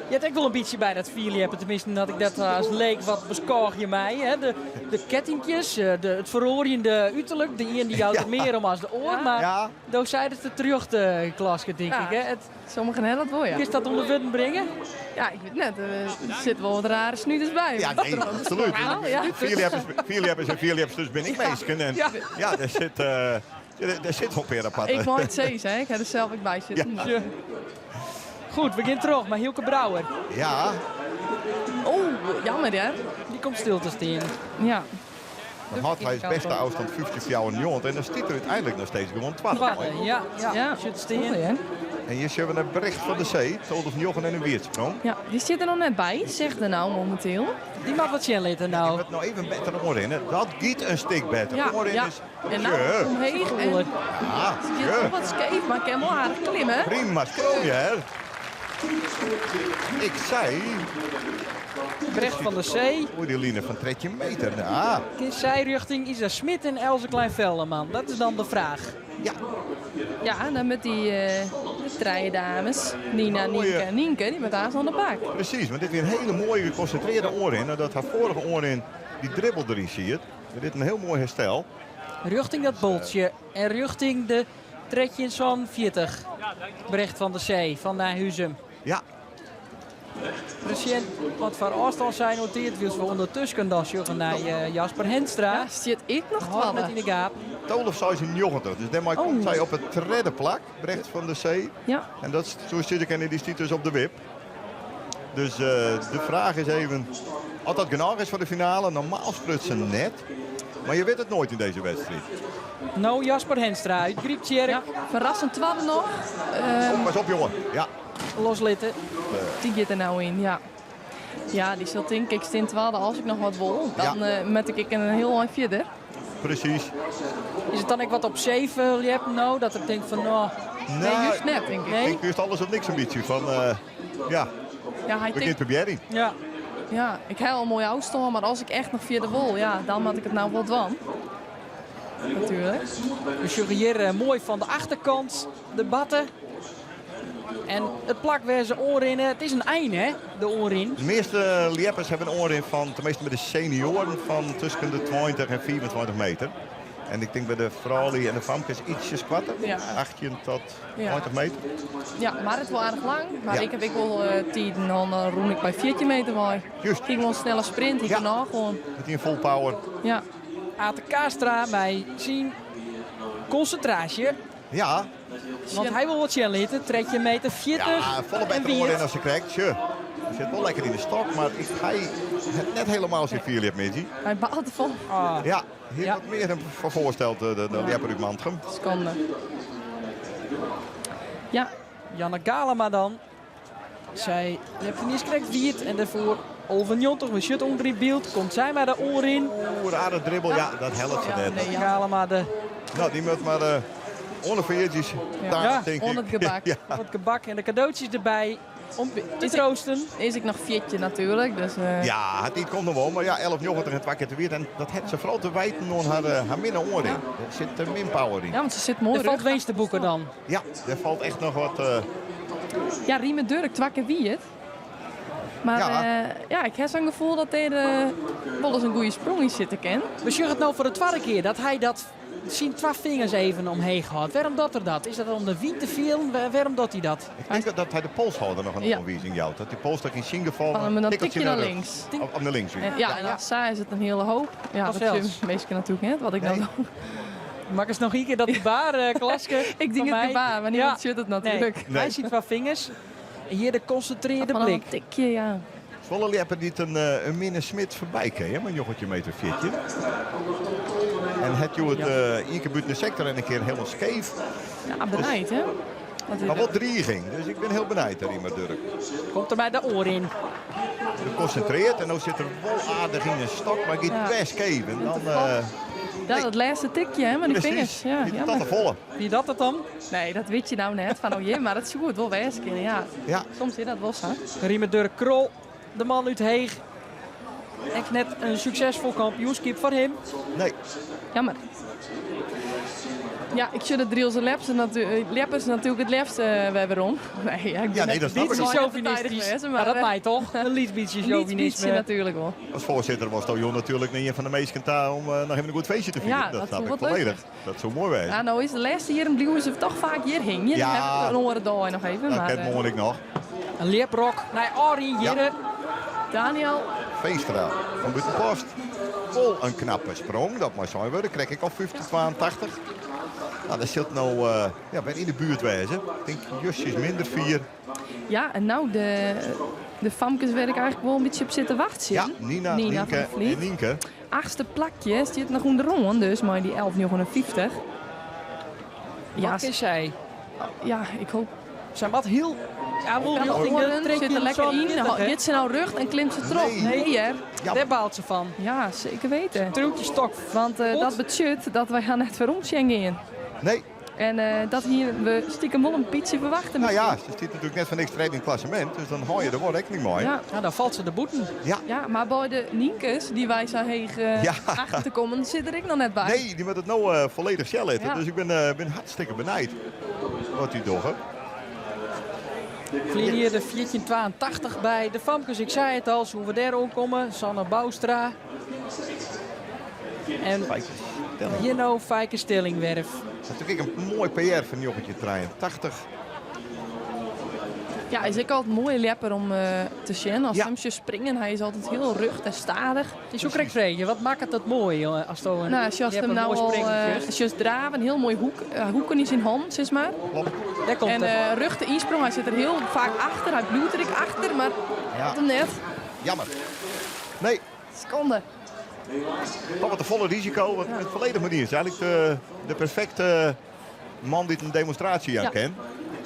[SPEAKER 7] Je hebt ook wel een beetje bij dat vierliepen. Tenminste, dat ik dat als leek wat beschouw je mij. Hè? De kettingjes, het verrooiende uiterlijk. De een die houdt het meer om als de oor. Maar
[SPEAKER 3] Ja.
[SPEAKER 7] daar zei het de terug de klaske, denk
[SPEAKER 4] Ja.
[SPEAKER 7] ik. Hè? Het,
[SPEAKER 4] Sommigen hebben dat wel, ja.
[SPEAKER 7] Is dat onder wunden brengen?
[SPEAKER 4] Ja, ik weet net. Er zit wel wat rare snuiters bij.
[SPEAKER 3] Ja, nee, absoluut.
[SPEAKER 4] Ja.
[SPEAKER 3] Vierleppers en vierleppers, dus ben ik meesken. En
[SPEAKER 7] Ja.
[SPEAKER 3] ja, daar zit, daar zit wel weer apart.
[SPEAKER 4] Ik mag het zeggen, hè. Ik heb er zelf ook bij zitten.
[SPEAKER 3] Ja.
[SPEAKER 7] Ja. Goed, we gaan terug maar Hielke Brouwer.
[SPEAKER 3] Ja.
[SPEAKER 4] Oh, jammer hè.
[SPEAKER 7] Die komt stil te staan.
[SPEAKER 4] Ja.
[SPEAKER 3] Dan had hij zijn beste afstand 50 jaar en jong. En dan stiet er uiteindelijk nog steeds gewoon 12.
[SPEAKER 7] Ja, ja.
[SPEAKER 4] Ja.
[SPEAKER 7] Zit staan.
[SPEAKER 4] Mooi, hè?
[SPEAKER 3] En hier zien we een bericht van de zee. Tolde van Jochen en een Wiertsprong.
[SPEAKER 4] Ja, die zit er nog net bij, zegt er nou momenteel.
[SPEAKER 7] Die mag wat zien laten
[SPEAKER 3] Ja,
[SPEAKER 7] nou.
[SPEAKER 3] die moet nou even beter orin. Hè. Dat giet een stuk beter.
[SPEAKER 4] Ja,
[SPEAKER 3] Orin
[SPEAKER 4] ja.
[SPEAKER 3] is...
[SPEAKER 4] En nou
[SPEAKER 3] Tje.
[SPEAKER 4] omheen. En
[SPEAKER 3] Ja,
[SPEAKER 4] ze zit
[SPEAKER 3] tje.
[SPEAKER 4] ook wat scheef, maar ik kan wel aardig klimmen.
[SPEAKER 3] Prima stroomje, hè. Ik zei...
[SPEAKER 7] Brecht van der Zee.
[SPEAKER 3] Oei, die line van trekje meter. Ja.
[SPEAKER 7] Is zij richting Isa Smit en Else Klein-Velderman? Dat is dan de vraag.
[SPEAKER 3] Ja.
[SPEAKER 4] Ja, en dan met die de drie dames. Nina,
[SPEAKER 3] Mooie.
[SPEAKER 4] Nienke en Nienke, die met haar aan de bak.
[SPEAKER 3] Precies, maar dit weer een hele mooie geconcentreerde oor in. Nadat haar vorige oor in die dribbel erin ziet. Dit is een heel mooi herstel.
[SPEAKER 7] Richting dat boltje en richting de trekje van 40. Brecht van der Zee van Nijhuzum.
[SPEAKER 3] Ja.
[SPEAKER 7] Ris sjen wat foar ôfstân sy noteart, wylst we ûndertusken dan sjogge nei Jasper Henstra.
[SPEAKER 4] Ja, stiet ek noch
[SPEAKER 7] Hâldt
[SPEAKER 4] twadde.
[SPEAKER 7] net yn de gaap.
[SPEAKER 3] 12,96, dus dêrmei komt sy op it tredde plak, Brecht van der Zee.
[SPEAKER 4] Ja.
[SPEAKER 3] En dat soe sizze kinne, dy stiet dus op de wip. Dus de fraach is even oft dat genôch is foar de finale. Normaal sprutsen net, mar je witte it noait yn dizze wedstriid.
[SPEAKER 7] No Jasper Henstra út Gryptsjerk.
[SPEAKER 4] Ja, ferrassend twadde noch.
[SPEAKER 3] Oh, pas op jonge. Ja.
[SPEAKER 7] Loslitte.
[SPEAKER 4] Dy giet der no yn, ja. Ja, dy sil tinke, ik stean twadde, as ik noch wat wol, dan moat ik ek in hiel ein fierder.
[SPEAKER 3] Presys.
[SPEAKER 7] Is it dan ek wat op safe ljeppen no? Dat er tinkt fan, no...
[SPEAKER 4] Nee, juist net, tink ik.
[SPEAKER 3] Nee? Ik juist alles of niks in bytsje. Fan, ja,
[SPEAKER 4] Ja, hy
[SPEAKER 3] we
[SPEAKER 4] tinkt
[SPEAKER 3] gean probearjen.
[SPEAKER 7] Ja.
[SPEAKER 4] Ja, ik ha al in moaie ôfstân, mar as ik echt noch fierder wol, ja, dan moat ik it no wol dwaan. Natuerlik.
[SPEAKER 7] We sjogge hjir moai fan de achterkant de batte. En it plak wêr se oanrinne, it is in ein hè, de oanrin.
[SPEAKER 3] De measte ljeppers hawwe in oanrin fan, teminsten by de senioaren, fan tusken de 20 en 25 meter. En ik tink by de froulju en de famkes ietsjes koarter, 18 tot 20 meter.
[SPEAKER 4] Ja, mar it wol aardich lang. Mar ik haw ek wol tiden hân, dan rûn ik by 14 meter wei.
[SPEAKER 3] Juist.
[SPEAKER 4] Hie ik wol in snelle sprint, hie ik genôch oan.
[SPEAKER 3] Met dy full power.
[SPEAKER 4] Ja.
[SPEAKER 7] Ate Kaastra mei syn konsintraasje.
[SPEAKER 3] Ja.
[SPEAKER 7] Want hy wol wat sjen litte, 13 meter 40.
[SPEAKER 3] Ja, folle better oanrin as sakrekt. Sjoch, hy sit wol lekker yn de stok, mar ik, hy hat net helemaal syn fierljep middei.
[SPEAKER 4] Hy baalt derfan.
[SPEAKER 7] Ah.
[SPEAKER 3] Ja, hy hat wat mear him foar foarsteld, de ljepper út Mantgum.
[SPEAKER 4] Skande. Ja.
[SPEAKER 7] Janne Galema dan. Sy ljept yn earst krekt wiet en dêrfoar 11,90. We sjogge ûnder yn byld. Komt sy mei de oanrin.
[SPEAKER 3] Oeh, rare dribbel. Ja, dat hellet se net.
[SPEAKER 4] Nee,
[SPEAKER 7] Galema de...
[SPEAKER 3] Nou, dy moat mar oan de feartjes
[SPEAKER 4] Ja,
[SPEAKER 3] tink ik.
[SPEAKER 4] Oan it gebak.
[SPEAKER 3] Ja.
[SPEAKER 7] Oan it gebak en de kadootsjes derby om te troosten.
[SPEAKER 4] Is ek noch 14 natuerlik. Dus,
[SPEAKER 3] Ja, har tiid komt noch wol. Mar ja, 11,90 en twa kear te wiet. En dat hat se foaral te wijten oan har minne oanrin. Der sit te min power yn.
[SPEAKER 4] Ja, want se sit moai
[SPEAKER 7] Der falt
[SPEAKER 4] rug.
[SPEAKER 7] winst te boeken dan.
[SPEAKER 3] Ja, der falt echt noch wat.
[SPEAKER 4] Ja, Riemer Durk, twa kear wiet. Mar ja, ja ik ha sa'n gefoel dat dêr wol ris in goede sprong yn sitte kin.
[SPEAKER 7] We sjogge it no foar de twadde kear dat hy dat syn twa fingers even omheech hâldt. Wêrom docht er dat? Is dat om de wyn te fielen? Wêrom docht hy dat?
[SPEAKER 3] Ik tink dat hy de polshâlder noch in oanwizing jout. Dat dy polsstok yn syn gefal
[SPEAKER 4] Van
[SPEAKER 3] in
[SPEAKER 4] dan tikje
[SPEAKER 3] tikkeltsje
[SPEAKER 4] nei
[SPEAKER 3] nei
[SPEAKER 4] links.
[SPEAKER 3] Of nei links.
[SPEAKER 4] Ja, en sa is it in hiele hoop. Ja, dat sjogge minsken natuerlik net, wat ik no doch.
[SPEAKER 7] Makkest noch ien kear dat gebaar, Klaske?
[SPEAKER 4] Ik die it gebaar, mar niemand sjocht it natuerlik.
[SPEAKER 7] Nee. Hy syn twa fingers. En hjir de konsintrearde
[SPEAKER 4] Fan
[SPEAKER 7] blik.
[SPEAKER 4] in tikje, ja.
[SPEAKER 3] Wol in ljepper dy't in minne smid foarby kin, hè, mei njoggentjin meter 14. En hat hjoed ien kear bûten de sektor en in kear hielendal skeef.
[SPEAKER 4] Ja, benijd, hè?
[SPEAKER 3] Mar wol driging, dus ik bin hiel benijd, Riemer Durk.
[SPEAKER 7] Komt der mei de oanrin.
[SPEAKER 3] Gekonsintreard en no sit er wol aardich yn de stok, mar giet bêst skeef. En dan,
[SPEAKER 4] Ja, dat lêste tikje hè, mei dy fingers. Ja,
[SPEAKER 3] dat te folle.
[SPEAKER 7] Wie dat it dan?
[SPEAKER 4] Nee, dat wit je nou net fan oh jee, mar dat soe it wol wêze kinne, ja.
[SPEAKER 3] Ja.
[SPEAKER 4] Soms is dat wol sa.
[SPEAKER 7] Riemer Durk Krol, de man út Heech. Ek net in suksesfol kampioenskip foar him.
[SPEAKER 3] Nee.
[SPEAKER 4] Jammer. Ja, ik sjoch de Drielse Ljeppers natuerlik it leafst wer werom. Nee, ja, ik bin
[SPEAKER 3] Ja, nee, dat snap ik.
[SPEAKER 7] Bytsje
[SPEAKER 4] Mei net te tidich
[SPEAKER 7] sjovinistysk.
[SPEAKER 4] wêze,
[SPEAKER 7] Maar
[SPEAKER 4] mar,
[SPEAKER 7] dat mei toch? In lyts bytsje
[SPEAKER 4] Lyts bytsje
[SPEAKER 7] sjovinisme.
[SPEAKER 4] natuerlik wol.
[SPEAKER 3] As foarsitter was do jûn natuerlik ien fan de minsken ta om noch even in goed feestje te fieren.
[SPEAKER 4] Ja,
[SPEAKER 3] dat
[SPEAKER 4] dat
[SPEAKER 3] snap
[SPEAKER 4] soe
[SPEAKER 3] ik
[SPEAKER 4] wat leuk
[SPEAKER 3] folledich. Dat soe moai wêze.
[SPEAKER 4] Ja, no is de lêste jierren bliuwe se toch faak hjir hingjen.
[SPEAKER 3] Ja.
[SPEAKER 4] Dan ha we in oare dei noch even.
[SPEAKER 3] Dat
[SPEAKER 4] mar,
[SPEAKER 3] ken moarn ek noch.
[SPEAKER 7] In ljeprok nei ôfrin hjirre.
[SPEAKER 4] Daniel.
[SPEAKER 3] Veenstra fan Bûtenpost. Wol in knappe sprong, dat mei sein wurde. Krek ik al 1582. Nou, dat sil no ja, wer yn de buert wêze. Ik tink justjes minder fier.
[SPEAKER 4] Ja, en no de, de famkes wêr ik eigentlik wol in bytsje op sit te wachtsjen.
[SPEAKER 3] Ja, Nina,
[SPEAKER 4] Nina
[SPEAKER 3] Nienke
[SPEAKER 4] van Vliet.
[SPEAKER 3] en Nienke.
[SPEAKER 4] Achtste plakje stiet noch ûnderoan, dus mei dy 11,59. Ja,
[SPEAKER 7] Wat is sy?
[SPEAKER 4] Ja, ik hoop.
[SPEAKER 7] Sy moat hiel. Ja, wol
[SPEAKER 4] Kan
[SPEAKER 7] rjochting de
[SPEAKER 4] oren, zit er lekker yn.
[SPEAKER 7] 13
[SPEAKER 4] Giet se nou rjocht en klimt se troch?
[SPEAKER 3] Nee.
[SPEAKER 4] Nee, hè?
[SPEAKER 3] Ja.
[SPEAKER 7] Dêr baalt se fan.
[SPEAKER 4] Ja, zeker weten.
[SPEAKER 7] Triuwt de stok.
[SPEAKER 4] Want dat betsjut dat wy har net werom sjen gean.
[SPEAKER 3] Nee.
[SPEAKER 4] En dat hiene we stiekem wol in bytsje ferwachte.
[SPEAKER 3] Nou ja, se stiet natuerlik net foar niks tredde yn it klassemint, dus dan hâld je der wol rekkening mei.
[SPEAKER 4] Ja.
[SPEAKER 7] Ja, dan falt se der bûten.
[SPEAKER 3] Ja.
[SPEAKER 4] Ja, mar by de Nienkes, dy't wy sa heech achter te kommen, sit der ek noch net by.
[SPEAKER 3] Nee, dy moat it no folledich sjen litte.
[SPEAKER 4] Ja.
[SPEAKER 3] Dus ik bin hartstikke benijd wat dy dogge.
[SPEAKER 7] Ferline jier de 1482 by de famkes. Ik sei it al, soene we dêr oankomme? Sanne Bouwstra. En hjir no Feike Stellingwerf.
[SPEAKER 3] Dat is natuerlik ek in moai PR fan 1983.
[SPEAKER 4] Ja, is ek altyd in moaie ljepper om te sjen. As
[SPEAKER 3] Ja.
[SPEAKER 4] him sjochst springen, hy is altyd hiel rjocht en stadich.
[SPEAKER 7] Ik soe krekt freegje, wat makket dat moai as do in
[SPEAKER 4] Nou, sjochst him
[SPEAKER 7] ljepper
[SPEAKER 4] nou
[SPEAKER 7] moai
[SPEAKER 4] al,
[SPEAKER 7] springen
[SPEAKER 4] eh,
[SPEAKER 7] sjochst?
[SPEAKER 4] sjochst draven, heel moai hoek, hoeken yn syn hannen, sis mar.
[SPEAKER 3] Klopt.
[SPEAKER 7] Dêr komt
[SPEAKER 4] En
[SPEAKER 7] it.
[SPEAKER 4] rjochte ynsprong, hy sit der hiel faak achter, hy bliuwt der ek achter, mar
[SPEAKER 3] Ja.
[SPEAKER 4] hat him net.
[SPEAKER 3] Jammer. Nee,
[SPEAKER 4] Skande.
[SPEAKER 3] toch wat te volle risico. Want het volledig manier is eigenlijk de perfecte man die een demonstratie aan
[SPEAKER 4] Ja.
[SPEAKER 3] kent.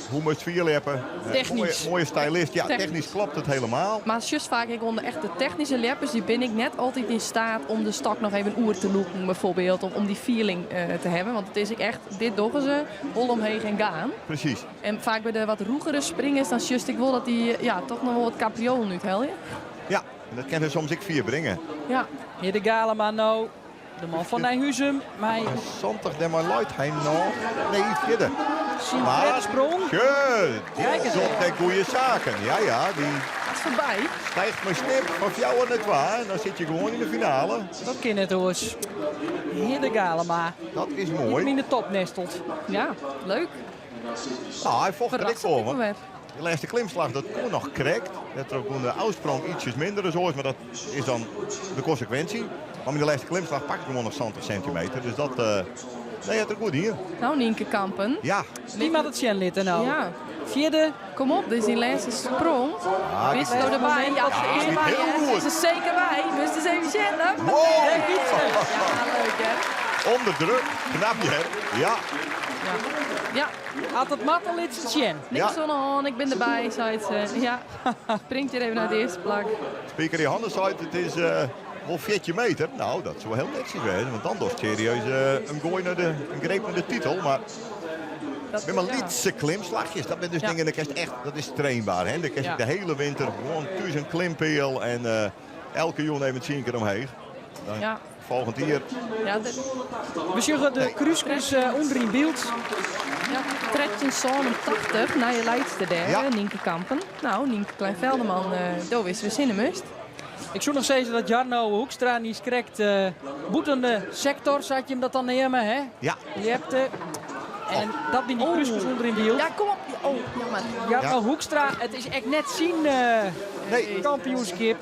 [SPEAKER 3] Hoe moet vierleppen?
[SPEAKER 7] Technisch.
[SPEAKER 3] Mooie stylist. Ja,
[SPEAKER 4] Technisch.
[SPEAKER 3] technisch klopt het helemaal.
[SPEAKER 4] Maar just vaak ik onder echt de technische leppers, die ben ik net altijd in staat om de stok nog even oer te loeken bijvoorbeeld. Om die feeling te hebben. Want het is echt, dit doggen ze, hol omheen en gaan.
[SPEAKER 3] Precies.
[SPEAKER 4] En vaak bij de wat roegere springers, dan just ik wel dat die, ja, toch nog wel wat capriolen uitheljen.
[SPEAKER 3] Ja, en dat kan er soms ik vier brengen.
[SPEAKER 4] Ja.
[SPEAKER 7] Hier de Galema nou, de man van Nijhuzum. Maar
[SPEAKER 3] Zondag de maar luidt hij nog. Nee, verder.
[SPEAKER 7] zijn
[SPEAKER 3] Maar-
[SPEAKER 7] derde sprong.
[SPEAKER 3] Tjö,
[SPEAKER 7] Kijk
[SPEAKER 3] dit
[SPEAKER 7] eens
[SPEAKER 3] is
[SPEAKER 7] even.
[SPEAKER 3] op de goede zaken. Ja, ja, die
[SPEAKER 4] Dat is voorbij.
[SPEAKER 3] stijgt mijn snip van jou en het waar. En dan zit je gewoon in de finale.
[SPEAKER 7] Dat kan het hoor. Hier de Galema.
[SPEAKER 3] Dat is
[SPEAKER 7] Die hem
[SPEAKER 3] mooi.
[SPEAKER 7] in de top nestelt.
[SPEAKER 4] Ja, leuk.
[SPEAKER 3] Nou, hij vocht er ik
[SPEAKER 4] Verrassend
[SPEAKER 3] voor.
[SPEAKER 4] ik
[SPEAKER 3] Want
[SPEAKER 4] weer.
[SPEAKER 3] de laatste klimslag, dat kon nog correct. Dat er ook de uitsprong ietsjes minder is, maar dat is dan de consequentie. Maar met de laatste klimslag pak ik hem nog 70 centimeter. Dus dat... nee, het er goed hier.
[SPEAKER 4] Nou, Nienke Kampen.
[SPEAKER 3] Ja.
[SPEAKER 7] Niemand het zien litten nou.
[SPEAKER 4] Ja.
[SPEAKER 7] Vierde.
[SPEAKER 4] Kom op, dit is die laatste sprong.
[SPEAKER 3] Ja,
[SPEAKER 4] Wist er erbij. Ja, ze is
[SPEAKER 3] Ja,
[SPEAKER 4] erbij,
[SPEAKER 3] heel
[SPEAKER 4] hè. Ze
[SPEAKER 3] goed.
[SPEAKER 4] is er zeker bij. Dus het is even zien, hè.
[SPEAKER 3] Wow.
[SPEAKER 4] Ja, leuk, hè.
[SPEAKER 3] Onder druk. Knap je, hè? Ja.
[SPEAKER 4] Ja. Ja.
[SPEAKER 7] Had het mat al iets te zien.
[SPEAKER 4] Niks
[SPEAKER 3] Ja.
[SPEAKER 4] aan de hand, ik ben erbij, zei ze. Ja, springt hier even naar de eerste plak.
[SPEAKER 3] Speaker Johannes zei het is wel 40 meter. Nou, dat zou heel netjes zijn, want dan dorst serieus een gooi naar de, een greep naar de titel. Maar
[SPEAKER 4] Dat,
[SPEAKER 3] met maar
[SPEAKER 4] ja.
[SPEAKER 3] lietse klimslagjes, dat ben dus
[SPEAKER 4] Ja.
[SPEAKER 3] dingen, dat is echt, dat is trainbaar. Hè? Dan
[SPEAKER 7] Ja.
[SPEAKER 3] de hele winter gewoon thuis een klimpeel en elke jongen even 10 keer omheen. Dan
[SPEAKER 4] Ja.
[SPEAKER 3] Volgend hier.
[SPEAKER 4] Ja, de,
[SPEAKER 7] We zien de kruiskus onder in beeld.
[SPEAKER 4] ja, Tretjen Zoon 80 naar je leidster daar,
[SPEAKER 3] Ja.
[SPEAKER 4] Nienke Kampen. Nou, Nienke Klein-Velderman, daar is we zin in must.
[SPEAKER 7] Ik zoek nog steeds dat Jarno Hoekstra niet correct boetende sector, zat je hem dat dan nemen, hè?
[SPEAKER 3] Ja.
[SPEAKER 7] Je hebt de, en dat ben die kruiskus onder in beeld.
[SPEAKER 4] Ja, kom op. Oh, jammer.
[SPEAKER 7] Jarno
[SPEAKER 3] Ja.
[SPEAKER 7] Hoekstra, het is echt net zien
[SPEAKER 3] Nee.
[SPEAKER 7] kampioenschap.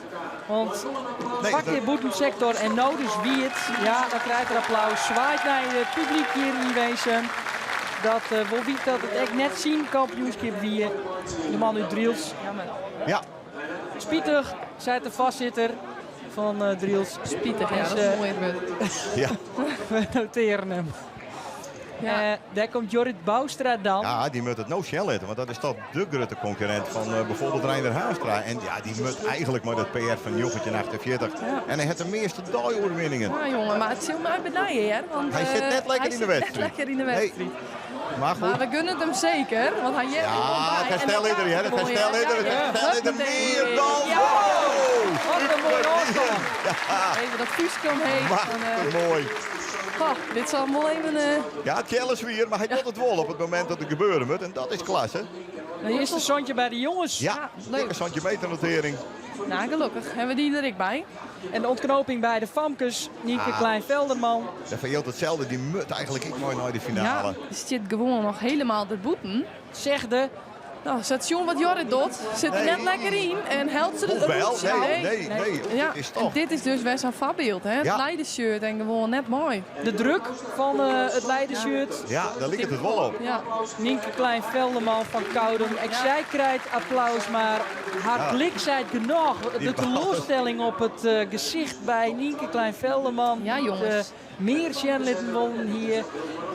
[SPEAKER 7] Want
[SPEAKER 3] Nee,
[SPEAKER 7] pak
[SPEAKER 3] dat-
[SPEAKER 7] je boetensector en nou dus wie het. Ja, dan krijgt er applaus. Zwaait naar het publiek hier in Wezen. Dat wil wie dat het echt net zien kampioenschap wie de man uit Driels.
[SPEAKER 4] Jammer.
[SPEAKER 3] Ja.
[SPEAKER 7] Spietig, zei de vastzitter van Driels.
[SPEAKER 4] Spietig, ja,
[SPEAKER 7] Dus,
[SPEAKER 4] dat is een mooie woord.
[SPEAKER 3] Ja.
[SPEAKER 7] We noteren hem.
[SPEAKER 4] Ja.
[SPEAKER 7] Daar komt Jorrit Bouwstra dan.
[SPEAKER 3] Ja, die moet het nou snel letten, want dat is toch de grote concurrent van bijvoorbeeld Reinder Haastra. En ja, die moet eigenlijk maar dat PR van Joggetje 48.
[SPEAKER 4] Ja.
[SPEAKER 3] En hij heeft de meeste daaioverwinningen.
[SPEAKER 4] Ja, jongen, maar het zit me uit beneden, hè? Want,
[SPEAKER 3] Hij zit net lekker
[SPEAKER 4] hij
[SPEAKER 3] in de
[SPEAKER 4] zit
[SPEAKER 3] wedstrijd.
[SPEAKER 4] Net lekker in de
[SPEAKER 3] Nee.
[SPEAKER 4] wedstrijd.
[SPEAKER 3] Maar goed.
[SPEAKER 4] Maar we gunnen het hem zeker, want hij
[SPEAKER 3] Ja, het herstel is er, hè? Het herstel is er, het herstel is er meer dan.
[SPEAKER 7] Ja.
[SPEAKER 3] Wow!
[SPEAKER 7] Wat een mooie afstand.
[SPEAKER 3] Ja,
[SPEAKER 4] Even dat vuistje omheen. Dan,
[SPEAKER 3] machtig mooi.
[SPEAKER 4] goh, dit zal hem wel even...
[SPEAKER 3] Ja, het is weer, maar hij doet het wel op het moment dat het gebeuren moet. En dat is klasse.
[SPEAKER 7] De eerste zondje bij de jongens.
[SPEAKER 3] Ja,
[SPEAKER 4] leuk.
[SPEAKER 3] dikke centimeter notering.
[SPEAKER 4] Nou, gelukkig hebben we die er ik bij.
[SPEAKER 7] En de ontknoping bij de Famkes, Nienke
[SPEAKER 3] Ah.
[SPEAKER 7] Klein-Velderman.
[SPEAKER 3] Dat verheelt hetzelfde, die mut eigenlijk ik mooi naar de finale.
[SPEAKER 4] Ja, zit gewoon nog helemaal de boeten.
[SPEAKER 7] Zegde.
[SPEAKER 4] Nou, station wat Jorrit doet, zit er
[SPEAKER 3] Nee.
[SPEAKER 4] net lekker in en helpt ze de
[SPEAKER 3] Of wel?
[SPEAKER 4] route.
[SPEAKER 3] Nee, nee, nee.
[SPEAKER 4] Ja,
[SPEAKER 3] Dit is
[SPEAKER 4] en
[SPEAKER 3] toch.
[SPEAKER 4] dit is dus best een voorbeeld, hè? Het
[SPEAKER 3] Ja.
[SPEAKER 4] Leiden-shirt en gewoon net mooi.
[SPEAKER 7] De druk van het Leiden-shirt.
[SPEAKER 3] Ja, daar ligt het wel op.
[SPEAKER 4] Ja.
[SPEAKER 7] Nienke Klein-Velderman van Koudum. Ik zij krijgt applaus, maar haar
[SPEAKER 3] Ja.
[SPEAKER 7] blik zei het genoeg.
[SPEAKER 3] Die
[SPEAKER 7] De teleurstelling op het gezicht bij Nienke Klein-Velderman.
[SPEAKER 4] Ja, jongens.
[SPEAKER 7] Meer Sjenlitten won hier.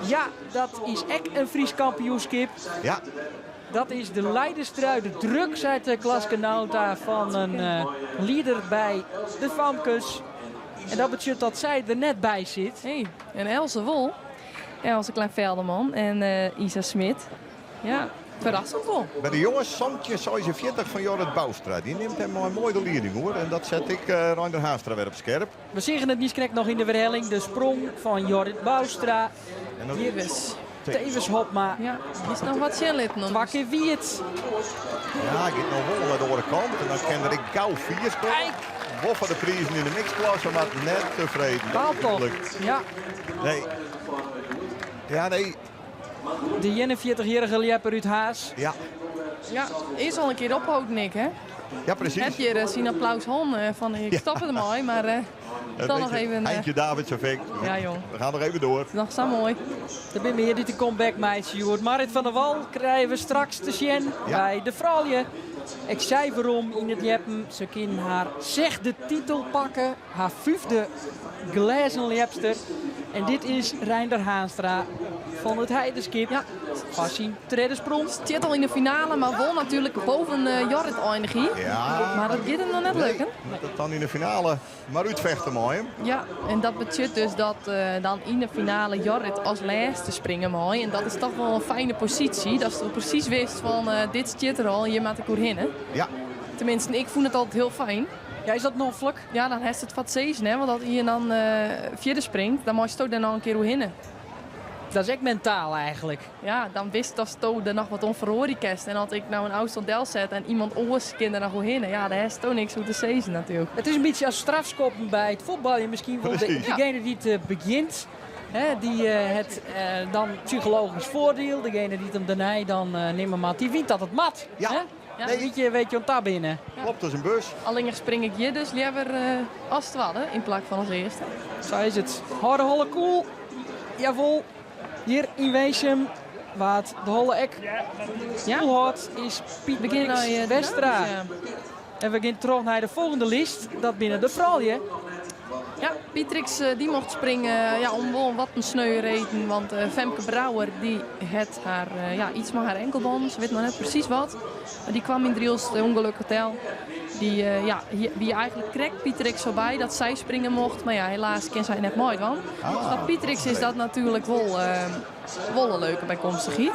[SPEAKER 7] Ja, dat is echt een Fries kampioenschap.
[SPEAKER 3] Ja.
[SPEAKER 7] Dat is de leiderstrui, de druk, zei de Klaske Nauta van een leader bij de Famkes. En dat betekent dat zij er net bij zit.
[SPEAKER 4] Hey, en Else Wol, Else Klein-Velderman en Isa Smit. Ja, verrassend wel.
[SPEAKER 3] Bij de jongens, Samtje 46 van Jorrit Bouwstra. Die neemt hem mooi, mooi de leiding hoor. En dat zet ik Reinder Haastra weer op scherp.
[SPEAKER 7] We zien het niet correct nog in de herhaling. De sprong van Jorrit Bouwstra.
[SPEAKER 3] En dan
[SPEAKER 7] Hier is Tevens Hopma.
[SPEAKER 4] Ja, is nog wat Sjenlitten nog.
[SPEAKER 7] Twee keer Wiert.
[SPEAKER 3] Ja, ik nog wel naar de andere kant. En dan kan ik gauw 4 scoren.
[SPEAKER 7] Kijk.
[SPEAKER 3] Woffa de prijzen in de mixklasse, maar net tevreden.
[SPEAKER 7] Baalt toch. Ja.
[SPEAKER 3] Nee. Ja, nee.
[SPEAKER 7] De 41-jarige Ljepper uit Haas.
[SPEAKER 3] Ja.
[SPEAKER 4] Ja, is al in kear opholden ik, hè?
[SPEAKER 3] Ja, precies.
[SPEAKER 4] Heb je zien applaus hon van ik stop er mooi, maar dan nog even...
[SPEAKER 3] Eindje Davids effect.
[SPEAKER 4] Ja, jong.
[SPEAKER 3] We gaan nog even door.
[SPEAKER 4] Nog zo mooi.
[SPEAKER 7] Er zijn meer die de comeback meisje hoort. Marit van der Wal krijgen we straks te zien bij de Fralje. Ik zei waarom in het Jeppen. Ze kan haar zesde titel pakken. Haar vijfde glazen lepster. En dit is Reinder Haanstra van het Heideskip.
[SPEAKER 4] Ja.
[SPEAKER 7] Van zijn tweede sprong.
[SPEAKER 4] Zit al in de finale, maar won natuurlijk boven Jorrit eindigen.
[SPEAKER 3] Ja.
[SPEAKER 4] Maar dat gaat hem nog net lukken.
[SPEAKER 3] Dat dan in de finale maar uitvechten mooi.
[SPEAKER 4] Ja, en dat betekent dus dat dan in de finale Jorrit als laatste springen mooi. En dat is toch wel een fijne positie. Dat ze precies wist van dit zit er al, hier maak ik oerheen.
[SPEAKER 3] Ja.
[SPEAKER 4] Tenminste, ik vond het altijd heel fijn.
[SPEAKER 7] Ja, is dat noflijk?
[SPEAKER 4] Ja, dan heeft het wat zezen, hè? Want als je dan vierde springt, dan moet je toch dan nog een keer oerheen.
[SPEAKER 7] Dat is echt mentaal eigenlijk.
[SPEAKER 4] Ja, dan wist dat Sto er nog wat onverhoren kerst. En als ik nou een afstand del zet en iemand oors kind er nog heen, ja, daar is toch niks hoe te zezen natuurlijk.
[SPEAKER 7] Het is een beetje als strafskoppen bij het voetballen misschien. Want degene die het begint, hè, die het dan psychologisch voordeel. Degene die het hem daarna dan nemen mat, die wint dat het mat.
[SPEAKER 3] Ja.
[SPEAKER 7] Hè?
[SPEAKER 4] Ja.
[SPEAKER 7] Nee. Weet je, want daar binnen.
[SPEAKER 4] Ja.
[SPEAKER 3] Klopt, dat is een bus.
[SPEAKER 4] Alleen spring ik hier dus liever als tweede in plaats van als eerste.
[SPEAKER 7] Zo is het. Harde holle koel. Jawohl. Hier in Weesum, waar de holle ek
[SPEAKER 4] Ja.
[SPEAKER 7] houdt, is Piet
[SPEAKER 4] Begin nou je
[SPEAKER 7] Westra.
[SPEAKER 4] Ja.
[SPEAKER 7] En we gaan terug naar de volgende list, dat binnen de vrouwen.
[SPEAKER 4] Ja, Pietrix die mocht springen ja, om wel wat een sneu reden. Want Femke Brouwer die het haar, ja, iets met haar enkelband, ze weet nog net precies wat. Maar die kwam in Driels, de ongelukhotel. Die, ja, wie eigenlijk krek Pietrix voorbij dat zij springen mocht. Maar ja, helaas kan zij net mooi van.
[SPEAKER 3] Ah.
[SPEAKER 4] Dus Pietrix is dat natuurlijk wel, wel een leuke bijkomstigheid.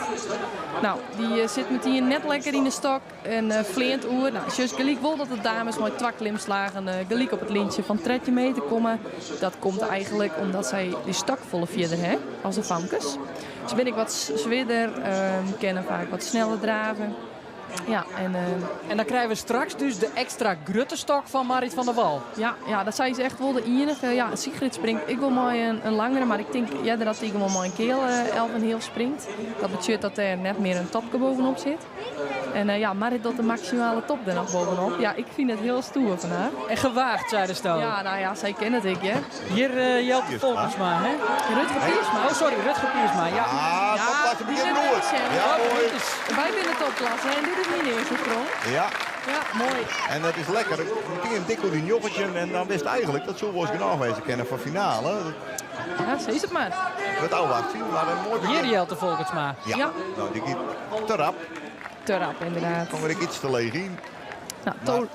[SPEAKER 4] Nou, die zit met die net lekker in de stok en vleert oer. Nou, just gelijk wel dat de dames mooi twaklimslagen gelijk op het lintje van tretje mee te komen. Dat komt eigenlijk omdat zij die stak volle vierder hè, als de famkes. Dus ben ik wat zwidder, kennen vaak wat sneller draven. Ja,
[SPEAKER 7] en dan krijgen we straks dus de extra gruttestok van Marit van der Wal.
[SPEAKER 4] Ja, ja, dat zij is echt wel de enige. Ja, Sigrid springt ik wil mooi een langere, maar ik denk ja, dat ik wel mooi een keel 11,5 springt. Dat betekent dat er net meer een topje bovenop zit. En ja, Marit doet de maximale top er nog bovenop. Ja, ik vind het heel stoer van haar.
[SPEAKER 7] En gewaagd, zei de stoot.
[SPEAKER 4] Ja, nou ja, zij kent het ik, hè.
[SPEAKER 7] Hier Jelte Volkersma, hè?
[SPEAKER 4] Rutger Piersma.
[SPEAKER 7] Oh, sorry, Rutger Piersma, ja.
[SPEAKER 3] Ah, topklasse begint door.
[SPEAKER 4] Ja, mooi. Wij binnen topklasse en dit is mijn eerste sprong.
[SPEAKER 3] Ja.
[SPEAKER 4] Ja, mooi.
[SPEAKER 3] En dat is lekker. Meteen een dik die joggetje en dan wist eigenlijk dat zo was genoeg wezen kennen voor finale.
[SPEAKER 4] Ja, zo is het maar.
[SPEAKER 3] Het oude wacht zien, maar een mooi begin.
[SPEAKER 7] Hier Jelte Volkersma.
[SPEAKER 3] Ja. Ja. Nou, die gaat te rap.
[SPEAKER 4] Te rap, inderdaad.
[SPEAKER 3] Kom ik iets te leeg in.
[SPEAKER 4] Nou,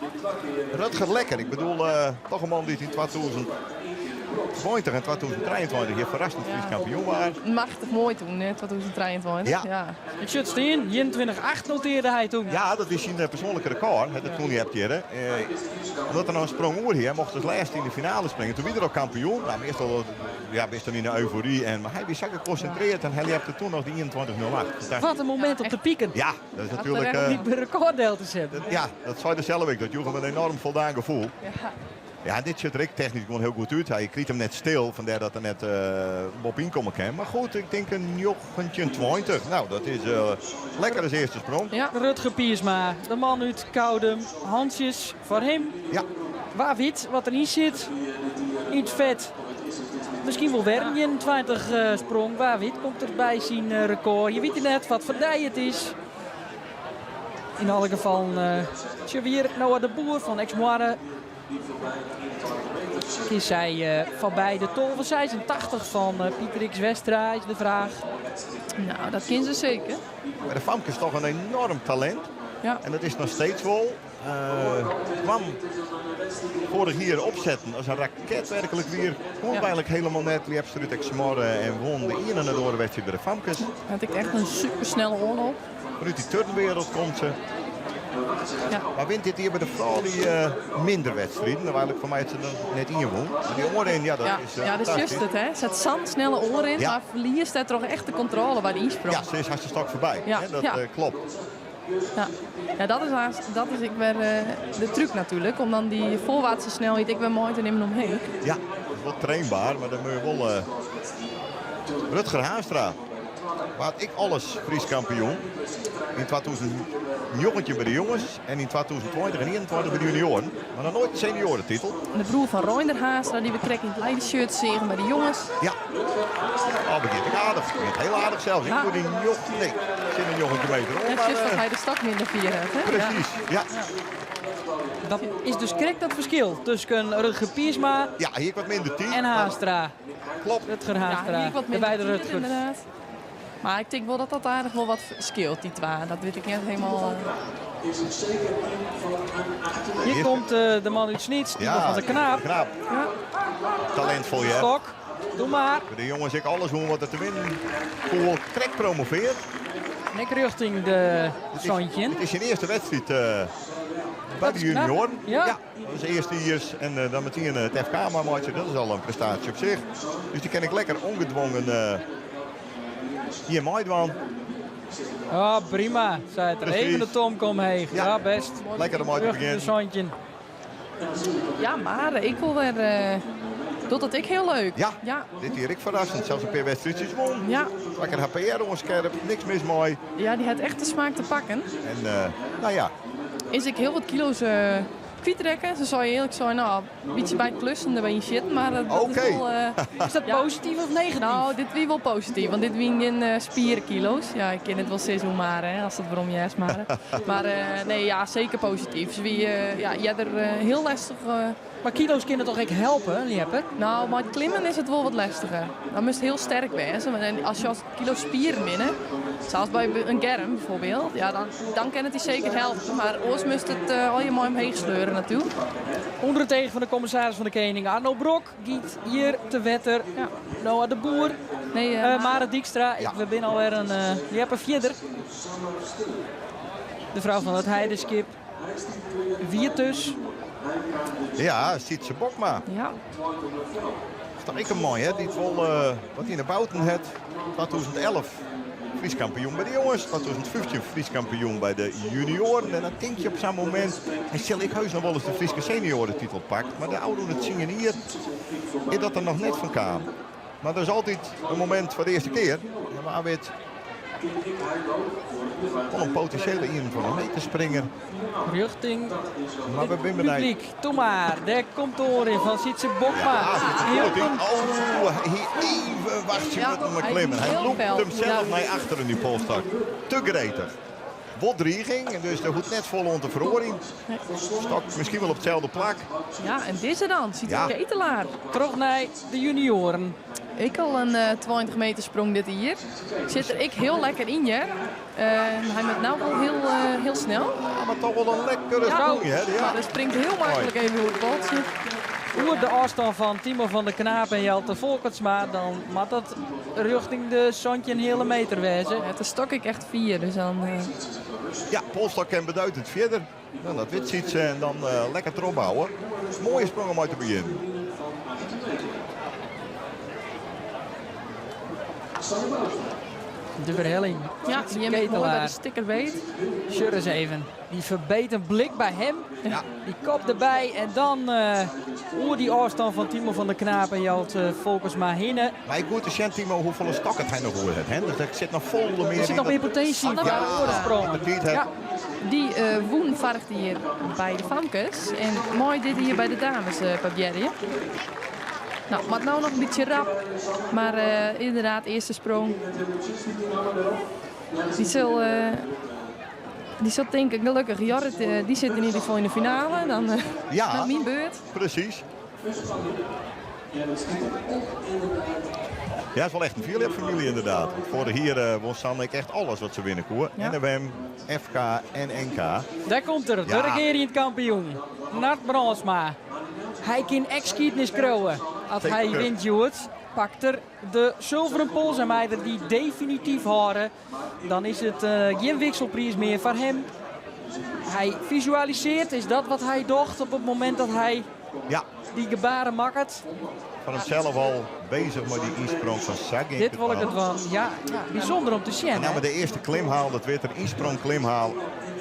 [SPEAKER 3] Rutger lekker. Ik bedoel, toch een man die in 2020 en 2023 hier verrassend Fries kampioen waren.
[SPEAKER 4] Machtig mooi toen, hè, 2023.
[SPEAKER 3] Ja.
[SPEAKER 4] Ja.
[SPEAKER 7] Ik zit steen, 21-8 noteerde hij toen.
[SPEAKER 3] Ja, dat is zijn persoonlijke record. Hè, dat toen hij hebt hier. Omdat er nou een sprong oer hier, mocht als laatste in de finale springen. Toen werd hij ook kampioen. Nou, meestal ja, wist dan in de euforie. En, maar hij was zo geconcentreerd en hij heeft er toen nog die 21-08.
[SPEAKER 7] Wat een moment op de pieken.
[SPEAKER 3] Ja, dat is natuurlijk...
[SPEAKER 7] niet de recorddeel te zetten.
[SPEAKER 3] Ja, dat zei de zelf ook. Dat joeg hem een enorm voldaan gevoel.
[SPEAKER 4] Ja.
[SPEAKER 3] Ja, dit ziet er ook technisch gewoon heel goed uit. Hij kriet hem net stil, vandaar dat er net op inkomen kan. Maar goed, ik denk een jochentje 20. Nou, dat is lekker als eerste sprong.
[SPEAKER 4] Ja.
[SPEAKER 7] Rutger Piersma, de man uit Koudum. Handjes voor hem.
[SPEAKER 3] Ja.
[SPEAKER 7] Waar wit, wat erin zit. In het vet. Misschien wel weer een 20 sprong. Waar wit komt er bij zijn record. Je weet net wat voor dij het is. In alle gevallen Xavier Noah de Boer van Exmoire. Is zij voorbij de tol van 86 van Pieter X Westra is de vraag.
[SPEAKER 4] Nou, dat kan ze zeker.
[SPEAKER 3] Maar de Famke is toch een enorm talent.
[SPEAKER 4] Ja.
[SPEAKER 3] En dat is nog steeds wel. Kwam vorig jaar opzetten als een raket werkelijk weer. Kon eigenlijk helemaal net. Liep uit Exmoire en won de ene naar de wedstrijd bij de Famkes.
[SPEAKER 4] Had ik echt een supersnelle oorlog.
[SPEAKER 3] Vanuit die turnwereld komt ze.
[SPEAKER 4] Ja.
[SPEAKER 3] Maar wint dit hier bij de vrouw die minder wedstrijden? Nou, eigenlijk voor mij het ze er net in won. Maar die oren in, ja, dat is
[SPEAKER 4] ja, dat is juist het, hè. Zet zand snelle oren in,
[SPEAKER 3] Ja.
[SPEAKER 4] maar verliest daar toch echt de controle bij de insprong.
[SPEAKER 3] Ja, ze is hartstikke stok voorbij.
[SPEAKER 4] Ja,
[SPEAKER 3] Hè? Dat
[SPEAKER 4] ja.
[SPEAKER 3] klopt.
[SPEAKER 4] Ja, ja, dat is, haast, dat is ik weer, de truc natuurlijk. Om dan die voorwaartse snelheid ik weer mooi te nemen omheen.
[SPEAKER 3] Ja, dat is wel trainbaar, maar dan moet je wel... Rutger Haanstra. Waard ek alles Frysk kampioen. Yn 2019 by de jonges en yn 2020 en 21 by de junioaren. Mar noch noait in senioaretitel.
[SPEAKER 4] De broer fan Reinder Haanstra, dy't we krekt yn it leidersshirt seagen by de jonges.
[SPEAKER 3] Ja. Oh, begjint ek aardich. Begjint hiel aardich sels. Ik moet die nee, tsjin de 19 meter oan.
[SPEAKER 4] Net just dat hy de stok minder fier hat. Hè?
[SPEAKER 3] Precies, ja.
[SPEAKER 7] Dat is dus krekt dat ferskil tusken Rutger Piersma
[SPEAKER 3] ja, hier wat minder tiid,
[SPEAKER 7] en Haanstra.
[SPEAKER 3] Klopt.
[SPEAKER 7] Rutger Haanstra.
[SPEAKER 4] Ja, hier wat
[SPEAKER 7] de
[SPEAKER 4] minder
[SPEAKER 7] beide
[SPEAKER 4] tiid,
[SPEAKER 7] Rutgers.
[SPEAKER 4] inderdaad. Maar ik denk wel dat dat aardig wel wat scheelt, die twa. Dat weet ik net helemaal.
[SPEAKER 7] Hier komt de man uit Snits, Timo van der Knaap.
[SPEAKER 3] Knaap. Talentvol, ja.
[SPEAKER 7] Stok, doe maar.
[SPEAKER 3] De jongens, ik alles hoe wat er te winnen. Voel krekt promoveerd.
[SPEAKER 7] Nek richting de Santjin.
[SPEAKER 3] Het is zijn eerste wedstrijd bij de junioren.
[SPEAKER 7] Ja.
[SPEAKER 3] Ja, dat is de eerste years. En dan meteen het FK maar maatje. Dat is al een prestatie op zich. Dus die ken ik lekker ongedwongen hier meedoen.
[SPEAKER 7] Ah, prima, zei het er.
[SPEAKER 3] Precies.
[SPEAKER 7] Even de Tom omheen. Ja. Ja, best.
[SPEAKER 3] Lekker om uit te
[SPEAKER 7] Richting de
[SPEAKER 3] beginnen.
[SPEAKER 7] Santjin.
[SPEAKER 4] Ja, maar ik wil weer. Doet dat ik heel leuk.
[SPEAKER 3] Ja,
[SPEAKER 4] Ja.
[SPEAKER 3] dit hier ik verrassend. Zelfs een paar wedstrijdjes won.
[SPEAKER 4] Ja.
[SPEAKER 3] Lekker HPR onscherp, niks mis mee.
[SPEAKER 4] Ja, die had echt de smaak te pakken.
[SPEAKER 3] En nou ja.
[SPEAKER 4] Is ik heel wat kilo's kwijtrekken. Ze zou je eerlijk zijn, nou, een beetje bij het klussen, daar ben je zitten. Maar dat is
[SPEAKER 3] Oké.
[SPEAKER 4] wel,
[SPEAKER 7] Is dat
[SPEAKER 4] ja.
[SPEAKER 7] positief of negatief?
[SPEAKER 4] Nou, dit wie wel positief, want dit wien geen spierenkilo's. Ja, ik ken het wel seizoen maar, hè, als dat waarom juist maar. Maar nee, ja, zeker positief. Ze wie, ja, jij er heel lastig.
[SPEAKER 7] Maar kilo's kunnen toch echt helpen, Ljepper?
[SPEAKER 4] Nou, maar het klimmen is het wel wat lastiger. Dan moet het heel sterk wezen. En als je als kilo spieren binnen, zoals bij een germ bijvoorbeeld, ja, dan kan het die zeker helpen. Maar oors moest het al je mooi omheen sleuren natuurlijk.
[SPEAKER 7] Onder het tegen van de commissaris van de Koning, Arno Brok, giet hier te Wetter,
[SPEAKER 4] Ja.
[SPEAKER 7] Noah de Boer,
[SPEAKER 4] Nee,
[SPEAKER 7] Mare Dijkstra.
[SPEAKER 3] Ja.
[SPEAKER 7] We zijn alweer een Ljepper verder. De vrouw van het Heideskip, Wiertus.
[SPEAKER 3] Ja, Sietse Bokma.
[SPEAKER 4] Ja.
[SPEAKER 3] Dat is toch ik een mooi, hè? Die het wel, wat hij in de bouten had. 2011 Fries kampioen bij de jongens. 2015 Fries kampioen bij de junioren. En dan denk je op zo'n moment, en stel ik heus nog wel eens de Frieske seniorentitel pakt. Maar de oude het zingen hier, is dat er nog net van kwam. Maar er is altijd een moment voor de eerste keer. En waar werd wel een potentiële in voor een meterspringer.
[SPEAKER 7] Richting
[SPEAKER 3] Maar we zijn benieuwd.
[SPEAKER 7] publiek. Doe maar, daar komt de oor in van Sietse Bokma.
[SPEAKER 3] Ja, zit er
[SPEAKER 7] Heel
[SPEAKER 3] goed in.
[SPEAKER 7] komt.
[SPEAKER 3] Oh, hij even wacht je
[SPEAKER 4] Ja,
[SPEAKER 3] met hem
[SPEAKER 4] hij
[SPEAKER 3] klimmen. Hij
[SPEAKER 4] heel
[SPEAKER 3] loopt
[SPEAKER 4] fel.
[SPEAKER 3] hem zelf
[SPEAKER 4] Ja.
[SPEAKER 3] naar achteren in die polstak. Te gretig. Wat dreiging, dus daar moet net vol onder verhoring. Stok misschien wel op hetzelfde plak.
[SPEAKER 4] Ja, en deze dan, ziet
[SPEAKER 3] Ja.
[SPEAKER 4] de ketelaar.
[SPEAKER 7] Terug naar de junioren.
[SPEAKER 4] Ik al een 20 meter sprong dit hier. Zit er ik heel lekker in, hè. Hij moet nou wel heel snel.
[SPEAKER 3] Ja, maar toch wel een lekkere
[SPEAKER 4] Ja.
[SPEAKER 3] sprong, hè. Ja.
[SPEAKER 4] Maar hij springt heel makkelijk even hoe het baltje.
[SPEAKER 7] Oer de afstand van Timo van der Knaap en Jelte Volkertsma, dan moet dat richting de Santje een hele meter wezen.
[SPEAKER 4] Ja, dan stok ik echt 4, dus dan.
[SPEAKER 3] Ja, polstok en beduidend verder. Nou, dat wit ziet ze en dan lekker erop houden. Mooie sprong om uit te beginnen.
[SPEAKER 7] De verhelling.
[SPEAKER 4] Ja, die heb ik mooi bij de sticker weet.
[SPEAKER 7] Sjur eens even. Die verbetert blik bij hem.
[SPEAKER 3] Ja.
[SPEAKER 7] Die kop erbij. En dan hoe die afstand van Timo van der Knaap en Jelte Volkertsma hinnen.
[SPEAKER 3] Maar ik moet de Timo hoeveel een stok het hij nog hoort. Hè? Dus er zit nog vol meer
[SPEAKER 7] Er zit nog
[SPEAKER 3] in.
[SPEAKER 7] meer potentie
[SPEAKER 4] Ja,
[SPEAKER 7] voor de sprong.
[SPEAKER 3] de tijd, hè.
[SPEAKER 7] Ja.
[SPEAKER 4] Die woen vaart hier bij de famkes. En mooi dit hier bij de dames, Pabjerje. Nou, maar nou nog een beetje rap. Maar inderdaad, eerste sprong. Die zal denken, gelukkig, Jorrit die zit in ieder geval in de finale. Dan naar mijn beurt.
[SPEAKER 3] Precies. Ja, het is wel echt een vierlipfamilie inderdaad. Want voor de hier won Sanne echt alles wat ze winnen koer. NWM, FK en NK.
[SPEAKER 7] Daar komt er, de regerend kampioen. Nard Brandsma. Hij kan ex-kietnis krowen. Als hij wint, Joert, pakt er de zilveren pols en mij er die definitief horen. Dan is het geen wisselprijs meer voor hem. Hij visualiseert, is dat wat hij dacht op het moment dat hij
[SPEAKER 3] Ja.
[SPEAKER 7] Dy gebaren makket.
[SPEAKER 3] Fan himsels al bezig mei dy ynsprong fan sa gean
[SPEAKER 7] Dit wol ik it dwaan. Ja, bysûnder om te sjen.
[SPEAKER 3] En dan mei de earste klimhaal, dat wit er, ynsprong klimhaal.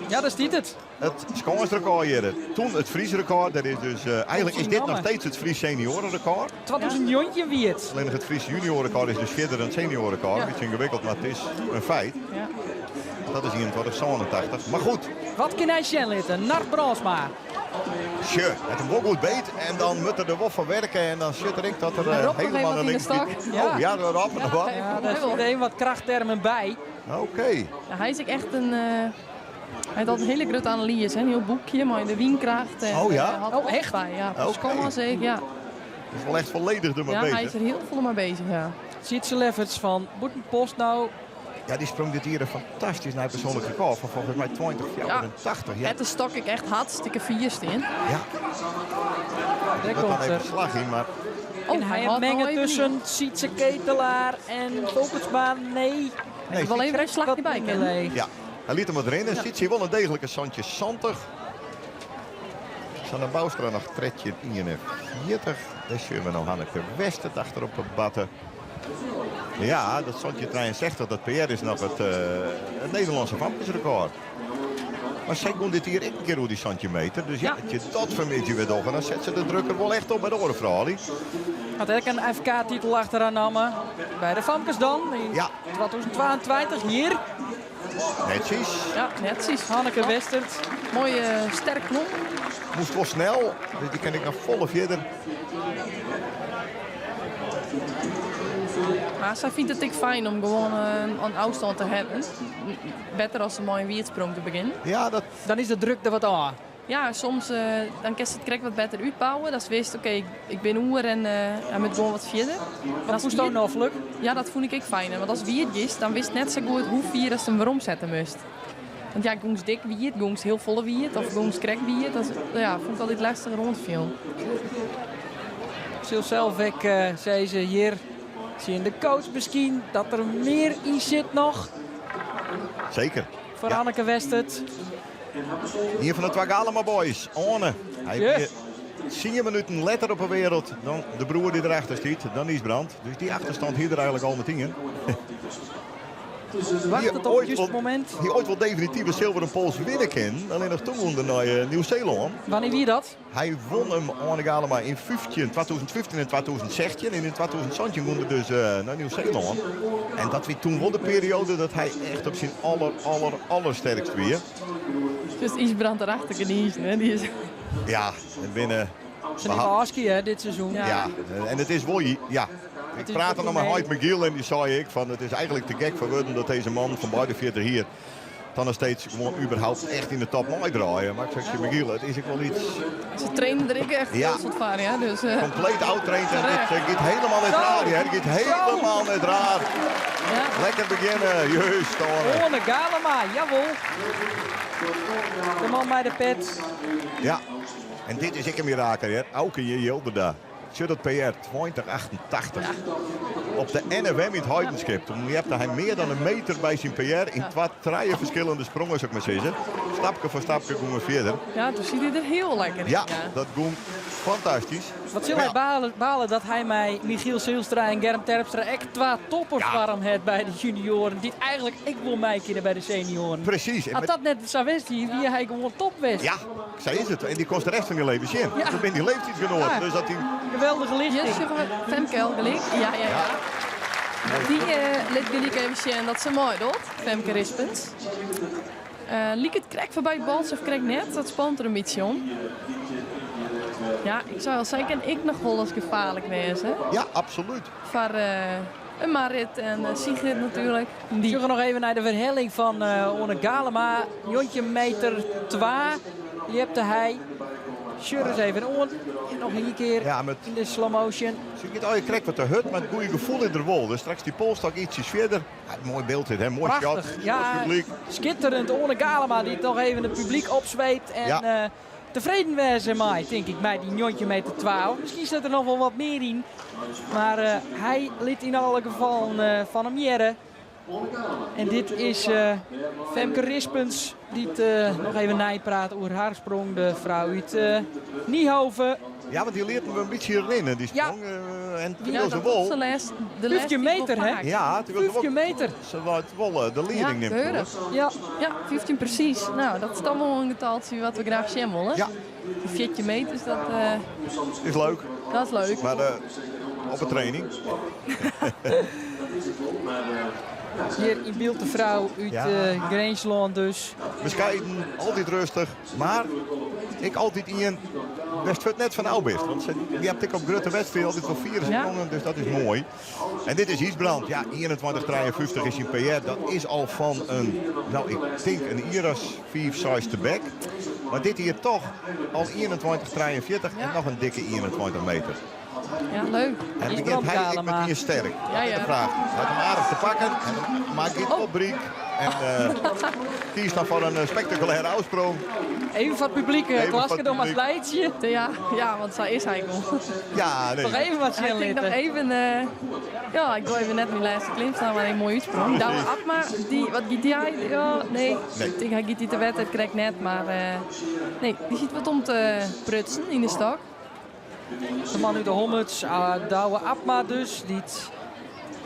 [SPEAKER 7] Ja, daar stiet it.
[SPEAKER 3] It skânsrekôr hjir. Toen it Fries rekôr, dat is dus, eigenlijk is dit nog steeds it Fries seniorenrekôr.
[SPEAKER 7] 2019 wie it.
[SPEAKER 3] Allinnich it Fries juniorrekôr is dus fierder dan it seniorenrekôr. In bytsje yngewikkeld, mar it is in feit. Dat is 21,87. Mar goed.
[SPEAKER 7] Wat kin hy sjen litte? Nard Brandsma.
[SPEAKER 3] Sjoch, hat him wol goed beet. En dan moat er der wol foar werke. En dan sjocht er ek dat er
[SPEAKER 4] Hy ropt nog
[SPEAKER 3] helemaal
[SPEAKER 4] even
[SPEAKER 3] naar
[SPEAKER 4] wat yn de
[SPEAKER 3] links
[SPEAKER 4] stok.
[SPEAKER 3] giet. Oh ja, er ropt nog wat.
[SPEAKER 7] Ja, daar zit even wat krachttermen by.
[SPEAKER 3] Oké.
[SPEAKER 4] Ja, hy is ek echt in. Hy hat altyd in hiele grutte analyze, hè? In hiel boekje mei de wynkracht. En,
[SPEAKER 3] Oh ja?
[SPEAKER 4] hat
[SPEAKER 7] Oh,
[SPEAKER 4] alles
[SPEAKER 7] echt?
[SPEAKER 4] by. Ja,
[SPEAKER 3] Oké.
[SPEAKER 4] Skâns ek, ja.
[SPEAKER 3] Is wol echt folledich dermei
[SPEAKER 4] Ja, hy
[SPEAKER 3] bezich.
[SPEAKER 4] is der hiel folle mei bezich, ja.
[SPEAKER 7] Sietse Lefferts fan Bûtenpost nou.
[SPEAKER 3] Ja, dy sprong dit jier in fantastysk nij persoanlik rekôr fan folgens my 2084. Ja.
[SPEAKER 4] Het de stok ek echt hartstikke fier stean.
[SPEAKER 3] Ja.
[SPEAKER 7] Dêr
[SPEAKER 3] Dat dan
[SPEAKER 7] komt
[SPEAKER 3] even
[SPEAKER 7] er.
[SPEAKER 3] slag yn, mar
[SPEAKER 4] Oh,
[SPEAKER 7] En hy
[SPEAKER 4] hâldt
[SPEAKER 7] mengen
[SPEAKER 4] noch even
[SPEAKER 7] tusken
[SPEAKER 4] yn.
[SPEAKER 7] Sietse Ketelaar en Folkertsma. Nee.
[SPEAKER 3] Nee,
[SPEAKER 4] Wol even in slachje
[SPEAKER 7] Wat
[SPEAKER 4] by
[SPEAKER 7] minder
[SPEAKER 4] kin.
[SPEAKER 7] leech.
[SPEAKER 3] Ja, hy liet him wat rinne. Sietse wol in deeglike santjin 70. Sanne Bouwstra noch 1341. Dêr sjogge we no Hanneke Westert achter op de batte. Ja, dat 1763, dat PR is noch it Nederlânske famkesrekôr. Mar sy gong dit jier ek in kear oer dy 17 meter. Dus ja,
[SPEAKER 7] Ja.
[SPEAKER 3] as je dat fanmiddei wer dogge, dan set se de druk der wol echt op by de oare froulju.
[SPEAKER 7] Hat ek in FK-titel achter har namme. By de famkes dan, yn
[SPEAKER 3] Ja.
[SPEAKER 7] 2022 hjir.
[SPEAKER 3] Netsjes.
[SPEAKER 4] Ja, netsjes.
[SPEAKER 7] Hanneke Westert.
[SPEAKER 4] Moaie sterk klom.
[SPEAKER 3] Moast wol snel, dus dy kin ek noch folle fierder.
[SPEAKER 4] Mar sy fynt it ek fijn om gewoan in ôfstân te hawwen. Better as se mei in wierdsprong te begjinnen.
[SPEAKER 3] Ja, dat...
[SPEAKER 7] Dan is de druk der wat ôf.
[SPEAKER 4] Ja, soms dan kinst it krekt wat better útbouwe. Datst witst, oké, ik bin oer en hy moat gewoan wat fierder.
[SPEAKER 7] Wat fûnst do noflik?
[SPEAKER 4] Ja, dat fûn ik ek fijner. Want ast wiet giest, dan witst net sa goed hoe fier ast him weromsette moatst. Want ja, gongst dik wiet, gongst hiel folle wiet of gongst krekt wiet. Dat ja, fûn ik altyd lestiger oan te fielen.
[SPEAKER 7] Sil sels ek sizze hjir tsjin de coach miskien dat der mear yn sit noch.
[SPEAKER 3] Seker.
[SPEAKER 7] Foar
[SPEAKER 3] Ja.
[SPEAKER 7] Hanneke Westert.
[SPEAKER 3] Ien fan de twa Galema boys, Oane. Hy
[SPEAKER 7] Ja.
[SPEAKER 3] wie 10 minuten letter op de wereld dan de broer dy't derachter stiet, dan Ysbrand. Dus dy achterstân hie er eigentlik al metien.
[SPEAKER 7] Wachtet op it juste momint.
[SPEAKER 3] Hie oait wol definityf in silveren pols winne kinnen. Allinnich toen wûn er nei Nieuw-Seelân.
[SPEAKER 7] Wannear wie dat?
[SPEAKER 3] Hy wûn him Oane Galema yn 2015 en 2016. En yn 2017 wûn er dus nei Nieuw-Seelân. En dat wie toen wol de perioade dat hy echt op syn aller, aller, allersterkst wie.
[SPEAKER 4] Dus Ysbrand derachter geniezen, hè? Dy is...
[SPEAKER 3] Ja, en binnen...
[SPEAKER 7] Se nimme ôfskie, hè, dit seizoen.
[SPEAKER 4] Ja.
[SPEAKER 3] Ja, en it is wol, ja. Ik
[SPEAKER 7] is
[SPEAKER 3] praatte noch mei
[SPEAKER 7] mee.
[SPEAKER 3] heit Michiel en dy sei ek fan it is eigentlik te gek foar wurden dat dizze man fan beide 40 jier dan noch steeds gewoan überhaupt echt yn de top meidraaie. Mar ik sei, Michiel, it is ek wol yts
[SPEAKER 4] Se traine der ek echt
[SPEAKER 3] Ja.
[SPEAKER 4] hiel soad foar, ja. Dus,
[SPEAKER 3] kompleet outtraind en dit giet hielendal net raar, hè. It giet hielendal net raar.
[SPEAKER 4] Ja.
[SPEAKER 3] Lekker begjinne, juist, Oane.
[SPEAKER 7] Oane Galema, jawol. De man mei de pet.
[SPEAKER 3] Ja, en dit is ek in mirakel, hè. Auke J. Jilderda. Sjoch dat PR 2088. Op de NFM yn it Heidenskip. Toen ljepte hy mear dan in meter by syn PR yn twa, trije ferskillende sprongen, soe ik mar sizze. Stapke foar stapke gong er fierder.
[SPEAKER 4] Ja, toen siet hy der hiel lekker yn.
[SPEAKER 3] Ja, dat gong fantastysk.
[SPEAKER 7] Wat sil hy balen dat hy mei Michiel Zijlstra en Germ Terpstra ek twa toppers
[SPEAKER 3] Ja.
[SPEAKER 7] foar him hat by de junioaren, dy't eigentlik ek wol mei kinne by de senioaren.
[SPEAKER 3] Presys. En
[SPEAKER 7] As
[SPEAKER 3] met-
[SPEAKER 7] dat net sa west hie, wie hy gewoan top west.
[SPEAKER 3] Ja, sa is it. En dy kinst de rest fan dyn leven sjen.
[SPEAKER 7] Ja.
[SPEAKER 3] Dat binne dyn leeftiidsgenoaten.
[SPEAKER 7] Ja.
[SPEAKER 3] Dus dat dy...
[SPEAKER 7] Geweldige lichting.
[SPEAKER 4] Hier sjogge we Femke al gelyk. Ja, ja, ja. Dy lit gelyk even sjen dat se meidocht, Femke Rispens. Liket krekt foarby it baltsje of krekt net, dat spant der in bytsje om. Ja, ik sei al, sy kin ek noch wolris gefaarlik wêze.
[SPEAKER 3] Ja, absolút.
[SPEAKER 4] Foar in Marit en Sigrid natuerlik.
[SPEAKER 7] We sjogge noch even nei de werhelling fan Oane Galema. Njoggentjin meter twa ljepte hy. Sjoch ris even oan. En noch ien kear
[SPEAKER 3] Ja, met
[SPEAKER 7] yn de slow motion.
[SPEAKER 3] Se giet allegear krekt wat te hurd, mar it goede gefoel is der wol. Dus straks dy polsstok ytsjes fierder. Ja, moai byld dit, hè? Moai shot.
[SPEAKER 7] Prachtich. Ja,
[SPEAKER 3] Publyk.
[SPEAKER 7] skitterend. Oane Galema dy't noch even it publyk opsweept. En
[SPEAKER 3] Ja.
[SPEAKER 7] tefreden wêze mei, tink ik, mei dy njoggentjin meter twa. Miskien sit der noch wol wat mear yn. Mar hy lit yn alle gefallen fan him hearre. En dit is Femke Rispens dy't noch even neipraat oer har sprong. De frou út Niehove.
[SPEAKER 3] Ja, want dy lieten we in bytsje rinnen, dy sprong.
[SPEAKER 7] Ja.
[SPEAKER 3] En toen ja, ze wol.
[SPEAKER 4] De
[SPEAKER 7] 15 meter, hè?
[SPEAKER 3] Ja, toen
[SPEAKER 7] 15 meter.
[SPEAKER 3] Ze wordt wol de leiding neemt.
[SPEAKER 4] Keurig.
[SPEAKER 7] Ja.
[SPEAKER 4] Ja, 15 precies. Nou, dat is dan wel een getaltje wat we graag zien willen.
[SPEAKER 3] Ja.
[SPEAKER 4] 14 meters, dat...
[SPEAKER 3] Is leuk.
[SPEAKER 4] Dat is leuk.
[SPEAKER 3] Maar op de training.
[SPEAKER 7] Hier in beeld de vrouw uit
[SPEAKER 3] Ja.
[SPEAKER 7] Grinslân dus.
[SPEAKER 3] Bescheiden, altijd rustig. Maar ik altijd in best vet net van Oubist. Want ze, die heb ik op grote wedstrijd altijd wel 4 seconden, dus dat is mooi. En dit is Ysbrand. Ja, 21,53 is zijn PR. Dat is al van een, nou ik denk een Iras 5 size te bek. Maar dit hier toch al 21,43 en nog een dikke 21 meter.
[SPEAKER 4] Ja, leuk.
[SPEAKER 3] En begint hij ik met hier sterk.
[SPEAKER 4] Ja, ja.
[SPEAKER 3] De vraag. Hij had hem aardig te pakken. En dan maakt hij het op Briek. En kiest dan voor een spectaculaire uitsprong.
[SPEAKER 7] Even voor het publiek,
[SPEAKER 3] Even
[SPEAKER 7] Klaske,
[SPEAKER 3] voor het
[SPEAKER 7] nog maar
[SPEAKER 3] publiek.
[SPEAKER 7] vleitje.
[SPEAKER 4] Ja, ja, want zij is hij gewoon.
[SPEAKER 3] Ja, nee.
[SPEAKER 7] Nog even wat
[SPEAKER 4] Ik denk nog
[SPEAKER 7] zin
[SPEAKER 4] even, ja, ik wil even net mijn laatste klim staan, maar een mooie uitsprong. Douwe Abma, die, wat giet die hij? Ja, nee.
[SPEAKER 3] Nee.
[SPEAKER 4] Ik denk hij giet die de wedstrijd krijgt net, maar nee, die ziet wat om te prutsen in de stok.
[SPEAKER 7] De man uit de Hommerts, Douwe Abma dus, die het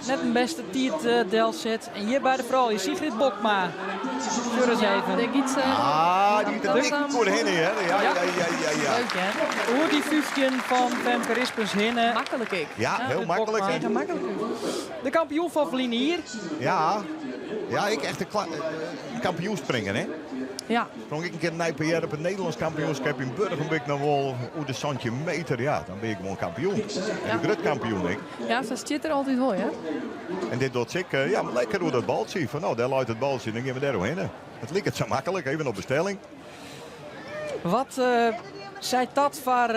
[SPEAKER 7] net een beste tiert del zet. En hier bij de vrouw is Sigrid Bokma. Zullen eens
[SPEAKER 4] Ja,
[SPEAKER 7] even.
[SPEAKER 4] denk iets,
[SPEAKER 3] Ah, die
[SPEAKER 4] dat
[SPEAKER 3] dik
[SPEAKER 4] dan-
[SPEAKER 3] voor heen, hè? Ja, ja, ja, ja, ja.
[SPEAKER 4] Leuk, hè?
[SPEAKER 7] Hoe die 15 van Femke Rispens hinnen.
[SPEAKER 4] Makkelijk ik.
[SPEAKER 3] Ja, heel
[SPEAKER 7] dit
[SPEAKER 3] makkelijk.
[SPEAKER 7] Bokma.
[SPEAKER 4] Ja, makkelijk.
[SPEAKER 7] De kampioen van Verlien hier.
[SPEAKER 3] Ja, ja, ik echt een kampioen springen, hè?
[SPEAKER 4] Ja.
[SPEAKER 3] Sprong ik een keer een PR op het Nederlands kampioenschap in Burgenbeek nog wel hoe de zandje meter, ja, dan ben ik gewoon kampioen. En de grut kampioen, ik.
[SPEAKER 4] Ja, ze zit er altijd wel, hè?
[SPEAKER 3] En dit doet ik, ja, maar lekker hoe dat baltje. Van nou, daar luidt het baltje, dan gaan we daar doorheen. Het lijkt het zo makkelijk, even op bestelling.
[SPEAKER 7] Wat zei dat voor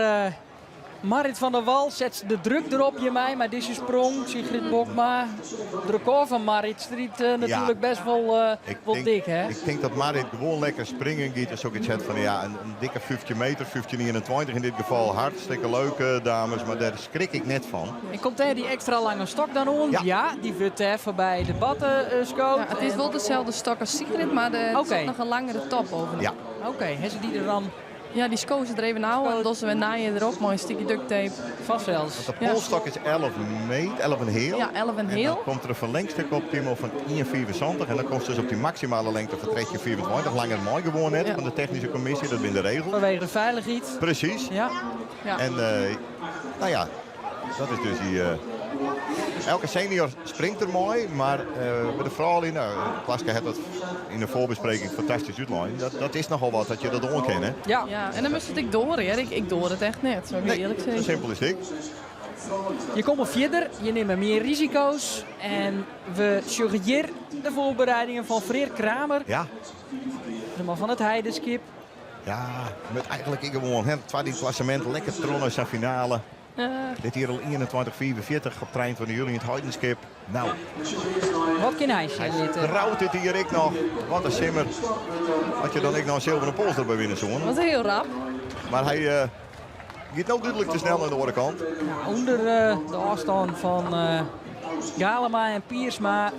[SPEAKER 7] Marit van der Wal? Zet ze de druk erop, je mij, maar dit is sprong. Sigrid Bokma. Het record van Marit striet natuurlijk best wel dik, hè?
[SPEAKER 3] Ik denk dat Marit gewoon lekker springen gaat. Dat is ook iets van, ja, een dikke 15 meter, 15,21 in dit geval. Hartstikke leuke dames, maar daar schrik ik net van.
[SPEAKER 7] En komt hij die extra lange stok dan om?
[SPEAKER 3] Ja.
[SPEAKER 7] Ja, die wordt even bij de batten scoot.
[SPEAKER 4] Ja, het is wel dezelfde stok als Sigrid, maar er
[SPEAKER 7] Oké.
[SPEAKER 4] zit nog een langere top over.
[SPEAKER 3] Ja.
[SPEAKER 7] Oké, hebben ze die er dan
[SPEAKER 4] Ja, die skozen er even nou en dossen we naaien erop, mooi stukje duct tape.
[SPEAKER 7] vast zelfs.
[SPEAKER 3] De
[SPEAKER 4] Ja.
[SPEAKER 3] polstok is 11 meter, 11 en heel.
[SPEAKER 4] Ja, 11 en
[SPEAKER 3] En
[SPEAKER 4] heel.
[SPEAKER 3] dan komt er een verlengstuk op, Timo, van 1,74. En dan komt ze dus op die maximale lengte van 13,24. Langer mooi gewoon net
[SPEAKER 4] Ja.
[SPEAKER 3] van de technische commissie, dat binnen de regel.
[SPEAKER 7] Vanwege de veiligheid.
[SPEAKER 3] Precies.
[SPEAKER 7] Ja.
[SPEAKER 4] Ja.
[SPEAKER 3] En nou ja, dat is dus die... elke senior springt er mooi, maar bij de vrouwen, nou, Klaske heeft dat in de voorbespreking fantastisch uitlijn. Dat is nogal wat, dat je dat onkennen. hè?
[SPEAKER 7] Ja.
[SPEAKER 4] Ja, en dan moest het ik door, hè. Ik door het echt net, zou ik
[SPEAKER 3] Nee,
[SPEAKER 4] eerlijk
[SPEAKER 3] zo
[SPEAKER 4] zeggen.
[SPEAKER 3] simpel is het.
[SPEAKER 7] Je komt er verder, je neemt meer risico's. En we suggereren de voorbereidingen van Freer Kramer.
[SPEAKER 3] Ja.
[SPEAKER 7] De man van het Heideskip.
[SPEAKER 3] Ja, met eigenlijk ik gewoon, hè, het tweede klassement, lekker tronnen zijn finale. Dit hier al 21,44 op trein van de jullie in het Heidenskip. Nou.
[SPEAKER 7] Wat kan hij zien,
[SPEAKER 3] Hij
[SPEAKER 7] dit, hè?
[SPEAKER 3] trouwt dit hier ik nog. Wat een simmer. Had je dan ik nog een zilveren polster bij winnen, zo'n.
[SPEAKER 4] Wat heel rap.
[SPEAKER 3] Maar hij gaat nou duidelijk te snel aan de andere kant.
[SPEAKER 7] Ja, onder de afstand van Galema en Piersma.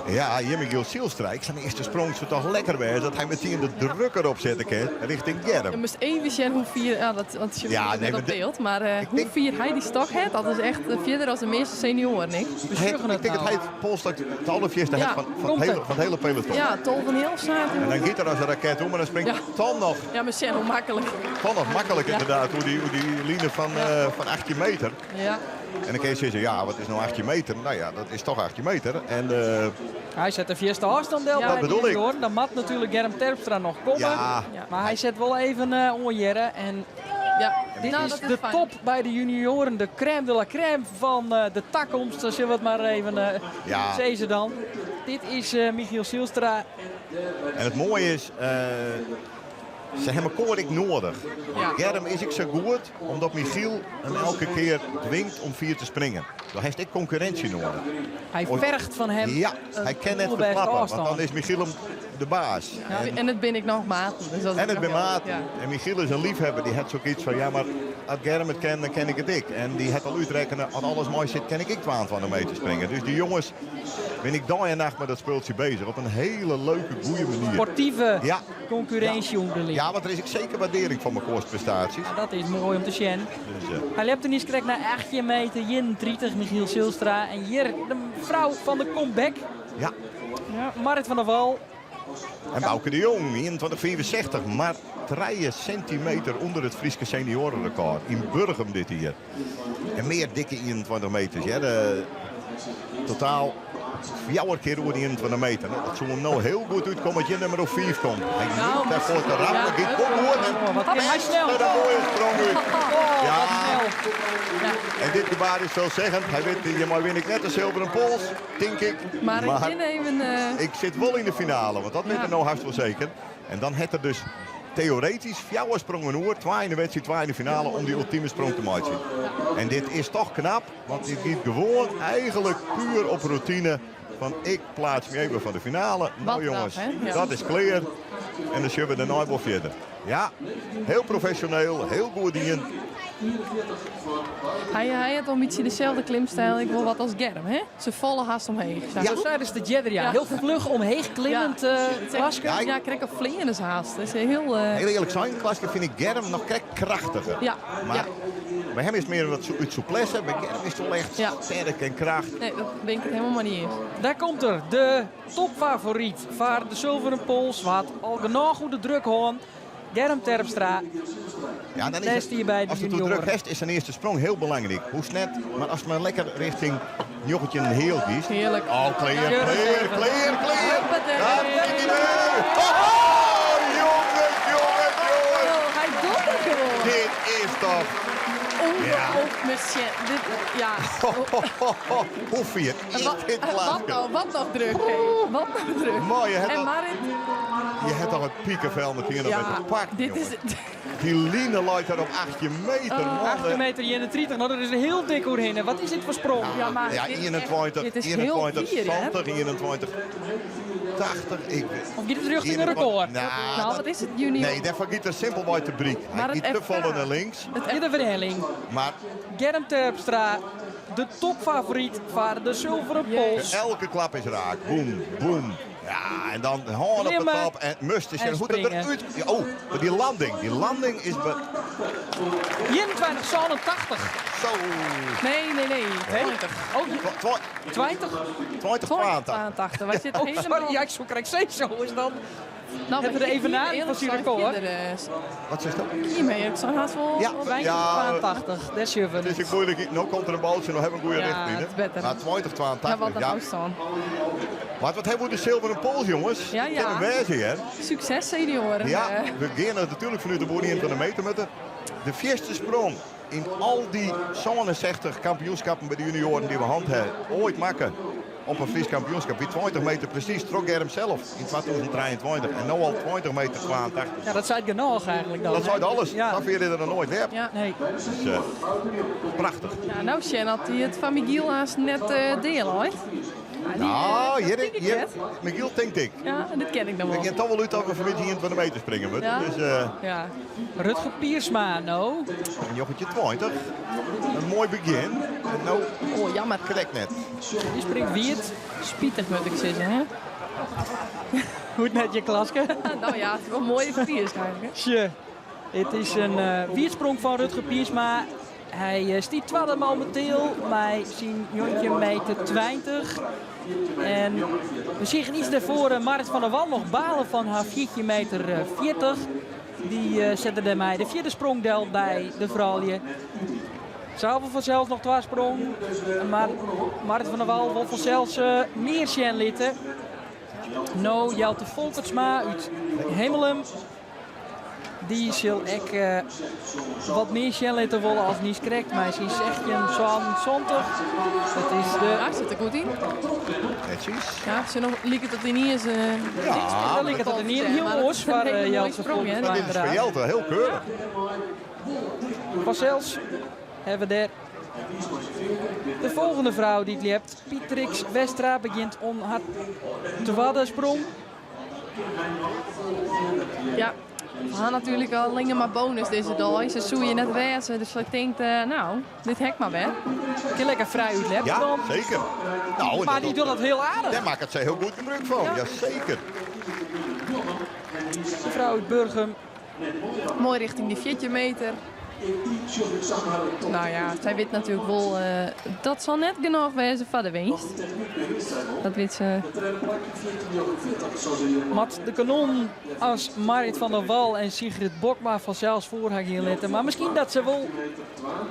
[SPEAKER 3] Ja, Jimmy Zielstra. Ik zijn eerste sprong zou toch lekker wezen dat hij meteen de druk erop zetten kan richting Germ.
[SPEAKER 4] Je moest even zien hoe vier, ja, dat, want je
[SPEAKER 3] Ja,
[SPEAKER 4] ziet het
[SPEAKER 3] nee,
[SPEAKER 4] net op
[SPEAKER 3] maar de-
[SPEAKER 4] beeld, maar
[SPEAKER 3] ik
[SPEAKER 4] hoe
[SPEAKER 3] denk
[SPEAKER 4] vier hij die stok heeft, dat is echt verder als de meeste senioren, ik.
[SPEAKER 7] We
[SPEAKER 3] Hij-
[SPEAKER 7] zuigen
[SPEAKER 3] ik
[SPEAKER 7] het
[SPEAKER 3] denk dat
[SPEAKER 7] nou.
[SPEAKER 3] hij het polstok het allervierste
[SPEAKER 4] Ja,
[SPEAKER 3] heeft
[SPEAKER 7] komt er.
[SPEAKER 3] van het hele peloton.
[SPEAKER 4] Ja, Tol van Heel staat.
[SPEAKER 3] En dan giet er als een raket om, maar dan springt
[SPEAKER 4] Ja.
[SPEAKER 3] Tom nog.
[SPEAKER 4] Ja, maar Sjen, hoe makkelijk.
[SPEAKER 3] Tom nog makkelijk
[SPEAKER 4] Ja.
[SPEAKER 3] inderdaad, hoe die line van 18 meter.
[SPEAKER 4] Ja.
[SPEAKER 3] En dan kun je zeggen, ja, wat is nou 18 meter? Nou ja, dat is toch 18 meter. En
[SPEAKER 7] hij zet de vierste afstand bij
[SPEAKER 4] Ja,
[SPEAKER 3] dat
[SPEAKER 7] de
[SPEAKER 3] bedoel ik.
[SPEAKER 7] junioren. Dan moet natuurlijk Germ Terpstra nog komen.
[SPEAKER 3] Ja.
[SPEAKER 4] Ja.
[SPEAKER 7] Maar hij zet wel even onjerren. En
[SPEAKER 4] Ja.
[SPEAKER 7] dit
[SPEAKER 4] Nou,
[SPEAKER 7] is
[SPEAKER 4] dat is
[SPEAKER 7] de
[SPEAKER 4] fijn.
[SPEAKER 7] top bij de junioren. De crème de la crème van de toekomst. Zullen we het maar even zeggen dan. Dit is Michiel Zielstra.
[SPEAKER 3] En het mooie is, ze hebben Korik nodig.
[SPEAKER 4] Ja.
[SPEAKER 3] Germ is ik zo goed, omdat Michiel hem elke keer dwingt om 4 te springen. Dan heeft ik concurrentie nodig.
[SPEAKER 7] Hij
[SPEAKER 3] Of-
[SPEAKER 7] vergt van hem
[SPEAKER 3] Ja,
[SPEAKER 7] een
[SPEAKER 3] hij kan net
[SPEAKER 7] allerbeste
[SPEAKER 3] verklappen, want
[SPEAKER 7] afstand.
[SPEAKER 3] dan is Michiel hem de baas.
[SPEAKER 4] Ja,
[SPEAKER 3] En
[SPEAKER 4] en het ben ik nog maten. Dus dat is
[SPEAKER 3] het
[SPEAKER 4] nog
[SPEAKER 3] ben
[SPEAKER 4] heel
[SPEAKER 3] maten.
[SPEAKER 4] leuk, ja.
[SPEAKER 3] En Michiel is een liefhebber, die heeft zoiets van, ja maar As Germ it kin, dan kin ik it ek. En dy hat al útrekkene, as alles mei sit, kin ik ek 22 meter springe. Dus dy jonges bin ik dei en nacht mei dat spultsje bezich. Op in hiele leuke, goede manier.
[SPEAKER 7] Sportive konkurrinsje ûnderling.
[SPEAKER 3] Ja, want der is ek seker waardearring foar mekoars prestaasjes.
[SPEAKER 7] Ja, dat is moai om te sjen.
[SPEAKER 3] Dus,
[SPEAKER 7] Hy ljept der niiskrekt nei 18 meter 31, Michiel Zijlstra. En hjir de frou fan de comeback.
[SPEAKER 3] Ja.
[SPEAKER 7] Ja, Marrit van der Wal.
[SPEAKER 3] En Bauke de Jong, 21,65, mar 3 sintimeter ûnder it Fryske senioarerekôr yn Burgum dit jier. En mear dikke 21 meters, hear. Totaal fjouwer kear oer de 21 meter. No, dat soe him no hiel goed útkomme as hjir nûmer 5 komt. Hy lûkt dêrfoar te rap, mar giet wol goed. En
[SPEAKER 7] Wat kin hy snel.
[SPEAKER 3] Er in moaie sprong út.
[SPEAKER 7] Oh,
[SPEAKER 3] Ja.
[SPEAKER 7] wat snel.
[SPEAKER 3] En dit gebaar is veelzeggend. Hy wit, hjirmei win ik net de zilveren pols, tink ik.
[SPEAKER 4] Mar ik kin even.
[SPEAKER 3] Ik sit wol yn de finale, want dat wit er no hast wol seker. En dan hat er dus theoretisch fjouwer sprongen oer, twa yn de wedstriid, twa yn de finale, om dy ultime sprong te meitsjen. En dit is toch knap, want dit giet gewoan eigenlik puer op routine. Fan ik pleats my even foar de finale.
[SPEAKER 4] Wat
[SPEAKER 3] No jonges,
[SPEAKER 4] knap, hè? Ja.
[SPEAKER 3] dat is klear. En dan sjogge we dêrnei wol fierder. Ja, hiel profesjoneel, hiel goed dien.
[SPEAKER 4] Hy hat al in bytsje deselde klimstyl, ek wol wat as Germ, hè? Se falle hast omheech. Sa.
[SPEAKER 7] Ja, sa is it earder, ja.
[SPEAKER 4] Ja.
[SPEAKER 7] Hiel fluch omheech klimmend,
[SPEAKER 4] Ja.
[SPEAKER 7] Klaske.
[SPEAKER 3] Ja, ik-
[SPEAKER 4] Ja, krekt of fleane se hast. Dat is hiel...
[SPEAKER 3] Hiel earlik sein, Klaske, fyn ik Germ noch krekt krachtiger.
[SPEAKER 4] Ja,
[SPEAKER 3] Mar
[SPEAKER 4] ja.
[SPEAKER 3] by him is it mear wat út souplesse, by Germ is it wol echt
[SPEAKER 4] Ja.
[SPEAKER 3] sterk en kracht.
[SPEAKER 4] Nee, dat bin ik it hielendal mei dy iens.
[SPEAKER 7] Dêr komt er, de topfavoryt foar de Sulveren Pols. Wa't al genôch ûnder druk hân. Germ Terpstra.
[SPEAKER 3] Ja, dan is
[SPEAKER 7] Dêr
[SPEAKER 3] it,
[SPEAKER 7] stie by de
[SPEAKER 3] as it oer druk
[SPEAKER 7] junioaren.
[SPEAKER 3] hast, is syn earste sprong hiel belangryk. Hoechst net, mar ast mar lekker rjochting 19 heal giest.
[SPEAKER 4] Hearlik.
[SPEAKER 3] Oh, klear,
[SPEAKER 7] Ja.
[SPEAKER 3] klear, klear, klear.
[SPEAKER 4] Hoppatee.
[SPEAKER 3] Dat is het. Oh, jongens, jongens, jongens.
[SPEAKER 4] Oh, hy docht it gewoan.
[SPEAKER 3] Dit is toch...
[SPEAKER 4] Ongelooflijk. Dit, ja.
[SPEAKER 3] Hoe fier is
[SPEAKER 4] Wat,
[SPEAKER 3] dit,
[SPEAKER 4] wat
[SPEAKER 3] Klaske?
[SPEAKER 4] nou, wat noch druk, hé. Wat noch druk.
[SPEAKER 3] Moai, je hebt
[SPEAKER 4] En
[SPEAKER 3] al-
[SPEAKER 4] Marit,
[SPEAKER 3] Je hebt toch het piekenvel meteen al
[SPEAKER 4] ja,
[SPEAKER 3] met het pak,
[SPEAKER 4] dit is...
[SPEAKER 3] jongen. Die line leit daar op 18 meter, man.
[SPEAKER 7] 18 meter 31, nou dat is er hiel dik oerhinne. Wat is dit foar sprong?
[SPEAKER 4] Ja, maar
[SPEAKER 3] Ja,
[SPEAKER 4] dit is echt-
[SPEAKER 3] 21,
[SPEAKER 4] dit is heel
[SPEAKER 3] 21,
[SPEAKER 4] fier, hè?
[SPEAKER 3] 70, 21, 80. Ik,
[SPEAKER 7] Of giet it rjochting in rekôr?
[SPEAKER 3] Nou,
[SPEAKER 4] Nou,
[SPEAKER 3] dat-
[SPEAKER 4] wat is it, junior?
[SPEAKER 3] Nee, dêrfoar giet er simpelwei te bryk. Hy
[SPEAKER 4] Maar het
[SPEAKER 3] giet te
[SPEAKER 4] FK.
[SPEAKER 3] folle nei links.
[SPEAKER 7] Hjir de werhelling.
[SPEAKER 3] Mar
[SPEAKER 7] Germ Terpstra, de topfavoryt foar de Sulveren Pols.
[SPEAKER 3] elke klap is raak. Boem, boem. Ja, en dan hân op de
[SPEAKER 7] Klimmen
[SPEAKER 3] top en must is
[SPEAKER 7] en
[SPEAKER 3] en hoe het
[SPEAKER 7] springen.
[SPEAKER 3] eruit. Ja, oh, maar die landing. Die landing is be-
[SPEAKER 7] 21,87.
[SPEAKER 3] zo.
[SPEAKER 4] Nee, nee, nee. 20.
[SPEAKER 7] Oh, 20?
[SPEAKER 3] 20, 20.
[SPEAKER 4] 82. Wij zitten
[SPEAKER 7] Oh,
[SPEAKER 4] helemaal...
[SPEAKER 7] sorry, ja, ik zo krijg steeds zo is dan.
[SPEAKER 4] Nou,
[SPEAKER 7] Hebben we de
[SPEAKER 4] maar
[SPEAKER 7] evenaring
[SPEAKER 4] hier
[SPEAKER 7] van
[SPEAKER 4] eerlijk
[SPEAKER 7] zijn
[SPEAKER 4] gezegd
[SPEAKER 7] record?
[SPEAKER 4] verder,
[SPEAKER 3] Wat is dat?
[SPEAKER 4] Hiermee heb ik zo'n haast wel
[SPEAKER 3] Ja,
[SPEAKER 4] wel bijna
[SPEAKER 3] ja.
[SPEAKER 7] 82, dat is je
[SPEAKER 3] Het is ook moeilijk. Nu komt er een baltje, nu hebben we een goede
[SPEAKER 4] Ja,
[SPEAKER 3] richtlijn.
[SPEAKER 4] het is beter.
[SPEAKER 3] Maar 20,
[SPEAKER 4] Ja,
[SPEAKER 3] 82.
[SPEAKER 4] wat een
[SPEAKER 3] Ja.
[SPEAKER 4] afstand.
[SPEAKER 3] Maar wat hebben we de zilveren pols, jongens?
[SPEAKER 4] Ja, ja.
[SPEAKER 3] Kunnen wij zien, hè?
[SPEAKER 4] Succes, senioren.
[SPEAKER 3] Ja, we gaan natuurlijk vanuit de boer in van de meter met de, de vierste sprong in al die 67 kampioenschappen bij de junioren die we hand hebben, ooit maken op een Fries kampioenschap. Wie 20 meter precies trok er hem zelf in 2023 en nu al 20 meter 82.
[SPEAKER 7] Ja, dat zei het genoeg eigenlijk dan.
[SPEAKER 3] Dat
[SPEAKER 7] hè?
[SPEAKER 3] zei alles.
[SPEAKER 7] Ja.
[SPEAKER 3] Dat vind je er nog nooit weer.
[SPEAKER 4] Ja.
[SPEAKER 7] Nee.
[SPEAKER 3] Dus, prachtig.
[SPEAKER 4] Ja, nou, Sjen had hij het van Michiel haast net deel, hoor. Ja, die,
[SPEAKER 3] Nou,
[SPEAKER 4] dat
[SPEAKER 3] hier,
[SPEAKER 4] denk ik
[SPEAKER 3] hier,
[SPEAKER 4] net.
[SPEAKER 3] Michiel denkt ik.
[SPEAKER 4] Ja, dit ken ik dan
[SPEAKER 3] Ik
[SPEAKER 4] wel.
[SPEAKER 3] ken toch wel uit dat we vanmiddag hier van de meter springen moeten.
[SPEAKER 4] Ja.
[SPEAKER 3] Dus
[SPEAKER 4] Ja.
[SPEAKER 7] Rutger Piersma, nou.
[SPEAKER 3] een jochetje 20. Een mooi begin. En nou,
[SPEAKER 4] Oh, jammer.
[SPEAKER 3] krek net.
[SPEAKER 7] Die springt wierd.
[SPEAKER 4] Spietig moet ik zeggen, hè?
[SPEAKER 7] Hoe het net je klaske.
[SPEAKER 4] Nou ja, het is wel een mooie Fries eigenlijk. hè.
[SPEAKER 7] Tje. Het is een wierdsprong van Rutger Piersma. Hy stiet twadde momenteel mei syn njoggentjin meter 20. En we zien iets daarvoor Marit van der Wal noch balen fan har fjirtjin meter 40. Dy sette dêrmei de fjirde sprong del by de froulju. Sy fansels noch twa sprong, mar Marit van der Wal wol fansels mear sjen litte. No Jelte Folkertsma út Himmelum. Dy sil ek wat mear sjen litte wolle as niiskrekt mei syn 16,70. Dat is de...
[SPEAKER 4] Ja, sit der goed yn.
[SPEAKER 3] Netsjes.
[SPEAKER 4] Ja, se noch liket it yniens
[SPEAKER 3] Ja,
[SPEAKER 7] dan liket it ynienen hiel oars foar Jelte Folkertsma.
[SPEAKER 3] Maar dit is foar Jelte hiel keurich.
[SPEAKER 7] Fansels hawwe we dêr de folgjende frou dy't ljept. Pietrix Westra begjint oan har twadde sprong.
[SPEAKER 4] Ja. We ha natuerlik allinne mar bonus dizze dei. Se soe hjir net wêze, dus ik tink, nou, dit ha ik mar wer.
[SPEAKER 7] Kin lekker frij útljeppe
[SPEAKER 3] Ja,
[SPEAKER 7] dan.
[SPEAKER 3] zeker. Nou, en
[SPEAKER 7] Maar die docht dat heel aardich.
[SPEAKER 3] Dêr makket sy hiel goed gebrûk fan, ja. Jaseker.
[SPEAKER 7] De frou út Burgum.
[SPEAKER 4] Moai rjochting dy 14 meter. Nou ja, sy wit natuerlik wol, dat sil net genôch wêze foar de winst. Dat wit se.
[SPEAKER 7] Moat de kanonnen as Marrit van der Wal en Sigrid Bokma fansels foar har gean litte. Mar miskien dat se wol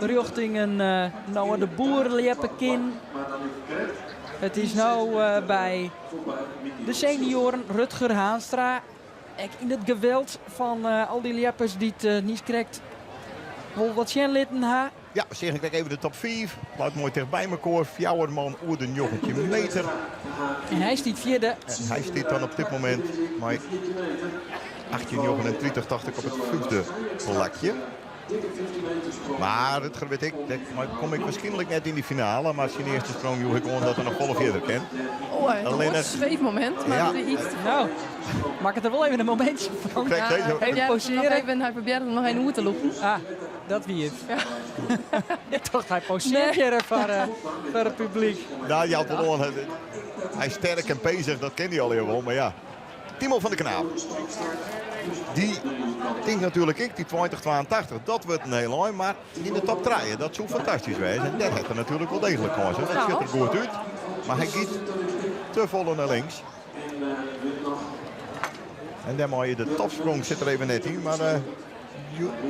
[SPEAKER 7] rjochting in Noah de Boer ljeppe kin. It is no by de senioaren Rutger Haanstra. Ek yn it geweld fan al dy ljeppers dy't niis krekt wol wat sjen litten ha.
[SPEAKER 3] Ja, we seagen krekt even de top 5. Leit moai tichtby mekoar. Fjouwer man oer de 19 meter.
[SPEAKER 7] En hy stiet fjirde.
[SPEAKER 3] En hy stiet dan op dit momint mei 18,39 tocht ik op it fyfde plakje. Mar Rutger wit ek, dêr kom ik wierskynlik net yn dy finale. Mar syn earste sprong joech ek oan dat er noch folle fierder kin.
[SPEAKER 4] Oh, een scheef momint, mar ja. iets te
[SPEAKER 7] Nou, makket der wol even in momintsje fan.
[SPEAKER 3] Krekt
[SPEAKER 4] ja,
[SPEAKER 7] even poseren.
[SPEAKER 4] Even, hy probearre noch even oer te lûken.
[SPEAKER 7] Ah, dat wie it. Ja. Ik tocht hy poseert hjir foar it publyk.
[SPEAKER 3] Nou, jout wol oan. Hy is sterk en bezig, dat ken hy al wol, mar ja. Timo van der Knaap. Dy tinkt natuerlik ek, dy 2082, dat wurdt in hiel ein, mar yn de top 3, dat soe fantastysk wêze. En dêr hat er natuerlik wol deeglik kâns. Dat sjocht der goed út, mar hy giet te folle nei links. En dêrmei de topsprong sit der even net yn, mar uh,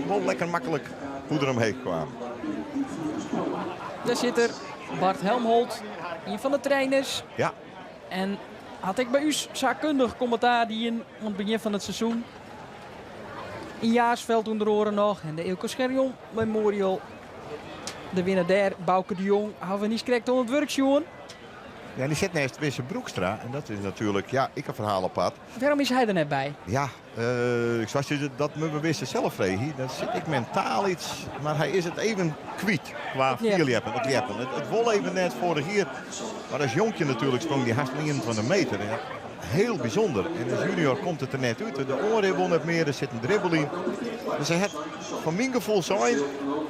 [SPEAKER 3] wol lekker maklik hoe er omheech kaam.
[SPEAKER 7] Dêr sit er, Bart Helmholt, ien fan de trainers.
[SPEAKER 3] Ja.
[SPEAKER 7] En hat ek by ús saakundich kommentaar dien oan it begjin fan it seizoen. Yn Jaarsveld ûnder oare noch en de Eelco Scherjon Memorial. De winner dêr, Bauke de Jong, hawwe we niiskrekt oan it wurk sjoen.
[SPEAKER 3] Ja, dy sit neist Wisse Broekstra en dat is natuerlik, ja, ek in ferhaal apart.
[SPEAKER 7] Wêrom is hy der net by?
[SPEAKER 3] Ja, ik soe sizze, dat moatte we Wisse sels freegje. Dêr sit ek mentaal yts, mar hy is it even kwyt kwa fierljeppen, it ljeppen. It wol even net foarich jier, mar as jonkje natuerlik sprong hy hast 21 meter. Ja, hiel bysûnder. En as junior komt it der net út. De oanrin wol net mear, der sit in dribbel yn. Dus hy hat foar myn gefoel sein,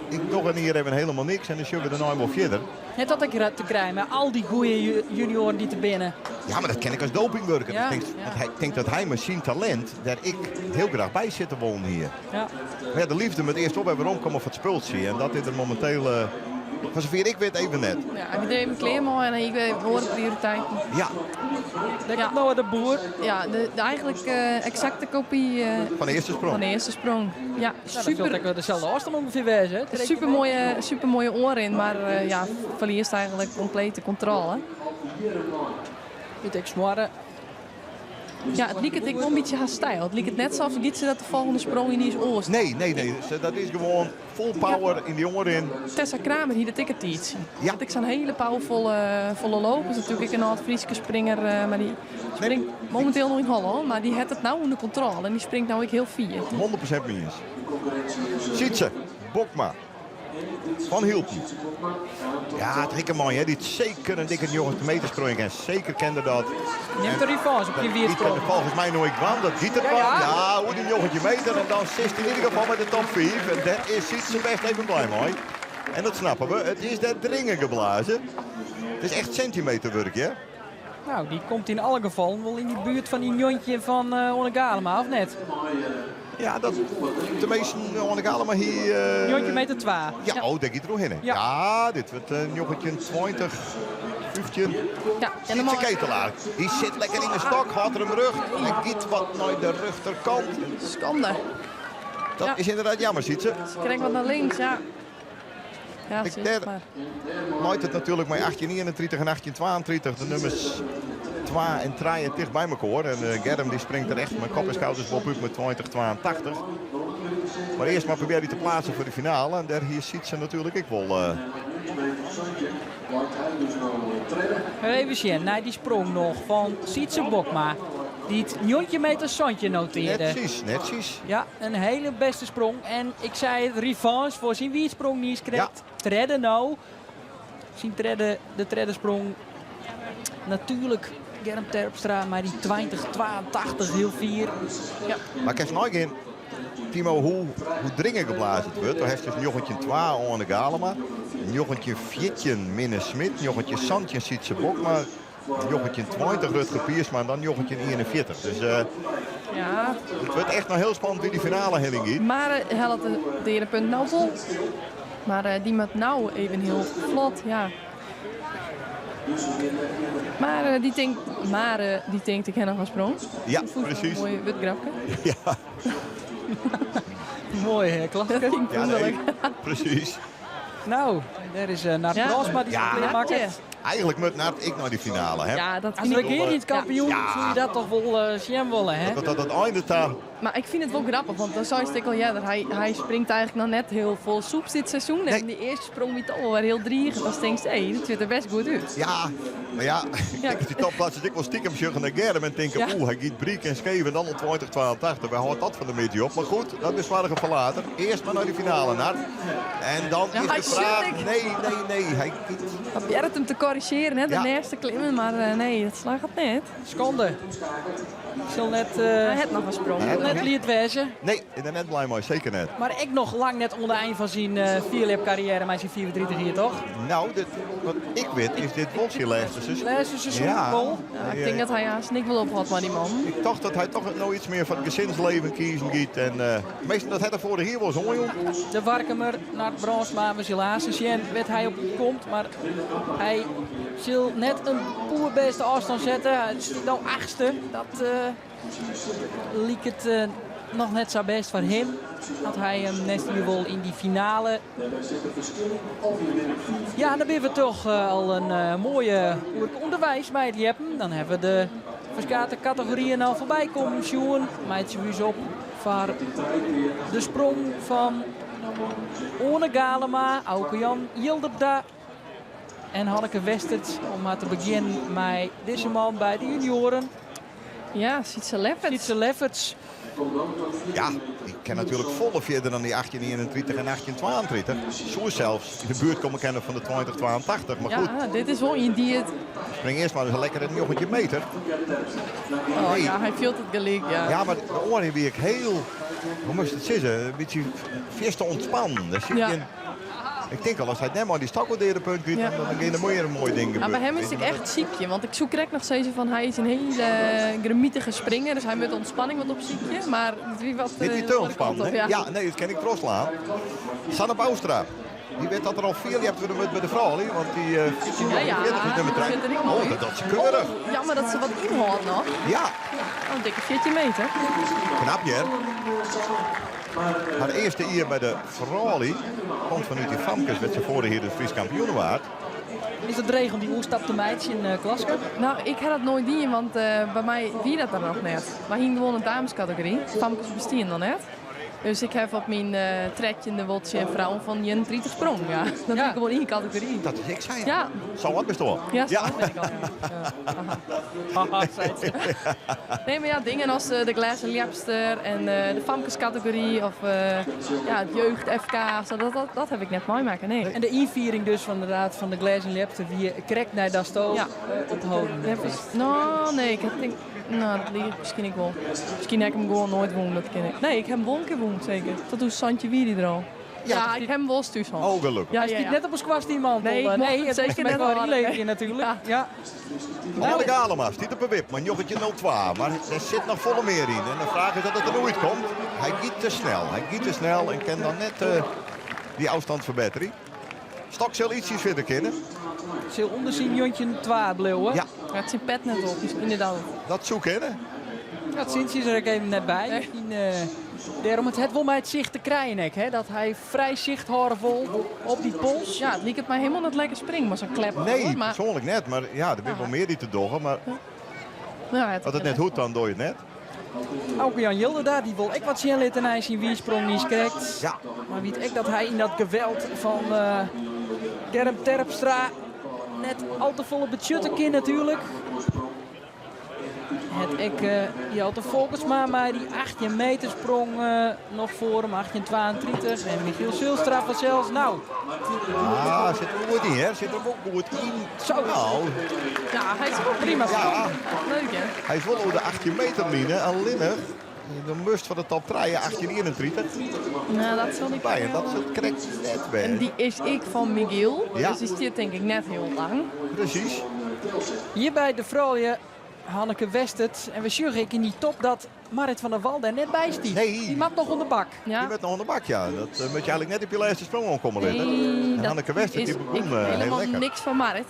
[SPEAKER 3] ik doch in jier even hielendal niks en dan sjogge we dêrnei wol fierder.
[SPEAKER 7] Hat dat ek te krijen mei al dy goede junioaren dy't der binne?
[SPEAKER 3] Ja, mar dat ken ik as dopingwurker. Ja, ik tink, ja. tink dat hy mei syn talint dêr ek hiel graach by sitte wollen hie.
[SPEAKER 7] Ja.
[SPEAKER 3] Mar ja, de leafde moat earst wol wer weromkomme foar it spultsje. En dat is der mominteel, foar safier ik wit, even net.
[SPEAKER 4] Ja, hy wie der even klear mei en hy hie oare prioriteiten.
[SPEAKER 3] Ja.
[SPEAKER 7] Dêr komt Noah de Boer.
[SPEAKER 4] Ja, de, de eigenlijk eksakte kopy
[SPEAKER 3] fan de earste sprong.
[SPEAKER 4] Fan de earste sprong. Ja,
[SPEAKER 7] super. Dat sil deselde ôfstân ûngefear wêze.
[SPEAKER 4] Super moaie, super moaie oanrin, mar ja, ferliest eigentlik kompleet de kontrôle.
[SPEAKER 7] Út Eksmoarre.
[SPEAKER 4] Ja, it liket ek wol in bytsje har styl. It liket net sa of giet se dat de folgjende sprong yniens oars.
[SPEAKER 3] Nee, nee, nee. Dat is gewoan full power yn dy oanrin.
[SPEAKER 4] Tessa Kramer hie dat ek in tiidsje.
[SPEAKER 3] Ja.
[SPEAKER 4] Dat ek sa'n hiele powervolle volle loop. Is natuerlik ek in âld Fryske springer, mar dy springt mominteel noch yn Hollân, mar dy hat it no ûnder kontrôle en dy springt no ek hiel fier.
[SPEAKER 3] 100% mei iens. Sytse Bokma fan Hylpen. Ja, it rikke man, dy't seker in dikke 90 meter springe kin. Seker kin er dat.
[SPEAKER 7] Nimt de revanche op dy wierdsprong.
[SPEAKER 3] Folgens my no ek dwaan, dat giet er dwaan. Ja, oer dy 19 meter en dan sitst yn ieder gefal mei de top 5. En dêr is Sytse best even blij mei. En dat snappe we. It is dêr dringen geblazen. It is echt sintimeterwurk, hè?
[SPEAKER 7] Nou, dy komt yn alle gefallen wol yn dy buert fan dy njoggentjin fan Oane Galema, of net?
[SPEAKER 3] Ja, dat, teminsten Oane Galema hie...
[SPEAKER 7] 19 meter twa.
[SPEAKER 3] Ja, oh, dêr giet er oerhinne. Ja. Ja, dit wurdt 1920, 15.
[SPEAKER 4] Ja, en dan
[SPEAKER 3] Sietse Ketelaar, dy sit lekker yn de stok, hâldt er him rjocht en giet wat nei de rjochterkant.
[SPEAKER 4] Skande.
[SPEAKER 3] Dat
[SPEAKER 4] Ja.
[SPEAKER 3] is ynderdaad jammer, Sietse.
[SPEAKER 4] Se krekt wat nei links, ja. Ja,
[SPEAKER 3] Ik dêr leit it natuerlik mei 1831 en 1832 de nummers 2 en 3 ticht by mekoar. En eh, Germ dy springt der echt mei kop en skouders boppe-út mei 2082. Mar earst mar probearje te pleatsen foar de finale. En dêr hie Sytse natuerlik ek wol. Eh,
[SPEAKER 7] Even sjen nei dy sprong noch fan Sytse Bokma. Dy't 19 meter 17 notearde.
[SPEAKER 3] Netsjes, netsjes.
[SPEAKER 7] Ja, in hiele bêste sprong. En ik sei it, revanche foar syn wierdsprong niiskrekt.
[SPEAKER 3] Ja.
[SPEAKER 7] Tredde no. Syn tredde, de tredde sprong. Natuerlik Germ Terpstra mei dy 20-82 hiel fier.
[SPEAKER 3] Ja. Mar kinst neigean. Timo, hoe, hoe dringend geblazen het wordt. Daar heeft dus 1902 Oane Galema, 1914 Minne Smit, 1917 Sietse Bokma, 1920 Rutger Piersma en dan 1941. Dus
[SPEAKER 4] Ja,
[SPEAKER 3] het wordt echt nog heel spannend wie die finale helling gaat.
[SPEAKER 4] Maar helpt de erepunt nou vol. Maar die moet nou even heel vlot, ja. Maar die denkt, maar die denkt ik heb nog een sprong.
[SPEAKER 3] Ja,
[SPEAKER 4] Voelt wel
[SPEAKER 3] precies.
[SPEAKER 4] Een mooi wit grapje.
[SPEAKER 3] Ja,
[SPEAKER 7] Mooi, hè, Klaske?
[SPEAKER 4] Dat ging
[SPEAKER 3] ja nee,
[SPEAKER 4] wonderlijk.
[SPEAKER 3] precies.
[SPEAKER 7] Nou, daar is uh, Nart
[SPEAKER 4] Ja.
[SPEAKER 7] Brolsma die
[SPEAKER 3] Ja.
[SPEAKER 7] ja.
[SPEAKER 4] Nartje.
[SPEAKER 3] Eigenlijk moet Nart ik naar die finale. Hè?
[SPEAKER 4] Ja, dat
[SPEAKER 7] Als
[SPEAKER 4] vind ik
[SPEAKER 7] regerend kampioen
[SPEAKER 3] Ja.
[SPEAKER 7] zou je dat toch wel zien willen, hè?
[SPEAKER 3] Dat dat het einde daar.
[SPEAKER 4] Maar ik vind het wel grappig, want dan zou je al ja, hij springt eigenlijk nog net heel vol soep dit seizoen.
[SPEAKER 3] Nee.
[SPEAKER 4] En die eerste sprong niet al weer heel drieg. Dan denk je, hé, dat ziet er best goed uit.
[SPEAKER 3] Ja, maar ja, ik denk dat die topplaats is ik wel stiekem zeggen naar Germ en denken,
[SPEAKER 4] Ja.
[SPEAKER 3] oeh, hij giet Briek en Scheven en dan al 2082. Wij houden dat van de midden op. Maar goed, dat is waardige voor later. Eerst maar naar die finale, Nart. En dan
[SPEAKER 4] Ja,
[SPEAKER 3] is
[SPEAKER 4] hij
[SPEAKER 3] de vraag,
[SPEAKER 4] zit ik.
[SPEAKER 3] nee, nee, nee. Hij giet
[SPEAKER 4] Probeer het hem te corrigeren, hè, de
[SPEAKER 3] Ja.
[SPEAKER 4] eerste klimmen, maar nee, dat slaagt het net.
[SPEAKER 7] Schande. Ik zal net,
[SPEAKER 4] Hij heeft nog een sprong.
[SPEAKER 3] Hij had
[SPEAKER 7] net liet wezen.
[SPEAKER 3] Nee, ik ben net blij mee, zeker net.
[SPEAKER 7] Maar ik nog lang net onder eind van zijn vierlip carrière, maar zijn 34 hier toch?
[SPEAKER 3] Nou, dit, wat ik weet is dit wel zijn laatste seizoen.
[SPEAKER 7] Laatste seizoen,
[SPEAKER 3] Ja.
[SPEAKER 7] Paul.
[SPEAKER 4] Ja, ik denk dat hij haast niks wil op had, maar die man.
[SPEAKER 3] Ik dacht dat hij toch nog iets meer van het gezinsleven kiezen giet. En meestal dat hij er vorig hier was, hoor jong.
[SPEAKER 7] De Warkemer naar Bronsma, we zullen haast zien wat hij op komt. Maar hij zal net een poerbeste afstand zetten. Hij is nou achtste. Dat liep het nog net zo best voor hem. Dat hij hem net nu wel in die finale. Ja, dan hebben we toch al een mooie onderwijs bij het Jeppen. Dan hebben we de verschillende categorieën al voorbij komen. Sjoen, meidje op voor de sprong van Oane Galema, Auke-Jan Jilderda en Hanneke Westert. Om maar te beginnen met deze man bij de junioren.
[SPEAKER 4] Ja, Sietse Lefferts.
[SPEAKER 7] Sietse Lefferts.
[SPEAKER 3] Ja, ik ken natuurlijk volle verder dan die 1821 en 1832. Zo zelfs in de buurt komen kennen van de 2082. Maar goed,
[SPEAKER 4] Ja, dit is wel een die het...
[SPEAKER 3] spring eerst maar eens lekker een jochetje meter.
[SPEAKER 4] Oh
[SPEAKER 3] Nee.
[SPEAKER 4] ja, hij viel het gelijk, ja.
[SPEAKER 3] Ja, maar de oren wie ik heel, hoe moest het zeggen, een beetje vies te ontspannen. Daar zit
[SPEAKER 4] Ja.
[SPEAKER 3] je in- Ik denk al, als hij net maar die stakkelderenpunt krijgt,
[SPEAKER 4] Ja.
[SPEAKER 3] dan kan er mooier een mooi ding
[SPEAKER 4] Ja,
[SPEAKER 3] gebeuren.
[SPEAKER 4] bij hem is het echt ziekje, want ik zoek direct nog steeds van hij is een hele gramietige springer, dus hij moet ontspanning wat op ziekje, maar wie wat
[SPEAKER 3] Dit is
[SPEAKER 4] de
[SPEAKER 3] te
[SPEAKER 4] andere
[SPEAKER 3] ontspannen,
[SPEAKER 4] kant op,
[SPEAKER 3] hè?
[SPEAKER 4] ja.
[SPEAKER 3] Ja, nee, dat ken ik trotslaan. Sanne Bouwstra. Die weet dat er al 4 jaar met bij de vrouw, hè? Want die 14
[SPEAKER 4] Ja, ja,
[SPEAKER 3] 40 is nummer
[SPEAKER 4] dat
[SPEAKER 3] 3.
[SPEAKER 4] vind ik
[SPEAKER 3] Oh,
[SPEAKER 4] mooi.
[SPEAKER 3] dat is keurig.
[SPEAKER 4] Oh, jammer dat ze wat inhoudt nog.
[SPEAKER 3] Ja,
[SPEAKER 4] Oh, een dikke 14 meter.
[SPEAKER 3] knap, hè? Haar eerste hier bij de Ferrari komt vanuit die Famkes, werd ze vorig jaar de Fries kampioen waard.
[SPEAKER 7] Is dat dreig om die oerstap te meidje in Klaske?
[SPEAKER 4] Nou, ik had dat nooit in, want bij mij wie dat dan nog net. Maar hier gewoon een damescategorie. Famkes bestien dan net. Dus ik heb op mijn trekje in de wotje en vrouwen van Jen 30 sprong. Ja. Dat
[SPEAKER 7] Ja.
[SPEAKER 4] ik gewoon in categorie.
[SPEAKER 3] Dat is ik zei.
[SPEAKER 4] Ja.
[SPEAKER 3] Zal wat bestaan.
[SPEAKER 4] Ja, zo ben ik al. Ja. Aha.
[SPEAKER 7] Haha, zei ze.
[SPEAKER 4] Nee, maar ja, dingen als de glazen Ljepster en de Famkes-categorie of ja, het jeugd FK, zo, dat heb ik net mooi maken. Nee.
[SPEAKER 7] En de inviering dus van de raad van de glazen Ljepster wie krekt naar Dasto
[SPEAKER 4] Ja.
[SPEAKER 7] ophouden.
[SPEAKER 4] Ja, Nou, nee, ik heb denk, nou, dat lieg ik misschien ik wel. Misschien heb ik hem gewoon nooit won, dat ken ik. Nee, ik heb hem wel een keer won, zeker. Dat doet Santje Wieri er al. Ja, ik heb hem wel stuurs al.
[SPEAKER 3] Oh, gelukkig.
[SPEAKER 4] Ja,
[SPEAKER 7] Hij
[SPEAKER 4] ja,
[SPEAKER 7] stiet
[SPEAKER 4] ja.
[SPEAKER 7] net op een squast iemand.
[SPEAKER 4] Nee,
[SPEAKER 7] Al,
[SPEAKER 4] ik mocht
[SPEAKER 7] nee
[SPEAKER 4] het
[SPEAKER 7] het
[SPEAKER 4] zeker
[SPEAKER 7] met
[SPEAKER 4] net
[SPEAKER 7] wel
[SPEAKER 4] wel
[SPEAKER 7] inleveren natuurlijk.
[SPEAKER 4] Ja.
[SPEAKER 7] Ja.
[SPEAKER 3] Alle Galema stiet op een wip, maar jochetje 0-2. Maar er zit nog volle meer in. En de vraag is dat het er nooit komt. Hij giet te snel. Hij giet te snel en kan dan net die afstand verbeteren. Stok zal ietsjes verder kennen.
[SPEAKER 7] Zil onder zijn jontje 2 bleeuwen.
[SPEAKER 3] Ja.
[SPEAKER 4] Ja, het zit pet net op, dus inderdaad.
[SPEAKER 3] Dat zoek kennen.
[SPEAKER 7] Ja, het Sintje is er ook even net bij.
[SPEAKER 4] Nee.
[SPEAKER 7] Misschien, daarom het het wel mij het zicht te krijgen, hè, hè, dat hij vrij zichthaarvol op die pols.
[SPEAKER 4] Ja, het liep het mij helemaal net lekker springen, maar zo'n klep.
[SPEAKER 3] Nee,
[SPEAKER 4] hoor, maar,
[SPEAKER 3] persoonlijk net. Maar ja, er zijn wel meer die te doggen. Maar
[SPEAKER 4] ja, het
[SPEAKER 3] als het net goed, dan doe je het net.
[SPEAKER 7] Auke Jan Jilderda, die wil ik wat zien laten en hij zijn wiesprong niet krijgt.
[SPEAKER 3] Ja.
[SPEAKER 7] Maar weet ik dat hij in dat geweld van Germ Terpstra net al te volle budgetten kind natuurlijk. Het ik Jelte Volkersma, maar die 18 meter sprong nog voor hem, 18,32. En Michiel Zylstra van zelfs. Nou.
[SPEAKER 3] Ah, zit er goed in, hè? Zit er ook goed in.
[SPEAKER 7] Zo.
[SPEAKER 3] Nou.
[SPEAKER 4] Ja, hij is ook prima.
[SPEAKER 3] Ja.
[SPEAKER 4] Leuk, hè?
[SPEAKER 3] Hij is wel over de 18 meter line, alleen. De must fan de top 3, 1831.
[SPEAKER 4] Nou, dat sil ik
[SPEAKER 3] By, en dat sil krekt net
[SPEAKER 4] En
[SPEAKER 3] wêze.
[SPEAKER 4] dy is ek fan Migiel,
[SPEAKER 3] Ja.
[SPEAKER 4] dus dy stiet tink ik net hiel lang.
[SPEAKER 3] Presys.
[SPEAKER 7] Hjir by de froulju Hanneke Westert. En we sjogge ek yn dy top dat Marit van der Wal dêr net by stiet.
[SPEAKER 3] Nee.
[SPEAKER 7] Dy moat noch oan de bak.
[SPEAKER 4] Ja.
[SPEAKER 3] Dy moat noch oan de bak, ja. Dat moat je eigenlijk net op je lêste sprong oankomme litte.
[SPEAKER 4] Nee,
[SPEAKER 3] En
[SPEAKER 4] dat
[SPEAKER 3] Hanneke Westert
[SPEAKER 4] is
[SPEAKER 3] die begon
[SPEAKER 4] ik
[SPEAKER 3] heel
[SPEAKER 4] helemaal
[SPEAKER 3] lekker.
[SPEAKER 4] niks van Marit.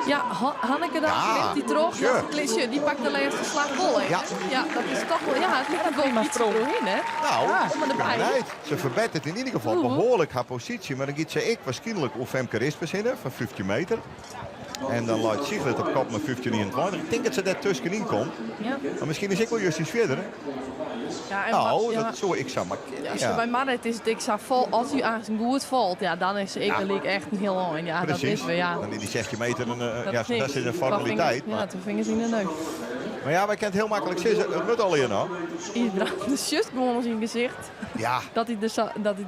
[SPEAKER 4] Ja, Hanneke dan
[SPEAKER 3] Ja,
[SPEAKER 4] klimt die terug.
[SPEAKER 3] sure.
[SPEAKER 4] Ja, ze die pakt de laatste slag vol. hè.
[SPEAKER 3] Ja.
[SPEAKER 4] Ja, dat is toch wel. Ja, het ligt er wel
[SPEAKER 7] Prima
[SPEAKER 4] iets
[SPEAKER 7] sprong.
[SPEAKER 4] doorheen, hè?
[SPEAKER 3] Nou,
[SPEAKER 7] Ja.
[SPEAKER 4] Om en erbij.
[SPEAKER 3] benijd. Ze verbetert in ieder geval
[SPEAKER 4] Oeh.
[SPEAKER 3] behoorlijk haar positie. Maar dan gaat ze ik waarschijnlijk op Femke Rispens in, van 15 meter. En dan laat Sigrid op kop met 15,21. Ik denk dat ze daar tussenin komt.
[SPEAKER 4] Ja.
[SPEAKER 3] Maar misschien is ik wel juist iets verder. hè?
[SPEAKER 4] Ja, en
[SPEAKER 3] Nou,
[SPEAKER 4] ja,
[SPEAKER 3] dat zou ik zou maar
[SPEAKER 4] ja, als
[SPEAKER 3] ja.
[SPEAKER 4] je bij Marit is het, ik zou vol, als u aan zijn goed valt, ja, dan is ze ik echt een heel eind. Ja, dat
[SPEAKER 3] Precies.
[SPEAKER 4] is we, ja.
[SPEAKER 3] Dan in die 16 meter, een,
[SPEAKER 4] Dat
[SPEAKER 3] ja,
[SPEAKER 4] is niks.
[SPEAKER 3] dat is een
[SPEAKER 4] Twee
[SPEAKER 3] formaliteit.
[SPEAKER 4] vingers-
[SPEAKER 3] Maar,
[SPEAKER 4] Ja, twee vingers in de neus.
[SPEAKER 3] maar ja, wij kennen het heel makkelijk zitten. Het moet al in, hoor.
[SPEAKER 4] Iedereen, de just gewoon in zijn gezicht
[SPEAKER 3] Ja,
[SPEAKER 4] dat hij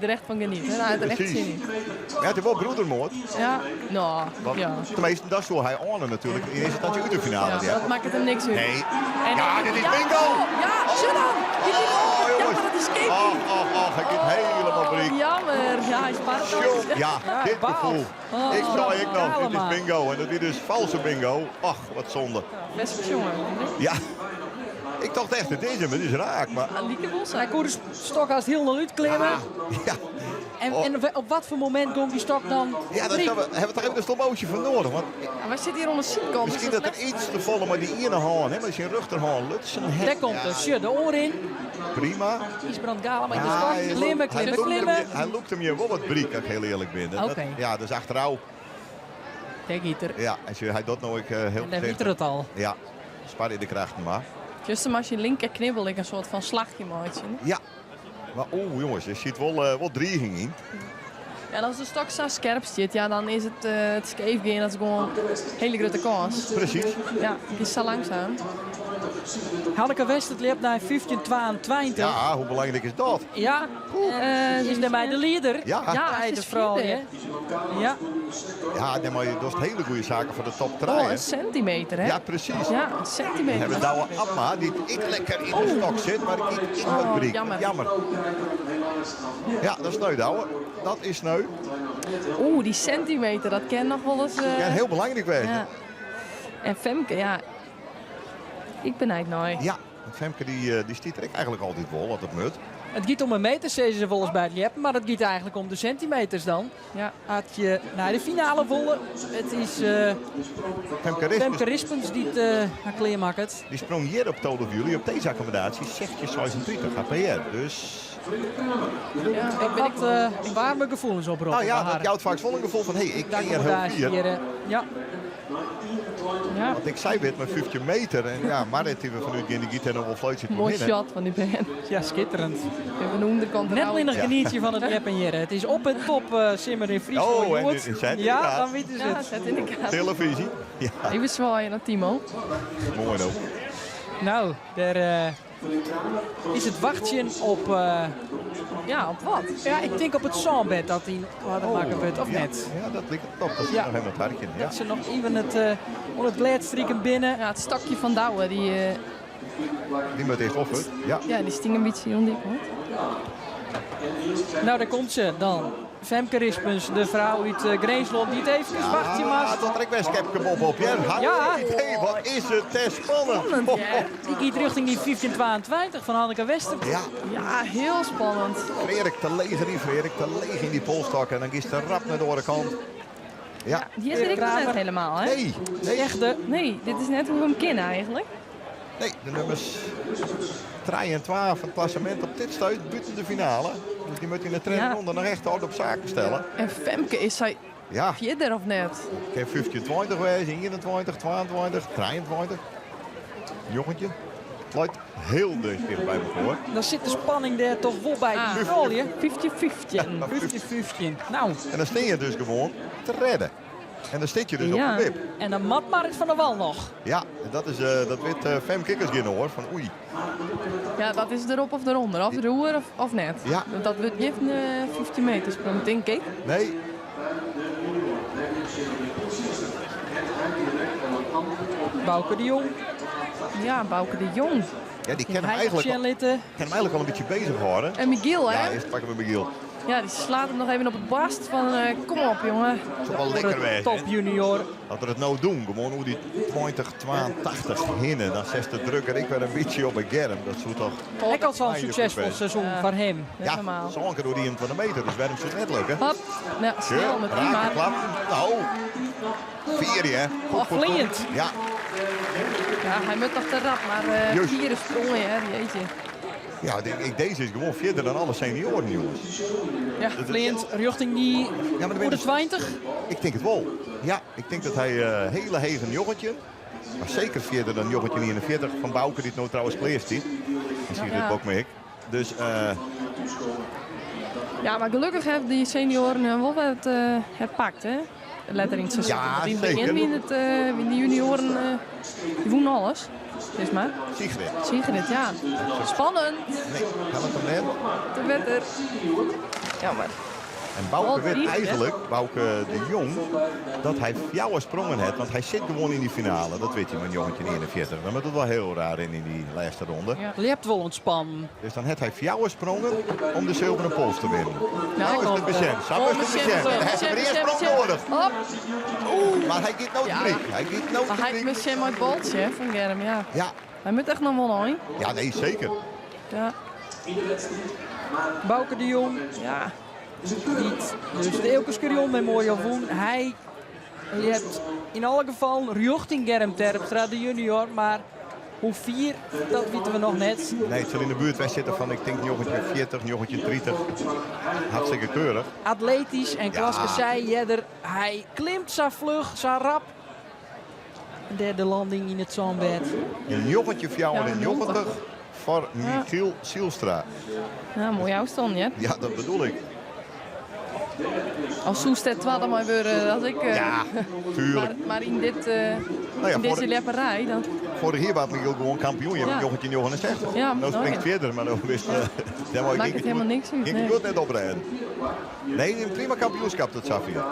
[SPEAKER 4] er echt van geniet. Hè? Nou, hij heeft er echt
[SPEAKER 3] Precies.
[SPEAKER 4] zin in.
[SPEAKER 3] ja, het is wel broedermoord.
[SPEAKER 4] Ja, nou,
[SPEAKER 3] Want
[SPEAKER 4] ja.
[SPEAKER 3] tenminste, dat zou hij aan natuurlijk. In eerste instantie uit de finale.
[SPEAKER 4] Ja,
[SPEAKER 3] die
[SPEAKER 4] dat maakt het hem niks uit.
[SPEAKER 3] Nee.
[SPEAKER 4] En
[SPEAKER 3] Ja, dit is
[SPEAKER 4] ja,
[SPEAKER 3] bingo!
[SPEAKER 4] Oh, ja, shut up! Die
[SPEAKER 3] Oh,
[SPEAKER 4] ja,
[SPEAKER 3] jongens.
[SPEAKER 4] maar dat is keepie.
[SPEAKER 3] Och, och, och, hij gaat helemaal breek.
[SPEAKER 4] Jammer. Ja, hij spaart het
[SPEAKER 3] Tjong,
[SPEAKER 4] al.
[SPEAKER 3] Ja, dit
[SPEAKER 7] baal.
[SPEAKER 3] gevoel.
[SPEAKER 4] Oh,
[SPEAKER 3] Ik zei ik nog, dit is
[SPEAKER 7] Galema.
[SPEAKER 3] bingo. En dat is dus valse bingo. Ach, wat zonde.
[SPEAKER 4] Best jongen.
[SPEAKER 3] Ja, ik dacht echt, het is hem, het is raak. Maar
[SPEAKER 4] Lieke Bos.
[SPEAKER 7] Hij kon de stok als heel nog uitklimmen.
[SPEAKER 3] ja,
[SPEAKER 7] En,
[SPEAKER 3] Oh.
[SPEAKER 7] en op wat voor moment komt die stok dan?
[SPEAKER 3] ja daar hebben we, hebben we toch even een slow motion voor nodig. Want
[SPEAKER 4] Ja, wij zitten hier om de zijkant.
[SPEAKER 3] misschien
[SPEAKER 4] dus
[SPEAKER 3] dat er iets te volle, maar die ene hand, hè, maar zijn rechterhand, Lutsen.
[SPEAKER 7] Daar komt de Sjö de oor in.
[SPEAKER 3] Prima.
[SPEAKER 7] Isbrand Galema in de
[SPEAKER 3] Ja,
[SPEAKER 7] stok.
[SPEAKER 3] hij
[SPEAKER 7] Klimmen,
[SPEAKER 3] loopt- hij
[SPEAKER 7] klimmen,
[SPEAKER 3] loopt hem
[SPEAKER 7] klimmen.
[SPEAKER 3] je- Hij loopt hem hier wel wat briek, als ik heel eerlijk ben. Dat-
[SPEAKER 7] Oké.
[SPEAKER 3] Ja, dus achteraf.
[SPEAKER 7] Kijk hier.
[SPEAKER 3] Ja, en zo, hij doet nou ik heel
[SPEAKER 7] En dan weet
[SPEAKER 3] voorzichtig.
[SPEAKER 7] er het al.
[SPEAKER 3] Ja, spaar in de krachten maar.
[SPEAKER 4] Just hem als je linker knibbel ik een soort van slagje maakt.
[SPEAKER 3] Ja. Maar oeh jongens, je ziet wel, wel dreiging in.
[SPEAKER 4] Ja, en als de stok zo scherp zit, ja, dan is het, het scheef gaan, dat is gewoon een hele grote kans.
[SPEAKER 3] Precies.
[SPEAKER 4] Ja, het is zo langzaam.
[SPEAKER 7] Hanneke Westert loopt naar 15-22.
[SPEAKER 3] Ja, hoe belangrijk is dat?
[SPEAKER 7] Ja, is daarmee de leader.
[SPEAKER 3] Ja,
[SPEAKER 4] Ja,
[SPEAKER 7] Bij
[SPEAKER 4] ze
[SPEAKER 7] de
[SPEAKER 4] is
[SPEAKER 7] vrouw,
[SPEAKER 4] vierde.
[SPEAKER 7] hè? Ja,
[SPEAKER 3] ja nee, maar dat is hele goede zaken voor de top 3.
[SPEAKER 4] Oh, een centimeter, hè?
[SPEAKER 3] Ja, precies.
[SPEAKER 4] Ja, een centimeter.
[SPEAKER 3] We hebben Douwe Abma, die ik lekker in de stok zit, maar ik ik wat
[SPEAKER 4] Oh,
[SPEAKER 3] briek.
[SPEAKER 4] jammer.
[SPEAKER 3] Jammer. Ja, dat is sneu, Douwe. Dat is sneu.
[SPEAKER 4] Oeh, die centimeter, dat kan nog wel eens...
[SPEAKER 3] Ja, heel belangrijk wezen.
[SPEAKER 4] ja. En Femke, ja. Ik ben eigenlijk nooit.
[SPEAKER 3] Ja, want Femke die, die stiet er ik eigenlijk altijd wel, wat het mut.
[SPEAKER 7] het gaat om een meter, zeggen ze volgens bij het Jeppen, maar het gaat eigenlijk om de centimeters dan.
[SPEAKER 4] Ja.
[SPEAKER 7] Had je naar de finale volle. Het is
[SPEAKER 3] Femke Rispens,
[SPEAKER 7] Femke Rispens die het haar kleer maakt.
[SPEAKER 3] die sprong hier op 12 juli op deze accommodatie 1636 HPR. Dus,
[SPEAKER 4] Ja, ik ben
[SPEAKER 7] Wat warme gevoelens oproepen.
[SPEAKER 3] nou ja,
[SPEAKER 7] bij
[SPEAKER 3] dat
[SPEAKER 7] haar.
[SPEAKER 3] jouwt vaak wel een gevoel van, hé, hey, ik
[SPEAKER 7] De
[SPEAKER 3] ken hier heel
[SPEAKER 7] accommodatie
[SPEAKER 3] vier.
[SPEAKER 7] hier, ja.
[SPEAKER 4] ja.
[SPEAKER 3] Want ik zei het met 15 meter en ja, Marit die we vanuit Ginnegiet en nog wel fluitje te
[SPEAKER 4] Mooi
[SPEAKER 3] winnen.
[SPEAKER 4] shot van die band.
[SPEAKER 7] ja, schitterend.
[SPEAKER 4] Even de onderkant
[SPEAKER 7] Net
[SPEAKER 4] eruit.
[SPEAKER 7] alleen nog
[SPEAKER 3] Ja.
[SPEAKER 7] geniet je van het Jep en Jerre. Het is op en top simmer in Friesland.
[SPEAKER 3] Oh, en
[SPEAKER 7] Joert.
[SPEAKER 3] in zijn
[SPEAKER 7] Ja,
[SPEAKER 3] inderdaad.
[SPEAKER 7] dan weten ze
[SPEAKER 4] Ja,
[SPEAKER 7] het.
[SPEAKER 4] zet in de kaart.
[SPEAKER 3] Televisie. Ja,
[SPEAKER 4] Even zwaaien naar Timo.
[SPEAKER 3] mooi ook.
[SPEAKER 7] Nou, daar is het wachtje op...
[SPEAKER 4] Ja, op wat?
[SPEAKER 7] ja, ik denk op het zandbed dat hij wat maken wordt, of
[SPEAKER 3] ja,
[SPEAKER 7] net?
[SPEAKER 3] Ja, dat ligt top. Dat is
[SPEAKER 7] Ja.
[SPEAKER 3] nog helemaal het hartje. Ja.
[SPEAKER 7] Dat ze nog even het, onder het gladstrieken binnen.
[SPEAKER 4] Ja, het stakje van Douwe, die,
[SPEAKER 3] Die moet eerst offerd. Ja.
[SPEAKER 4] ja, die sting een beetje ondiep, hoor.
[SPEAKER 7] Nou, daar komt ze dan. Femke Rispens, de vrouw uit Greensland, die het even wachtje
[SPEAKER 3] Ah,
[SPEAKER 7] maar.
[SPEAKER 3] dat trekt best Kepke Bob op. Ja,
[SPEAKER 7] Ja.
[SPEAKER 3] idee. Wat is het test spannend.
[SPEAKER 4] Spannend, hè?
[SPEAKER 7] Die gaat richting die 15-22 van Hanneke Wester.
[SPEAKER 3] Ja,
[SPEAKER 4] Ja, heel spannend.
[SPEAKER 3] Frerik te leeg erin, Frerik te leeg in die polstok. En dan kiest de rap naar de andere kant. Ja,
[SPEAKER 4] Die is er ik nog net helemaal, hè?
[SPEAKER 3] nee, nee,
[SPEAKER 7] Echte.
[SPEAKER 4] Nee, dit is net hoe we hem kennen eigenlijk.
[SPEAKER 3] nee. De nummers 3 en 12 van het klassement op dit stuit buiten de finale. Dus die moet in de tweede
[SPEAKER 4] Ja.
[SPEAKER 3] ronde nog echt hard op zaken stellen.
[SPEAKER 4] En Femke, is zij
[SPEAKER 3] Ja,
[SPEAKER 4] verder of net?
[SPEAKER 3] ik heb 15, 20 wezen, 21, 22, 23. Jongetje. Het lijkt heel dicht bij me hoor.
[SPEAKER 7] Dan zit de spanning daar toch wel bij.
[SPEAKER 4] Ah.
[SPEAKER 7] Die vrouwen,
[SPEAKER 4] 50-15.
[SPEAKER 7] 15-15. Nou,
[SPEAKER 3] En dan steen je dus gewoon te redden. En dan zit je dus
[SPEAKER 4] Ja.
[SPEAKER 3] op de wip.
[SPEAKER 7] en dan mat Marit van der Wal nog.
[SPEAKER 3] Ja, en dat is dat wit Fem Kikkers gaan hoor. Van oei.
[SPEAKER 4] Ja, dat is erop of eronder. Of roer of net.
[SPEAKER 3] Ja.
[SPEAKER 4] Want Dat wordt niet een 15 meter sprong, denk ik.
[SPEAKER 3] Nee,
[SPEAKER 7] Bouke de Jong.
[SPEAKER 4] Ja, Bouke de Jong.
[SPEAKER 3] Ja, die ken hem
[SPEAKER 7] Hij
[SPEAKER 3] eigenlijk,
[SPEAKER 7] sjen
[SPEAKER 3] al,
[SPEAKER 7] litte.
[SPEAKER 3] ken hem eigenlijk al een beetje bezighouden.
[SPEAKER 4] En Michiel, hè?
[SPEAKER 3] Ja, eerst pakken we Michiel.
[SPEAKER 4] Ja, die slaat hem nog even op het barst van eh, kom op, jongen.
[SPEAKER 3] Het zou wel lekker wezen.
[SPEAKER 7] Top junior.
[SPEAKER 3] Dat we het nou doen, gewoon hoe die 2082 hinnen. Dan zet de drukker ik weer een beetje op een germ. Dat zou toch...
[SPEAKER 7] Ik had zo'n
[SPEAKER 3] Ja,
[SPEAKER 7] succesvol
[SPEAKER 3] goed
[SPEAKER 7] seizoen
[SPEAKER 4] Ja.
[SPEAKER 7] van hem.
[SPEAKER 4] Net
[SPEAKER 3] Ja,
[SPEAKER 4] normaal.
[SPEAKER 3] zo'n keer door die 21 meter, dus waarom zou het net lukken?
[SPEAKER 4] Hop. Nou, snel met
[SPEAKER 3] Raak,
[SPEAKER 4] prima.
[SPEAKER 3] klap. Nou, vier hè. Goed, goed, goed.
[SPEAKER 7] Vliegend.
[SPEAKER 3] Ja,
[SPEAKER 4] Ja, hij moet toch te rap, maar eh
[SPEAKER 3] Juist.
[SPEAKER 4] vierde sprongen, hè, jeetje.
[SPEAKER 3] ja ik, deze is gewoon verder dan alle senioren, jongens.
[SPEAKER 4] Ja.
[SPEAKER 7] Vliegend richting die
[SPEAKER 3] Ja, maar dan ben
[SPEAKER 7] voor de
[SPEAKER 3] je-
[SPEAKER 7] 20.
[SPEAKER 3] Ik denk het wel. Ja, ik denk dat hij eh, hele hege joggetje. Maar zeker verder dan joggetje 41 van Bouke, die het nou trouwens kleer ziet. En zie je
[SPEAKER 4] Ja.
[SPEAKER 3] dit ook mee. Dus eh,
[SPEAKER 4] Ja, maar gelukkig hebben die senioren eh, wel het, eh herpakt, hè? Letter in het seizoen.
[SPEAKER 3] Ja,
[SPEAKER 4] Want in het
[SPEAKER 3] zeker.
[SPEAKER 4] begin wie het, eh, wie de junioren, eh, die wonnen alles. Dus maar.
[SPEAKER 3] Sigrid.
[SPEAKER 4] Sigrid, ja. Spannend.
[SPEAKER 3] Nee, helpt hem net.
[SPEAKER 4] De wetter. Jammer.
[SPEAKER 3] En Bouke
[SPEAKER 4] Al
[SPEAKER 3] weet
[SPEAKER 4] drie, hè?
[SPEAKER 3] eigenlijk, Bouke de Jong, dat hij jouw sprongen heeft. Want hij zit gewoon in die finale. Dat weet je met jongetje 41. Dan moet het wel heel raar in, in die laatste ronde.
[SPEAKER 4] Ja.
[SPEAKER 7] Je hebt wel ontspannen.
[SPEAKER 3] Dus dan heeft hij jouw sprongen om de zilveren pols te winnen.
[SPEAKER 4] Nou,
[SPEAKER 3] Zo is het bezien. Zo is het bezien. Hij heeft er eerst sprong nodig.
[SPEAKER 4] Hop.
[SPEAKER 3] Maar hij gaat nou
[SPEAKER 4] Ja.
[SPEAKER 3] drie. Hij gaat nou
[SPEAKER 4] Maar hij
[SPEAKER 3] drie.
[SPEAKER 4] mist hem uit baltje hè, van Germ, ja.
[SPEAKER 3] Ja,
[SPEAKER 4] Hij moet echt nog wel hoor.
[SPEAKER 3] ja, nee, zeker.
[SPEAKER 4] Ja.
[SPEAKER 7] Bouke de Jong.
[SPEAKER 4] Ja.
[SPEAKER 7] Niet. Dus de Eelke Scurion Memorial won. Hij hebt in alle gevallen richting Germ Terpstra, de junior. Maar hoe vier, dat weten we nog net.
[SPEAKER 3] Nee, het zal in de buurt wij zitten van, ik denk, jongetje 40, jongetje 30. Hartstikke keurig.
[SPEAKER 7] Atletisch en Klaske zei Jedder, hij klimt zo vlug, zo rap. Derde landing in het zandbed.
[SPEAKER 3] Een jongetje 94
[SPEAKER 4] Ja,
[SPEAKER 3] voor Michiel Sielstra.
[SPEAKER 4] Ja, mooi afstand, ja.
[SPEAKER 3] Ja, dat bedoel ik.
[SPEAKER 4] Als Soest het tweede maar weer, eh, dat ik... eh,
[SPEAKER 3] Ja, tuurlijk.
[SPEAKER 4] Maar, maar in, dit, eh,
[SPEAKER 3] Nou ja,
[SPEAKER 4] in
[SPEAKER 3] voor
[SPEAKER 4] deze
[SPEAKER 3] de-
[SPEAKER 4] lepperij, dan...
[SPEAKER 3] Vorig jaar was Michiel gewoon kampioen. Je
[SPEAKER 4] Ja.
[SPEAKER 3] hebt jongetje 69.
[SPEAKER 4] Ja,
[SPEAKER 3] nou
[SPEAKER 4] nou
[SPEAKER 3] springt
[SPEAKER 4] ja.
[SPEAKER 3] verder, maar dan wist eh, daar wou ik
[SPEAKER 4] Maakt het helemaal niks uit,
[SPEAKER 3] Ik
[SPEAKER 4] nee.
[SPEAKER 3] goed net oprijden. Nee, een prima kampioenschap dat Safir.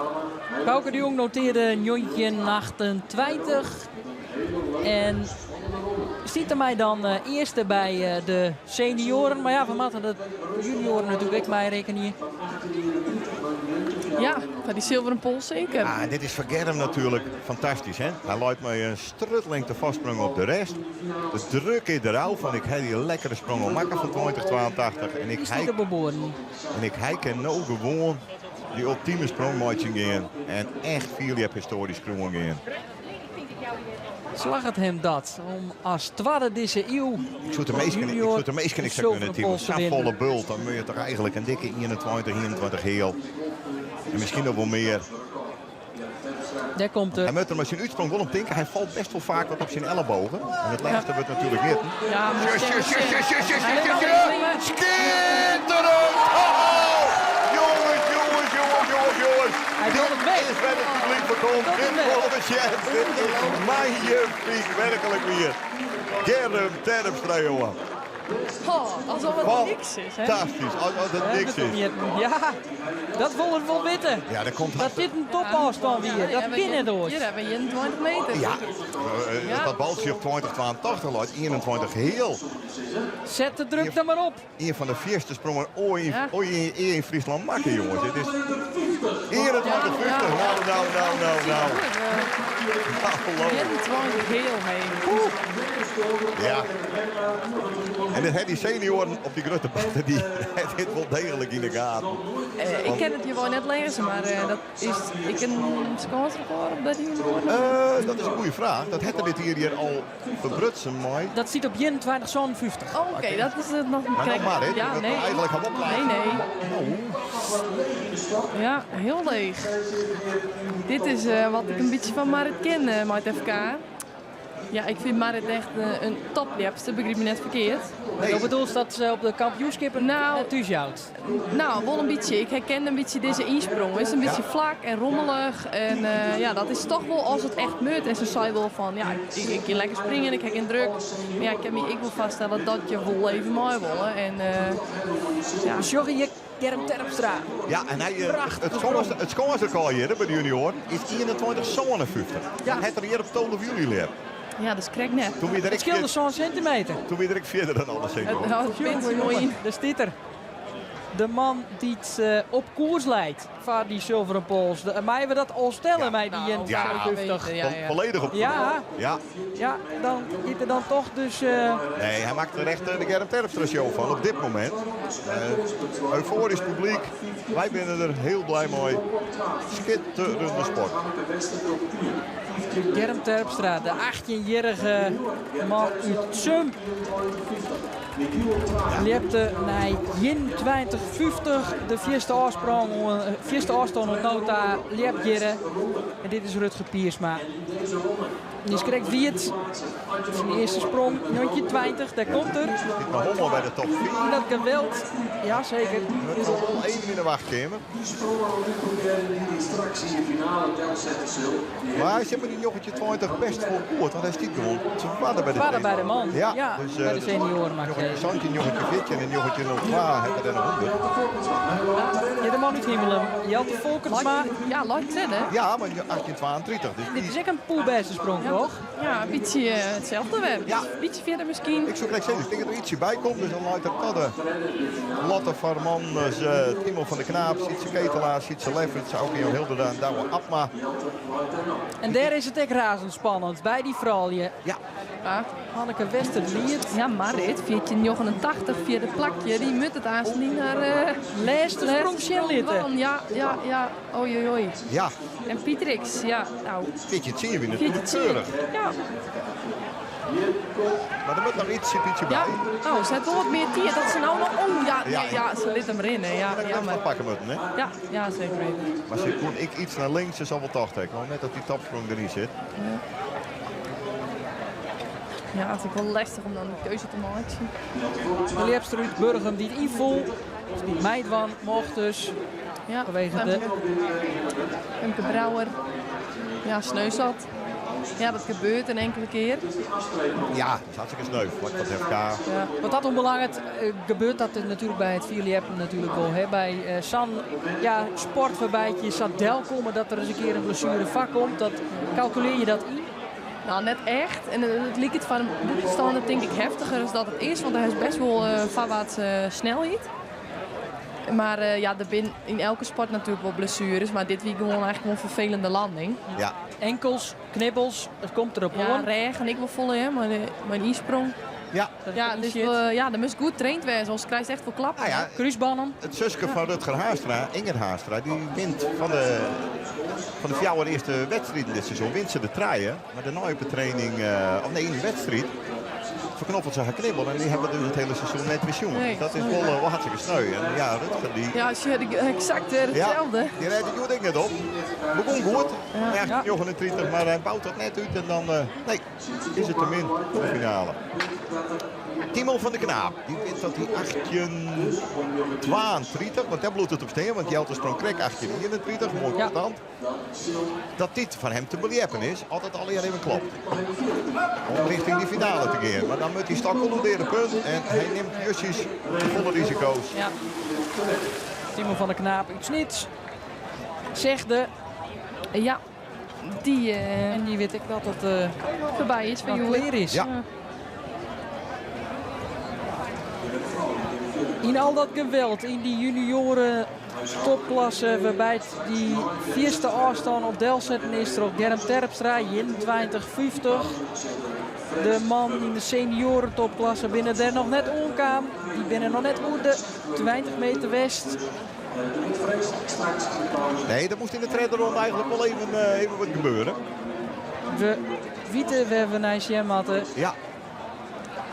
[SPEAKER 7] Bouke de Jong noteerde Njontje 28. En ziet er mij dan eh, eerste bij eh, de senioren. Maar ja, we moeten de junioren natuurlijk ook mij rekenen hier.
[SPEAKER 4] Ja, van die zilveren pols zeker.
[SPEAKER 3] Ah, dit is voor Germ natuurlijk fantastisch, hè? Hij loopt met een strutlengte vastsprong op de rest. De druk is eraf van ik heb die lekkere sprong al maken van 2082. En ik
[SPEAKER 7] Die stiet
[SPEAKER 3] hij
[SPEAKER 7] op beboren.
[SPEAKER 3] en ik hij kan nou gewoon die ultieme sprong maken gaan. En echt viel je historisch sprong gaan.
[SPEAKER 7] Slag het hem dat om als tweede deze eeuw
[SPEAKER 3] Ik zou de meesten ik
[SPEAKER 7] junior
[SPEAKER 3] zou de meesten ik zou kunnen
[SPEAKER 7] zilveren
[SPEAKER 3] typen.
[SPEAKER 7] pols te
[SPEAKER 3] Zo'n
[SPEAKER 7] winnen.
[SPEAKER 3] volle bult, dan moet je toch eigenlijk een dikke 21, 21 heel. En misschien nog wel meer.
[SPEAKER 7] Daar komt
[SPEAKER 3] Hij
[SPEAKER 7] de
[SPEAKER 3] moet er met zijn uitsprong wel om denken. Hij valt best wel vaak wat op zijn ellebogen. En het laatste wordt natuurlijk niet.
[SPEAKER 4] Ja, maar
[SPEAKER 3] Tjus, tjus, tjus, tjus, tjus, tjus,
[SPEAKER 4] Hij
[SPEAKER 3] tjus,
[SPEAKER 4] wil
[SPEAKER 3] tjus.
[SPEAKER 4] springen.
[SPEAKER 3] Schitterend! Oh, jongens, jongens, jongens, jongens, jongens.
[SPEAKER 7] Hij wil
[SPEAKER 3] Dit
[SPEAKER 7] het weg.
[SPEAKER 3] is waar het publiek voor komt.
[SPEAKER 7] Wil
[SPEAKER 3] Dit
[SPEAKER 7] het weg.
[SPEAKER 3] voor de chance. Dit is magnifiek, werkelijk weer. Germ Terpstra, jongen.
[SPEAKER 4] Oh, alsof het niks is, hè?
[SPEAKER 3] Fantastisch, als het niks is.
[SPEAKER 7] Ja, dat wil het wel weten.
[SPEAKER 3] Ja, daar komt
[SPEAKER 7] Dat dit een topafstand hier, dat
[SPEAKER 4] Ja, maar
[SPEAKER 7] binnen door.
[SPEAKER 4] Hier hebben we 21 meter.
[SPEAKER 3] Ja, eh,
[SPEAKER 4] Ja.
[SPEAKER 3] dat baltje op 2082 loopt, 21 heel.
[SPEAKER 7] Zet de druk dan maar op.
[SPEAKER 3] Een van de vierste sprongen ooit in,
[SPEAKER 4] Ja.
[SPEAKER 3] ooit in, in Friesland maken, jongens. Het is 21 50. Nou, nou, nou, nou, nou. Hallo.
[SPEAKER 4] 21 heel heen.
[SPEAKER 3] Ja. En dat die senioren op die grote batten, die het dit wel degelijk in de gaten.
[SPEAKER 4] Eh, ik ken het hier wel net lezen, maar eh, dat is ik een scoresrecord op dat junioren.
[SPEAKER 3] Eh, dat is een goede vraag. Dat het er dit hier, hier al verbrutsen, mooi.
[SPEAKER 7] Dat zit op 21 zo'n 50.
[SPEAKER 4] Oh, Oké, dat is het nog.
[SPEAKER 3] Maar nog maar, hè.
[SPEAKER 4] Ja,
[SPEAKER 3] Dat
[SPEAKER 4] nee.
[SPEAKER 3] Eigenlijk gaan we opleiden.
[SPEAKER 4] Nee, nee.
[SPEAKER 3] Nou,
[SPEAKER 4] Ja, heel leeg. Dit is eh, wat ik een beetje van Marit ken, eh Marit FK. Ja, ik vind Marit echt eh, een topliepster, begrijp me net verkeerd.
[SPEAKER 3] nee.
[SPEAKER 7] Dat bedoelt dat ze op de kampioenschippen
[SPEAKER 4] Nou.
[SPEAKER 7] net thuis houdt.
[SPEAKER 4] Nou, wel een beetje. Ik herken een beetje deze insprong. Het is een beetje vlak en rommelig. En eh, ja, dat is toch wel als het echt meurt. En ze zei wel van, ja, ik, ik kan lekker springen, ik heb geen druk. Maar ja, ik, kan me, ik wil vaststellen dat je wel even mooi wil. En eh, ja,
[SPEAKER 7] Sorry, je Germ Terpstra.
[SPEAKER 3] Ja, en hij, eh,
[SPEAKER 7] Prachtige
[SPEAKER 3] het schoonste, het schoonste record hier hè, bij de junior is 21,57.
[SPEAKER 7] Ja.
[SPEAKER 3] Hij had er hier op 12 juli leer.
[SPEAKER 4] Ja, dat is krekt net.
[SPEAKER 3] Toen wie er
[SPEAKER 7] Het scheelde zo'n centimeter.
[SPEAKER 3] Toen wie er ek fierder dan alle senioaren.
[SPEAKER 4] Het pint mooi yn.
[SPEAKER 7] Daar stiet er. De man die het op koers leidt voor die zilveren pols. Maar we dat al stellen bij die
[SPEAKER 4] Nou,
[SPEAKER 7] 50.
[SPEAKER 4] Ja, ja.
[SPEAKER 3] Volledig op koers.
[SPEAKER 7] Ja.
[SPEAKER 3] Ja.
[SPEAKER 7] Ja, dan zit er dan toch dus...
[SPEAKER 3] Nee, hij maakt er echt de Germ Terpstra show van op dit moment. Euforisch publiek. Wij zijn er heel blij mee. Schitterende sport.
[SPEAKER 7] Germ Terpstra, de 18-jarige man uit Sum. Ljepte naar Jin 2050, de vierste afsprong, vierste afstand op nota Ljepjere. En dit is Rutger Piersma. Die is correct Wiert. Zijn eerste sprong, 1920, daar komt er.
[SPEAKER 3] Zit nog allemaal bij de top 4.
[SPEAKER 7] En dat geweld, ja zeker.
[SPEAKER 3] Dat zal wel even in de wachtkamer. Maar hij zit met die jochetje 20 best voor goed, want hij stiet gewoon te waarde bij de
[SPEAKER 7] Waarde bij de man.
[SPEAKER 3] Ja,
[SPEAKER 7] Ja,
[SPEAKER 3] dus,
[SPEAKER 7] bij de
[SPEAKER 3] dus
[SPEAKER 7] senioren mag
[SPEAKER 3] Jochetje
[SPEAKER 7] je.
[SPEAKER 3] Santje, jochetje 14 en jochetje 02 hebben er nog onder.
[SPEAKER 7] Ja, de man uit Himmelum. Jelte Volkertsma.
[SPEAKER 4] Ja, leuk hè?
[SPEAKER 3] Ja, maar 1832. Dus
[SPEAKER 7] Dit is ook een poelbeste sprong, toch?
[SPEAKER 4] Ja, een beetje hetzelfde werk.
[SPEAKER 3] Ja.
[SPEAKER 4] Een beetje verder misschien.
[SPEAKER 3] Ik zou gelijk zeggen, ik denk dat er ietsje bij komt. Dus dan lijkt dat dat de Lotte Farman, dus, Timo van de Knaap, Sietse Ketelaar, Sietse Lefferts, ook Jan Hilderda en Douwe Abma.
[SPEAKER 7] En daar is het echt razendspannend, bij die vrouwen.
[SPEAKER 3] Ja.
[SPEAKER 4] Ja.
[SPEAKER 7] Hanneke Westerliert.
[SPEAKER 4] Ja, Marit, 1489, vierde plakje. Die moet het aanzien naar...
[SPEAKER 7] Laatste sprong
[SPEAKER 4] sprong. Ja, ja, ja. Oei, oei, oei.
[SPEAKER 3] Ja.
[SPEAKER 4] En Pietrix, ja. Nou.
[SPEAKER 3] 1410 weer natuurlijk
[SPEAKER 4] 1410.
[SPEAKER 3] keurig.
[SPEAKER 4] Ja.
[SPEAKER 3] Maar er moet nog ietsje, ietsje bij.
[SPEAKER 4] Ja, nou, ze heeft wel wat meer tier. Dat ze nou nog... Oh, ja, nee,
[SPEAKER 3] Ja.
[SPEAKER 4] ja, ze lit hem erin, hè. Ja,
[SPEAKER 3] Dat
[SPEAKER 4] jammer.
[SPEAKER 3] pakken moeten, hè?
[SPEAKER 4] Ja, ja, zeker weten.
[SPEAKER 3] Maar ze kon ik iets naar links, ze zal wel 80. Want net dat die topsprong er niet zit.
[SPEAKER 4] Ja. Ja, het is ook wel lastig om dan de keuze te maken.
[SPEAKER 7] De Liepster uit Burgum die het invol. Of die Meidwan mocht dus.
[SPEAKER 4] Ja,
[SPEAKER 7] vanwege de...
[SPEAKER 4] Femke Brouwer. Ja, sneu zat. Ja, dat gebeurt een enkele keer.
[SPEAKER 3] Ja, dat is hartstikke sneu. Vlak van het FK.
[SPEAKER 4] Ja.
[SPEAKER 7] Wat dat onbelangrijk, gebeurt dat natuurlijk bij het vierljeppen natuurlijk wel. Hè? Bij San, ja, sport waarbij je Sadel komen dat er eens een keer een blessure vak komt. Dat, calculeer je dat in?
[SPEAKER 4] Nou, net echt. En het liep het van een boekenstander denk ik heftiger dan dat het is. Want hij is best wel voorwaarts snelheid. Maar ja, er zijn in elke sport natuurlijk wel blessures. Maar dit week gewoon eigenlijk gewoon een vervelende landing.
[SPEAKER 3] Ja.
[SPEAKER 7] Enkels, knibbels, het komt erop
[SPEAKER 4] Ja,
[SPEAKER 7] hoor.
[SPEAKER 4] reg en ik wil volle, hè, mijn insprong.
[SPEAKER 3] Ja.
[SPEAKER 4] Ja, dus we, ja, dat moest goed getraind worden, anders krijg je echt veel klappen.
[SPEAKER 3] Nou ja,
[SPEAKER 7] Kruisbannen.
[SPEAKER 3] Het zusje van Rutger Haastra, Inger Haastra, die wint van de fjouwer eerste wedstrijd in dit seizoen. Wint ze de traaien, maar de op de training, of nee, in de wedstrijd, verknoppelt ze haar knibbel. En die hebben dus het hele seizoen net weer jongen.
[SPEAKER 4] Nee.
[SPEAKER 3] Dus dat is wel hartstikke sneu. En ja, Rutger die...
[SPEAKER 4] Ja, als je exact weer hetzelfde.
[SPEAKER 3] Ja, die rijdt het ding net op. Begon goed, ja. 39, maar hij bouwt dat net uit en dan, nee, is het te min voor de finale. Timo van de Knaap, die wint dat hij 1832, want daar bloedt het op steen, want Jelte sprong krek 1831, mooi constant. Dat dit van hem te beliepen is, altijd al even klopt. Om richting die finale te gaan. Maar dan moet hij stak onder de punt en hij neemt juist de volle risico's.
[SPEAKER 7] Ja. Timo van de Knaap uit Snits. Zegde.
[SPEAKER 4] Ja, die...
[SPEAKER 7] En die weet ik dat het
[SPEAKER 4] voorbij is van
[SPEAKER 7] klaar is.
[SPEAKER 3] Ja.
[SPEAKER 7] In al dat geweld, in die junioren topklasse, waarbij het die vierste afstand op Delzetten is er op Germ Terpstra, Jin 2050. De man in de senioren topklasse binnen daar nog net omkwam. Die binnen nog net oer de 20 meter west.
[SPEAKER 3] Nee, dat moest in de tweede ronde eigenlijk wel even wat gebeuren.
[SPEAKER 7] We weten waar we naar Sjem hadden.
[SPEAKER 3] Ja.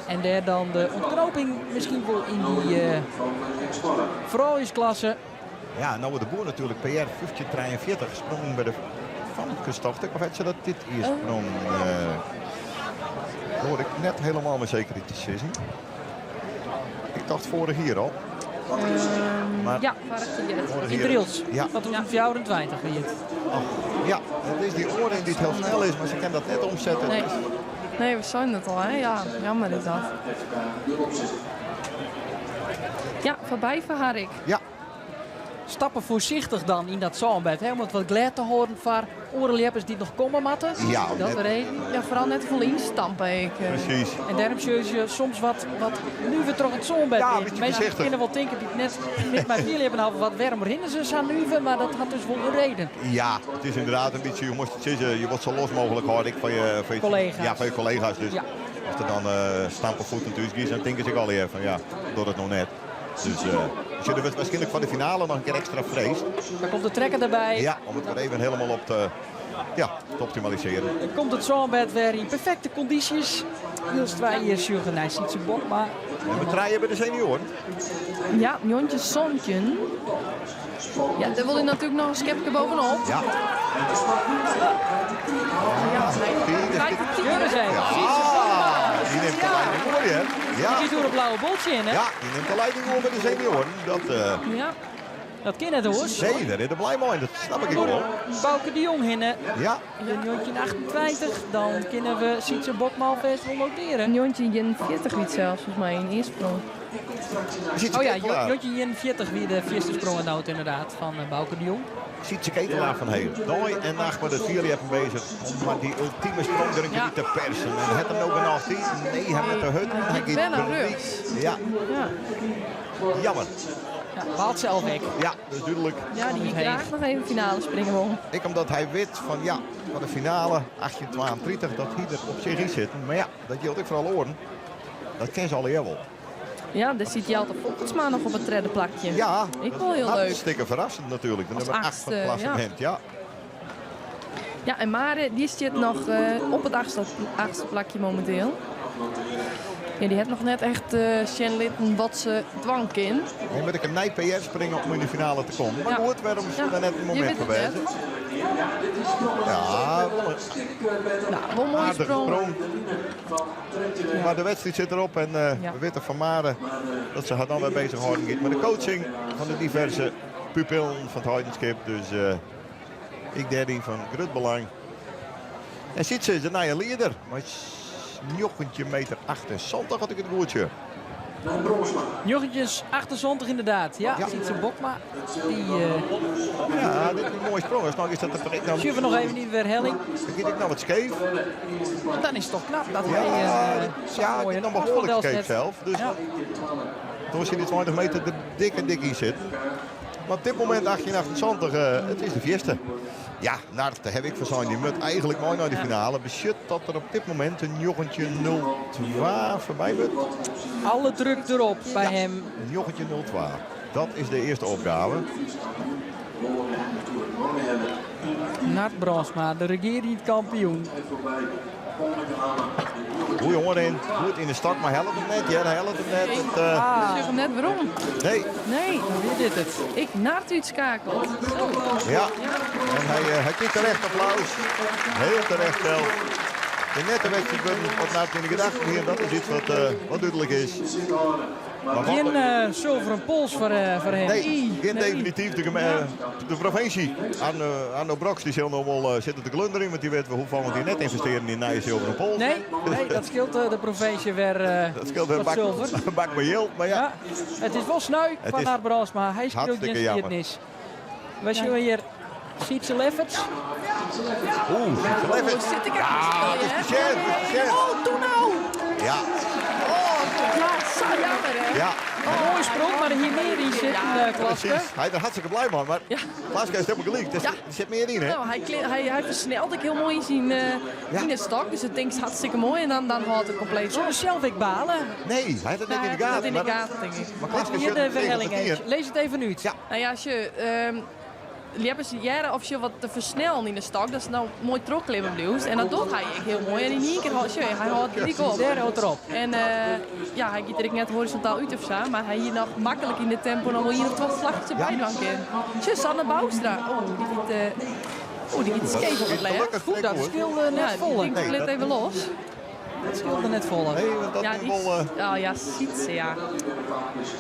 [SPEAKER 7] En daar dan de ontknoping misschien wel in die vrouwensklasse.
[SPEAKER 3] Ja, nou wordt de boer natuurlijk PR 1543 sprong bij de Famkes, dacht ik. Of had ze dat dit hier sprong? Hoor ik net helemaal mijn zekerheid te zien. Ik dacht vorig hier al. Maar
[SPEAKER 4] ja, vorig
[SPEAKER 7] in Driels.
[SPEAKER 3] Ja.
[SPEAKER 7] Wat was het 24 hier?
[SPEAKER 3] Oh, ja, het is die oren die het heel snel is, maar ze kan dat net omzetten.
[SPEAKER 4] Nee. Nee, we zijn het al, hè? Ja, jammer is dat. Ja, voorbij verhaar ik.
[SPEAKER 3] Ja.
[SPEAKER 7] Stappen voorzichtig dan yn dat sânbed, hè, om it wat glêd te hâlden foar oare ljeppers dy't noch komme moatte.
[SPEAKER 3] Ja,
[SPEAKER 7] dat
[SPEAKER 3] net-
[SPEAKER 7] de reden.
[SPEAKER 4] Ja, foaral net te folle ynstampe ek.
[SPEAKER 3] Presys.
[SPEAKER 7] En dêrom sjogge se soms wat, wat nuver troch it sânbed.
[SPEAKER 3] Ja, in
[SPEAKER 7] rinnen.
[SPEAKER 3] bytsje
[SPEAKER 7] Minsken
[SPEAKER 3] foarsichtich.
[SPEAKER 7] kinne wol tinke dy't net net mei fierljeppen hawwe, wat wêrom rinne se sa nuver? Mar dat hat dus wol in reden.
[SPEAKER 3] Ja, it is ynderdaad in bytsje, je moatst it sizze, je wolst sa los mooglik hâlde ek fan je, fan je
[SPEAKER 7] Kollega's.
[SPEAKER 3] Ja, fan je kollega's. Dus
[SPEAKER 7] Ja.
[SPEAKER 3] as der dan stampefoeten thús giest, dan tinke se ek allegear fan ja, docht it no net. Dus uh, der wurdt waarskynlik foar de finale noch in kear ekstra freesd.
[SPEAKER 7] Dan komt de trekker derby.
[SPEAKER 3] Ja, om it wer even hielendal op te, ja, te optimalisearjen.
[SPEAKER 7] Dan komt it sânbed wer yn perfekte kondysjes. Wylst wy hjir sjogge nei Sytse Bokma.
[SPEAKER 3] Nûmer trije by de senioaren.
[SPEAKER 4] Ja, 1917. Ja, dêr wol hy natuerlik noch in skepke boppe-op.
[SPEAKER 3] Ja.
[SPEAKER 4] Ja, hy krijt de tiid.
[SPEAKER 7] Hear ris even. Sytse Bokma.
[SPEAKER 3] Die nimt de leiding oer, hè? Ja.
[SPEAKER 7] Die giet oer in blauwe boltsje yn, hè?
[SPEAKER 3] Ja, die nimt de leiding oer by de senioaren. Dat,
[SPEAKER 4] Ja.
[SPEAKER 7] Dat kin net oars.
[SPEAKER 3] Nee, dêr is er blij mei. Dat snap ik wol.
[SPEAKER 7] Bauke de Jong hinne.
[SPEAKER 3] Ja.
[SPEAKER 7] De 1928. Dan kinne we Sytse Bokma alfêst wol notearje.
[SPEAKER 4] 1941 wie it sels folgens my yn earste sprong.
[SPEAKER 7] Oh ja, 1941 wie de fierste sprong noot ynderdaad fan Bauke de Jong.
[SPEAKER 3] Sietse Ketelaar fan Heech. Dei en nacht mei it fierljeppen beuzich om mar dy ultime sprong der in kear út te persen. En hat er no genôch tiid? Nee, hy moat te hurd.
[SPEAKER 4] Hy giet wer nei rjochts.
[SPEAKER 3] Ja. Jammer.
[SPEAKER 7] Ja, baalt sels ek.
[SPEAKER 3] Ja, dat is dúdlik.
[SPEAKER 4] Ja, dy hie graach noch even finale springe wollen.
[SPEAKER 3] Ek omdat hy wit fan ja, foar de finale 1832 dat hy der op sich yn sit. Mar ja, dat jildt ek foar alle oaren. Dat kin se allegear wol.
[SPEAKER 4] Ja, dêr sit Jelte Folkertsma noch op it tredde plakje.
[SPEAKER 3] Ja,
[SPEAKER 4] Ek wol hiel leuk.
[SPEAKER 3] Hartstikke ferrassend natuerlik. De
[SPEAKER 4] As
[SPEAKER 3] nûmer 8 fan it
[SPEAKER 4] achtste,
[SPEAKER 3] klassemint, ja.
[SPEAKER 4] Ja, en Mare dy stiet noch op it achtste, achtste plakje mominteel. Ja, dy hat noch net echt sjen litten wat se dwaan kin.
[SPEAKER 3] Nee, moat ek in nij PR springe om yn de finale te kommen. Mar
[SPEAKER 4] Ja.
[SPEAKER 3] goed, wêrom soe
[SPEAKER 4] Ja,
[SPEAKER 3] dêr net in
[SPEAKER 4] je
[SPEAKER 3] momint
[SPEAKER 4] wit
[SPEAKER 3] foar
[SPEAKER 4] it net.
[SPEAKER 3] wêze? Ja, wol in
[SPEAKER 4] Nou, wol in moaie
[SPEAKER 3] aardige
[SPEAKER 4] sprong.
[SPEAKER 3] sprong. Mar de wedstriid sit derop en
[SPEAKER 4] Ja.
[SPEAKER 3] we witte fan Mare dat se har dan wer beuzich hâlden giet mei de coaching fan de diverse pupillen fan it Heidenskip. Dus ek dêryn fan grut belang. En Sytse is de nije lieder mei 19 meter 78 as ik it goed sjoch.
[SPEAKER 7] 1978 ynderdaad. Ja,
[SPEAKER 3] Ja.
[SPEAKER 7] Sytse Bokma. Dy, eh,
[SPEAKER 3] Ja, dit is in moaie sprong. As is dat der ek noch,
[SPEAKER 7] Sjogge we noch even yn de werhelling.
[SPEAKER 3] dan giet ek noch wat skeef.
[SPEAKER 7] Dan is it toch knap dat
[SPEAKER 3] Ja,
[SPEAKER 7] hy eh,
[SPEAKER 3] ja,
[SPEAKER 7] moai
[SPEAKER 3] it
[SPEAKER 7] een
[SPEAKER 3] noch behoarlik
[SPEAKER 7] afstand
[SPEAKER 3] skeef
[SPEAKER 7] delset.
[SPEAKER 3] sels. Dus
[SPEAKER 7] Ja.
[SPEAKER 3] dan sil dy 20 meter der dik en dik yn sitte. Mar op dit momint 1878, it is de fierste. Ja, Nart, dêr ha ik foarsein, dy moat eigentlik mei nei de finale. Betsjut dat der op dit momint in 1902 foarby wurdt.
[SPEAKER 7] Alle druk derop by him.
[SPEAKER 3] 1902. Dat is de earste opgave.
[SPEAKER 7] Nart Brandsma, de regearjend kampioen.
[SPEAKER 3] Goeie oanrin, goed yn de stok, mar hellet him net. Ja, hellet him net. It,
[SPEAKER 4] Ik sjoch him net werom.
[SPEAKER 3] nee,
[SPEAKER 4] Nee,
[SPEAKER 7] Wie dit it?
[SPEAKER 4] ek Nart útskeakele. Zo.
[SPEAKER 3] ja. En hy, hy krijt terecht applaus. Hiel terecht sels. De nette wedstriid wurden wat Nart yn de gedachten hie. Dat is yts wat, wat dúdlik is. Mar wat-
[SPEAKER 7] Gjin eh, sulveren pols foar, foar him.
[SPEAKER 3] Nee, gjin
[SPEAKER 4] Nee.
[SPEAKER 3] definityf. De, de provinsje, Arno, Arno Brok, dy sil no wol sitte te glunderjen, want dy wit hoefolle dy net ynvestearje yn nije sulveren pols.
[SPEAKER 7] Nee, nee, dat skeelt de provinsje wer,
[SPEAKER 3] Dat skeelt wer
[SPEAKER 7] wat
[SPEAKER 3] bak,
[SPEAKER 7] sulver.
[SPEAKER 3] in bak mei jild, mar ja.
[SPEAKER 7] Ja, it is wol sneu
[SPEAKER 3] Het
[SPEAKER 7] fan
[SPEAKER 3] is
[SPEAKER 7] Nart Brandsma. Hy skriuwt gjin
[SPEAKER 3] hartstikke jammer.
[SPEAKER 7] skiednis. Wy sjogge hjir Sietse Lefferts.
[SPEAKER 3] Oeh, Sietse
[SPEAKER 4] Oh,
[SPEAKER 3] Lefferts.
[SPEAKER 4] sit ik
[SPEAKER 3] Ja,
[SPEAKER 4] even
[SPEAKER 3] het is
[SPEAKER 4] stil, hè?
[SPEAKER 3] te sjen, het is te sjen.
[SPEAKER 4] Oh, doe nou!
[SPEAKER 3] Ja,
[SPEAKER 4] Oh, ja, sa jammer, hè?
[SPEAKER 3] ja,
[SPEAKER 7] Moaie sprong, mar der hie mear yn sitten, Klaske.
[SPEAKER 3] precies. Hy is der hartstikke blij mei, mar
[SPEAKER 4] Ja.
[SPEAKER 3] Klaske is hielendal gelyk. Der
[SPEAKER 4] Ja.
[SPEAKER 3] sit mear yn, hè?
[SPEAKER 4] Nou, hy, hy, hy fersnelt ek hiel moai yn syn
[SPEAKER 3] Ja.
[SPEAKER 4] yn de stok, dus it tinkt hartstikke moai en dan, dan hâldt it kompleet
[SPEAKER 7] Soe
[SPEAKER 4] op.
[SPEAKER 7] er sels ek bale?
[SPEAKER 3] Nee, hy hat it net
[SPEAKER 4] Nou,
[SPEAKER 3] yn de
[SPEAKER 4] hy hat
[SPEAKER 3] gaten.
[SPEAKER 4] it in de
[SPEAKER 3] maar-
[SPEAKER 4] gaten, tink ik.
[SPEAKER 3] Maar Klaske
[SPEAKER 7] Hjir
[SPEAKER 3] sjocht
[SPEAKER 7] de
[SPEAKER 3] het tegen
[SPEAKER 7] werhelling
[SPEAKER 3] de tien.
[SPEAKER 7] even. Lês it even út.
[SPEAKER 3] Ja.
[SPEAKER 4] Nou ja, as je ljeppers hearre of je wat te fersnellen yn de stok, dat is no moai trochklimmen bliuwst. En dat docht hy ek hiel moai. En yn ien kear, sjoch, hy hâldt gelyk op.
[SPEAKER 7] Dêr hâldt er op.
[SPEAKER 4] En ja, hy giet der ek net horizontaal út of sa, mar hy hie noch maklik yn de tempo noch wol ien of twa slachjes derby dwaan kinnen. Sjoch, Sanne Bouwstra. Oh, dy giet, oh, dy giet skeef op it lêst.
[SPEAKER 3] Gelokkich
[SPEAKER 7] Goed, dat
[SPEAKER 3] goed.
[SPEAKER 7] skeelde net
[SPEAKER 4] Ja,
[SPEAKER 7] folle.
[SPEAKER 4] dy
[SPEAKER 3] Nee,
[SPEAKER 4] klit
[SPEAKER 3] dat-
[SPEAKER 4] even los.
[SPEAKER 7] Dat skeelde net folle.
[SPEAKER 3] Nee, want dat
[SPEAKER 4] Ja,
[SPEAKER 3] is
[SPEAKER 4] die,
[SPEAKER 3] wol...
[SPEAKER 4] oh ja, Sietse, ja.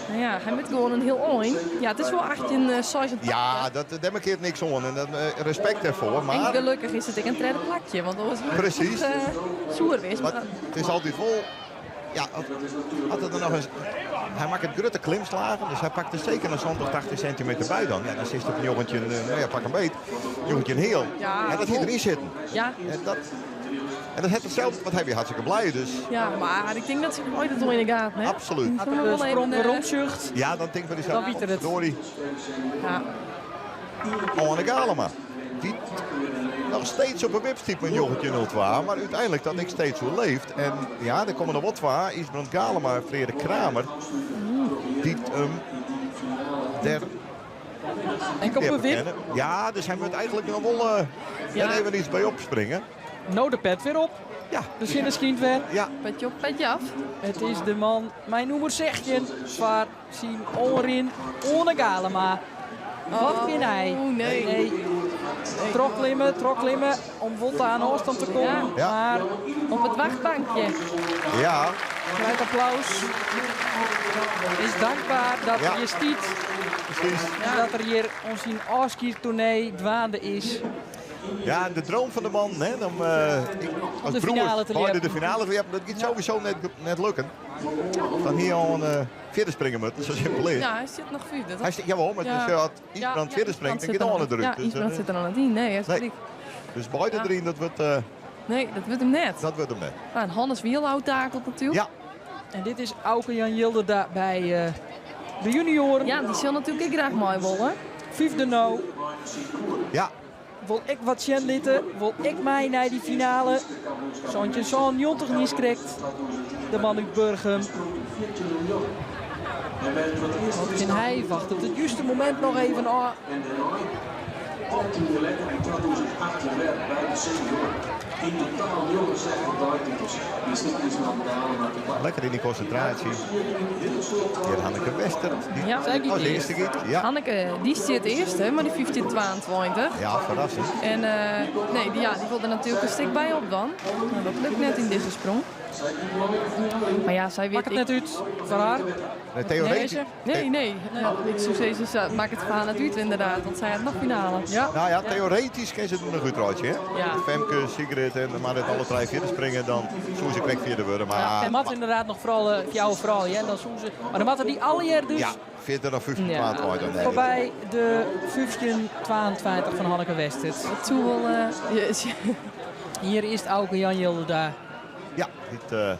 [SPEAKER 4] Nou ja, hy moat gewoan in hiel ein. Ja, it is wol 1886.
[SPEAKER 3] Ja, dat, dêr mankearret niks oan. En dat, respekt dêrfoar,
[SPEAKER 4] En
[SPEAKER 3] mar...
[SPEAKER 4] gelokkich is it ek in tredde plakje, want oars
[SPEAKER 3] Precies.
[SPEAKER 4] soer west.
[SPEAKER 3] Maar it is altyd wol... Ja, as er der noch eens, hy makket grutte klimslagen, dus hy pakt der seker noch 70, 80 sintimeter by dan. Ja, dan sitst op 19, no ja, pak 'm beet, 19 heal.
[SPEAKER 4] Ja,
[SPEAKER 3] en dat hie deryn sitten.
[SPEAKER 4] Ja.
[SPEAKER 3] En dat, en dat hat er sels, want hy wie hartstikke blij. Dus.
[SPEAKER 4] Ja, mar ik tink dat se ooit it wol yn de gaten, hè?
[SPEAKER 3] Absoluut.
[SPEAKER 7] As er de sprong werom sjocht.
[SPEAKER 3] Ja, dan tinkt men
[SPEAKER 7] Dan wit er it.
[SPEAKER 3] Verdorie.
[SPEAKER 4] Ja.
[SPEAKER 3] Oane Galema. Dy't noch steeds op 'e wip stiet mei 1902, mar úteinlik dat ek steeds oerleeft. En ja, der komme noch wol twa, Ysbrand Galema en Frederik Kramer, dy't him dêr
[SPEAKER 7] Ek op 'e wip.
[SPEAKER 3] Ja, dus hy moat eigentlik noch wol
[SPEAKER 4] Ja.
[SPEAKER 3] dêr even iets by opspringe.
[SPEAKER 7] No de pet wer op.
[SPEAKER 3] Ja.
[SPEAKER 7] De sinne skynt wer.
[SPEAKER 3] Ja.
[SPEAKER 4] Petje op, petje af.
[SPEAKER 7] It is de man mei nûmer 16 foar syn oanrin Oane Galema. Wat kin hy?
[SPEAKER 4] Oh, nee.
[SPEAKER 7] Nee. Trochklimme, trochklimme om wol ta in ôfstân te kommen.
[SPEAKER 3] Ja.
[SPEAKER 7] Mar
[SPEAKER 4] Op it wachtbankje.
[SPEAKER 3] Ja.
[SPEAKER 7] krijt applaus. Is dankber dat
[SPEAKER 3] Ja.
[SPEAKER 7] er hjir stiet.
[SPEAKER 3] Precies.
[SPEAKER 7] Dat er hjir oan syn ôfskiedstoernee dwaande is.
[SPEAKER 3] Ja, de droom fan de man, hè, om as
[SPEAKER 7] de
[SPEAKER 3] broers
[SPEAKER 7] finale te
[SPEAKER 3] beide
[SPEAKER 7] ljeppen.
[SPEAKER 3] de finale te ljeppen, dat giet sowieso net lukken. Dan hie al een fierder springe moeten, zo simpel is.
[SPEAKER 4] Ja, hy sit noch fierder.
[SPEAKER 3] Hy stiet, jawel, mar
[SPEAKER 4] Ja.
[SPEAKER 3] dus, as Ysbrand fierder springt, dan giet Oane derút.
[SPEAKER 4] Ja,
[SPEAKER 3] Dus,
[SPEAKER 4] Ysbrand sit der noch net yn. Nee, hy is
[SPEAKER 3] Nee.
[SPEAKER 4] gelyk.
[SPEAKER 3] Dus beide
[SPEAKER 4] Ja.
[SPEAKER 3] deryn, dat wurdt,
[SPEAKER 4] Nee, dat wurdt him net.
[SPEAKER 3] dat wurdt him net.
[SPEAKER 4] Nou, en Hannes wie al ôftakeld natuerlik.
[SPEAKER 3] Ja.
[SPEAKER 7] En dit is Auke Jan Jilderda by de junioaren.
[SPEAKER 4] Ja, dy sil natuerlik ek graach mei wolle.
[SPEAKER 7] Fyfde no.
[SPEAKER 3] Ja.
[SPEAKER 7] Wol ek wat sjen litte. Wol ek mei nei dy finale. 1797 niiskrekt. De man út Burgum. Wat kin hy? Wachtet it juste momint noch even ôf.
[SPEAKER 3] Lekker yn dy konsintraasje. Hjir Hanneke Wester. Dy
[SPEAKER 4] Ja,
[SPEAKER 7] Sy giet
[SPEAKER 3] as earste giet. Ja.
[SPEAKER 4] Hanneke, dy stiet earste, mar dy 1522.
[SPEAKER 3] Ja, ferrassend.
[SPEAKER 4] En nee, dy, ja, dy wol der natuerlik in stik by op dan. No, dat lukt net yn dizze sprong. Mar ja, sy wit
[SPEAKER 7] Makket net út foar har.
[SPEAKER 3] Nee, theoretisch.
[SPEAKER 4] Nee, nee. Ik soe sizze, sa, makket foar har net út inderdaad, want sy hat noch finale.
[SPEAKER 7] Ja.
[SPEAKER 3] Nou ja, theoretisch kin se der noch útreitsje, hè?
[SPEAKER 4] Ja.
[SPEAKER 3] Femke, Sigrid en Marit alle trije fierder springe, dan soe se krekt fjirde wurde. Mar
[SPEAKER 7] Ja, en moat inderdaad noch foaral fjouwer froulju, hè? Dan soe se, mar dan moatte dy allegear dus
[SPEAKER 3] Ja, fierder dan 15
[SPEAKER 4] Ja.
[SPEAKER 3] 22, nee.
[SPEAKER 7] foarby de 1522 fan Hanneke Westert.
[SPEAKER 4] Dat soe wol, yes.
[SPEAKER 7] Hjir is Auke Jan Jilderda.
[SPEAKER 3] Ja, dy't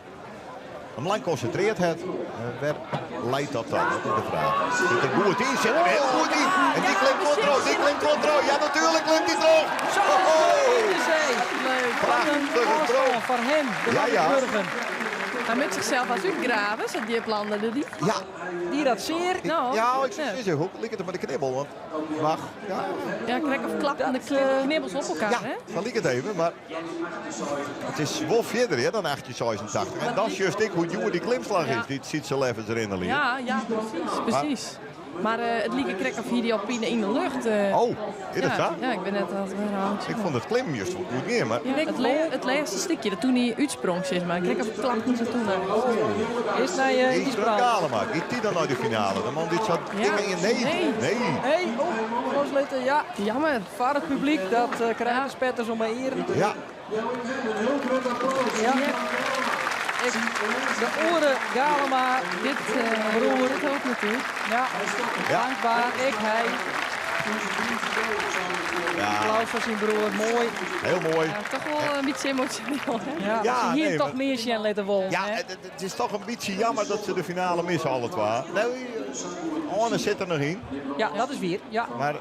[SPEAKER 3] him lang konsintrearre hat. Wêr leit dat dan? Dat is de fraach. Sit der goed yn, sit der hiel goed yn. En dy klimt wol troch, dy klimt wol troch. Ja, natuerlik klimt dy troch.
[SPEAKER 7] Zo,
[SPEAKER 3] Ho, ho.
[SPEAKER 7] is hy.
[SPEAKER 4] Leuk.
[SPEAKER 7] Wat in
[SPEAKER 3] Prachtige
[SPEAKER 7] ôfstân
[SPEAKER 3] sprong.
[SPEAKER 7] foar him, de
[SPEAKER 3] Ja, ja.
[SPEAKER 7] Burgum.
[SPEAKER 4] Hy moat sichsels as útgrave, sa djip lande der dy.
[SPEAKER 3] Ja.
[SPEAKER 7] Die dat sear.
[SPEAKER 4] No,
[SPEAKER 3] Ja, ik soe
[SPEAKER 4] net.
[SPEAKER 3] sizze, hoe liket it mei de knibbel? Want wacht, ja.
[SPEAKER 4] Ja, krekt of klappen de
[SPEAKER 7] Dat,
[SPEAKER 4] knibbels op elkoar,
[SPEAKER 3] Ja,
[SPEAKER 4] hè?
[SPEAKER 3] sa liket it even, mar it is wol fierder hè, dan 1886. En dan sjochst ek hoe djoer dy klimslach is,
[SPEAKER 4] Ja.
[SPEAKER 3] dy't Sietse Leffers rinne liet.
[SPEAKER 4] Ja, ja, precies, precies. Mar it like krekt of hie dy al pine yn de lucht.
[SPEAKER 3] Oh, is dat
[SPEAKER 4] ja,
[SPEAKER 3] sa?
[SPEAKER 4] Ja, ik bin net wat wer oud.
[SPEAKER 3] Ik fûn it klimmen just wol goed gean, mar...
[SPEAKER 4] Het, het lêste stikje, dat toen hy útsprong, sis mar. Krekt of klapten se toen.
[SPEAKER 7] Is nei
[SPEAKER 3] Ysbrand
[SPEAKER 7] Ysbrand.
[SPEAKER 3] Galema, giet dy dan nei de finale? De man dy't sa
[SPEAKER 4] Ja.
[SPEAKER 3] dik in nee.
[SPEAKER 4] Nee.
[SPEAKER 3] Nee.
[SPEAKER 7] Nee, oh, loslitte, ja.
[SPEAKER 4] Jammer.
[SPEAKER 7] Foar it publyk, dat krijt de spetters om 'e earen.
[SPEAKER 3] Ja.
[SPEAKER 7] Ja. Ik, de oare Galema,
[SPEAKER 4] Dit
[SPEAKER 7] broer.
[SPEAKER 4] Dit ook natuerlik.
[SPEAKER 7] Ja,
[SPEAKER 3] Ja.
[SPEAKER 7] dankber. Ik, hy.
[SPEAKER 3] Ja.
[SPEAKER 7] Applaus foar syn broer, moai.
[SPEAKER 3] Hiel moai.
[SPEAKER 4] Ja, toch wol in bytsje emosjoneel, hè?
[SPEAKER 7] Ja,
[SPEAKER 3] Ja,
[SPEAKER 7] se hiene
[SPEAKER 3] nee,
[SPEAKER 7] toch
[SPEAKER 3] maar
[SPEAKER 7] mear sjen litte wollen,
[SPEAKER 3] Ja,
[SPEAKER 7] hè?
[SPEAKER 3] it is toch in bytsje jammer dat se de finale misse, alle twa. Nee, Oane sit der noch yn.
[SPEAKER 7] Ja, dat is wier. Ja.
[SPEAKER 3] Mar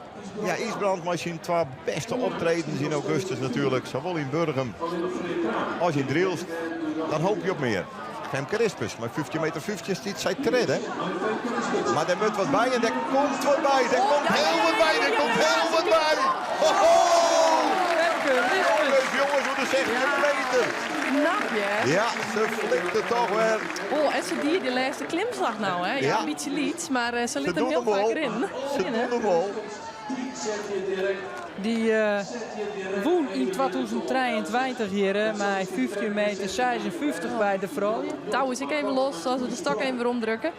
[SPEAKER 3] ja, Ysbrand mei syn twa bêste optredens yn augustus natuerlik, sawol yn Burgum as yn Drylts, dan hoopje je op mear. Femke Rispus mei 15 meter 15 stiet sy tredde. Mar dêr moat wat by en dêr komt wat by. Dêr komt hiel wat by, dêr komt hiel wat by. Ho, ho!
[SPEAKER 7] Femke Rispus.
[SPEAKER 3] Jonges, jonges, oer de 16 meter.
[SPEAKER 4] Knap, hè?
[SPEAKER 3] Ja, se flikt it toch wer.
[SPEAKER 4] Oh, en se die de lêste klimslach no, hè? Ja,
[SPEAKER 3] Ja.
[SPEAKER 4] in bytsje lyts, mar se
[SPEAKER 3] Se
[SPEAKER 4] lit him
[SPEAKER 3] doet
[SPEAKER 4] hiel
[SPEAKER 3] him
[SPEAKER 4] faak
[SPEAKER 3] wol.
[SPEAKER 4] rinnen.
[SPEAKER 3] Se doet him wol.
[SPEAKER 7] Dy wûn yn 2023 hjir mei 15 meter 56 by de froulju.
[SPEAKER 4] Tou is ek even los, as we de stok even weromdrukke.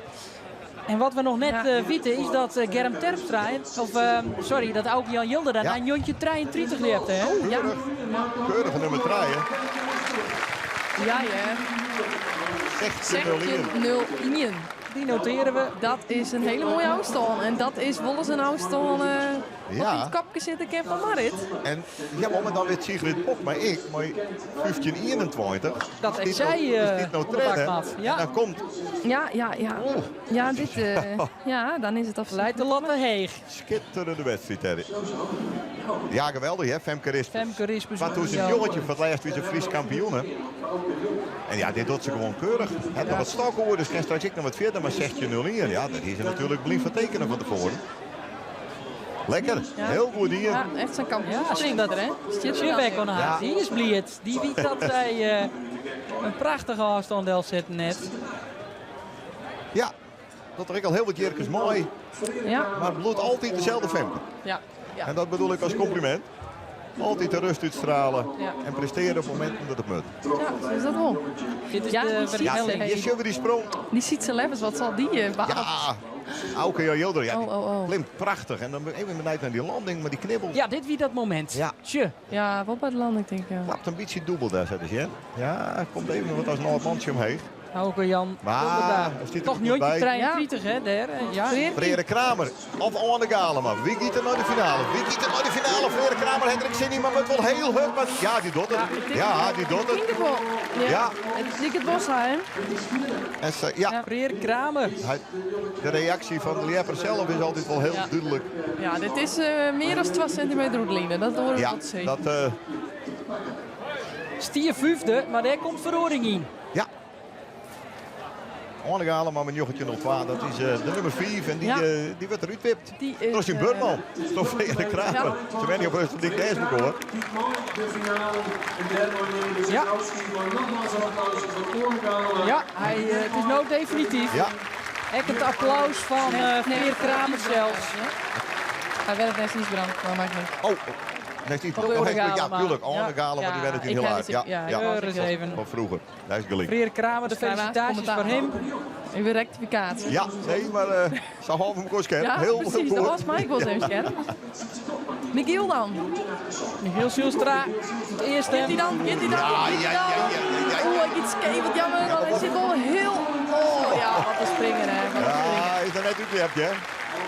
[SPEAKER 7] En wat we noch net
[SPEAKER 4] Ja.
[SPEAKER 7] witte is dat Germ Terpstra, of sorry, dat Auke Jan Jilderda
[SPEAKER 3] Ja.
[SPEAKER 7] nei njoggentjin 33 ljepte, hè?
[SPEAKER 3] Keurig,
[SPEAKER 4] Ja.
[SPEAKER 3] keurige nûmer 3.
[SPEAKER 4] Ja, hear.
[SPEAKER 3] 16-01.
[SPEAKER 4] 16-01.
[SPEAKER 7] Dy notearje we.
[SPEAKER 4] Dat is in hiele moaie ôfstân. En dat is wolris in ôfstân wat yn it kopke sitte kin fan Marrit.
[SPEAKER 3] En ja, maar dan wit Sigrid Bokma ek mei 15-21.
[SPEAKER 7] Dat
[SPEAKER 3] Is
[SPEAKER 7] ek sy
[SPEAKER 3] is dit no
[SPEAKER 7] oan de
[SPEAKER 3] tredde?
[SPEAKER 7] bak moat. Ja.
[SPEAKER 3] En dan komt
[SPEAKER 4] Ja. Ja, dit, ja, dan is it of
[SPEAKER 7] Leit de latte heech.
[SPEAKER 3] Skitterende wedstriid, hè. Ja, geweldich, hè, Femke Rispens.
[SPEAKER 7] Femke Rispens.
[SPEAKER 3] 2019 foar it lêst wie se Frysk kampioen, hè. En ja, dit docht se gewoan keurich. Hat noch wat stok oer, dus kin straks ek noch wat fierder. Mar 16-01, ja, dat is se natuerlik blyn foar tekene fan tefoaren. Lekker, hiel goed dien.
[SPEAKER 4] Ja, echt sa'n kampioenssprinter, hè. Stiet er
[SPEAKER 7] Sjoch
[SPEAKER 4] dan
[SPEAKER 7] oan har.
[SPEAKER 3] Ja.
[SPEAKER 7] Dy is bliid. Dy wit dat sy in prachtige ôfstân delsetten hat.
[SPEAKER 3] Ja, dat er ek al hiel wat jierkes mei.
[SPEAKER 4] Ja.
[SPEAKER 3] Mar it bliuwt altyd deselde Femke.
[SPEAKER 4] Ja.
[SPEAKER 3] En dat bedoel ik as kompliment. Altyd de rêst útstriele
[SPEAKER 4] Ja.
[SPEAKER 3] en prestearje op mominten dat it moat.
[SPEAKER 4] Ja, zo is dat wel.
[SPEAKER 7] Dit is
[SPEAKER 4] Ja,
[SPEAKER 7] de
[SPEAKER 4] die ziet
[SPEAKER 7] werhelling.
[SPEAKER 4] ze.
[SPEAKER 3] Hjir sjogge we dy sprong.
[SPEAKER 4] Dy Sietse Leffers, wat sil dy behalen?
[SPEAKER 3] Ja, Auke Jan Jilder, ja, die
[SPEAKER 4] Oh.
[SPEAKER 3] klimt prachtich. En dan even benijd nei dy landing, mar dy knibbel.
[SPEAKER 7] Ja, dit wie dat momint.
[SPEAKER 3] Ja.
[SPEAKER 7] Tsje.
[SPEAKER 4] Ja, wol by de landing tink ik. Ja.
[SPEAKER 3] Klapt in bytsje dûbel dêr, set is, Ja, komt even wat as in âld mantsje omheech.
[SPEAKER 7] Auke Jan
[SPEAKER 3] Maar,
[SPEAKER 7] Jilderda.
[SPEAKER 3] hij stiet er
[SPEAKER 7] Toch
[SPEAKER 3] goed bij.
[SPEAKER 7] 1933, hè, dêr. Ja.
[SPEAKER 3] Freark Kramer of Oane Galema. Wie giet der nei de finale? Wie giet der nei de finale? Freark Kramer hat der ek sin yn, mar it wol hiel hurd. Mar ja, dy docht it. Ja, dy docht
[SPEAKER 4] Ik
[SPEAKER 3] it.
[SPEAKER 4] denk het wol. Ja.
[SPEAKER 3] Ja.
[SPEAKER 4] It liket wol sa, hè?
[SPEAKER 3] En se, ja.
[SPEAKER 7] Freark Kramer.
[SPEAKER 3] De reaksje fan de ljepper sels is altyd wol hiel dúdlik.
[SPEAKER 4] Ja, dit is mear dan 2 sintimeter oer de line. Dat doar ik
[SPEAKER 3] Ja,
[SPEAKER 4] wol te sizzen.
[SPEAKER 3] dat...
[SPEAKER 7] Stie fyfde, mar dêr komt feroaring yn.
[SPEAKER 3] Ja. Oane Galema mei 1902, dat is de nûmer 5 en dy wurdt derút wipt.
[SPEAKER 4] Die is,
[SPEAKER 3] Troch syn buorman, troch Freark Kramer.
[SPEAKER 4] Ja.
[SPEAKER 3] Se wenje op Oosterdyk dêr hoor.
[SPEAKER 7] Ja. Ja, it is no definityf.
[SPEAKER 3] Ja.
[SPEAKER 7] Ek it applaus fan
[SPEAKER 4] Nee,
[SPEAKER 7] Freark Kramer sels.
[SPEAKER 4] Hy wurdt net Ysbrand, mar makket net.
[SPEAKER 3] Oh, nee, die,
[SPEAKER 7] Oane
[SPEAKER 3] oh, nee, ja,
[SPEAKER 7] Galema.
[SPEAKER 3] tuurlijk. Oane
[SPEAKER 7] Ja.
[SPEAKER 3] Galema, die
[SPEAKER 4] Ja,
[SPEAKER 3] werd het
[SPEAKER 4] ik
[SPEAKER 3] heel
[SPEAKER 4] heb
[SPEAKER 3] hard.
[SPEAKER 4] het-
[SPEAKER 3] Ja,
[SPEAKER 4] ja,
[SPEAKER 3] ja.
[SPEAKER 4] ik was
[SPEAKER 7] Eens even.
[SPEAKER 3] Van vroeger. Daar is gelijk.
[SPEAKER 7] Freark Kramer, de felisitaasjes foar him.
[SPEAKER 4] Even rektifikaasje.
[SPEAKER 3] Ja, nee, mar se hâlde him skerp.
[SPEAKER 4] Ja,
[SPEAKER 3] Hiel,
[SPEAKER 4] precies.
[SPEAKER 3] hiel
[SPEAKER 4] Dat
[SPEAKER 3] goed.
[SPEAKER 4] was my wol even skerp. Michiel dan.
[SPEAKER 7] Michiel Zijlstra, it earste.
[SPEAKER 4] Giet hy dan? Giet hy dan?
[SPEAKER 3] Ja,
[SPEAKER 4] Giet hy
[SPEAKER 3] ja,
[SPEAKER 4] dan?
[SPEAKER 3] ja.
[SPEAKER 4] Oeh, hy giet skeef, wat jammer. Want hy sit wol hiel... Oh, ja, wat in springer, hè. Wat in springer.
[SPEAKER 3] Ja, is der net útljept, hè?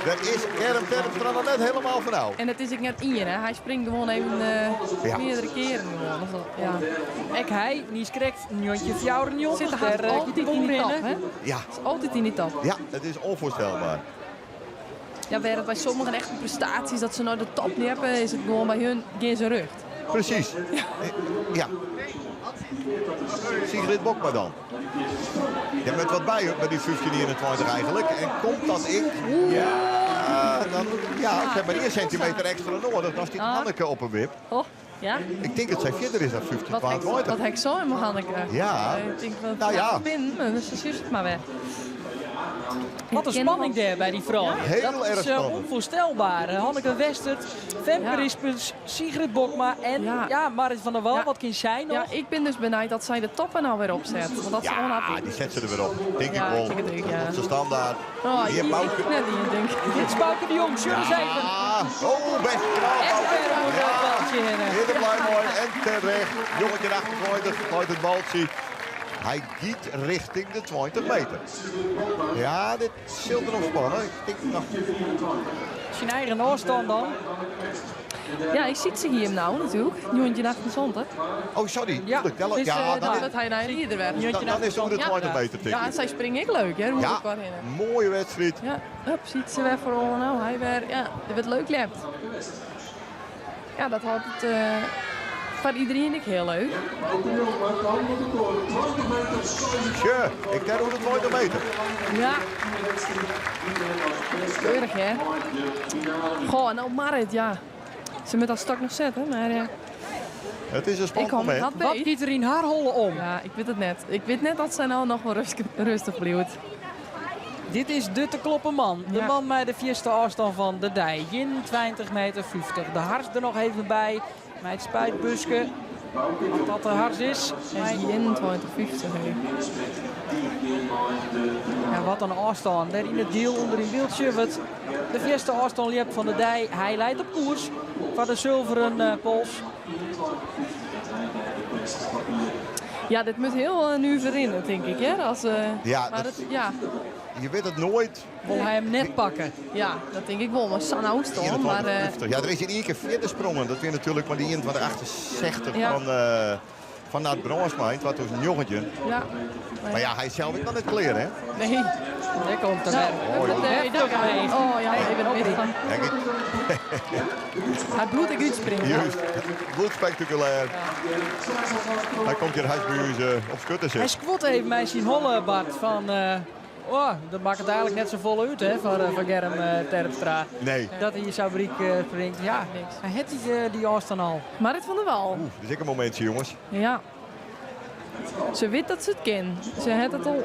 [SPEAKER 3] Dat is Germ Terpstra noch net hielendal fanôf.
[SPEAKER 4] En it is ek net ien, hè. Hy springt gewoan even meardere kearen gewoan. Dus dat, ja.
[SPEAKER 7] Ek hy, dy is krekt 1994.
[SPEAKER 4] Sit er
[SPEAKER 7] Dêr,
[SPEAKER 4] altyd
[SPEAKER 7] giet hy
[SPEAKER 4] yn die top,
[SPEAKER 7] omrinne.
[SPEAKER 4] hè?
[SPEAKER 3] Ja.
[SPEAKER 4] Is altyd yn die top.
[SPEAKER 3] Ja, it is ûnfoarstelber.
[SPEAKER 4] Ja, wêr't it by sommigen echt in prestaasje is dat se nei de top ljeppe, is it gewoan by hun gjin se rjocht.
[SPEAKER 3] Precies. Ja. Sigrid Bokma dan. Je bent wat bij bij die 1521 eigenlijk. En komt dat ik? Ja, dan, ja, ik heb maar 1 centimeter extra nodig. Dan staat Hanneke op een wip.
[SPEAKER 4] Oh, ja.
[SPEAKER 3] Ik denk dat zij verder is dan
[SPEAKER 4] Wat
[SPEAKER 3] 1522.
[SPEAKER 4] heb ik zo in mijn Hanneke?
[SPEAKER 3] Ja.
[SPEAKER 4] Ik denk wel,
[SPEAKER 3] Nou ja.
[SPEAKER 4] Pin, maar dus is het maar weg.
[SPEAKER 7] Wat in spanning dêr by dy froulju.
[SPEAKER 3] Hiel
[SPEAKER 7] Dat
[SPEAKER 3] erch
[SPEAKER 7] is
[SPEAKER 3] spannend.
[SPEAKER 7] ûnfoarstelber. Hanneke Westert, Femke
[SPEAKER 4] Ja.
[SPEAKER 7] Rispens, Sigrid Bokma en ja, Marit van der Wal.
[SPEAKER 4] Ja.
[SPEAKER 7] Wat kin sy noch?
[SPEAKER 4] Ja, ik bin dus benijd dat sy de toppen nou wer opset. Want dat is
[SPEAKER 3] Ja,
[SPEAKER 4] onhappy.
[SPEAKER 3] die zet ze er weer op. Denk
[SPEAKER 4] Ja,
[SPEAKER 3] ik wel.
[SPEAKER 4] ik denk het ook, ja.
[SPEAKER 3] Dat is standaard.
[SPEAKER 4] Oh,
[SPEAKER 3] Hier,
[SPEAKER 4] ik
[SPEAKER 3] Bouke.
[SPEAKER 4] net die, denk ik.
[SPEAKER 7] Dit is Bouke de Jong, zullen ze even.
[SPEAKER 3] Ah, oh, best knap.
[SPEAKER 7] Echt weer een
[SPEAKER 3] Ja.
[SPEAKER 7] baltsje in, hè.
[SPEAKER 3] Heel blij mooi en terecht. Jongetje 28, gooit het baltje. Hy giet richting de 20 meter. Ja, dit sil der noch spannen. Ik tink noch.
[SPEAKER 7] Syn eigen ôfstân dan.
[SPEAKER 4] Ja, ik zie ze hier nou natuurlijk. Jongetje 28.
[SPEAKER 3] Oh, sorry.
[SPEAKER 7] Ja,
[SPEAKER 3] Tuurlijk,
[SPEAKER 4] Dus,
[SPEAKER 3] ja, dan
[SPEAKER 4] dan
[SPEAKER 3] is,
[SPEAKER 4] wordt hij naar ieder weer.
[SPEAKER 3] dan is het om de 20 meter, denk
[SPEAKER 4] Ja, en
[SPEAKER 3] ik.
[SPEAKER 4] zij springen ik leuk, hè? Hoe
[SPEAKER 3] Ja,
[SPEAKER 4] ik wel in.
[SPEAKER 3] mooie wedstrijd.
[SPEAKER 4] Ja, hup, ziet ze weer voor ons. Nou, hij weer. Ja, dit wordt leuk lept. Ja, dat had het voor iedereen ik heel leuk.
[SPEAKER 3] Tje, ik ken hoe de 20 meter.
[SPEAKER 4] Ja. Keurig, hè? Goh, en nou Marit, ja. Ze met dat stok nog zetten, maar
[SPEAKER 3] Het is een
[SPEAKER 4] ik
[SPEAKER 3] spannend
[SPEAKER 4] kom
[SPEAKER 3] moment.
[SPEAKER 4] dat
[SPEAKER 7] Wat
[SPEAKER 4] beet.
[SPEAKER 7] giet er yn har holle om?
[SPEAKER 4] Ja, ik weet het net. Ik weet net dat zij nou nog wel rustig blijft.
[SPEAKER 7] Dit is de te kloppen man. De
[SPEAKER 4] Ja.
[SPEAKER 7] man mei de fierste ôfstân fan de dei. Gjin 20 meter 50. De hars der noch even by. Mei it spuitbuske. Wat dat de hars is.
[SPEAKER 4] En 21, 50. hè.
[SPEAKER 7] Ja, wat in ôfstân. Dêr yn it diel ûnder yn byldsje wurdt de fierste ôfstân ljept fan de dei. Hy leit op koers foar de sulveren pols.
[SPEAKER 4] Ja, dit moet heel nuver rinne, tink ik, hear. As,
[SPEAKER 3] Ja,
[SPEAKER 4] mar
[SPEAKER 3] dat-
[SPEAKER 4] it, ja.
[SPEAKER 3] Je wit it noait.
[SPEAKER 7] Wol hy him net pakke?
[SPEAKER 4] Ja, dat tink ik wol, mar sa'n ôfstân. Mar,
[SPEAKER 3] 21,50. Ja, der is yn ien kear fierder sprongen. Dat wie natuerlik mei dy 21,68
[SPEAKER 4] Ja.
[SPEAKER 3] fan, fan Nard Brandsma yn 2019.
[SPEAKER 4] Ja.
[SPEAKER 3] Mar ja, hy is sels ek noch net klear, hè?
[SPEAKER 4] Nee.
[SPEAKER 7] Dêr komt er
[SPEAKER 4] Nou,
[SPEAKER 7] wer.
[SPEAKER 3] Oh, joh.
[SPEAKER 4] nee, dat Oh ja, even een beetje van.
[SPEAKER 3] Ja, ik-
[SPEAKER 4] Hy bliuwt ek útspringen.
[SPEAKER 3] Juist. Bloed spectaculair. Hy komt hjir hast by ús op skutte
[SPEAKER 7] Hy
[SPEAKER 3] sitten.
[SPEAKER 7] squat even mei syn holle, Bart, fan... oh, dat makket eigentlik net safolle út, hè, foar Germ Terpstra.
[SPEAKER 3] Nee.
[SPEAKER 7] Dat hy sa bryk springt. Ja,
[SPEAKER 4] Niks.
[SPEAKER 7] hy hat dy ôfstân al.
[SPEAKER 4] Marit van der Wal.
[SPEAKER 3] Oeh, dit is ek in momintsje, jonges.
[SPEAKER 4] Ja. Se wit dat se it kin. Se hat it al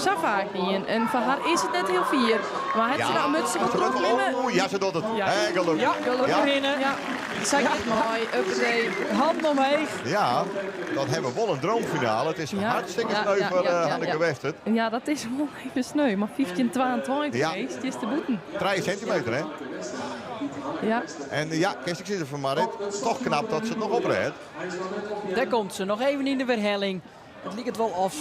[SPEAKER 4] sa faak dien. En foar har is it net hiel fier. Mar hat se dan moat se wol trochklimme.
[SPEAKER 3] Oeh, ja, se docht it.
[SPEAKER 4] Ja.
[SPEAKER 3] Hè, gelokkich.
[SPEAKER 7] Ja, gelokkich
[SPEAKER 3] Ja.
[SPEAKER 7] rinne.
[SPEAKER 4] Ja, sy giet mei. Uppatee.
[SPEAKER 7] Hannen omheech.
[SPEAKER 3] Ja, dan ha we wol in droomfinale. It is
[SPEAKER 4] Ja.
[SPEAKER 3] hartstikke
[SPEAKER 4] Ja,
[SPEAKER 3] sneu
[SPEAKER 4] ja,
[SPEAKER 3] foar
[SPEAKER 4] ja, ja,
[SPEAKER 3] Hanneke
[SPEAKER 4] ja.
[SPEAKER 3] Westert.
[SPEAKER 4] Ja, dat is wol even sneu. Mar 15,22
[SPEAKER 3] Ja.
[SPEAKER 4] is het te bûten.
[SPEAKER 3] 3 centimeter, hè?
[SPEAKER 4] Ja.
[SPEAKER 3] En ja, kinst ek sizze fan Marit, toch knap dat se it noch oprêdt.
[SPEAKER 7] Dêr komt se nog even yn de werhelling. It liket wol of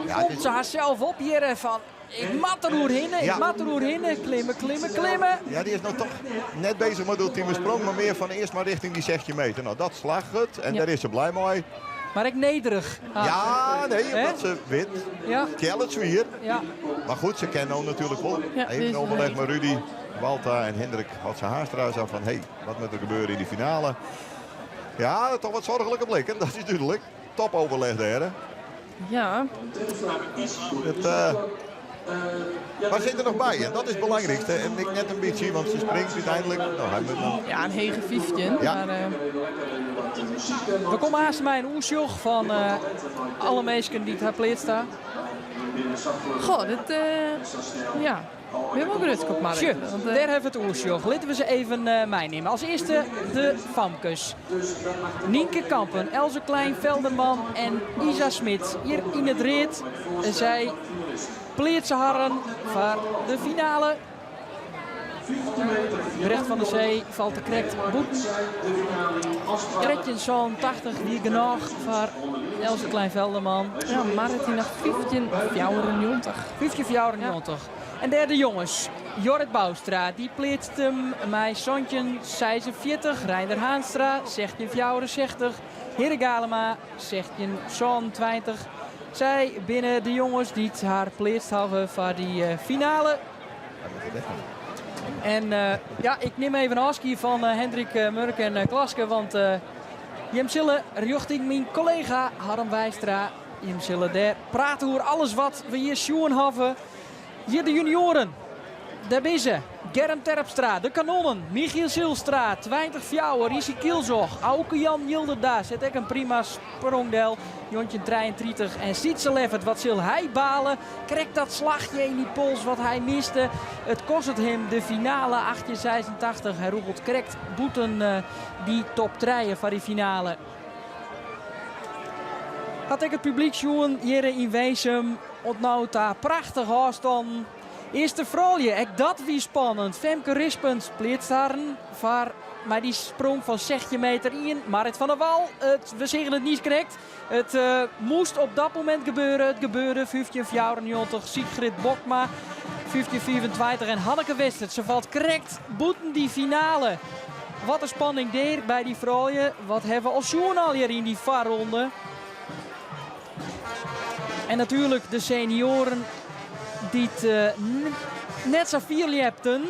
[SPEAKER 3] Ja, it
[SPEAKER 7] komt
[SPEAKER 3] is
[SPEAKER 7] se harsels op hjir fan ik moat der oerhinne, ik
[SPEAKER 3] Ja.
[SPEAKER 7] moat der oerhinne. Klimme, klimme, klimme.
[SPEAKER 3] Ja, dy is no toch net beuzich mei de ultime sprong, mar mear fan earst mar rjochting dy 16 meter. No, dat slagget en
[SPEAKER 4] Ja.
[SPEAKER 3] dêr is se blij mei.
[SPEAKER 7] Mar ek nederich.
[SPEAKER 3] Ja, nee,
[SPEAKER 7] Hè?
[SPEAKER 3] omdat se wit.
[SPEAKER 7] Ja.
[SPEAKER 3] Tjelle it swier.
[SPEAKER 7] Ja.
[SPEAKER 3] Mar goed, se kin no natuerlik wol.
[SPEAKER 4] Ja,
[SPEAKER 3] Even
[SPEAKER 4] dit is
[SPEAKER 3] overleg
[SPEAKER 4] leuk.
[SPEAKER 3] mei Rudy Walta en Hendrik Hotze Haanstra sa fan, hey, wat moat der gebeure yn dy finale? Ja, toch wat soarchlike blikken, dat is dúdlik. Top overleg dêr. Hè?
[SPEAKER 4] Ja.
[SPEAKER 3] It, mar sit der noch by en dat is it belangrykste. En ek net in bytsje, want se springt úteinlik. No, hy moat noch.
[SPEAKER 4] Ja, in hege 15.
[SPEAKER 3] Ja.
[SPEAKER 4] Mar,
[SPEAKER 7] We komme aanst mei in oersjoch fan alle minsken dy't har pleatst ha.
[SPEAKER 4] Goh, dit, ja. Bin wol grutsk op Marit.
[SPEAKER 7] Sjoch,
[SPEAKER 4] Want,
[SPEAKER 7] dêr ha we it oersjoch. Litte we se even meinimme. As earste de famkes. Nienke Kampen, Else Klein Velderman en Isa Smit. Hjir yn it read. Sy pleatse harren foar de finale. Brecht van der Zee falt der krekt bûten. 13,80 wie genôch foar Else Klein Velderman.
[SPEAKER 4] Ja, Marit hie noch 15,94.
[SPEAKER 7] 15,94. En dêr de jonges. Jorrit Bouwstra, dy pleatst him mei 17,46. Reinder Haanstra, 16,64. Hidde Galema, 16,27. Sy binne de jonges dy't har pleatst hawwe foar dy finale. En ja, ik nim even ôfskie fan Hendrik Murk en Klaske, want jim sille rjochting myn kollega Harm Weistra. Jim sille dêr prate oer alles wat we hjir sjoen hawwe. Hjir de junioaren. Dêr binne se. Germ Terpstra, de kanonnen. Michiel Zylstra, 20-4. Risi Kielzog, Auke Jan Jilderda set ek in prima sprong del. 1933 en Sietse Leffert, wat sil hy bale? Krekt dat slachje yn dy pols wat hy miste. It kostet him de finale 1886. Hy rûgelt krekt bûten dy top trije foar dy finale. Hat ek it publyk sjoen hjir yn Winsum. Oant no ta prachtich ôfstannen. Earste froulju, ek dat wie spannend. Femke Rispens pleatst harren foar mei dy sprong fan 16 meter ien. Marit van der Wal, it, we seagen it niet krekt. It moast op dat momint gebeure. It gebeurde 15,94. Sigrid Bokma 15,25 en Hanneke Westert. Se falt krekt bûten dy finale. Wat in spanning dêr by dy froulju. Wat ha we al sjoen al hjir yn dy foarronde. En natuerlik de senioaren dy't net sa fier ljepten.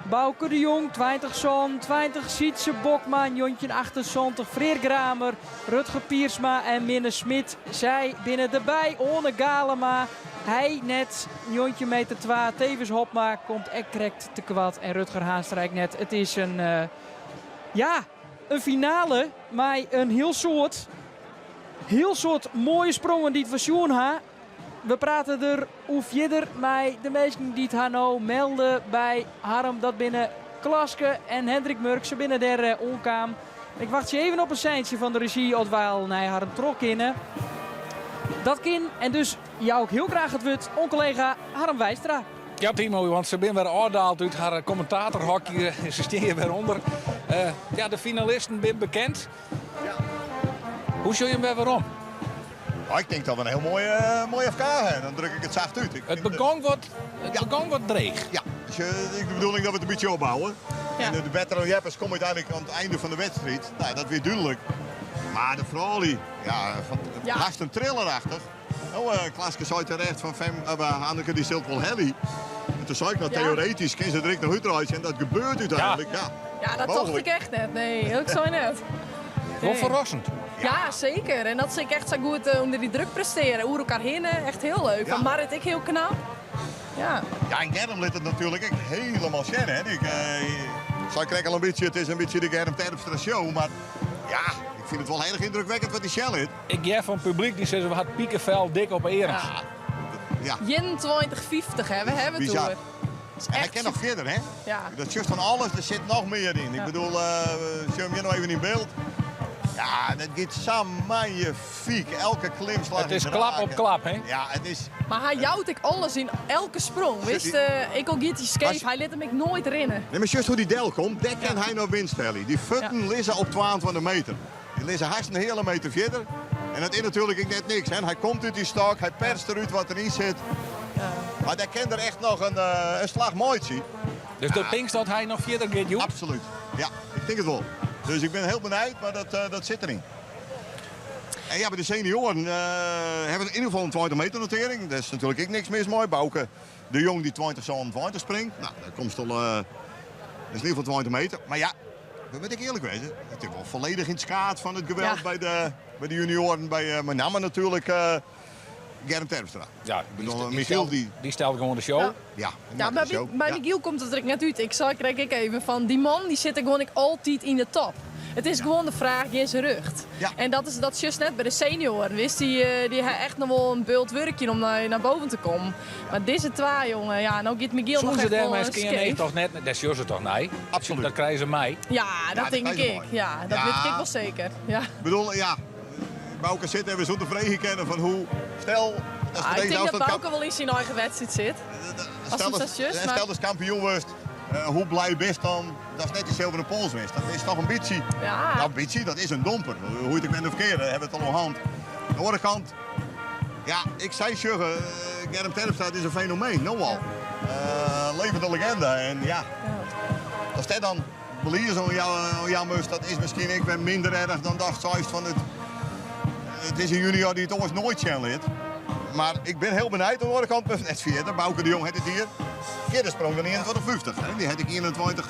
[SPEAKER 7] Bouke de Jong, 2027, Sietse Bokma, 1978, Freer Kramer, Rutger Piersma en Minne Smit. Sy binne derby. Oane Galema, hy net 19 meter 2. Tevens Hopma komt ek krekt te koart en Rutger Haanstra ek net. It is in, ja, in finale mei in hiel soad, hiel soad moaie sprongen dy't we sjoen ha. We prate der oer fierder mei de minsken dy't har no melde by Harm. Dat binne Klaske en Hendrik Murk. Se binne dêr oankaam. Ik wachtsje even op in seintsje fan de rezjy oft wy al nei harren troch kinne. Dat kin en dus jou ik hiel graach it wurd oan kollega Harm Weistra.
[SPEAKER 1] Ja, Timo, want se binne wer ôfdaald út har kommentatorhokje. Se stean hjir wer ûnder. Ja, de finalisten binne bekend. Hoe sjogge jim wer werom?
[SPEAKER 3] Nou, ik tink dat we in hiel moai, uh, moai FK ha. Dan druk ik it sacht út.
[SPEAKER 1] It begûn wat, it ja. begûn wat dreech.
[SPEAKER 3] Ja, dus, de bedoeling dat we it in bytsje opbouwe. Ja. En de bettere ljeppers komme úteinlik oan it ein fan de wedstriid. Nou, dat wie dúdlik. Mar de froulju, ja, fan, ja. hast in thrillerachtich. No, uh, Klaske sei terecht fan Fem, uh, Anneke dy sil it wol helje. En toen sei ik, no, theoretisch kin se der ek noch útreitsje. En dat gebeurt úteinlik, ja.
[SPEAKER 4] Ja, dat tocht ik echt net. Nee, ik sei net.
[SPEAKER 1] Wol ferrassend.
[SPEAKER 4] Ja, zeker. En dat se ek echt sa goed uh, ûnder dy druk prestearje. Oer elkoar hinne, echt hiel leuk. Van Marrit ek hiel knap. Ja.
[SPEAKER 3] Ja, en Germ lit it natuerlik ek hielendal sjen. Hè. Ik sei krekt al in bytsje, it is in bytsje de Germ Terpstra show. Mar ja, ik fyn it wol erch yndrukwekkend wat dy sjen lit.
[SPEAKER 1] Ik hear fan publyk dy sizze we ha pikefel dik op 'e earms.
[SPEAKER 3] Ja.
[SPEAKER 4] 21,50 hè, we hawwe it oer.
[SPEAKER 3] En hy kin noch fierder, hè? Ja. Dat sjochst fan alles, der sit noch mear yn. Ik bedoel, uh, sjoch him hjir noch even yn byld. Ja, dat giet sa magnifyk. Elke klimslach
[SPEAKER 1] It is klap op klap, hè?
[SPEAKER 3] Ja, it is...
[SPEAKER 4] Mar hy jout ek alles yn elke sprong, witst? Ek al giet hy skeef, hy lit him ek noait rinne.
[SPEAKER 3] Nee, mar sjochst hoe't dy delkomt? Dêr kin hy noch winst helje. Dy fuotten lizze op 22 meter. Dy lizze hast in heale meter fierder. En dat is natuerlik ek net niks. Hè. Hy komt út dy stok, hy perst derút wat deryn sit. Mar dêr kin er echt noch in, in slach meitsje.
[SPEAKER 1] Dus do tinkst dat hy noch fierder giet, Joep?
[SPEAKER 3] Absolút. Ja, ik tink it wol. Dus ik bin hiel benijd, mar dat, dat sit deryn. En ja, by de senioaren uh, hawwe we yn ieder gefal in 20 meter notering. Dêr is natuerlik ek niks mis mei. Bauke de Jong dy't 2027 springt. Nou, dan komst al, uh, dat is yn ieder gefal 20 meter. Mar ja, we moatte ek earlik wêze. It is wol folledich yn it skaad fan it geweld ja. by, de, by de junioaren. By uh, mei namme natuerlik uh, Germ Terpstra.
[SPEAKER 1] Ja, ik bedoel, die, Michiel die... Die stelt gewoan de show.
[SPEAKER 4] Ja,
[SPEAKER 3] ja,
[SPEAKER 4] ja mar by, by Michiel komt it der ek net út. Ik sei krekt ek even fan dy man dy sit der gewoan ek altyd yn de top. It is gewoan de fraach gean se rjocht.
[SPEAKER 3] Ja.
[SPEAKER 4] En dat is dat sjochst net by de senioaren. Witst, dy, dy ha echt noch wol in bult wurkjen om nei, nei boven te kommen. Mar dizze twa jongen, ja, no giet Michiel noch
[SPEAKER 1] Soene se
[SPEAKER 4] echt wol
[SPEAKER 1] dêr mei skean
[SPEAKER 4] skeef.
[SPEAKER 1] toch net, dêr sjogge se toch nei?
[SPEAKER 3] Absolút.
[SPEAKER 1] Dat krije se mei.
[SPEAKER 4] Ja, dat
[SPEAKER 3] Ja, dat
[SPEAKER 4] tink ik
[SPEAKER 3] krije se
[SPEAKER 4] ek.
[SPEAKER 3] mei.
[SPEAKER 4] Ja, dat
[SPEAKER 3] Ja.
[SPEAKER 4] wit ik ek wol seker. Ja.
[SPEAKER 3] Ik bedoel, ja, Bauke sit en we soene freegje kinne fan hoe, stel, dat
[SPEAKER 4] Ah,
[SPEAKER 3] deze
[SPEAKER 4] ik tink dat
[SPEAKER 3] afstand
[SPEAKER 4] Bauke wol yn syn eigen wedstriid sit.
[SPEAKER 3] Stel
[SPEAKER 4] As
[SPEAKER 3] dat,
[SPEAKER 4] het zo is, maar-
[SPEAKER 3] stel dat kampioen wurdst, hoe blij bist dan dat is net dy silveren pols wist. Dat is toch in bytsje,
[SPEAKER 4] Ja.
[SPEAKER 3] ja, in bytsje, dat is in domper. Hoe it ek went of keard, dêr hawwe we it al oer hân. Oan de oare kant, ja, ik sei sjogge, eh, Germ Terpstra is in fenomeen, no al. Uh, levende legende. En ja, as dat dan belies oan jou, oan jou moast, dat is miskien ek wer minder erch dan datst seist fan it, it is in junior dy't it oars noait sjen lit. Mar ik bin hiel benijd oan de oare kant, net fierder. Bauke de Jong hat it hjir fierder sprongen dan 21,50. Hè. Dy hat ek 21,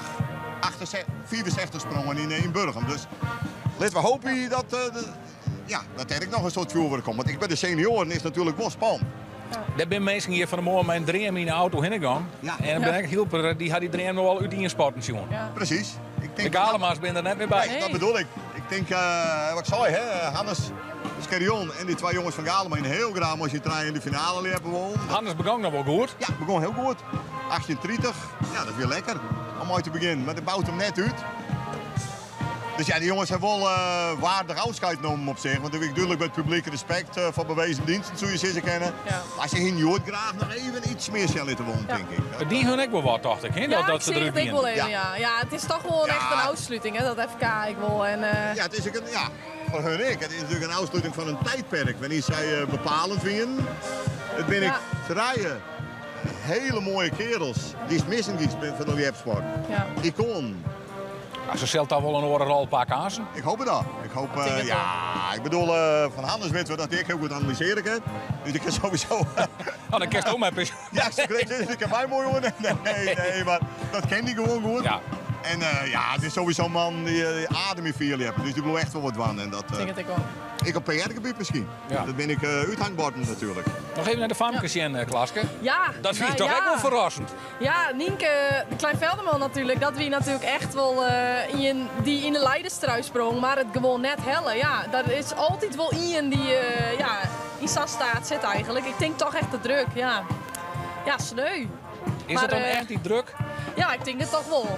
[SPEAKER 3] 68, 64 sprongen yn, yn Burgum. Dus litte we hoopje dat, uh, ja, dat der ek noch in soad fjoerwurk komt. Want ek by de senioaren is natuerlik wol spannend.
[SPEAKER 1] Der binne minsken hjir fan 'e moarn mei in dream yn de auto hinne gien.
[SPEAKER 3] Ja.
[SPEAKER 1] En dan bin ik Hylper, dy ha dy dream no al útienspatten sjoen.
[SPEAKER 4] Ja.
[SPEAKER 3] Presys. Ik tink
[SPEAKER 1] De Galema's binne der net mear by.
[SPEAKER 3] Nee, dat bedoel ik. Ik tink, uh, wat ik sei, hè, Hannes Scherjon en dy twa jonges fan Galema hiene hiel graach mei syn trijen yn de finale ljeppe wollen.
[SPEAKER 1] Hannes begûn noch wol goed.
[SPEAKER 3] Ja, begûn hiel goed. 1830, ja, dat wie lekker om mei te begjinnen. Mar dat bout him net út. Dus ja, dy jonges hawwe wol uh, waardich ôfskied nommen op sich. Want der wie dúdlik by it publyk respekt uh, foar bewezen diensten, soe je sizze kinne.
[SPEAKER 4] Ja.
[SPEAKER 3] Mar se hiene hjoed graach noch even iets mear sjen litte wollen,
[SPEAKER 4] Ja.
[SPEAKER 3] tink ik.
[SPEAKER 1] It die hun ek wol wat, tocht ik. Hè?
[SPEAKER 4] Ja,
[SPEAKER 1] dat, dat
[SPEAKER 4] ik
[SPEAKER 1] se
[SPEAKER 4] zie
[SPEAKER 1] derút
[SPEAKER 4] it ek wol
[SPEAKER 1] wiene.
[SPEAKER 4] even, ja. Ja, it is toch wol
[SPEAKER 3] Ja.
[SPEAKER 4] echt in ôfsluting, hè, dat FK ek wol. En, eh,
[SPEAKER 3] Ja, it is ek in, ja, foar hun ek. It is natuerlik in ôfsluting fan in tiidperk. Wannear't sy uh, bepalend wiene. It binne
[SPEAKER 4] Ja.
[SPEAKER 3] ek trije hiele moaie kearels dy'tst missen giest fan de ljepsport.
[SPEAKER 4] Ja.
[SPEAKER 3] Ikoanen.
[SPEAKER 1] Ja, se sil dan wol in oare rol pakke aansen.
[SPEAKER 3] Ik hoop it al. Ik hoop,
[SPEAKER 4] Denk
[SPEAKER 3] uh,
[SPEAKER 4] it
[SPEAKER 3] ja, ik bedoel, uh, fan Hannes witte we dat hy ek hiel goed analysearje kin. Dus ik kin sowieso...
[SPEAKER 1] Oh, dan kinst ook mei pensioen.
[SPEAKER 3] ja, zo kreeg ik kan mij mooi hoor. Nee, nee, nee, mar dat kin hy gewoan goed.
[SPEAKER 1] Ja.
[SPEAKER 3] En uh, ja, it is sowieso in man dy't uh, adem yn fierljeppen. Dus dy bliuwt echt wol wat dwaan. En dat, uh,
[SPEAKER 4] Tink it ek wol.
[SPEAKER 3] ek op PR-gebiet miskien.
[SPEAKER 1] Ja.
[SPEAKER 3] Dat bin ek uh, úthangborden natuerlik.
[SPEAKER 1] Noch even nei de famkes sjen, Klaske.
[SPEAKER 4] Ja,
[SPEAKER 1] Dat fyn ik
[SPEAKER 4] nou
[SPEAKER 1] toch
[SPEAKER 4] ja.
[SPEAKER 1] ek wol ferrassend.
[SPEAKER 4] Ja, Nienke de Klein-Velderman natuerlik. Dat wie natuerlik echt wol uh, ien dy't yn de leiderstrui sprong, mar it gewoan net helle. Ja, dat is altyd wol ien dy't uh, ja, yn sa'n steat sit eigentlik. Ik tink toch echt de druk, ja. Ja, sneu.
[SPEAKER 1] Is
[SPEAKER 4] Mar,
[SPEAKER 1] it dan
[SPEAKER 4] eh,
[SPEAKER 1] echt dy druk?
[SPEAKER 4] Ja, ik tink it toch wol.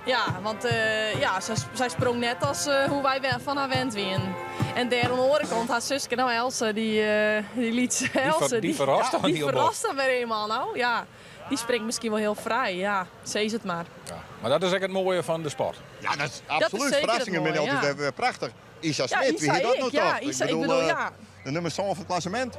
[SPEAKER 4] Ja, want uh, ja, sy, sy sprong net as uh, hoe't wy fan har wend wiene. En dêr oan de oare kant, har suske, no Else, dy, uh, dy lytse Else,
[SPEAKER 1] dy ferrast dan
[SPEAKER 4] dy
[SPEAKER 1] hiel bot.
[SPEAKER 4] ferrast dan wer helemaal no. Ja, dy springt miskien wol hiel frij. Ja, sis it mar.
[SPEAKER 1] Ja. Mar dat is ek it moaie fan de sport.
[SPEAKER 3] Ja, dat is
[SPEAKER 4] Dat is
[SPEAKER 3] absolút.
[SPEAKER 4] seker it
[SPEAKER 3] Ferrassingen binne
[SPEAKER 4] moaie,
[SPEAKER 3] altyd
[SPEAKER 4] ja.
[SPEAKER 3] wer prachtich. Isa
[SPEAKER 4] Ja,
[SPEAKER 3] Smit, wie
[SPEAKER 4] Isa
[SPEAKER 3] hie dat
[SPEAKER 4] ek,
[SPEAKER 3] no
[SPEAKER 4] ja,
[SPEAKER 3] tocht?
[SPEAKER 4] Isa, ik bedoel,
[SPEAKER 3] eh,
[SPEAKER 4] ja.
[SPEAKER 3] De nûmer 7 fan it klassemint.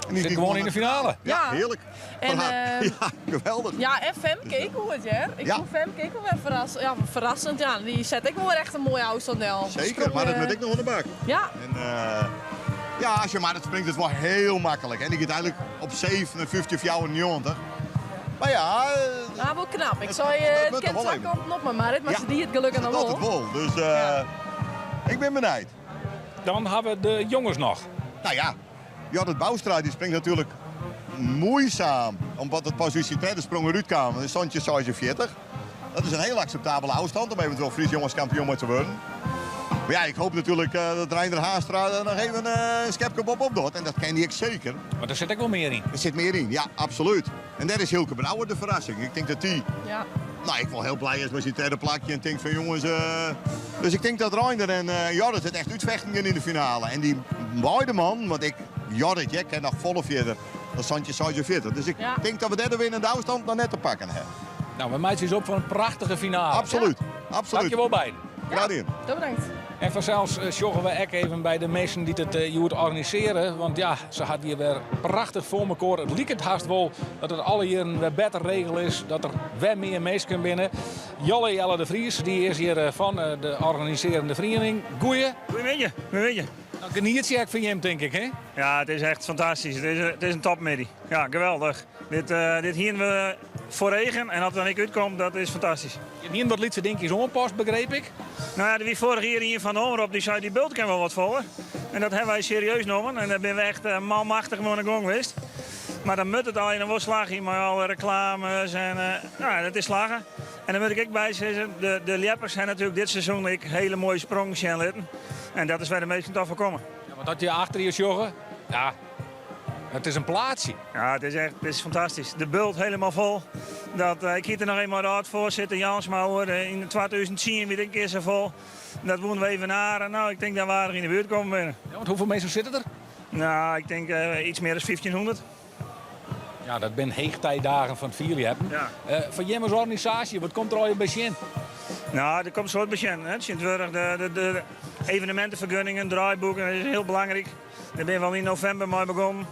[SPEAKER 1] En die Sit gewoan yn de finale.
[SPEAKER 3] Ja, hearlik.
[SPEAKER 4] En,
[SPEAKER 3] ja, geweldich.
[SPEAKER 4] Ja, en Femke ek goed, hear. Ik fûn Femke ek wol wer ferrassend. Ja, ferrassend, ja. Dy set ek wol wer echt in moaie ôfstân del.
[SPEAKER 3] Seker, mar dat moat ek noch oan de bak.
[SPEAKER 4] Ja.
[SPEAKER 3] En, ja, als je maar, dat springt it wol hiel maklik. En dy giet eigentlik op 57,94. Mar ja...
[SPEAKER 4] Ja, wol knap. Ik sei, it kin twa kanten op, mar se die it gelokkich noch wol.
[SPEAKER 3] Dat it wol, dus ik bin benijd.
[SPEAKER 1] Dan ha we de jonges noch.
[SPEAKER 3] Nou ja, Jorrit Bouwstra dy springt natuerlik muoisaam, omdat it pas út syn tredde sprong derút kaam, in 17,46. Dat is in hiel akseptabele ôfstân om eventueel Frysk jongeskampioen mei te wurden. Mar ja, ik hoopje natuerlik dat Reinder Haanstra der noch even in skepke boppe-op docht. En dat kin hy ek seker.
[SPEAKER 1] Want der sit ek wol mear yn.
[SPEAKER 3] Der sit mear yn, ja, absolút. En dêr is Hylke Brouwer de ferrassing. Ik tink dat dy
[SPEAKER 4] ja.
[SPEAKER 3] nou, ek wol hiel blij is mei syn tredde plakje en tinkt fan jonges. Dus ik tink dat Reinder en Jorrit it echt útfechten gean yn de finale. En dy beide mannen, want ek Jorrit ja, kin noch folle fierder dan 17,46. Dus ik
[SPEAKER 4] ja.
[SPEAKER 3] tink dat we dêr de winnende ôfstân noch net te pakken hawwe.
[SPEAKER 1] Nou, we meitsje ús op foar in prachtige finale.
[SPEAKER 3] Absolút, absolút.
[SPEAKER 1] Dankjewol beiden.
[SPEAKER 3] Graach dien.
[SPEAKER 4] Ja, bedankt.
[SPEAKER 1] En fansels sjogge we ek even by de minsken dy't it hjoed organisearje. Want ja, se hat hjir wer prachtich foar mekoar. It liket hast wol dat it alle jierren wer better regele is. Dat der wer mear minsken binne. Jolle Jelle de Vries, dy is hjir fan de organisearjende feriening. Goeie.
[SPEAKER 6] Goeiemiddei. Goeiemiddei.
[SPEAKER 1] Dan geniet je ek fan jim, tink ik, hè?
[SPEAKER 6] Ja, it is echt fantastysk. It is in topmiddei. Ja, geweldich. Dit, dit hiene we foar eagen en as it dan ek útkomt, dat is fantastysk.
[SPEAKER 1] Je hiene wat lytse dinkjes oanpast, begreep ik?
[SPEAKER 6] Nou ja, der wie foarich jier ien fan de Omrop dy sei dy bult kin wol wat foller. En dat hawwe wy serieus nommen en dêr binne we echt manmachtich mei oan de gong west. Mar dan moat it allegear noch wol slagje mei alle reklames en nou, dat is slagge. En dan moat ik ek by sizze, de, de ljeppers hawwe natuerlik dit seizoen ek hiele moaie sprongen sjen litten. En dat is wêr de minsken toch foar komme.
[SPEAKER 1] Ja, want as je achter je sjogge, ja, it is in plaatsje.
[SPEAKER 6] Ja, it is echt it is fantastysk. De bult helemaal fol. Dat, ik hie it der noch even mei de âld-foarsitter Jansma oer. Yn 2010 wie it in kear sa fol. Dat woene we even aren. Nou, ik tink dat we aardich yn de buert kommen binne.
[SPEAKER 1] Ja, want hoefolle minsken sitte der?
[SPEAKER 6] Nou, ik tink iets mear as 1500.
[SPEAKER 1] Ja, dat binne heechtijdagen fan it fierljeppen.
[SPEAKER 6] Ja.
[SPEAKER 1] Foar jim as organisaasje, wat komt der allegear by sjen?
[SPEAKER 6] Nou, der komt in soad by sjen. Tsjintwurdich de, de evenemintefergunningen, draaiboeken, dat is hiel belangryk. Dêr binne we al yn novimber mei begûn.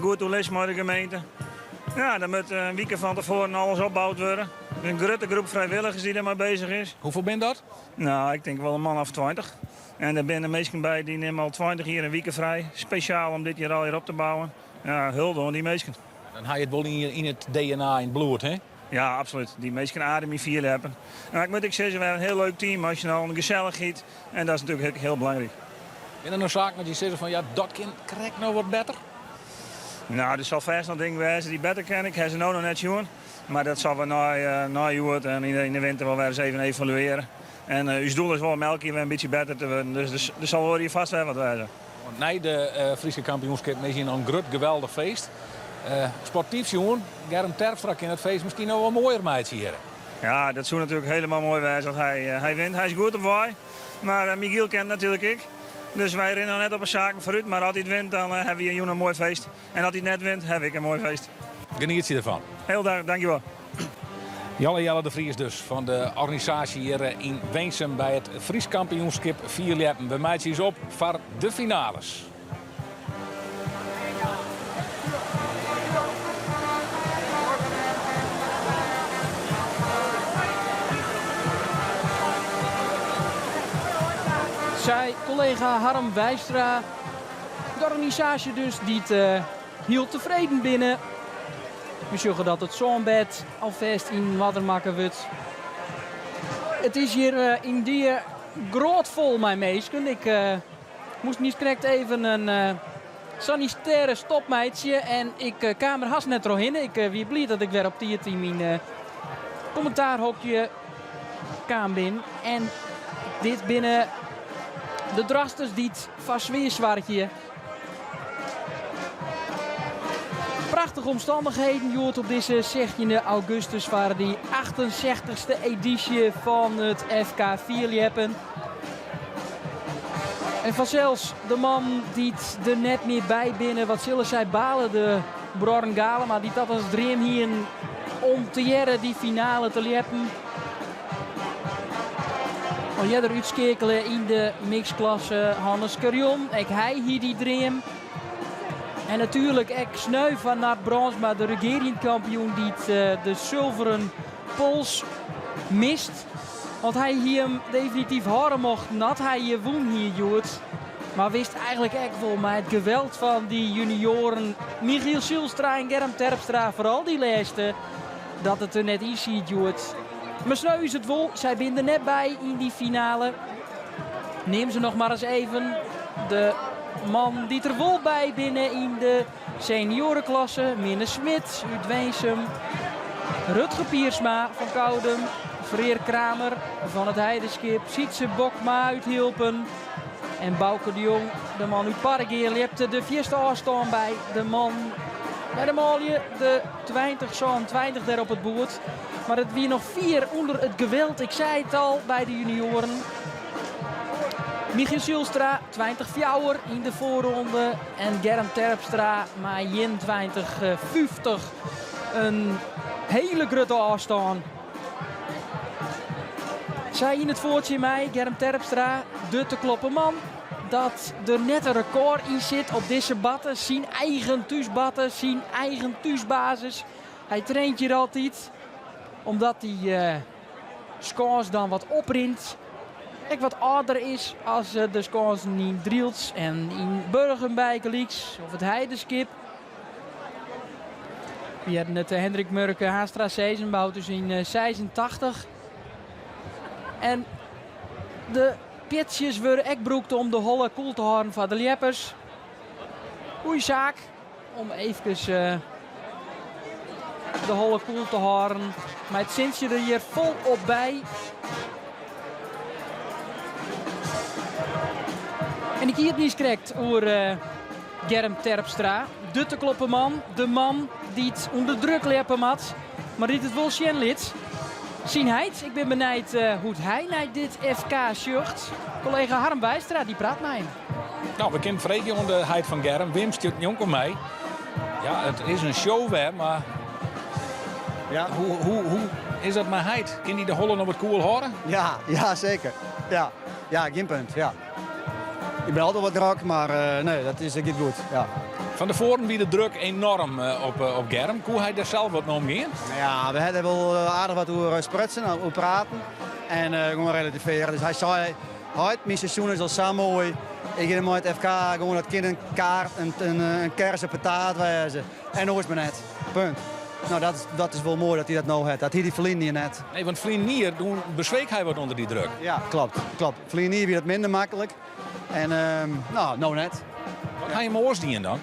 [SPEAKER 6] Goed oerlis mei de gemeente. Ja, dan moat in wike fan tefoaren alles opboud wurde. Der is in grutte groep frijwilligers dy't dêrmei bezich is.
[SPEAKER 1] Hoefolle binne dat?
[SPEAKER 6] Nou, ik tink wol in man of 20. En der binne minsken by dy nimme al 20 jier in wike frij. Spesjaal om dit hjir allegear op te bouwen. Ja, hulde oan dy minsken.
[SPEAKER 1] Dan ha je it wol yn it DNA, yn it bloed, hè?
[SPEAKER 6] Ja, absolút. Dy minsken ademje fierljeppen. En ik moat ek sizze, we hawwe in hiel leuk team, nasjonaal, in gesellichheid. En dat is natuerlik ek hiel belangryk.
[SPEAKER 1] Binne der noch saken dat je sizze fan ja, dat kin krekt noch wat better?
[SPEAKER 6] Nou, der sil fêst noch dingen wêze dy't better kinne. Ik ha se no noch net sjoen. Mar dat sille we nei, nei hjoed en yn de winter wol wer ris even evaluearje. En ús doel is wol om elk jier wer in bytsje better te wurden. Dus der sil oar jier fêst wer wat wêze.
[SPEAKER 1] Want nei de Fryske kampioenskippen is hjir noch in grut geweldich feest. Sportyf sjoen, Germ Terpstra kin it feest miskien noch wol moaier meitsje hjir.
[SPEAKER 6] Ja, dat soe natuerlik hielendal moai wêze as hy, hy wint. Hy is goed op wei, mar Michiel kin it natuerlik ek. Dus wy rinne noch net op 'e saken foarút, mar as hy it wint, dan hawwe wy jûn in moai feest. En as hy it net wint, haw ik in moai feest.
[SPEAKER 1] Genietsje derfan.
[SPEAKER 6] Hiel dank, dankjewol.
[SPEAKER 1] Jolle Jelle de Vries dus fan de organisaasje hjir yn Winsum by it Frysk kampioenskip fierljeppen. We meitsje ús op foar de finales.
[SPEAKER 7] Sei kollega Harm Weistra. De organisaasje dus dy't hiel tefreden binne. We sjogge dat it sânbed alfêst yn oarder makke wurdt. It is hjir yndie grot fol mei minsken. Ik moast niiskrekt even in sanitêre stop meitsje en ik kaam der hast net trochhinne. Ik wie bliid dat ik wer op tiid yn myn kommentaarhokje kaam bin. En dit binne de Drachtsters dy't foar sfear soargje. Prachtige omstannichheden hjoed op dizze 16 augustus foar dy 68ste edysje fan it FK Fierljeppen. En fansels de man dy't der net mear by binne, wat sille sy bale, de bruorren Galema, dy't dat as dream hienen om tegearre dy finale te ljeppen. Al earder útskeakele yn de mixklasse Hannes Carrion. Ek hy hie dy dream. En natuerlik ek sneu foar Nard Brandsma, de regearjend kampioen dy't de sulveren pols mist. Want hy hie him definityf hâlde mochten at hy wûn hie hjoed. Mar wist eigenlik ek wol mei it geweld fan dy junioaren Michiel Zijlstra en Germ Terpstra, foaral dy lêste, dat it der net yn siet hjoed. Mar sneu is it wol, sy binne der net by yn dy finale. Neam se noch mar ris even de man dy't der wol by binne yn de senioareklasse, Minne Smit út Winsum, Rutger Piersma fan Koudum, Freer Kramer fan it Heideskip, Sytse Bokma út Hylpen en Bauke de Jong, de man út Parregea, ljepte de fierste ôfstân by de man by de manlju, de 2027 dêr op it boerd. Mar it wie noch fier ûnder it geweld, ik sei it al, by de junioaren. Michiel Zijlstra, 20-4 yn de foarronde. En Germ Terpstra mei 21-50. In hiele grutte ôfstân. Sy yn it foartsje mei Germ Terpstra, de te kloppen man. Dat der net in rekôr yn sit op dizze batte. Syn eigen thúsbatte, syn eigen thúsbasis. Hy traint hjir altyd, omdat hy skâns dan wat oprint. Ek wat âlder is as de skânsen yn Drylts en yn Burgum bygelyks, of it Heideskip. We hearden it Hendrik Murk Haanstra sizzen, boud dus yn 86. En de pitsjes wurde ek brûkt om de holle koel te hâlden foar de ljeppers. Goeie saak. Om eefkes de holle koel te hâlden. Mei it sintsje der hjir folop by. En ik hie it niiskrekt oer Germ Terpstra. De te kloppen man, de man dy't ûnder druk ljeppe moat, mar dy't it wol sjen lit. Syn heit, ik bin benijd hoe't hy nei dit FK sjocht. Kollega Harm Weistra dy praat mei him.
[SPEAKER 1] Nou, we kinne freegje oan de heit fan Germ. Wim stiet njonken my. Ja, it is in show wer, mar
[SPEAKER 9] Ja.
[SPEAKER 1] hoe, hoe, hoe is dat mei heit? Kin dy de holle noch wat koel hâlde?
[SPEAKER 9] Ja, ja, zeker. Ja, ja, gjin punt. Ja. Ik ben altijd wat drok, maar nee, dat is, dat giet goed. Ja.
[SPEAKER 1] Fan tefoaren wie de druk enoarm op Germ. Koe hy dêr sels wat mei omgean?
[SPEAKER 9] Ja, we hawwe der wol aardich wat oer sprutsen, oer praten. En gewoan relativearje. Dus hy sei, Heit, myn seizoen is al sa moai. Ik gean mei it FK gewoan, dat kin in kaart, in, in, in kers op 'e taart wêze. En oars mar net. Punt. Nou, dat is, dat is wol moai dat hy dat no hat. Dat hie hy ferline jier net.
[SPEAKER 1] Nee, want ferline jier doe besweek hy wat ûnder dy druk.
[SPEAKER 9] Ja, klopt. Klopt. Ferline jier wie dat minder maklik. En nou, no net.
[SPEAKER 1] Wat ha jim oars dien dan?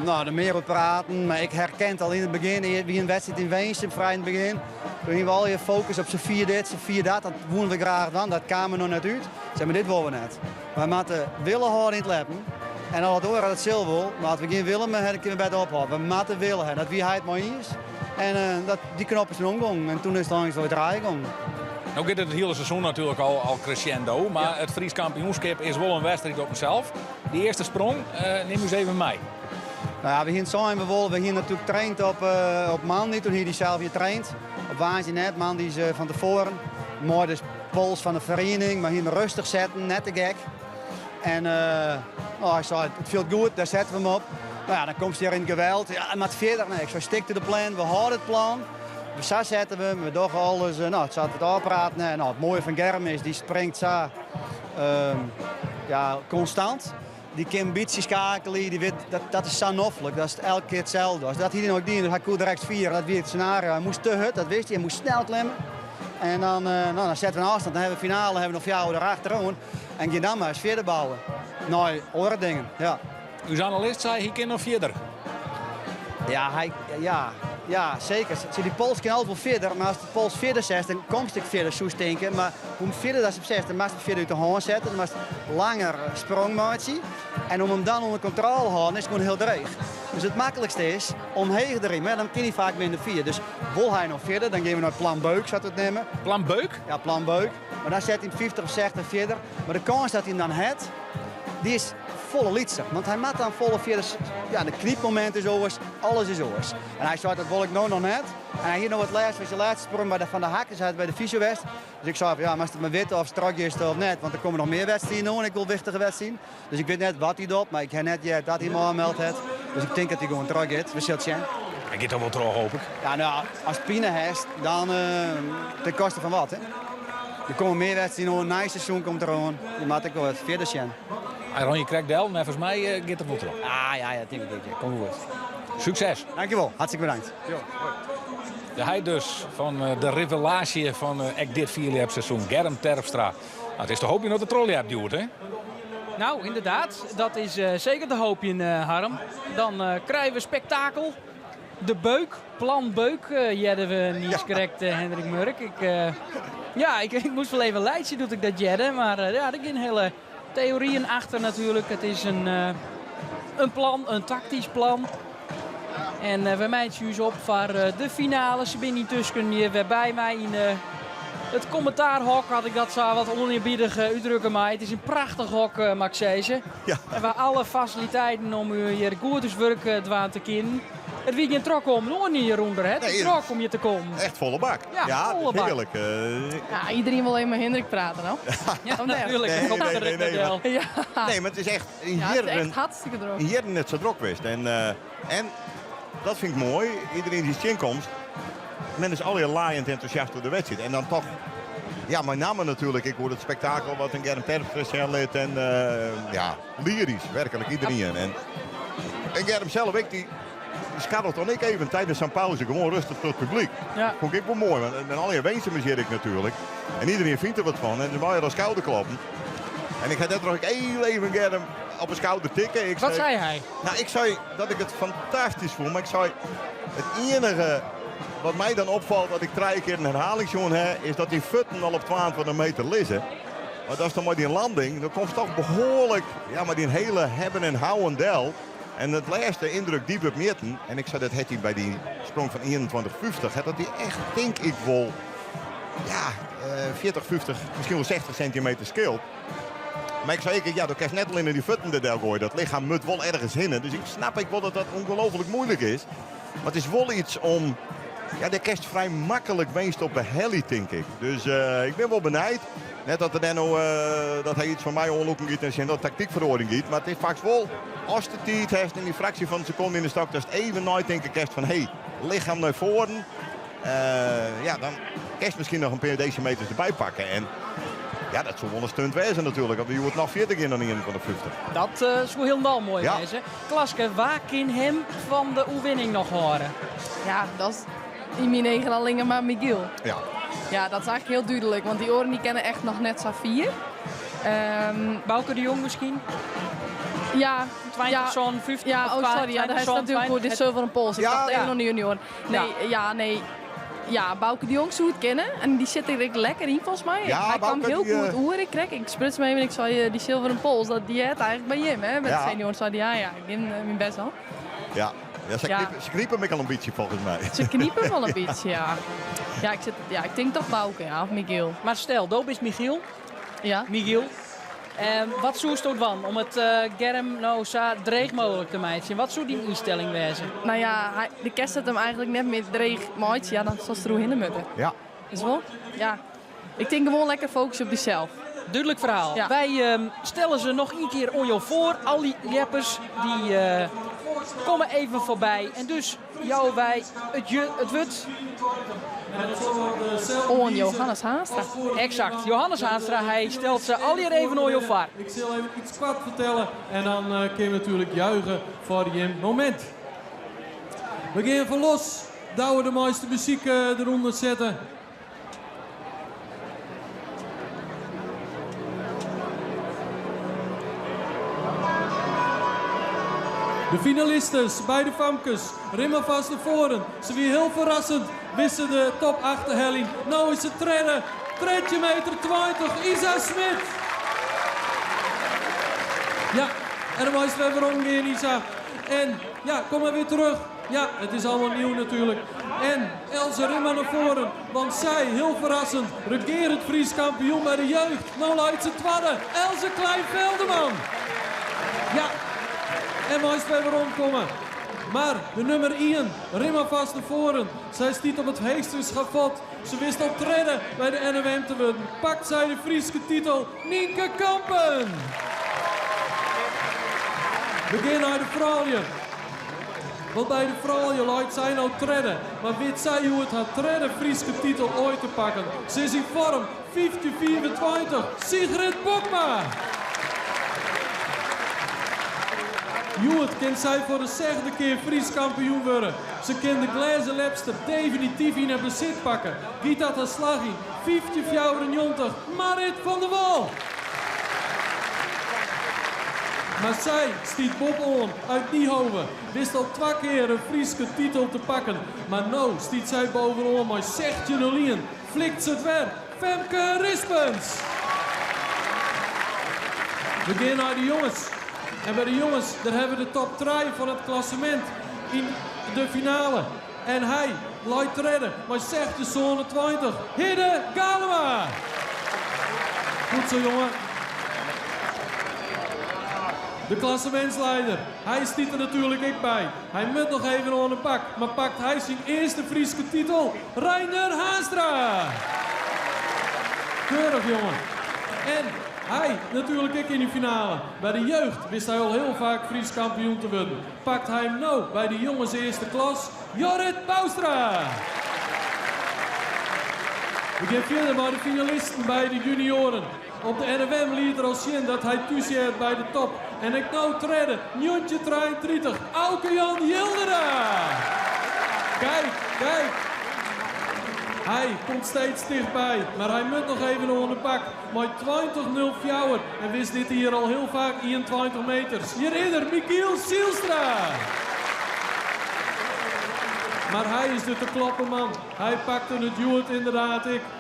[SPEAKER 9] Nou, der mear oer praten, mar ik herkende al yn it begjin, wie in wedstriid yn Winsum, frij yn it begjin. Toen hiene we al je focus op se fier dit, se fier dat, dat woene we graach dwaan, dat kaam der noch net út. Sei, mar dit wolle we net. Wy moatte wille hâlde yn it ljeppen. En al it oare, dat sil wol, mar as we gjin wille mear hawwe, dan kinne we better ophâlde. We moatte wille hawwe. Dat wie hy it mei iens. En dat, dy knop is toen omgongen en toen is it eins wol wer draaien gongen.
[SPEAKER 1] No giet it it hiele seizoen natuerlik al, al crescendo, mar it Frysk kampioenskip is wol in wedstriid op himsels. Dy earste sprong, nim ús even mei.
[SPEAKER 9] Nou ja, we hiene sein we wolle, we hiene natuerlik traind op, op moandei, toen hie hy sels hjir traind. Op woansdei net, moandei is fan tefoaren. Mei de pols fan de feriening, mar hiene rêstich setten, net te gek. En nou, hy sei, it fielt goed, dêr sette we him op. Nou ja, dan komst hjir yn it geweld. Ja, it moat fierder. Nee, ik sei, stick to the plan, we hâlde it plan. Sa sette we him, we dogge alles, nou, sa't we it ôfpraten hawwe. Nou, it moaie fan Germ is, dy springt sa ja, konstant. Dy kin in bytsje skeakelje, dy wit, dat, dat is sa noflik, dat is elke kear itselde. As dat hie hy noch dien, dus hy koe direkt fier, dat wie it senario. Hy moast te hurd, dat wist hy, hy moast snel klimme. En dan, nou, dan sette we in ôfstân, dan hawwe we finale, hawwe we noch fjouwer derachteroan. En gean dan mar ris fierder bouwe nei oare dingen, ja.
[SPEAKER 1] Us analist sei, hy kin noch fierder.
[SPEAKER 9] Ja, hy, ja, ja, seker. Dy pols kin altyd wol fierder, mar ast de pols fierder setst, dan komst ek fierder, soest tinke. Mar hoe fierder datst him setst, dan moatst him fierder út de hân sette, dan moatst langer sprong meitsje. En om him dan ûnder kontrôle hâlden is gewoan hiel dreech. Dus it maklikste is omheech deryn, mar dan kin hy faak minder fier. Dus wol hy noch fierder, dan gean we nei plan Beuk, sa't we it neame.
[SPEAKER 1] Plan Beuk?
[SPEAKER 9] Ja, plan Beuk. Mar dan set hy him 50 of 60 fierder. Mar de kâns dat hy him dan hat, dy is. Folle lytser, want hy moat dan folle fierder. Ja, de knypmomint is oars, alles is oars. En hy sei dat wol ik no noch net. En hy hie noch wat lêst fan syn lêste sprong by de Van der Hak, dus hy hat by de fysio west. Dus ik sei fan ja, moatst it mar witte oftst trochgiest of net, want der komme noch mear wedstriden oan, ek wol wichtige wedstriden. Dus ik wit net wat hy docht, mar ik ha net heard dat hy him ôfmeld hat. Dus ik tink dat hy gewoan trochgiet. We sille it sjen.
[SPEAKER 1] Hy giet dan wol troch, hoop ik.
[SPEAKER 9] Ja, no, ast pine hast, dan ten koste fan wat, hè? Der komme mear wedstriden oan, nij seizoen komt der oan. Je moatte ek wol wat fierder sjen.
[SPEAKER 1] Hy rûn je krekt del, neffens my giet er wol troch.
[SPEAKER 9] Ah, ja, ja, tink ik ek. Ja. Komt goed.
[SPEAKER 1] Sukses.
[SPEAKER 9] Dankjewol, hartstikke bedankt. Jo, hoi.
[SPEAKER 1] De heit dus fan de revelaasje fan ek dit fierljepseizoen, Germ Terpstra. Nou, it is te hoopjen dat er trochljept hjoed, hè?
[SPEAKER 7] Nou, ynderdaad. Dat is seker te hoopjen, Harm. Dan krije we spektakel. De beuk, plan beuk, hearden we niiskrekt, Hendrik Murk. Ik, ja, ik moast wol even laitsje doe't ik dat hearde. Mar ja, der geane hiele theoryen achter natuerlik. It is in plan, in taktysk plan. En we meitsje ús op foar de finale. Se binne yntusken hjir wer by my yn it kommentaarhok, as ik dat sa wat onearbiedich útdrukke mei. It is in prachtich hok, moat ik sizze. Ja. En we alle fasiliteiten om hjir goed ús wurk dwaan te kinnen. It wie gjin trochkommen oan hjirûnder, hè? It is drok om hjir te kommen.
[SPEAKER 3] Echt folle bak.
[SPEAKER 7] Ja,
[SPEAKER 3] ja
[SPEAKER 7] folle bak.
[SPEAKER 3] Hearlik.
[SPEAKER 4] Ja, iderien wol even mei Hendrik prate, no?
[SPEAKER 7] Ja, natuerlik.
[SPEAKER 3] Nee, nee, nee, nee, maar,
[SPEAKER 4] ja.
[SPEAKER 3] nee, mar it is echt in
[SPEAKER 4] ja, het is echt hartstikke drok.
[SPEAKER 3] In jierren net sa drok west. En, en dat fyn ik moai, iderien dy't tsjinkomst, men is allegear laaiend entûsjast oer de wedstriid. En dan toch, ja, mei namme natuerlik ek oer it spektakel wat in Germ Terpstra sjen lit. En ja, lyrysk, werklik iderien. En, en Germ sels ek, dy, dy skarrelt dan ek even tidens sa'n pauze gewoan rêstich troch it publyk.
[SPEAKER 7] Ja.
[SPEAKER 3] Fûn ik ek wol moai, want men allegear Winsumers hjir ek natuerlik. En iderien fynt der wat fan en se meie dan skouderklappen. En ik ha dêrtroch ek hiel even Germ op 'e skouder tikke. Ik
[SPEAKER 7] Wat sei hy?
[SPEAKER 3] Nou, ik sei dat ik it fantastysk fûn, mar ik sei it iennige wat my dan opfalt as ik trije kear in herhaling sjoen ha, is dat dy fuotten al op 22 meter lizze. Mar datst dan mei dyn landing, dan komst toch behoarlik, ja, mei dyn hiele hebben en houwen del. En it lêste yndruk dy wurdt mjitten. En ik sei dat hat hy by dy sprong fan 21,50, hat dat hy echt, tink ik wol, ja, 40, 50, miskien wol 60 sintimeter skeelt. Mar ik sei ek, ja, do kinst net allinne dy fuotten der del goaie. Dat lichem moat wol ergens hinne. Dus ik snap ek wol dat dat ûngelooflik muoilik is. Mar it is wol yts om, ja, dêr kinst frij maklik winst op behelje, tink ik. Dus ik bin wol benijd. Net dat er dêr no, dat hy yts fan my oanlûken giet en tsjin dat taktykferoaring giet. Mar it is faaks wol, ast de tiid hast yn dy fraksje fan in sekonde yn de stok, datst even neitinke kinst fan, hé, lichem nei foaren. Ja, dan kinst miskien noch in pear desimeters derby pakke. En ja, dat soe wol in stunt wêze natuerlik, as we hjoed noch fierder gean dan 21,50.
[SPEAKER 7] Dat soe hielendal moai
[SPEAKER 3] Ja.
[SPEAKER 7] wêze. Klaske, wa kin him fan de oerwinning noch hâlde?
[SPEAKER 4] Ja, dat is yn myn eagen allinne mar Michiel.
[SPEAKER 3] Ja.
[SPEAKER 4] Ja, dat is eigentlik hiel dúdlik, want dy oaren dy kinne echt noch net sa fier.
[SPEAKER 7] Bauke de Jong miskien?
[SPEAKER 4] Ja.
[SPEAKER 7] 20,
[SPEAKER 4] ja.
[SPEAKER 7] 57
[SPEAKER 4] Ja,
[SPEAKER 7] of
[SPEAKER 4] oh sorry, ja, dat is
[SPEAKER 7] 20,
[SPEAKER 4] natuerlik oer de sulveren pols. Ik
[SPEAKER 3] Ja.
[SPEAKER 4] tocht even
[SPEAKER 7] Ja.
[SPEAKER 4] oan de junior. Nee, ja, nee. Ja, Bauke de Jong soe it kinne. En dy sit der ek lekker yn folgens my.
[SPEAKER 3] Ja,
[SPEAKER 4] Hy kaam
[SPEAKER 3] Bauke,
[SPEAKER 4] hiel
[SPEAKER 3] dy,
[SPEAKER 4] goed oer. Ik krek, ik spruts him even, ik sei dy sulveren pols, dat dy heart eigentlik by jim, hè? By de
[SPEAKER 3] Ja.
[SPEAKER 4] senioren sei dy, ja, ja, ik gean myn bêst dwaan.
[SPEAKER 3] Ja, ja, se
[SPEAKER 4] Ja.
[SPEAKER 3] knipe, se knipe him ek al in bytsje folgens my.
[SPEAKER 4] Se knipe him wol in bytsje, ja. Ja, ik sit, ja, ik tink toch Bauke, ja, of Michiel.
[SPEAKER 7] Mar stel, do bist Michiel.
[SPEAKER 4] Ja.
[SPEAKER 7] Michiel. Wat soesto dwaan om it Germ no sa dreech mooglik te meitsjen? Wat soe dyn ynstelling wêze?
[SPEAKER 4] No ja, hy, de kerst it him eigentlik net mear dreech meitsje. Ja, dan silst deroerhinne moatte.
[SPEAKER 3] Ja.
[SPEAKER 4] Is wol? Ja. Ik tink gewoan lekker fokusje op dysels.
[SPEAKER 7] Dúdlik ferhaal.
[SPEAKER 4] Ja.
[SPEAKER 7] Wy stelle se noch ien kear oan jo foar. Al dy ljeppers dy komme even foarby. En dus jouwe wy it it wurd
[SPEAKER 4] oan Johannes Haanstra.
[SPEAKER 7] Eksakt, Johannes Haanstra, hy stelt se allegear even oan jo foar.
[SPEAKER 5] Ik sil even iets koart fertelle en dan kinne we natuerlik juiche foar jim momint. We gean foar los. Douwe de meiste muzyk derûnder sette. De finalistes by de famkes, rin mar fêst nei foaren. Se wie hiel ferrassend, wist se de top 8 te heljen. No is se tredde, 13 meter 20, Isa Smit. Ja, en dan meist wer werom gean, Isa. En ja, kom mar wer terug. Ja, it is allegear nij natuerlik. En Else rin mar nei foaren, want sy, hiel ferrassend, regearend Frysk kampioen by de jeugd. No leit se twadde, Else Klein Velderman. Ja, en meist wer weromkomme. Mar de nûmer ien, rin mar fast nei foaren. Sy stiet op it heechste skafot. Se wist al tredde by de NOM te wurden. Pakt sy de Fryske titel, Nynke Kampen! We gean nei de froulju. Want by de froulju leit sy no tredde. Mar wit sy hjoed har tredde Fryske titel oait te pakken? Se is yn foarm, 15-25, Sigrid Bokma! Hjoed kin sy foar de sechde kear Frysk kampioen wurde. Se kin de glêzen ljepster definityf yn har besit pakke. Giet dat har slagjen? 15-94, Marrit van der Wal! Mar sy stiet boppe-oan uit Niehove. Wist al twa kear in Fryske titel te pakken. Mar no stiet sy bovenôf mei 16-01. Flikt se it wer? Femke Rispens! We gean nei de jonges. En by de jonges, dêr hawwe we de top trije fan it klassemint yn de finale. En hy leit tredde mei 16-27, Hidde Galema! Goed zo, jonge. De klassemintslieder, hy stiet der natuerlik ek by. Hy moat noch even oan de bak, mar pakt hy syn earste Fryske titel? Reinder Haanstra! Keurich, jonge. En hy natuerlik ek yn de finale. By de jeugd wist hy al hiel faak Frysk kampioen te wurden. Pakt hy him no by de jonges earste klas? Jorrit Bouwstra! We gean fierder mei de finalisten by de junioaren. Op de NFM liet er al sjen dat hy thús heart by de top. En ek no tredde, 1933, Auke Jan Jildera! Kijk, kijk. Hy komt steeds tichtby, mar hy moat noch even oan de bak. Mei 20.04 en wist dit jier al hiel faak 21 meters. Hjir is er, Michiel Zielstra! Mar hy is de te kloppen man. Hy pakte it hjoed ynderdaad ek.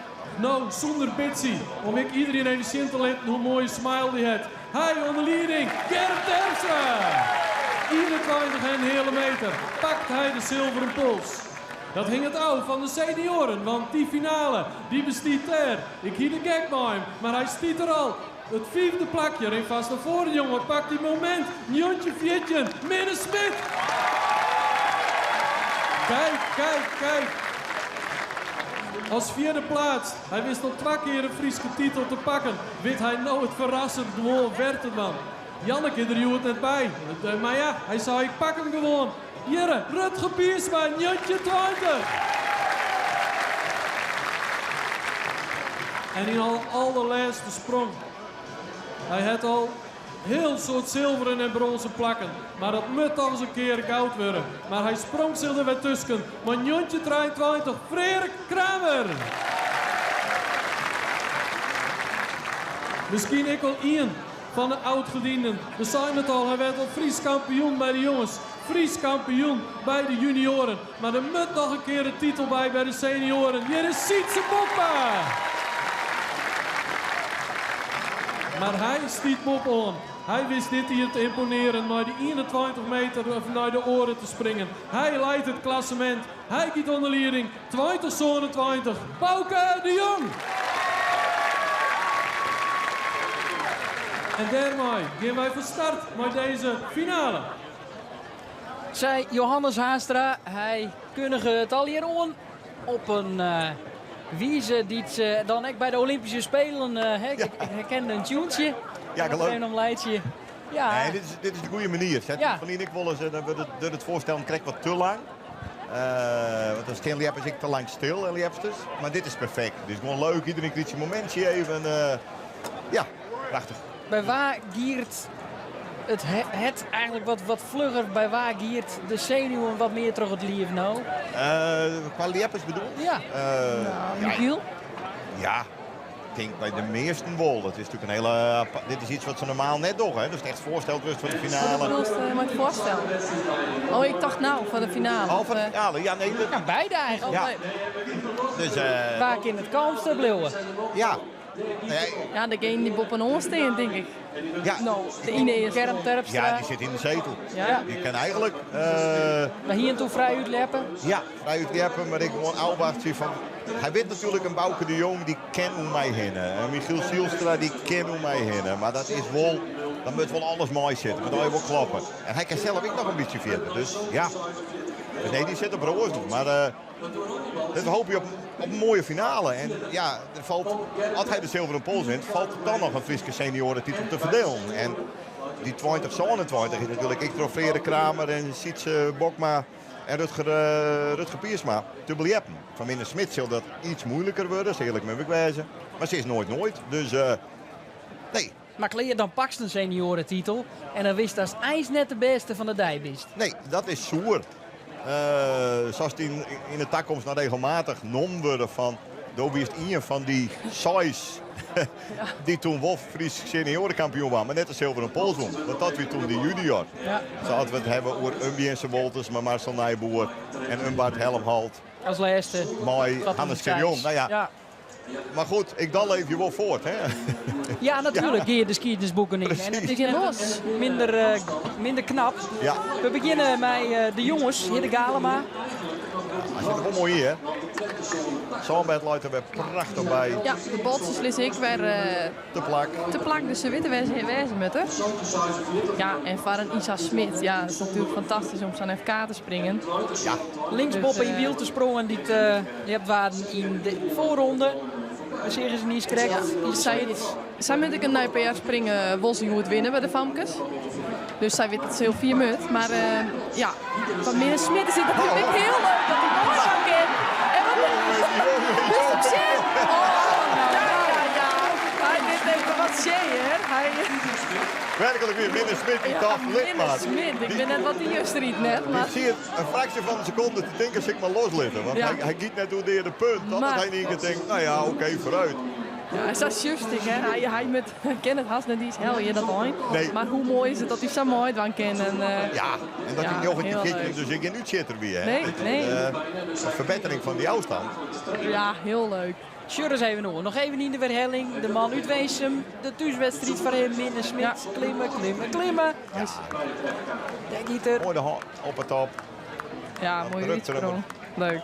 [SPEAKER 5] No, sûnder Bitsy, om ek iderien even sjen te litten hoe moaie smile dy hat. Hy oan de lieding, Gerrit Terpstra! 21 en in heale meter pakt hy de silveren pols. Dat hinget ôf fan de senioaren, want dy finale, dy bestiet dêr. Ik hie de gek mei him, mar hy stiet der al. It fiifde plakje rint fast nei foaren, jonge. Pak dy momint. 19-14, Minne Smit! Kijk, kijk, kijk. As fjirde pleatst, hy wist al twa kear in Fryske titel te pakken, wit hy no it ferrassend gewoan wer te dwaan. Janneke is der hjoed net by, mar ja, hy sei ik pak him gewoan. Hjirre, Rutger Piersma, 19-20! En yn al alderlêste sprong. Hy hat al hiel soad silveren en brûnzen plakken, mar dat moat toch ris in kear goud wurde. Mar hy sprong sich der wer tusken mei 19-23, Freark Kramer! Miskien ek al ien fan de oudgedienden. We seinen it al, hy waard al Frysk kampioen by de jonges, Frysk kampioen by de junioaren. Mar der moat noch in kear in titel by by de senioaren. Hjir is Sytse Bokma! Mar hy stiet boppe-oan. Hy wist dit jier te ymponearjen mei de 21 meter nei de oare te springen. Hy leit it klassemint. Hy giet oan de lieding. 20-27, Bauke de Jong! En dêrmei gean wy fan start mei dizze finale.
[SPEAKER 7] Sei Johannes Haanstra, hy kundige it allegear oan op in wize dy't dan ek by de Olympyske Spelen, ik herkende in tunetsje.
[SPEAKER 3] Ja, geloof.
[SPEAKER 7] Even om laitsje. Ja.
[SPEAKER 3] Nee, dit is de goede manier. Zet ja. Verlien ik wol eens, dan wurdt it, it foarstellen krekt wat te lang. Want dan stean ljeppers ek te lang stil en ljepsters. Mar dit is perfekt. Dit is gewoan leuk. Iedereen krijgt zijn momentje even. Ja, prachtich.
[SPEAKER 7] By wa giet it hert eigentlik wat flugger? By wa giet de senuwen wat mear troch it liif no?
[SPEAKER 3] Kwa ljeppers bedoel?
[SPEAKER 7] Ja.
[SPEAKER 4] Nou, Michiel?
[SPEAKER 3] Ja, ik tink by de measten wol. Dat is natuerlik in hiele, dit is yts wat se normaal net dogge. Hè? Dus echt foarsteld wurdt foar de finale.
[SPEAKER 4] Wat bedoelst mei it foarstellen? Oh, ik tocht no foar de finale.
[SPEAKER 3] Oh, foar de finale. Ja, nee, dat...
[SPEAKER 7] Ja, beide eigentlik.
[SPEAKER 3] Ja. Dus,
[SPEAKER 7] Wa kin it kalmste bliuwe?
[SPEAKER 3] Ja. Nee.
[SPEAKER 4] Ja, degene dy't boppe-oan stean, tink ik.
[SPEAKER 3] Ja.
[SPEAKER 4] No, de ene earste.
[SPEAKER 7] Germ Terpstra.
[SPEAKER 3] Ja, dy sit yn de setel.
[SPEAKER 7] Ja.
[SPEAKER 3] Dy kin eigentlik...
[SPEAKER 7] Wy hiene toen frij útljeppen.
[SPEAKER 3] Ja, frij útljeppen, mar ik gewoan ôfwachtsje fan... Hy wit natuerlik in Bauke de Jong, dy kin om my hinne. En Michiel Zielstra, dy kin om my hinne. Mar dat is wol... Dan moat wol alles meisitte, moat allegear wol kloppe. En hy kin sels ek noch in bytsje fierder. Dus ja, dus nee, dy sit op roazen. Mar uh, dus we hoopje op, op in moaie finale. En ja, der falt, as hy de Zilveren Pols wint, falt der dan noch in Fryske senioretitel te ferdielen. En dy 2027 is natuerlik ek troch Freark Kramer en Sytse Bokma en Rutger, uh, Rutger Piersma te beljeppen. Foar Minne Smit sil dat iets moeiliker wurde, sil earlik moat ik wêze. Mar se is noait noait, dus uh, nee.
[SPEAKER 7] Mar klear, dan pakst in senioretitel en dan witst datst eins net de bêste fan de dei bist.
[SPEAKER 3] Nee, dat is soer. Uh, Sa't yn, yn de takomst noch regelmatich nommen wurde fan do wiest ien fan dy seis dy't toen wol Frysk senioarekampioen waard, mar net de Zilveren Pols wûn. Want dat wie toen de junior. Ja. Sa't we it hawwe oer in Biense Wolters mei Marcel Nijboer en in Bart Helmholt.
[SPEAKER 7] As lêste.
[SPEAKER 3] Mei Hannes Scherjon. Nou ja, ja. Maar goed, ik dan leef je wol fuort, hè?
[SPEAKER 7] Ja, natuerlik geane je de skiednisboeken yn. En it is net minder, uh, minder knap.
[SPEAKER 3] Ja.
[SPEAKER 7] We begjinne mei uh, de jonges, Hidde Galema.
[SPEAKER 3] Hy sit der wol moai yn, hè? Sânbêd leit der wer prachtich by.
[SPEAKER 4] Ja, de boltsjes lizze ek wer uh,
[SPEAKER 3] te plak.
[SPEAKER 4] Te plak, dus se witte wêr't se wêze moatte. Ja, en foar in Isa Smit, ja, dat is natuerlik fantastysk om sa'n FK te springen.
[SPEAKER 3] Ja.
[SPEAKER 7] Linksboppe yn byld te sprongen dy't uh, ljept waarden yn de foarronde. We seagen se niis krekt.
[SPEAKER 4] Ja, sy, sy moat ek in nij PR springe, wol se hjoed winne by de famkes. Dus sy wit dat se hiel fier moat. Mar uh, ja, foar Minne Smit is it natuerlik hiel leuk dat hy meidwaan kin. En wat Dus op sjen! Oh, ja, ja, ja. Hy wit even wat sjen, hear. Hy...
[SPEAKER 3] Werklik wie Minne Smit dy tocht lit
[SPEAKER 4] mar. Minne Smit, ik wit net wat dy juster iet net, mar...
[SPEAKER 3] Dy siet in fraksje fan in sekonde te tinken, sil ik mar loslitte. Want
[SPEAKER 4] Ja.
[SPEAKER 3] hy, hy giet net oer de earde punt. Dat
[SPEAKER 4] Mar-
[SPEAKER 3] hy yn ien kear tinkt, no ja, oké, foarút.
[SPEAKER 4] Ja, sa sjochst ik, hè. Hy, hy met, kin it hast net iens helje, dat ein.
[SPEAKER 3] Nee.
[SPEAKER 4] Mar hoe moai is it dat hy sa meidwaan kin. En, eh,
[SPEAKER 3] Ja, en dat
[SPEAKER 4] Ja,
[SPEAKER 3] hy 19
[SPEAKER 4] hiel leuk.
[SPEAKER 3] dus ek gjin útsjitter wie. Hè?
[SPEAKER 4] Nee,
[SPEAKER 3] Dat is,
[SPEAKER 4] nee.
[SPEAKER 3] eh, in ferbettering fan dy ôfstân.
[SPEAKER 4] ja, hiel leuk.
[SPEAKER 7] Sjoch ris even oan. Noch even yn de werhelling. De man út Winsum. De thúswedstriid foar him. Minne Smit.
[SPEAKER 4] Ja.
[SPEAKER 7] Klimme, klimme, klimme. Dêr giet er.
[SPEAKER 3] Moai de hân op 'e top.
[SPEAKER 4] Ja,
[SPEAKER 3] Dan
[SPEAKER 4] moai
[SPEAKER 3] drukt er hem
[SPEAKER 4] útsprong. Leuk.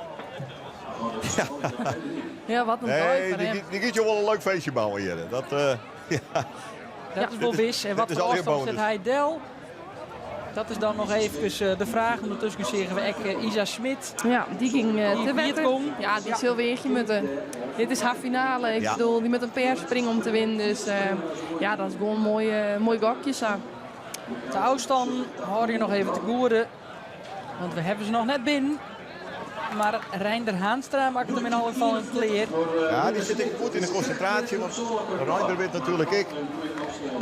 [SPEAKER 4] Ja, wat in dei
[SPEAKER 3] Nee,
[SPEAKER 4] foar
[SPEAKER 3] dy,
[SPEAKER 4] him.
[SPEAKER 3] dy, dy giet jo wol in leuk feestje bouwen hjir. Dat, eh, ja.
[SPEAKER 7] Dat is wol wis. En
[SPEAKER 3] Dit
[SPEAKER 7] wat
[SPEAKER 3] is
[SPEAKER 7] foar
[SPEAKER 3] allegear
[SPEAKER 7] ôfstân set
[SPEAKER 3] bonus.
[SPEAKER 7] hy del? Dat is dan noch eefkes de fraach. Undertusken seagen we ek Isa Smit.
[SPEAKER 4] Ja, dy gyng
[SPEAKER 7] Die
[SPEAKER 4] te wetter.
[SPEAKER 7] kom.
[SPEAKER 4] Ja, dy sil weagje moatte. Dit is har finale. Ik
[SPEAKER 3] Ja.
[SPEAKER 4] bedoel, dy moat in PR springe om te winnen. Dus eh, ja, dat is gewoan in moai, eh, moai gokje sa.
[SPEAKER 7] De ôfstân hâlde je noch even te goede. Want we hawwe se noch net binnen. Mar Reinder Haanstra makket him yn alle gefallen klear.
[SPEAKER 3] Ja, dy sit ek goed yn de konsintraasje. Want Reinder wit natuerlik ek,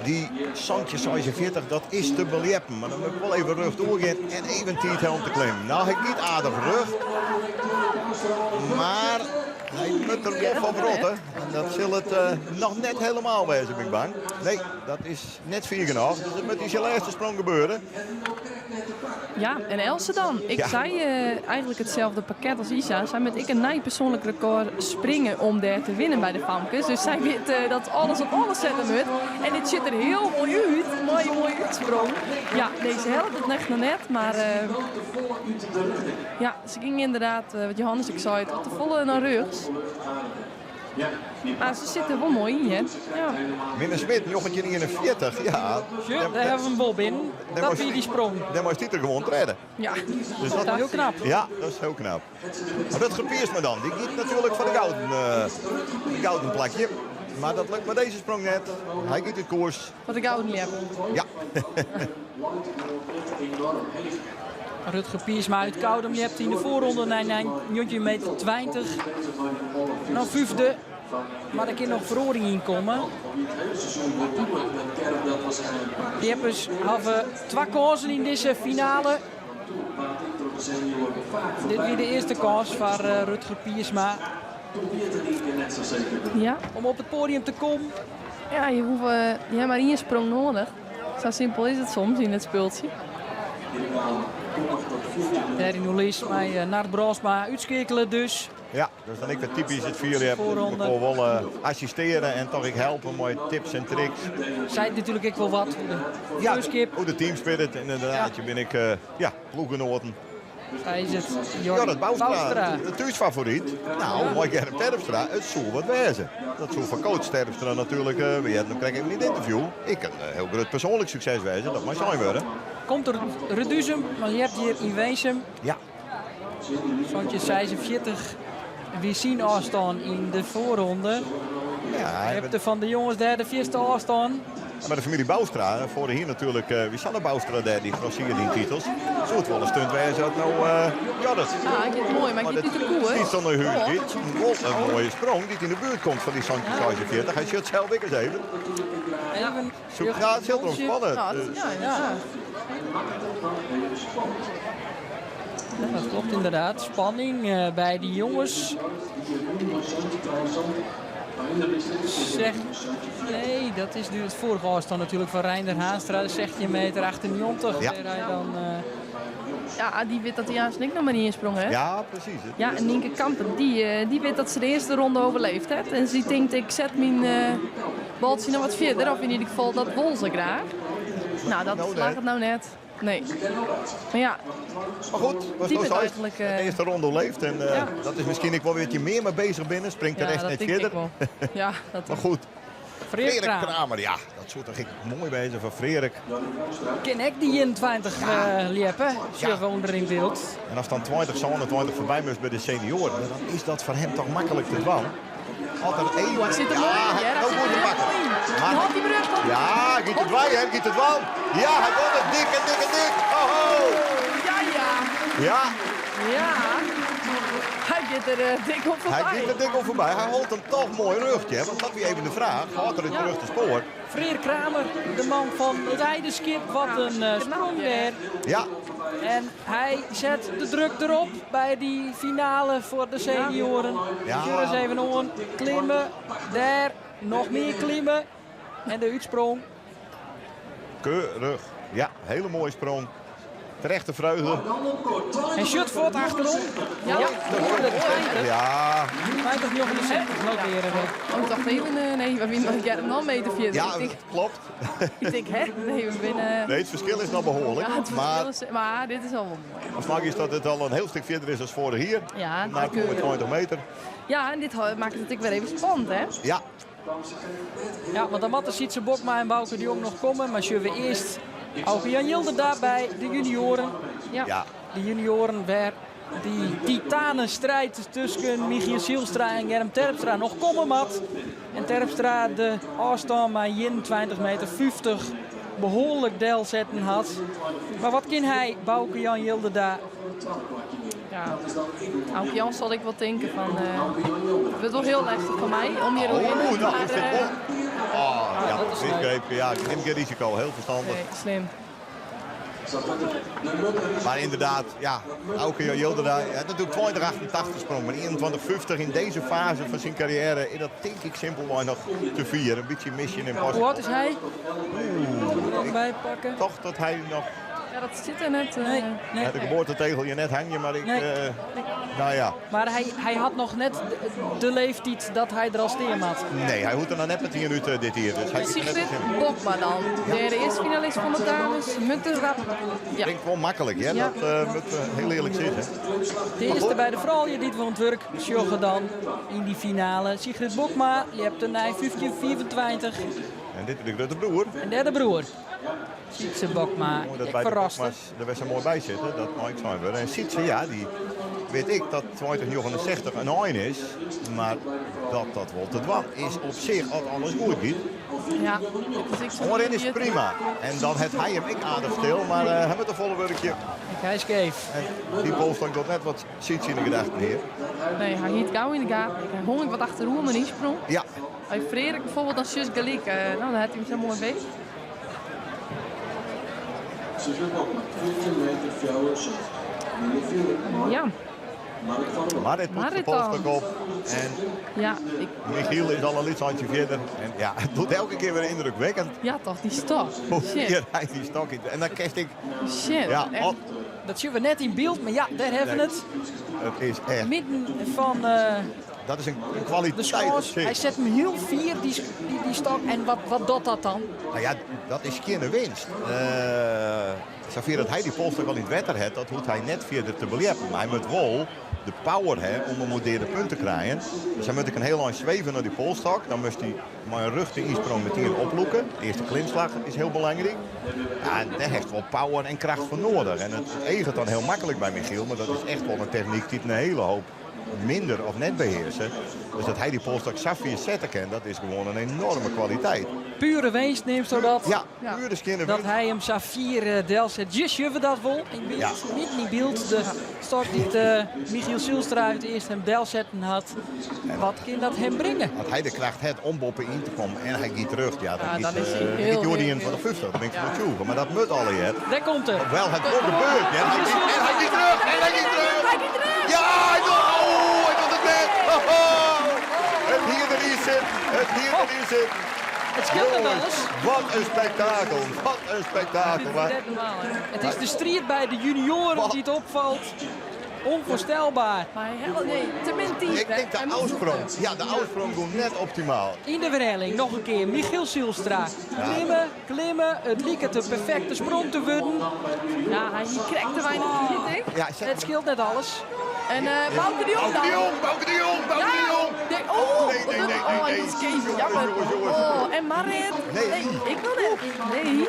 [SPEAKER 3] dy 1746, dat is te beljeppen. Mar dan moat ik wol even rjocht oergean en even tiid ha om te klimmen. Nou, hy giet aardich rjocht. Mar hy moat der wol fan wrotte. En dat sil it eh, noch net helemaal wêze, bin ik bang. Nee, dat is net fier genôch. Dus dat moat yn syn lêste sprong gebeure.
[SPEAKER 4] Ja, en Else dan. Ik
[SPEAKER 3] Ja.
[SPEAKER 4] sei eh, eigentlik itselde pakket as Isa. Sy moat ek in nij persoanlik rekôr springe om dêr te winnen by de famkes. Dus sy wit eh, dat alles op alles sette moat. En dit sjocht der hiel moai út. Moaie, moaie útsprong. Ja, nee, se hellet it echt noch net. Mar eh, ja, se gyng ynderdaad, eh, wat Johannes ek sei, wat te folle nei rjochts. Mar se sit der wol moai yn, hear. Ja.
[SPEAKER 3] Minne Smit, 1941, ja.
[SPEAKER 7] Sjoch, dêr hawwe we him wol binnen. Dat wie dy sprong.
[SPEAKER 3] Dêr moast hy der gewoan tredde.
[SPEAKER 4] Ja,
[SPEAKER 3] Dus dat
[SPEAKER 7] Hiel knap.
[SPEAKER 3] Ja, dat is hiel knap. Mar Rutger Piersma dan, dy giet natuerlik foar de gouden, eh, de gouden plakje. Mar dat lukt mei dizze sprong net. Hy giet út koers.
[SPEAKER 4] Foar de gouden ljep.
[SPEAKER 3] Ja.
[SPEAKER 7] Rutger Piersma út Koudum ljept yn de foarronde nei 19 meter 20. No fyfde, mar der kin noch feroaring yn komme. De Ljeppers hawwe twa kânsen yn dizze finale. Dit wie de earste kâns foar eh, Rutger Piersma
[SPEAKER 4] Ja.
[SPEAKER 7] om op it poadium te kommen.
[SPEAKER 4] Ja, je hoecht je hebt mar ien sprong nedich. Sa simpel is it soms yn it spultsje.
[SPEAKER 7] Dêr yn oerlis mei eh, Nard Brosma útskeakele dus.
[SPEAKER 3] Ja, dat is dan ek wer typysk it fierljeppen.
[SPEAKER 7] Foarronde.
[SPEAKER 3] Elkoar wol eh, assistearje en toch ek helpe mei tips en tricks.
[SPEAKER 7] Seit natuerlik ek wol wat oer de
[SPEAKER 3] Ja,
[SPEAKER 7] freonskip.
[SPEAKER 3] oer de teamspirit. En ynderdaad, je binne ek eh, ja, ploechgenoaten.
[SPEAKER 7] Sa is it Jorrit Bouwstra.
[SPEAKER 3] De thúsfavoryt. Nou, mei Germ Terpstra, it soe wat wêze. Dat soe foar coach Terpstra natuerlik, we hearden him krekt even yn it ynterview, ek in hiel grut persoanlik sukses wêze. Dat mei sein wurde.
[SPEAKER 7] Komt út Reduzum, mar ljept hjir yn Winsum.
[SPEAKER 3] Ja.
[SPEAKER 7] 1746 wie syn ôfstân yn de foarronde.
[SPEAKER 3] Ja,
[SPEAKER 7] Ljepte fan de jonges dêr de fierste ôfstân.
[SPEAKER 3] Maar de familie Bouwstra, foarich jier natuerlik, wie Sanne Bouwstra dêr dy grossier yn titels. Soe it wol in stunt wêze as no Jorrit.
[SPEAKER 4] Ja, it giet moai, mar it giet út de koers.
[SPEAKER 3] Dy't nei hûs giet. Wol in moaie sprong dy't yn de buert komt fan dy 1746. Hy sjocht sels ek ris even.
[SPEAKER 7] Even
[SPEAKER 3] Ja, it sil derom spanne.
[SPEAKER 4] Ja, ja.
[SPEAKER 7] Ja, dat klopt inderdaad. Spanning by dy jonges. Zeg, nee, dat is nu het vorige afstand natuurlijk van Reinder Haanstra. 16 meter 98.
[SPEAKER 3] Ja.
[SPEAKER 7] Waar hij dan,
[SPEAKER 4] Ja, dy wit dat hy aanst ek noch mar ien sprong hat.
[SPEAKER 3] Ja, presys.
[SPEAKER 4] Ja, en Nienke Kampen, dy wit dat se de earste ronde oerlibbe hat. En sy tinkt, ik set myn baltsje noch wat fierder. Of yn ieder gefal, dat wol se graach. Nou, dat
[SPEAKER 3] Nou net.
[SPEAKER 4] slagget no net. Nee. Mar ja,
[SPEAKER 3] Maar goed, was
[SPEAKER 4] Die
[SPEAKER 3] nog
[SPEAKER 4] wit
[SPEAKER 3] zo
[SPEAKER 4] eigenlijk,
[SPEAKER 3] de eerste ronde leeft. En
[SPEAKER 4] ja.
[SPEAKER 3] dat is misschien ik wel weer wat meer mee bezig binnen. Springt de
[SPEAKER 4] ja,
[SPEAKER 3] rest
[SPEAKER 4] dat
[SPEAKER 3] net
[SPEAKER 4] denk
[SPEAKER 3] verder.
[SPEAKER 4] ik wel. Ja, dat
[SPEAKER 3] Maar goed,
[SPEAKER 7] Freerk
[SPEAKER 3] Freerk
[SPEAKER 7] Kramer.
[SPEAKER 3] Kramer, ja, dat soe toch ek moai wêze foar Freerk.
[SPEAKER 7] Kin ek dy 21 ljeppe, sjogge we ûnder yn byld.
[SPEAKER 3] En as dan 20, 27 foarby moast by de senioaren, dan is dat foar him toch maklik te dwaan. Altijd even.
[SPEAKER 4] Oeh, hy sit der moai yn, hear. Hy
[SPEAKER 3] nou
[SPEAKER 4] sit
[SPEAKER 3] goed
[SPEAKER 4] der
[SPEAKER 3] te pakken.
[SPEAKER 4] moai yn.
[SPEAKER 3] Maar-
[SPEAKER 4] Hâld dy brug, hâld dy
[SPEAKER 3] Ja, giet it wei, hè? Giet it dwaan. Ja, hy wol it dik en dik en dik. Ho, ho.
[SPEAKER 4] Ja, ja.
[SPEAKER 3] Ja,
[SPEAKER 4] Ja. Hy giet der dik op
[SPEAKER 3] hij
[SPEAKER 4] foarby.
[SPEAKER 3] giet der dik op foarby. Hy hâldt him toch moai rjocht, hè? Want dat wie even de fraach. Hâldt er it
[SPEAKER 4] Ja.
[SPEAKER 3] rjochte spoar?
[SPEAKER 7] Freerk Kramer, de man fan it Heideskip. Wat in sprong dêr.
[SPEAKER 3] Ja,
[SPEAKER 7] En hy set de druk derop by dy finale foar de senioaren.
[SPEAKER 3] Ja.
[SPEAKER 7] Sjoch ris even oan. Klimme, dêr, noch mear klimme. En de útsprong.
[SPEAKER 3] keurig. Ja, hele mooie sprong. Terechte vreugde.
[SPEAKER 7] En sjocht fuort achterom. Ja, 120.
[SPEAKER 3] Ja,
[SPEAKER 7] 20, 69 noteren we.
[SPEAKER 4] Oh, ik dacht even, nee, we wienen noch in meter fierder.
[SPEAKER 3] ja,
[SPEAKER 4] Ik denk,
[SPEAKER 3] klopt.
[SPEAKER 4] ik denk, hè? Nee, we binne...
[SPEAKER 3] Nee, het verschil is nog behoorlijk.
[SPEAKER 4] Ja, het
[SPEAKER 3] maar
[SPEAKER 4] verschil is, maar dit is al wel moai.
[SPEAKER 3] afhankelijk is dat het al een heel stuk verder is dan vorig jaar.
[SPEAKER 4] Ja,
[SPEAKER 3] Na
[SPEAKER 4] keurig.
[SPEAKER 3] 20 meter.
[SPEAKER 4] Ja, en dit makket it ek wer even spannend, hè?
[SPEAKER 3] Ja,
[SPEAKER 7] Ja, want dan moatte Sytse Bokma en Bauke de Jong noch komme. Mar sjogge we earst Auke Jan Jilderda by de junioaren.
[SPEAKER 4] Ja.
[SPEAKER 3] ja.
[SPEAKER 7] De junioaren wêr dy titanenstrijd tusken Michiel Zijlstra en Germ Terpstra noch komme moat. En Terpstra de ôfstân mei 21 meter 50 behoarlik delsetten hat. Mar wat kin hy, Bauke Jan Jilderda?
[SPEAKER 4] Ja. Auke Jan sil ek wol tinke fan, it wurdt wol hiel lestich foar my om hjir
[SPEAKER 3] Oh,
[SPEAKER 4] oerhinne.
[SPEAKER 3] nou,
[SPEAKER 4] Maar,
[SPEAKER 3] is dit wol. Oh, ja,
[SPEAKER 7] dat is leuk.
[SPEAKER 3] misgrepen. Ja, neem geen risico. Heel verstandig.
[SPEAKER 4] Nee, slim.
[SPEAKER 3] Maar inderdaad, ja, Auke Jilderda, ja, dat doet 2088 sprong, maar 21,50 in deze fase van zijn carrière, is dat denk ik simpelweg nog te vieren. Een beetje mission
[SPEAKER 7] Hoe
[SPEAKER 3] impossible.
[SPEAKER 7] âld is hy? Oeh, ik bypakke.
[SPEAKER 3] Toch dat hij nog,
[SPEAKER 4] Ja, dat sit der net.
[SPEAKER 7] Nee, nee.
[SPEAKER 3] ja, de geboortetegel je net hangen, maar ik,
[SPEAKER 7] Nee.
[SPEAKER 3] nou ja,
[SPEAKER 7] Mar hy, hy hat noch net de leeftiid dat hy der al stean moat.
[SPEAKER 3] nee, hy hoecht der noch net met 10 uit dit jier. Dus hy is net
[SPEAKER 4] Sigrid Bokma dan. De eerste finalist van de dames. Munterrap. Ja.
[SPEAKER 3] Ik denk wel makkelijk, hè?
[SPEAKER 4] Ja.
[SPEAKER 3] Dat moet heel eerlijk zeggen.
[SPEAKER 7] De earste by de froulju dy't we oan it wurk sjogge dan yn dy finale. Sigrid Bokma, ljepte nei 15,24.
[SPEAKER 3] En dit is de grutte broer.
[SPEAKER 7] En derde broer. Sytse Bokma,
[SPEAKER 3] Moai dat
[SPEAKER 7] ik
[SPEAKER 3] by de
[SPEAKER 7] ferraste.
[SPEAKER 3] Bokma's der wer sa moai by sitte, dat mei ik sein wurde. En Sytse, ja, dy wit ik dat 2069 in ein is, mar dat dat wol te dwaan is op sich as alles goed giet.
[SPEAKER 4] Ja, dat is ek sa
[SPEAKER 3] Oanrin is prima. En dan hat hy him ek aardich stil, mar hy moat in folle wurkje.
[SPEAKER 7] Hy is skeef.
[SPEAKER 3] En dy polsstok docht net wat Sytse yn de gedachten hier.
[SPEAKER 4] Nee, hy hie it gau yn de gaten. Hy hong ek wat achteroer mei ynsprong.
[SPEAKER 3] Ja,
[SPEAKER 4] By Freerk bijvoorbeeld, dan sjochst gelyk. Nou, dan hat hy him sa moai beet.
[SPEAKER 5] 14 meter 74.
[SPEAKER 4] Ja,
[SPEAKER 3] maar dit moet de
[SPEAKER 4] Marit
[SPEAKER 3] polsstok
[SPEAKER 4] dan.
[SPEAKER 3] op. En
[SPEAKER 4] ja, ik,
[SPEAKER 3] Michiel is al een lyts eintsje fierder. En ja, het docht elke kear wer yndrukwekkend.
[SPEAKER 4] ja toch, dy stok.
[SPEAKER 3] Hoe
[SPEAKER 4] Shit,
[SPEAKER 3] hier hy dy stok yn. En dan kinst ik,
[SPEAKER 4] shit.
[SPEAKER 3] ja,
[SPEAKER 4] Echt.
[SPEAKER 3] op.
[SPEAKER 7] Dat sjogge we net yn byld, mar ja, dêr hawwe we
[SPEAKER 3] Nee.
[SPEAKER 7] it.
[SPEAKER 3] Het is echt,
[SPEAKER 7] Midden fan
[SPEAKER 3] dat is een
[SPEAKER 7] de
[SPEAKER 3] kwaliteit op
[SPEAKER 7] skâns.
[SPEAKER 3] zich.
[SPEAKER 7] Hy set him hiel fier, dy stok. En wat docht dat dan?
[SPEAKER 3] Nou ja, dat is gjin winst. Safier dat hy dy polstok al yn it wetter hat, dat hoecht hy net fierder te beljeppen. Mar hy moat wol de power ha om him oer de punt te krijen. Dus hy moat ek in hiel ein sweven nei dy polstok. Dan moast hy mei in rjochte ynsprong metien oplûke. De earste klimslach is hiel belangryk. Ja, en dêr hast wol power en kracht foar nedich. En it eaget dan hiel maklik by Michiel, mar dat is echt wol in technyk dy't in hiele hoop minder of net behearse. Dus dat hy dy polstok sa fier sette kin, dat is gewoan in enoarme kwaliteit.
[SPEAKER 7] Pure winst neamsto dat?
[SPEAKER 3] Ja, pure skjinne
[SPEAKER 7] Dat
[SPEAKER 3] winst.
[SPEAKER 7] hy him sa fier delset. Hjir sjogge we dat wol yn byld, midden yn byld. De stok dy't Michiel Zijlstra út Easthim delsetten hat. Wat kin dat him bringe?
[SPEAKER 3] As hy de kracht hat om boppe-yn te kommen en hy giet terug, ja, dan
[SPEAKER 4] Ja,
[SPEAKER 3] giet,
[SPEAKER 4] dan is hy
[SPEAKER 3] dan
[SPEAKER 4] heel,
[SPEAKER 3] giet Jordi
[SPEAKER 4] heel,
[SPEAKER 3] in foar de
[SPEAKER 4] heel.
[SPEAKER 3] 50. Daar bin ik fan oertsjûge. Mar dat moat allegear.
[SPEAKER 7] Dêr komt er.
[SPEAKER 3] Wel, it wol gebeurd. Ja, en hy giet terug. En hy giet terug.
[SPEAKER 4] Hy giet terug.
[SPEAKER 3] Ja, hy docht, oh, hy docht it net. Oh, oh. It hie deryn sit. It hie deryn sit.
[SPEAKER 7] It skeelt net alles.
[SPEAKER 3] Wat in spektakel. Wat in spektakel. Maar
[SPEAKER 4] Net normaal, hè?
[SPEAKER 7] It is de striid by de junioaren dy't opfalt. Onvoorstelbaar.
[SPEAKER 4] Maar hij nee, te min tiid.
[SPEAKER 3] ik denk de ôfsprong. Ja, de ôfsprong gie net optimaal.
[SPEAKER 7] Yn de werhelling noch in kear Michiel Zijlstra. Klimme, klimme. It liket de perfekte sprong te wurden.
[SPEAKER 4] Ja, hy krijt te weinich tiid, ik.
[SPEAKER 3] Ja, zet
[SPEAKER 7] It skeelt net alles.
[SPEAKER 4] En Bauke de Jong
[SPEAKER 3] Bauke de
[SPEAKER 4] dan.
[SPEAKER 3] Jong, Bauke de Jong, Bauke de
[SPEAKER 4] Ja.
[SPEAKER 3] Jong.
[SPEAKER 4] Nee, oh,
[SPEAKER 3] Nee, nee, nee,
[SPEAKER 4] oh,
[SPEAKER 3] nee,
[SPEAKER 4] dat is
[SPEAKER 3] nee.
[SPEAKER 4] Kees,
[SPEAKER 3] Jongens,
[SPEAKER 4] jammer.
[SPEAKER 3] jongens, jongens.
[SPEAKER 4] Oh, en Marit.
[SPEAKER 3] Nee.
[SPEAKER 4] ik wil net. Nee.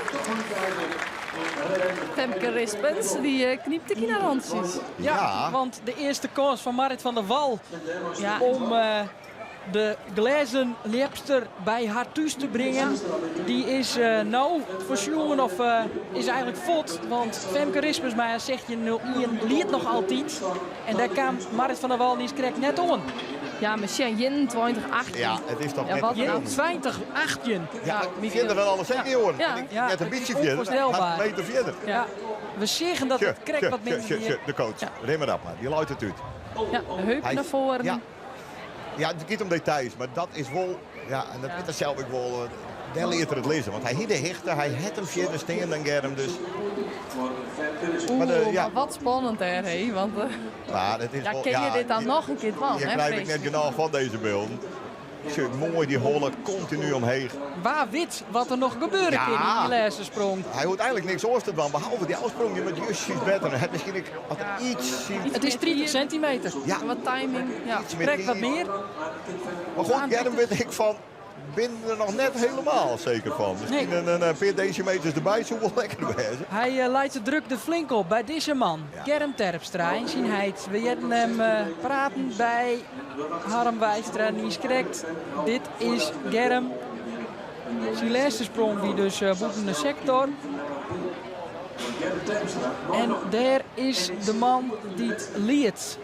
[SPEAKER 4] Femke Rispens, die knypt ek yn har hantsjes.
[SPEAKER 7] Ja,
[SPEAKER 3] Ja.
[SPEAKER 7] want de earste kâns fan Marit van der Wal
[SPEAKER 4] Ja.
[SPEAKER 7] om de glêzen ljepster by har thús te bringen, dy is no fersjoen of is eigentlik fuort. Want Femke Rispens mei har 16.01 liedt noch altyd. En dêr kaam Marit van der Wal niiskrekt net oan.
[SPEAKER 4] Ja, mar sjen, 21, 18.
[SPEAKER 3] Ja, it is toch
[SPEAKER 4] Ja,
[SPEAKER 3] net
[SPEAKER 4] wat
[SPEAKER 3] te
[SPEAKER 4] een
[SPEAKER 3] filmen.
[SPEAKER 7] 20, 18.
[SPEAKER 3] Ja, fierder dan alle senioren.
[SPEAKER 4] Ja.
[SPEAKER 3] Ik-
[SPEAKER 7] Ja,
[SPEAKER 3] Net een
[SPEAKER 7] het is
[SPEAKER 3] bytsje fierder.
[SPEAKER 7] onvoorstelbaar.
[SPEAKER 3] Een meter fierder.
[SPEAKER 7] Ja. We seagen dat it krekt wat minder
[SPEAKER 3] tje,
[SPEAKER 7] wie.
[SPEAKER 3] tje, de coach. Rimmer op maar, dy luidt it út.
[SPEAKER 4] Ja, de heupen
[SPEAKER 3] Hij-
[SPEAKER 4] naar voren.
[SPEAKER 3] Ja. Ja, it giet om details, mar dat is wol... Ja, en dat wit er sels ek wol. Dêr leart er it lizzen. Want hy hie de hichte, hy hat him fierder stean dan Germ. Dus,
[SPEAKER 4] Oeh,
[SPEAKER 3] Maar de- ja.
[SPEAKER 4] maar wat spannend hè, hé, want
[SPEAKER 3] maar het is
[SPEAKER 4] ja,
[SPEAKER 3] wel,
[SPEAKER 4] kin je
[SPEAKER 3] ja,
[SPEAKER 4] dit dan
[SPEAKER 3] hier-
[SPEAKER 4] noch in kear dwaan,
[SPEAKER 3] Hier
[SPEAKER 4] hè,
[SPEAKER 3] krijg ik
[SPEAKER 4] vrees
[SPEAKER 3] net genôch fan dizze bylden. Sjoch, moai dy holle kontinu omheech.
[SPEAKER 7] Wa wit wat der noch gebeure
[SPEAKER 3] Ja.
[SPEAKER 7] kin yn dy lêste sprong.
[SPEAKER 3] Hy hoecht eigentlik niks oars te dwaan, behalve dy ôfsprong dy moat justjes better. Hy hat miskien ek as er yts syn-
[SPEAKER 7] It is 30 sintimeter.
[SPEAKER 3] Ja.
[SPEAKER 4] Wat timing. Ja.
[SPEAKER 3] Iets meer
[SPEAKER 7] Krekt wat
[SPEAKER 3] tijd.
[SPEAKER 7] mear.
[SPEAKER 3] Mar goed, Germ wit ik fan, bin der noch net hielendal seker fan. Miskien
[SPEAKER 7] Nee.
[SPEAKER 3] in pear desimeters derby soe wol lekker wêze.
[SPEAKER 7] Hy leit de druk der flink op by dizze man,
[SPEAKER 3] Ja.
[SPEAKER 7] Germ Terpstra. Yn syn heit. We hearden him praten by Harm Weistra, niiskrekt. Dit is Germ. Syn lêste sprong wie dus bûten de sektor. En dêr is de man dy't liedt.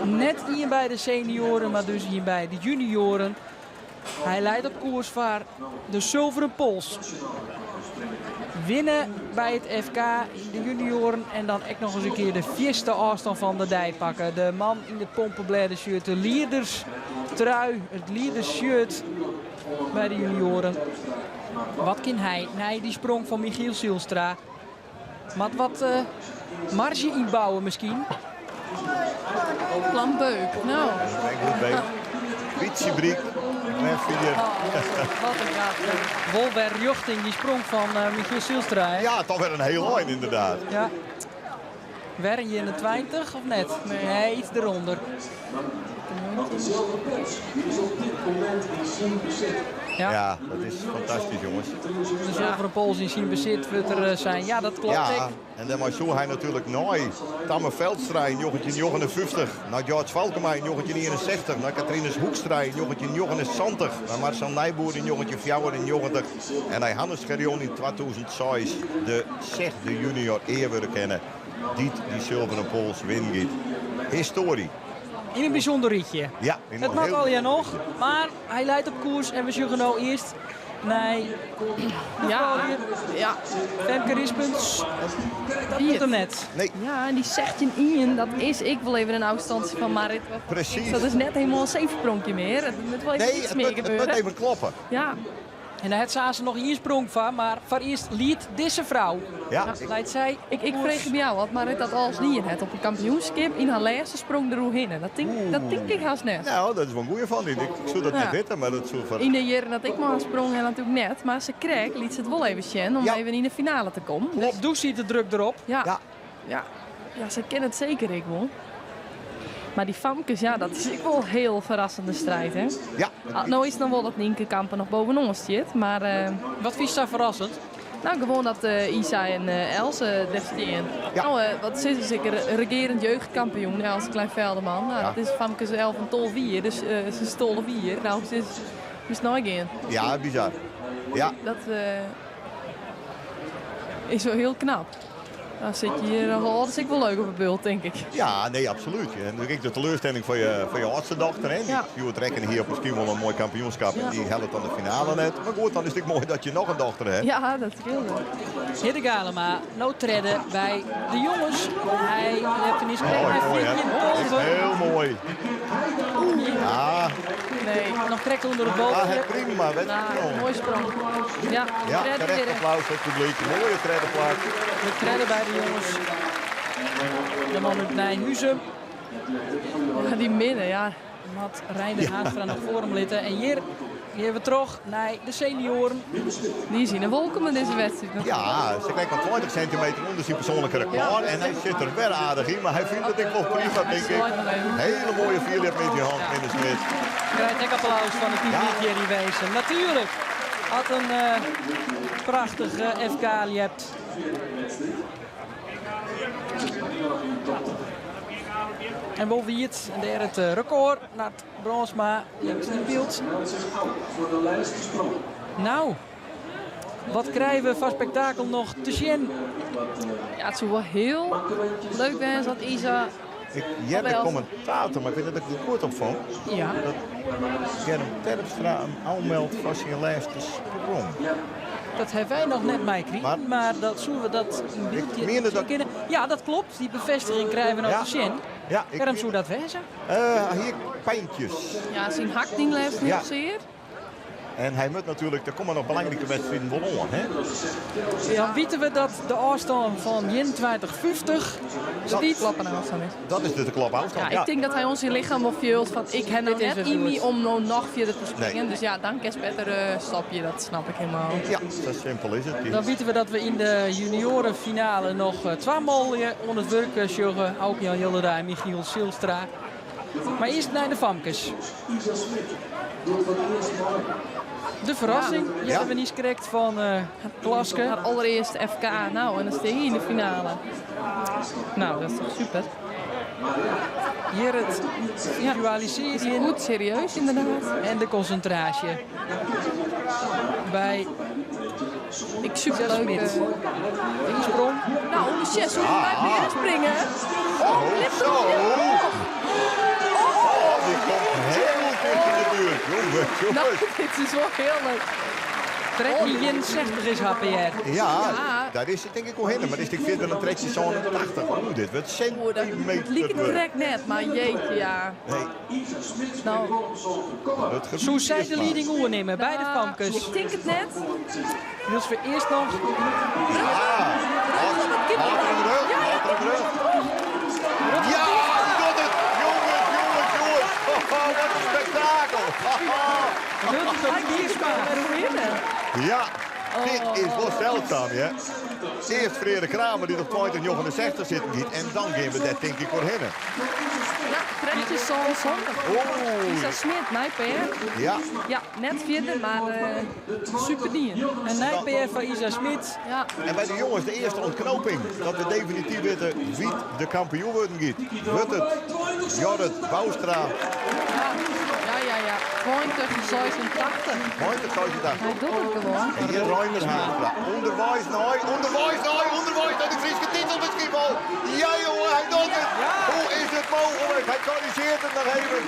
[SPEAKER 7] Net ien by de senioaren, mar dus ien by de junioaren. Hy leit op koers foar de Sulveren Pols. Winne by it FK yn de junioaren en dan ek noch ris in kear de fierste ôfstân fan de dei pakke. De man yn it pompeblêdeshirt, de liederstrui, it liedershirt by de junioaren. Wat kin hy nei dy sprong fan Michiel Zijlstra? Moat wat marge ynbouwe miskien.
[SPEAKER 4] Plan Beuk, no.
[SPEAKER 3] Goed beet. Bytsje bryk. Net fier.
[SPEAKER 4] Oh, wat in gat.
[SPEAKER 7] Wol wer rjochting dy sprong fan Michiel Zijlstra. Hè?
[SPEAKER 3] Ja, toch wer in hiel ein inderdaad.
[SPEAKER 7] Ja. Wer 21 of net? Nee, yts derûnder. Ja.
[SPEAKER 3] Ja, dat is fantastysk, jonges.
[SPEAKER 7] De Sulveren Pols yn syn besit wurdt der sein. Ja, dat kloppet.
[SPEAKER 3] Ja,
[SPEAKER 7] ek.
[SPEAKER 3] en dêrmei soe hy natuerlik nei Tamme Veldstra yn 1959, nei George Valkema yn 1961, nei Catrinus Hoekstra yn 1979, nei Marcel Nijboer yn 1994 en nei Hannes Scherjon yn 2006 de sechde junior ea wurde kinne dy't dy Sulveren Pols winnen giet. Histoarje.
[SPEAKER 7] Yn in bysûnder rydje.
[SPEAKER 3] Ja, in
[SPEAKER 7] It moat
[SPEAKER 3] hiel
[SPEAKER 7] allegear noch, mar hy leit op koers en we sjogge no earst nei de froulju. Femke Rispens. Dat lukt him net.
[SPEAKER 3] Nee.
[SPEAKER 4] Ja, en dy 16-1, dat is ek wol even in ôfstân fan Marit.
[SPEAKER 3] Presys.
[SPEAKER 4] Dat is net hielendal in seefspronkje mear. It moat wol even
[SPEAKER 3] Nee,
[SPEAKER 4] yts
[SPEAKER 3] it
[SPEAKER 4] mear
[SPEAKER 3] moat, it
[SPEAKER 4] gebeure.
[SPEAKER 3] moat even kloppe.
[SPEAKER 4] Ja.
[SPEAKER 7] En dêr hat se noch ien sprong foar, mar foarearst liedt dizze frou.
[SPEAKER 3] Ja.
[SPEAKER 7] Leit sy
[SPEAKER 4] Ik freegje my ôf wat Marrit dat alles dien hat op in kampioenskip yn har lêste sprong deroerhinne. Dat tink ik hast net.
[SPEAKER 3] Nou, dat is wol in goeie fan dy. Ik soe dat net witte, mar dat soe foar...
[SPEAKER 4] Yn de jierren dat ik mei har sprong ha natuerlik net, mar se krekt liet se it wol even sjen om even yn de finale te kommen.
[SPEAKER 7] Klopt, doe siet de druk derop.
[SPEAKER 4] Ja. Ja. Ja, sy kin it seker ek wol. Mar dy famkes, ja, dat is ek wol in hiel ferrassende striid, hè?
[SPEAKER 3] Ja.
[SPEAKER 4] No is it noch wol dat Nynke Kampen noch bovenoan stiet, mar...
[SPEAKER 7] Wat fynst sa ferrassend?
[SPEAKER 4] No, gewoan dat Isa en Else der stean.
[SPEAKER 3] Ja.
[SPEAKER 4] No, wat sizze se ek, regerend jeugdkampioen Else Klein Velderman. No, dat is famkes 11 en 12 jier, dus se is 12 jier. No, se is, moast neigean.
[SPEAKER 3] Ja, bizar. Ja.
[SPEAKER 4] Dat is wol hiel knap. Dan sit je hier nog al, dat is ek wol leuk op it bult, tink ik.
[SPEAKER 3] Ja, nee, absoluut. En ek de teleurstelling foar je âldste dochter. Hè? Dy hjoed rekkene hie op miskien wol in moai kampioenskip en dy hellet dan de finale net. Mar goed, dan is it ek moai dat je noch in dochter ha.
[SPEAKER 4] Ja, dat skeelt.
[SPEAKER 7] Hidde Galema, no tredde by de jonges. Hy ljept in
[SPEAKER 3] Moai, moai, hè? Hiel moai. Ja.
[SPEAKER 7] Nee, noch krekt ûnder it boogje.
[SPEAKER 3] Ah, het prima, wedstrijd.
[SPEAKER 4] Moai sprong. Ja,
[SPEAKER 3] Ja,
[SPEAKER 4] tredde
[SPEAKER 3] terecht
[SPEAKER 4] weer.
[SPEAKER 3] applaus voor het publiek. Mooie tredde plak.
[SPEAKER 7] De tredde by de jonges. De man út Nijhuizum.
[SPEAKER 4] Ja, dy minne, ja.
[SPEAKER 7] Moat Reinder Haanstra noch foar him litte. En hjir gean we troch nei de senioaren.
[SPEAKER 4] Dy is yn de wolken mei dizze wedstriid.
[SPEAKER 3] Ja, se krijt mar 20 sintimeter ûnder syn persoanlike rekôr. En hy sit der wer aardich yn, mar hy fynt it ek wol prima, tink ik. Hele moaie fierljep met dy hand, Minne Smit.
[SPEAKER 7] Krijt ek applaus fan it publyk hjir yn Winsum. Natuerlik hat in prachtige FK ljept. En wol wiet, en dêr it rekôr. Nard Brandsma, links yn byld. Nou, wat krije we foar spektakel noch te sjen?
[SPEAKER 4] Ja, it soe wol hiel leuk wêze as Isa...
[SPEAKER 3] Ik hear de kommentator, mar ik wit net oft ik der goed op fong.
[SPEAKER 7] Ja.
[SPEAKER 3] Dat Germ Terpstra him ôfmeldt foar syn lêste sprong.
[SPEAKER 7] Dat hawwe wy noch net meikrigen, mar dat soe we dat yn byld
[SPEAKER 3] Ik miende dat-
[SPEAKER 7] kinne. Ja, dat klopt. Dy befêstiging krije we noch te sjen.
[SPEAKER 3] Ja, ik
[SPEAKER 7] Wêrom soe dat wêze?
[SPEAKER 3] Hy hie pyntsjes.
[SPEAKER 4] Ja, syn hak die lêst hiel sear.
[SPEAKER 3] En hy moat natuerlik, der komme noch belangrike wedstriden wol oan, hè?
[SPEAKER 7] Dan witte we dat de ôfstân fan 21,50 stiet.
[SPEAKER 4] Klappen ôfstân is.
[SPEAKER 3] Dat is dus de klap ôfstân,
[SPEAKER 4] Ja, ik tink dat hy oan syn lichem wol fielt fan ik ha no
[SPEAKER 7] Dit is
[SPEAKER 4] net
[SPEAKER 7] it
[SPEAKER 4] yn my
[SPEAKER 7] goed.
[SPEAKER 4] om no noch fierder te springen.
[SPEAKER 3] Nee.
[SPEAKER 4] Dus ja, dan kinst better stopje, dat snap ik helemaal.
[SPEAKER 3] Ja, sa simpel is it.
[SPEAKER 7] Dan witte we dat we yn de juniorenfinale noch twa manlju oan it wurk sjogge. Auke-Jan Jilderda en Michiel Zijlstra. Mar earst nei de famkes. De ferrassing, ja. Hearden we niiskrekt fan Klaske.
[SPEAKER 4] Har allerearste FK, nou en dan stean je yn de finale. Nou, dat is toch super.
[SPEAKER 7] Hjir it fisualisearjen.
[SPEAKER 4] Goed serieus ynderdaad.
[SPEAKER 7] En de konsintraasje by
[SPEAKER 4] Ik superleuk.
[SPEAKER 7] Smit. Insprong.
[SPEAKER 4] Nou, sjen, soe ik by binnen springen?
[SPEAKER 3] Oh,
[SPEAKER 4] lift
[SPEAKER 3] zo.
[SPEAKER 4] hem op.
[SPEAKER 3] Oh, die komt heel dicht in de buurt. Jongens,
[SPEAKER 4] Nou,
[SPEAKER 3] jongens.
[SPEAKER 4] dit is wel hiel leuk.
[SPEAKER 7] 1361 is har PR.
[SPEAKER 3] Ja,
[SPEAKER 4] Ja.
[SPEAKER 3] daar is het denk ik al heen. Maar is het verder dan 1387. Oeh, dit wordt
[SPEAKER 4] Oeh, dat
[SPEAKER 3] centimeter.
[SPEAKER 4] liep het direct net, maar jeetje, ja.
[SPEAKER 3] Nee,
[SPEAKER 4] Nou,
[SPEAKER 3] het gebeurt
[SPEAKER 7] Soe sy de
[SPEAKER 3] maar.
[SPEAKER 7] lieding oernimme by de
[SPEAKER 4] nou,
[SPEAKER 7] famkes.
[SPEAKER 4] Ik denk het net.
[SPEAKER 7] Wylst we earst noch
[SPEAKER 3] Ja,
[SPEAKER 4] Wat
[SPEAKER 3] Hâld er in de rug, hâld er in de rug. Ja, die docht it. Jongens, jongens, jongens. Oh, wat in spektakel.
[SPEAKER 7] Rutger Wiersma.
[SPEAKER 3] Ja, dit is wol seldsum, hè. Earst Freark Kramer dy't op 2069 sitten giet en dan gean we dêr tink ik oerhinne.
[SPEAKER 4] Ja, 1377.
[SPEAKER 3] Oeh.
[SPEAKER 4] Isa Smit, nij PR.
[SPEAKER 3] Ja,
[SPEAKER 4] Ja, net fierder, mar super dien.
[SPEAKER 7] In nij PR foar Isa Smit.
[SPEAKER 4] Ja.
[SPEAKER 3] en by de jonges de earste ûntknoping. Dat we definityf witte wa't de kampioen wurden giet. Wurdt it Jorrit Bouwstra.
[SPEAKER 4] Ja. 2086.
[SPEAKER 3] 2086.
[SPEAKER 4] Hy docht it gewoan.
[SPEAKER 3] En hjir Reinder Haanstra. Ûnderweis nei, ûnderweis nei, ûnderweis nei de Fryske titel miskien wol. Ja jongen, hy docht it. Hoe is it mooglik? Hy korrizjearret it noch even.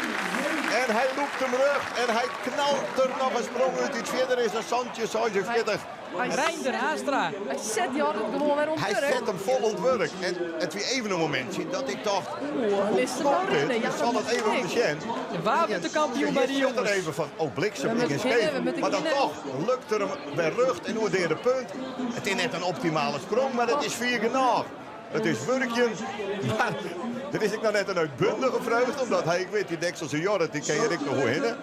[SPEAKER 3] En hy lûkt him rjocht en hy knalt der noch in sprong út dy't fierder is dan 17,46.
[SPEAKER 7] Reinder Haanstra.
[SPEAKER 4] Hy set Jorrit gewoan wer oan
[SPEAKER 3] Hy
[SPEAKER 4] it wurk.
[SPEAKER 3] set him fol oan it wurk. En it wie even in momintsje dat ik tocht,
[SPEAKER 4] Oeh,
[SPEAKER 3] hoe
[SPEAKER 4] lit se nou
[SPEAKER 3] komt dit?
[SPEAKER 4] rinne? Ja,
[SPEAKER 3] Ik sal
[SPEAKER 4] dat
[SPEAKER 3] it even
[SPEAKER 4] is
[SPEAKER 3] om te sjen.
[SPEAKER 7] Wa wurdt de kampioen by de
[SPEAKER 3] Je zit er
[SPEAKER 7] jonges?
[SPEAKER 3] even van, oh bliksem,
[SPEAKER 4] We
[SPEAKER 3] ik
[SPEAKER 4] moeten
[SPEAKER 3] is
[SPEAKER 4] winnen,
[SPEAKER 3] skeef.
[SPEAKER 4] we moeten
[SPEAKER 3] Maar dan
[SPEAKER 4] winnen.
[SPEAKER 3] toch lukt er hem weer rucht en oor de punt. Het is net een optimale sprong, maar het is vier genoeg. Het is wurkjen, maar er is ik nou net een uitbundige vreugde, omdat hij, ik weet, die dekselse Jorrit, die ken je ik nog hoe hinnen.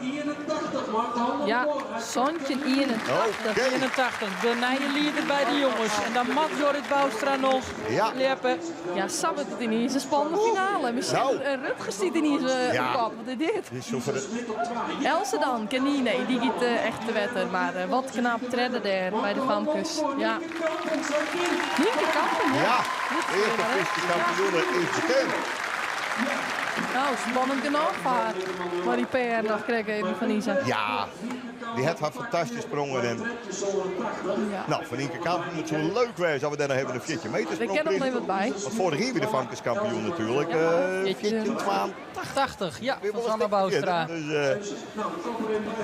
[SPEAKER 4] Ja, Sontje 81.
[SPEAKER 3] Oké.
[SPEAKER 7] 81, de nije lieder by de jonges. En dan moat Jorrit Bouwstra noch
[SPEAKER 3] Ja.
[SPEAKER 7] ljeppe.
[SPEAKER 4] Ja, sa wurdt it yniens in spannende finale. Misschien
[SPEAKER 3] Nou.
[SPEAKER 4] Rutger stiet yniens
[SPEAKER 3] Ja.
[SPEAKER 4] op kop. Wat is dit?
[SPEAKER 3] Dit is zo voor de...
[SPEAKER 4] Else dan, Kenny, nee, die giet echt te wetter. Maar wat knap tredde daar bij de famkes. Ja. Nienke Kampen, ja.
[SPEAKER 3] Ja,
[SPEAKER 4] Dit
[SPEAKER 3] de
[SPEAKER 4] is
[SPEAKER 3] eerste
[SPEAKER 4] weer, hè?
[SPEAKER 3] Friese kampioen is bekend.
[SPEAKER 4] Nou, spannend genoeg voor haar. Maar die PR nog kreeg ik even van Isa.
[SPEAKER 3] Ja, die heeft haar fantastisch sprongen. En...
[SPEAKER 4] Ja.
[SPEAKER 3] Nou, van Nienke Kampen, het zou leuk zijn als we daar nog even een viertje meter
[SPEAKER 4] We
[SPEAKER 3] sprong
[SPEAKER 4] kennen nog
[SPEAKER 3] krijgen.
[SPEAKER 4] even wat bij.
[SPEAKER 3] Want vorig jaar weer de Famkeskampioen natuurlijk.
[SPEAKER 4] Viertje.
[SPEAKER 3] Viertje 82.
[SPEAKER 7] 80, ja,
[SPEAKER 3] Weer
[SPEAKER 7] van
[SPEAKER 3] wel een
[SPEAKER 7] Sanne
[SPEAKER 3] stukje
[SPEAKER 7] Bouwstra.
[SPEAKER 3] verder. Dus,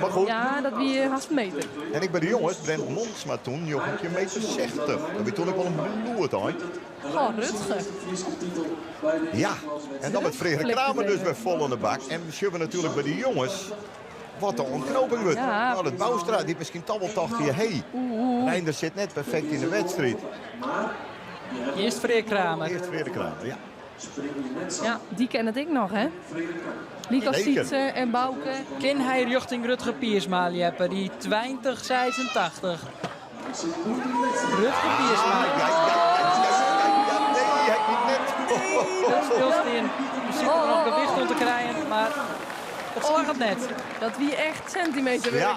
[SPEAKER 3] maar goed,
[SPEAKER 4] Ja, dat wie haast een meter.
[SPEAKER 3] en ik bij de jongens, Brent Monsma toen, jochentje meter 60. Dat wie toen ook wel een bloed uit.
[SPEAKER 4] Goh, Rutger.
[SPEAKER 3] Ja, en dan met Frederik Kramer dus weer vol in de bak. En we zullen natuurlijk bij de jongens wat de ontknoping wordt.
[SPEAKER 4] Ja.
[SPEAKER 3] Nou, dat Bouwstra, die misschien toch wel dacht hier, hey, Reinder zit net perfect in de wedstrijd.
[SPEAKER 7] Eerst Freek Kramer.
[SPEAKER 3] Eerst Frederik Kramer, ja.
[SPEAKER 4] Ja, die ken het ik nog, hè? Likas
[SPEAKER 3] Zeker.
[SPEAKER 4] Sietse en Bouke.
[SPEAKER 7] Kin hij richting Rutger Piersma ljeppen, die 2086. Rutger Piersma.
[SPEAKER 3] Ja, ja, ja, ja, ja, nee, hij niet net.
[SPEAKER 7] Stilsteen. Er zit er nog gewicht om te krijgen, maar het slag het net.
[SPEAKER 4] Dat wie echt centimeterwerk.
[SPEAKER 3] Ja.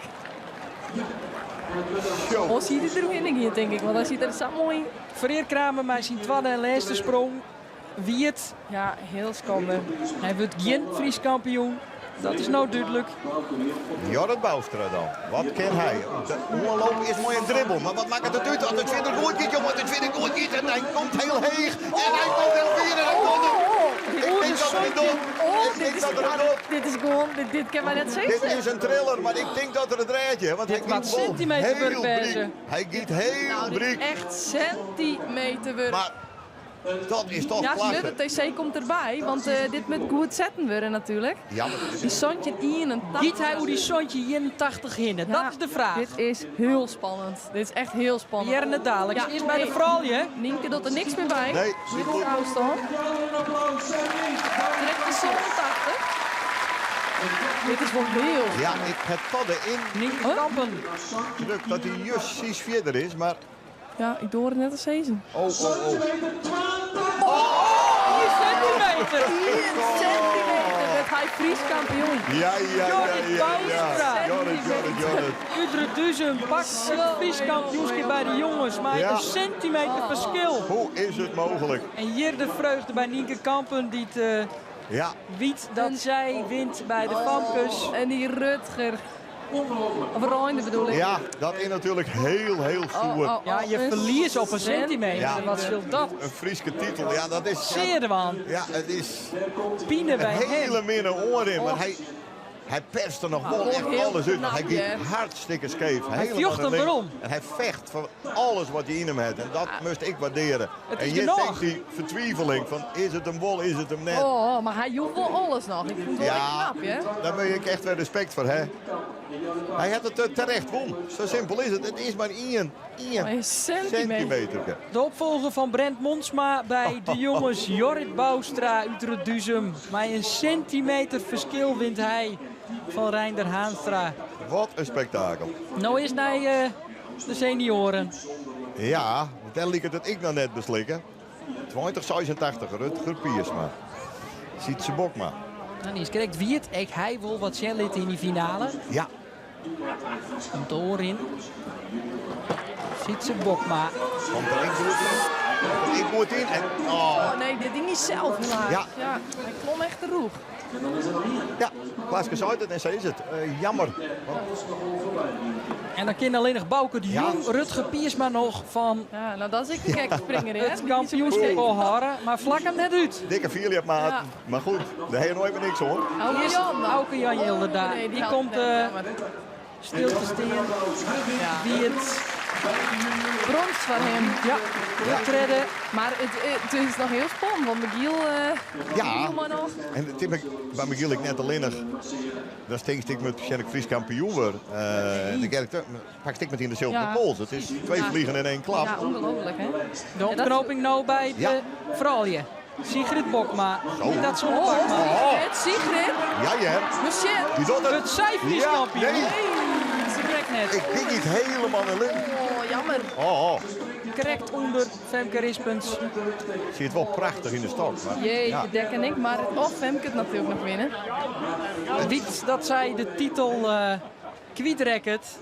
[SPEAKER 3] Zo.
[SPEAKER 4] Oh, ziet het er in hier, denk ik, want hij ziet er zo mooi.
[SPEAKER 7] Freek Kramer met zijn tweede en laatste sprong. Wiert.
[SPEAKER 4] Ja, heel schande.
[SPEAKER 7] Hij wordt geen Fries kampioen. Dat is nou duidelijk.
[SPEAKER 3] Jorrit Bouwstra dan. Wat kent hij? De oorloop is mooi een dribbel. Maar wat maakt het uit? Als het verder goed gaat, jongen. Het verder goed gaat. En hij komt heel heeg. En hij komt heel vier. En hij komt er. Ik denk dat er het doet.
[SPEAKER 4] Oh,
[SPEAKER 3] Ik
[SPEAKER 4] dit
[SPEAKER 3] denk
[SPEAKER 4] is,
[SPEAKER 3] dat er het doet.
[SPEAKER 4] dit is gewoon, dit kan wij net
[SPEAKER 3] Dit
[SPEAKER 4] zeggen.
[SPEAKER 3] is een thriller, maar ik denk dat er het rijtje. Want hij
[SPEAKER 7] Dit wat
[SPEAKER 3] giet wel
[SPEAKER 7] centimeter
[SPEAKER 3] heel
[SPEAKER 7] werk,
[SPEAKER 3] briek. Hij giet heel
[SPEAKER 4] Nou, dit is
[SPEAKER 3] briek.
[SPEAKER 4] echt centimeterwerk.
[SPEAKER 3] Maar dat is toch
[SPEAKER 4] Ja,
[SPEAKER 3] klasse.
[SPEAKER 4] de TC komt erbij, want dit moet goed zetten worden natuurlijk.
[SPEAKER 3] Ja, maar dit
[SPEAKER 4] Die
[SPEAKER 3] is
[SPEAKER 4] Sontje 81.
[SPEAKER 7] Giet hij hoe die Sontje 81 hinnen?
[SPEAKER 4] Ja,
[SPEAKER 7] Dat is de vraag.
[SPEAKER 4] Dit is heel spannend. Dit is echt heel spannend.
[SPEAKER 7] Jerne dadelijk.
[SPEAKER 4] Ja,
[SPEAKER 7] Eerst bij de
[SPEAKER 4] nee.
[SPEAKER 7] vrouwen, hè?
[SPEAKER 4] Nienke doet er niks meer bij.
[SPEAKER 3] Nee,
[SPEAKER 4] Dit
[SPEAKER 3] die
[SPEAKER 4] is afstand. Trekt de 87. Dit is wel heel
[SPEAKER 3] Ja, ik heb toch de
[SPEAKER 7] Nienke Kampen.
[SPEAKER 3] indruk dat hij juist iets verder is, maar...
[SPEAKER 4] Ja, ik doe het net als season.
[SPEAKER 3] Oh, oh, oh.
[SPEAKER 7] 4 centimeter.
[SPEAKER 4] 4 centimeter werd hij Fries kampioen.
[SPEAKER 3] Ja, ja, ja,
[SPEAKER 7] Jorrit
[SPEAKER 3] ja, ja.
[SPEAKER 7] Bouwstra.
[SPEAKER 3] Jorrit, Jorrit, Jorrit.
[SPEAKER 7] Utrecht Duzum pakt het Fries kampioenschap bij de jongens. Maar
[SPEAKER 3] Ja.
[SPEAKER 7] een centimeter verschil.
[SPEAKER 3] Hoe is het mogelijk?
[SPEAKER 7] En hier de vreugde bij Nienke Kampen die het,
[SPEAKER 3] Ja,
[SPEAKER 7] weet dat zij wint bij de Famkes.
[SPEAKER 4] En die Rutger. Of Reinder bedoel ik.
[SPEAKER 3] ja, dat is natuurlijk heel, heel stoer.
[SPEAKER 4] Oh, oh,
[SPEAKER 7] Ja, je
[SPEAKER 4] een
[SPEAKER 7] verliest op een centimeter.
[SPEAKER 3] Ja.
[SPEAKER 7] Wat scheelt dat?
[SPEAKER 3] Een Frieske titel, ja, dat is...
[SPEAKER 7] Zeer man.
[SPEAKER 3] Ja, het is
[SPEAKER 7] Pine
[SPEAKER 3] een
[SPEAKER 7] bij
[SPEAKER 3] hele
[SPEAKER 7] hem.
[SPEAKER 3] minne oor in, maar hij, hij perst er nog wel echt
[SPEAKER 4] heel
[SPEAKER 3] alles uit. Maar hij
[SPEAKER 4] knap,
[SPEAKER 3] giet
[SPEAKER 4] hè?
[SPEAKER 3] hartstikke scheef. Helemaal
[SPEAKER 7] vjocht
[SPEAKER 3] naar
[SPEAKER 7] hem
[SPEAKER 3] links.
[SPEAKER 7] waarom?
[SPEAKER 3] En hij vecht voor alles wat hij in hem heeft. En dat moest ik waarderen.
[SPEAKER 7] Het
[SPEAKER 3] en
[SPEAKER 7] is
[SPEAKER 3] je
[SPEAKER 7] genoeg.
[SPEAKER 3] denkt die vertwijfeling van is het hem wel, is het hem net.
[SPEAKER 4] Oh, maar hij joeg wel alles nog. Ik vind het wel echt knap, hè?
[SPEAKER 3] daar ben ik echt wel respect voor, hè. Hij had het terecht won. Zo simpel is het. Het is maar één
[SPEAKER 4] Maar een centimeter.
[SPEAKER 3] centimeter.
[SPEAKER 7] De opvolger van Brent Monsma bij de jongens Jorrit Bouwstra uit Duzum. Maar een centimeter verschil wint hij van Reinder Haanstra.
[SPEAKER 3] Wat een spektakel.
[SPEAKER 7] Nou is naar de senioren.
[SPEAKER 3] Ja, daar liep het ik nou net beslikken. 2086, Rutger Piersma. Sietse Bokma.
[SPEAKER 7] Nou, die is correct. Wiert, ik hij wil wat Shellit in die finale.
[SPEAKER 3] Ja,
[SPEAKER 7] Komt de oor in. Sietse Bokma.
[SPEAKER 3] komt er één goed in. Komt er één goed in. En, oh,
[SPEAKER 4] Oh nee, dit ding is zelf helaas.
[SPEAKER 3] Ja.
[SPEAKER 4] Ja, hij klom echt de roeg.
[SPEAKER 3] Ja, Klaaske seit it en sa is it. Jammer. Want...
[SPEAKER 7] En dan kin allinnich Bauke de Jong, Rutger Piersma noch fan
[SPEAKER 4] Ja, nou dat is ek in gekke springer, hè?
[SPEAKER 7] it kampioenskip ôfhâlde, mar flak him net út.
[SPEAKER 3] Dikke fierljepmaat.
[SPEAKER 4] Ja.
[SPEAKER 3] Maar goed, dêr ha je noait mear niks oan.
[SPEAKER 4] Auke
[SPEAKER 7] Earst
[SPEAKER 4] Jan dan.
[SPEAKER 7] Auke Jan Jilderda.
[SPEAKER 4] Oh, nee,
[SPEAKER 7] Die
[SPEAKER 4] helpt
[SPEAKER 7] komt
[SPEAKER 4] net, jammer.
[SPEAKER 7] stil te stean.
[SPEAKER 4] Ja.
[SPEAKER 7] Wie it
[SPEAKER 4] Brons foar him.
[SPEAKER 7] Ja, de tredde.
[SPEAKER 4] Mar it, it is noch hiel spannend, want Michiel,
[SPEAKER 3] Ja.
[SPEAKER 4] Michiel mei noch.
[SPEAKER 3] En it is by Michiel ek net allinnich. Dan tinkst ik moat sjen ik Frysk kampioen wurd. Dan gean ik pak ik metien de zilveren pols. Het is twee vliegen in één klap.
[SPEAKER 4] Ja, ongelooflijk hè.
[SPEAKER 7] De ontknoping nou by de froulju. Sigrid Bokma.
[SPEAKER 3] Zo.
[SPEAKER 7] Dat zo'n
[SPEAKER 4] Oh,
[SPEAKER 7] Bokma.
[SPEAKER 4] Sigrid, Sigrid.
[SPEAKER 3] Ja, ja.
[SPEAKER 4] Monsieur.
[SPEAKER 3] Die doet het.
[SPEAKER 7] Het zij Fries
[SPEAKER 3] Ja,
[SPEAKER 7] kampioen.
[SPEAKER 3] nee.
[SPEAKER 7] Ze krekt net.
[SPEAKER 3] Ik ging niet helemaal in link.
[SPEAKER 4] Oh, jammer.
[SPEAKER 3] Oh, oh.
[SPEAKER 7] Krekt ûnder Femke Rispens.
[SPEAKER 3] Zie je het wel prachtig in de stok. Maar,
[SPEAKER 4] Jee,
[SPEAKER 3] ja.
[SPEAKER 4] dek en ik. Maar of Femke het natuurlijk nog winnen.
[SPEAKER 7] Weet dat zij de titel kwytrekket.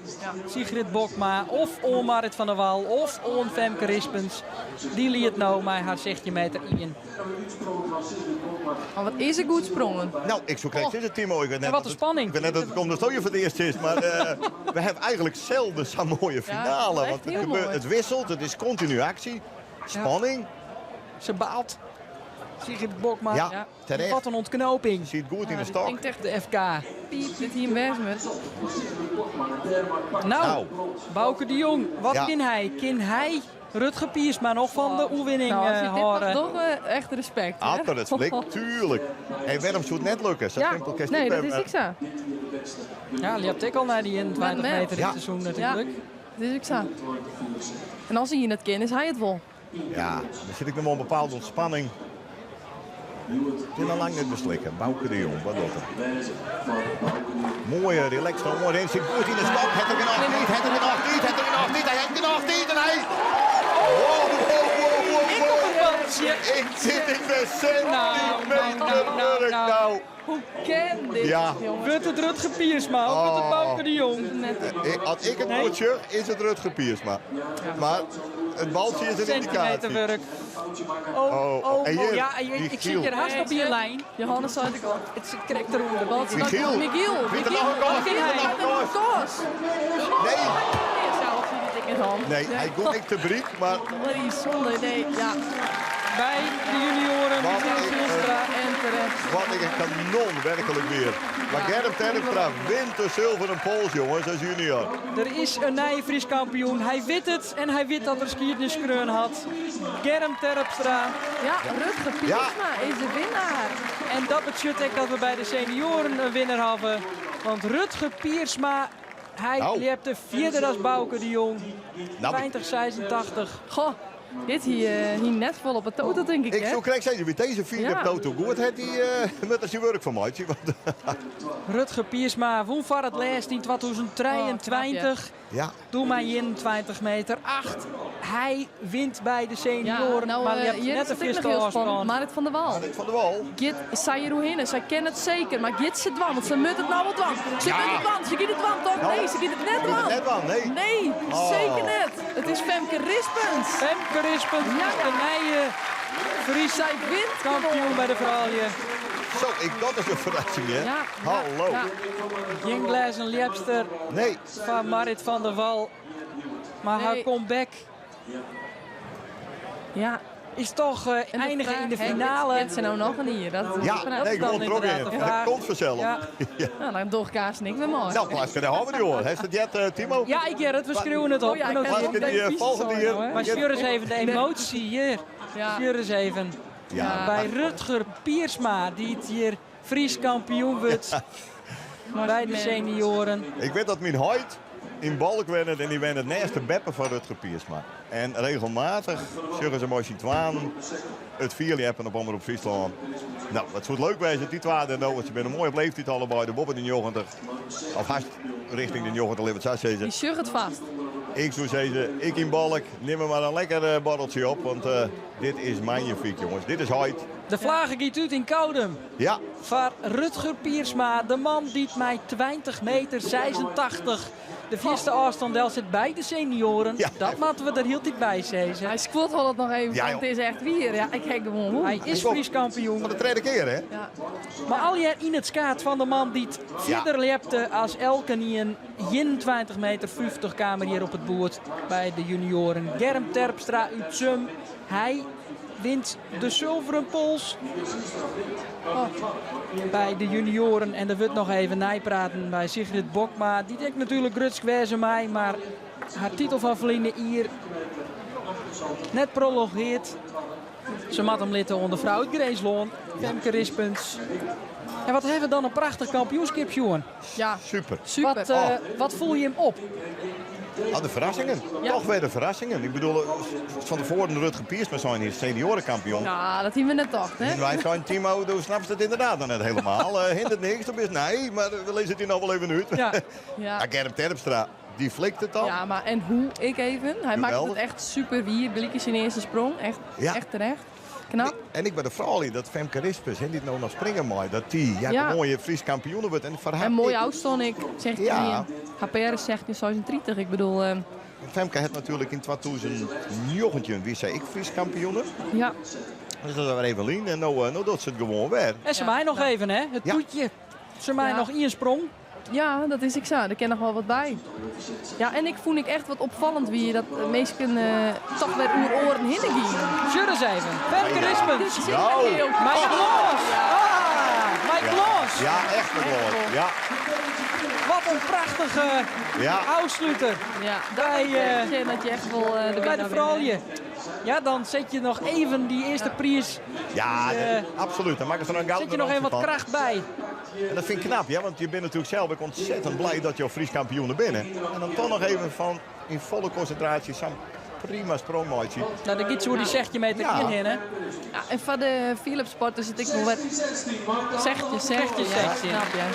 [SPEAKER 7] Sigrid Bokma of oan Marit van der Wal of oan Femke Rispens. Dy liedt no mei har 16 meter ien.
[SPEAKER 4] Maar wat is er goed sprongen.
[SPEAKER 3] Nou, ik zoek krekt zitten, Timo. Ik weet net
[SPEAKER 7] En wat
[SPEAKER 3] dat
[SPEAKER 7] een spanning.
[SPEAKER 3] Ik weet net dat het komt dat je voor het eerst is. Maar we hebben eigenlijk zelden zo'n mooie finale.
[SPEAKER 4] echt
[SPEAKER 3] want het,
[SPEAKER 4] heel
[SPEAKER 3] gebeurt,
[SPEAKER 4] mooi.
[SPEAKER 3] het wisselt, het is continu actie. Spanning.
[SPEAKER 7] Ze baalt. Sigrid Bokma.
[SPEAKER 3] Ja, terecht.
[SPEAKER 7] Wat een ontknoping.
[SPEAKER 3] Ziet goed in de
[SPEAKER 4] dit
[SPEAKER 3] stok.
[SPEAKER 4] klinkt echt
[SPEAKER 7] De FK.
[SPEAKER 4] piep, dit hier in
[SPEAKER 7] Nou,
[SPEAKER 3] Nou.
[SPEAKER 7] Bauke de Jong, wat kan hij? Kan hij Rutger Piersma nog van de oerwinning
[SPEAKER 4] Nou, als je dit mag
[SPEAKER 7] horen?
[SPEAKER 4] toch echt respect. hè?
[SPEAKER 3] Achter het flik, tuurlijk. En waarom zou het net lukken? Zo
[SPEAKER 4] Ja,
[SPEAKER 3] simpel kan het
[SPEAKER 4] nee,
[SPEAKER 3] niet
[SPEAKER 4] dat
[SPEAKER 3] bij-
[SPEAKER 4] is ik zo.
[SPEAKER 7] Ja, die hebt ik al naar die 21
[SPEAKER 4] Met
[SPEAKER 7] meter dit
[SPEAKER 3] Ja.
[SPEAKER 7] seizoen natuurlijk.
[SPEAKER 4] Ja, dat is ik zo. En als hij het kent, is hij het wel.
[SPEAKER 3] Ja, dan zit ik nog wel een bepaalde ontspanning. Het is al lang net beslikken. Bauke de Jong, wat doet hij? Mooie, relaxed, nog mooi. Zit goed in de stok. Het er nog niet, het er nog niet, het er nog niet. Hij heeft er nog niet en hij... Wow, wow, wow, wow,
[SPEAKER 7] Ik op het
[SPEAKER 3] wow.
[SPEAKER 7] baltje.
[SPEAKER 3] Ik zit in de
[SPEAKER 7] Nou, nou,
[SPEAKER 3] centimeter
[SPEAKER 7] nou,
[SPEAKER 3] werk
[SPEAKER 7] nou.
[SPEAKER 3] nou.
[SPEAKER 4] Hoe ken dit,
[SPEAKER 3] Ja.
[SPEAKER 4] jongens?
[SPEAKER 7] Wordt het Rutger Piersma of wordt het
[SPEAKER 3] Oh.
[SPEAKER 7] Bauke de Jong?
[SPEAKER 4] Net.
[SPEAKER 3] Als ik het
[SPEAKER 7] Nee.
[SPEAKER 3] moet zeggen, is het Rutger Piersma. Maar het baltje is een indicatie.
[SPEAKER 7] Centimeterwerk. Oh,
[SPEAKER 3] Oh,
[SPEAKER 7] oh,
[SPEAKER 3] en
[SPEAKER 7] oh,
[SPEAKER 3] hier,
[SPEAKER 7] ja, en je- ik zit
[SPEAKER 3] Michiel.
[SPEAKER 7] hier haast op je lijn.
[SPEAKER 4] Johannes zei ik al.
[SPEAKER 7] Het zit krekt eronder.
[SPEAKER 4] Wat?
[SPEAKER 3] Michiel.
[SPEAKER 4] Michiel.
[SPEAKER 3] Wie er
[SPEAKER 4] Michiel.
[SPEAKER 3] nog een kans?
[SPEAKER 4] Wat
[SPEAKER 7] Wie er
[SPEAKER 4] hij?
[SPEAKER 3] nog een
[SPEAKER 4] Nog een kans.
[SPEAKER 3] Nee.
[SPEAKER 4] Nee, zelf zie ik het in hand.
[SPEAKER 3] Nee, hij komt niet te briek, maar
[SPEAKER 4] Wat is zonde, nee. Ja,
[SPEAKER 7] Bij de junioren,
[SPEAKER 3] Wat
[SPEAKER 7] Michiel
[SPEAKER 3] ik,
[SPEAKER 7] Zijlstra.
[SPEAKER 4] en terecht.
[SPEAKER 3] wat ik een kanon werkelijk weer. Maar Germ Terpstra wint de zilveren pols, jongens, als junior.
[SPEAKER 7] Er is een nieuwe Fries kampioen. Hij weet het en hij weet dat er skiertjeskreun had. Germ Terpstra.
[SPEAKER 4] Ja, Rutger Piersma is de winnaar.
[SPEAKER 7] En dat betekent ook dat we bij de senioren een winnaar hebben. Want Rutger Piersma, hij
[SPEAKER 3] Nou.
[SPEAKER 7] liep de vierde als Bauke de Jong.
[SPEAKER 3] Nou,
[SPEAKER 7] 2086.
[SPEAKER 4] Goh, dit hier, hier net vol op het toto, denk ik,
[SPEAKER 3] ik
[SPEAKER 4] hè?
[SPEAKER 3] zou krijg zeggen, wie deze vierde toto goed heeft, die met als je werk van mij. Want,
[SPEAKER 7] Rutger Piersma won voor het laatst in 2023.
[SPEAKER 3] ja,
[SPEAKER 7] Doe maar 21 meter 8. Hij wint bij de senioren,
[SPEAKER 4] Ja, nou,
[SPEAKER 7] maar je hebt
[SPEAKER 4] hier
[SPEAKER 7] net
[SPEAKER 4] is
[SPEAKER 7] een
[SPEAKER 4] het ook nog
[SPEAKER 7] frisse
[SPEAKER 4] heel spannend.
[SPEAKER 7] afstand.
[SPEAKER 4] Marit van der Wal.
[SPEAKER 3] Van der Wal.
[SPEAKER 4] Git, zij er hoe zij kennen het zeker, maar Git ze dwan, want ze moet het nou wel dwan. Ze moet het dwan, ze giet het dwan, toch?
[SPEAKER 3] Nou,
[SPEAKER 4] Nee, ze giet het net
[SPEAKER 3] Ze giet het
[SPEAKER 4] dwan.
[SPEAKER 3] net dwan, nee.
[SPEAKER 4] Nee,
[SPEAKER 3] Oh.
[SPEAKER 4] zeker net. Het is Femke Rispens.
[SPEAKER 7] Femke Rispens is de nieuwe Fries
[SPEAKER 4] Zij wint
[SPEAKER 7] kampioen
[SPEAKER 4] gewoon.
[SPEAKER 7] bij de vrouwen.
[SPEAKER 3] Zo, ik, dat is een verrassing, hè?
[SPEAKER 4] Ja, ja,
[SPEAKER 3] Hallo.
[SPEAKER 4] ja.
[SPEAKER 7] Geen glazen liepster
[SPEAKER 3] Nee,
[SPEAKER 7] van Marit van der Wal. Maar haar
[SPEAKER 4] Nee.
[SPEAKER 7] comeback
[SPEAKER 4] Ja,
[SPEAKER 7] is toch
[SPEAKER 4] en de
[SPEAKER 7] eindigen
[SPEAKER 4] vraag,
[SPEAKER 7] in de
[SPEAKER 4] hè,
[SPEAKER 7] finale.
[SPEAKER 4] Git ze nou nog een hier? Dat is
[SPEAKER 3] ja,
[SPEAKER 4] de vraag.
[SPEAKER 3] nee,
[SPEAKER 7] dan
[SPEAKER 3] gewoon trok
[SPEAKER 7] inderdaad
[SPEAKER 3] in.
[SPEAKER 7] de
[SPEAKER 3] Dat
[SPEAKER 7] vraag.
[SPEAKER 3] komt vanzelf.
[SPEAKER 7] Ja.
[SPEAKER 4] Nou, dan doe ik kaas niks meer mooi.
[SPEAKER 3] Nou, Klaaske, daar houden we die hoor. Heeft het jet, Timo?
[SPEAKER 7] Ja, ik Gerrit, we schreeuwen het op.
[SPEAKER 4] Oh ja, ik
[SPEAKER 7] We
[SPEAKER 4] kan
[SPEAKER 7] noteren.
[SPEAKER 3] Klaaske, die volgende hier.
[SPEAKER 7] Maar stuur eens even de emotie hier.
[SPEAKER 4] Ja.
[SPEAKER 7] Stuur eens even.
[SPEAKER 3] Ja.
[SPEAKER 7] Bij Rutger Piersma, die het hier Fries kampioen wordt bij de senioren.
[SPEAKER 3] Ik weet dat mijn huid in Balk werd en die werd het naast de beppen van Rutger Piersma. En regelmatig zeggen ze mooi twaan het vierljeppen op Omroep Friesland. Nou, dat soort leuk wijzen, die twaalf en nou, want ze zijn een mooie leeftijd allebei, de boppen de 90. Of haast richting de 90, leeuwen het
[SPEAKER 4] Die
[SPEAKER 3] zeggen.
[SPEAKER 4] sjucht het vast.
[SPEAKER 3] Ik zou zeggen, ik in Balk, neem er maar een lekker borreltje op, want dit is magnifiek jongens. Dit is huid.
[SPEAKER 7] De vlaggen giet uit in Koudum.
[SPEAKER 3] Ja,
[SPEAKER 7] Van Rutger Piersma, de man die het mij 20 meter 86 De fierste ôfstân delset by de senioaren. Dat moatte we der hieltyd by sizze.
[SPEAKER 4] Hy skuorret noch even, want it is echt wier. Ja, ik ha gewoan wûn.
[SPEAKER 7] Hy is Frysk kampioen.
[SPEAKER 3] Foar de tredde kear, hè?
[SPEAKER 7] Mar allegear yn it skaad fan de man dy't fierder ljepte as elkenien. 21 meter 50 kaam er hjir op it boerd by de junioaren. Germ Terpstra út Tzum. Hy wint de sulveren pols by de junioaren. En der wurdt noch even neipraten by Sigrid Bokma, dy't ek natuerlik grutsk wêze mei, mar har titel fan ferline jier net prolongeard. Se moat him litte oan de frou út Grinslân, Femke Rispens. En wat hawwe we dan in prachtich kampioenskip sjoen.
[SPEAKER 4] Ja,
[SPEAKER 3] super.
[SPEAKER 4] Super.
[SPEAKER 7] Wat, uh, wat foel jim op?
[SPEAKER 3] Ah, de ferrassingen. Ja. Toch wer de ferrassingen. Ik bedoel, fan tefoaren Rutger Piersma sein is seniorenkampioen.
[SPEAKER 4] Ja, dat hiene we net tocht, hè?
[SPEAKER 3] En wy seinen, Timo, do snapst it ynderdaad noch net hielendal. Uh, hinderet niks, dat is nee, mar we lizze it hjir noch wol even út.
[SPEAKER 7] Ja.
[SPEAKER 3] ja. Germ Terpstra, dy flikt it dan.
[SPEAKER 4] Ja, mar en hoe ek even. Hy makket it echt super wier. Gelyk syn earste sprong. Echt, ja. echt terecht. Knap.
[SPEAKER 3] En ek by de froulju, dat Femke Rispens, hè, dy't no noch springe mei, dat dy ja, ja. moaie Frysk kampioen wurdt. En foar har
[SPEAKER 4] En moaie ôfstân ek, zegt ja. Har PR is 1636. Ik bedoel... Uh...
[SPEAKER 3] Femke hat natuerlik yn 2019 wie sy ek Frysk kampioen.
[SPEAKER 4] Ja.
[SPEAKER 3] Dus dat is wer even lyn en no, eh, no docht se it gewoan wer.
[SPEAKER 7] En se mei noch even, hè? It toetje. Se mei noch ien sprong.
[SPEAKER 4] Ja, dat is ek sa. Der kin noch wol wat by. Ja, en ik fûn ek echt wat opfallend wie dat minsken toch wer oer oaren hinne gienen.
[SPEAKER 7] Sjoch ris even. Femke Rispens.
[SPEAKER 3] Nou.
[SPEAKER 7] Mei glâns. Ah, mei glâns.
[SPEAKER 3] Ja, echt mei glâns. Ja.
[SPEAKER 7] Wat in prachtige
[SPEAKER 3] ja.
[SPEAKER 7] ôfsluter.
[SPEAKER 4] Ja,
[SPEAKER 7] by,
[SPEAKER 4] uh, dat je echt wol uh, de
[SPEAKER 7] by de froulju. Ja, dan set je noch even dy earste priis.
[SPEAKER 3] Ja, uh, absoluut. Dan makke se der in
[SPEAKER 7] Set je noch even wat kracht by.
[SPEAKER 3] En dat fyn ik knap, ja, want je binne natuerlik sels ek ûntsettend bliid dat jo Frysk kampioen binne. En dan toch noch even fan yn folle konsintraasje sa'n prima sprong meitsje.
[SPEAKER 7] No, dan giet se oer dy 16 meter
[SPEAKER 3] ja.
[SPEAKER 7] hinne.
[SPEAKER 4] Ja, en foar de fierljepsport is it ek wol wer 16, 16,
[SPEAKER 7] ja.
[SPEAKER 4] Knap, ja.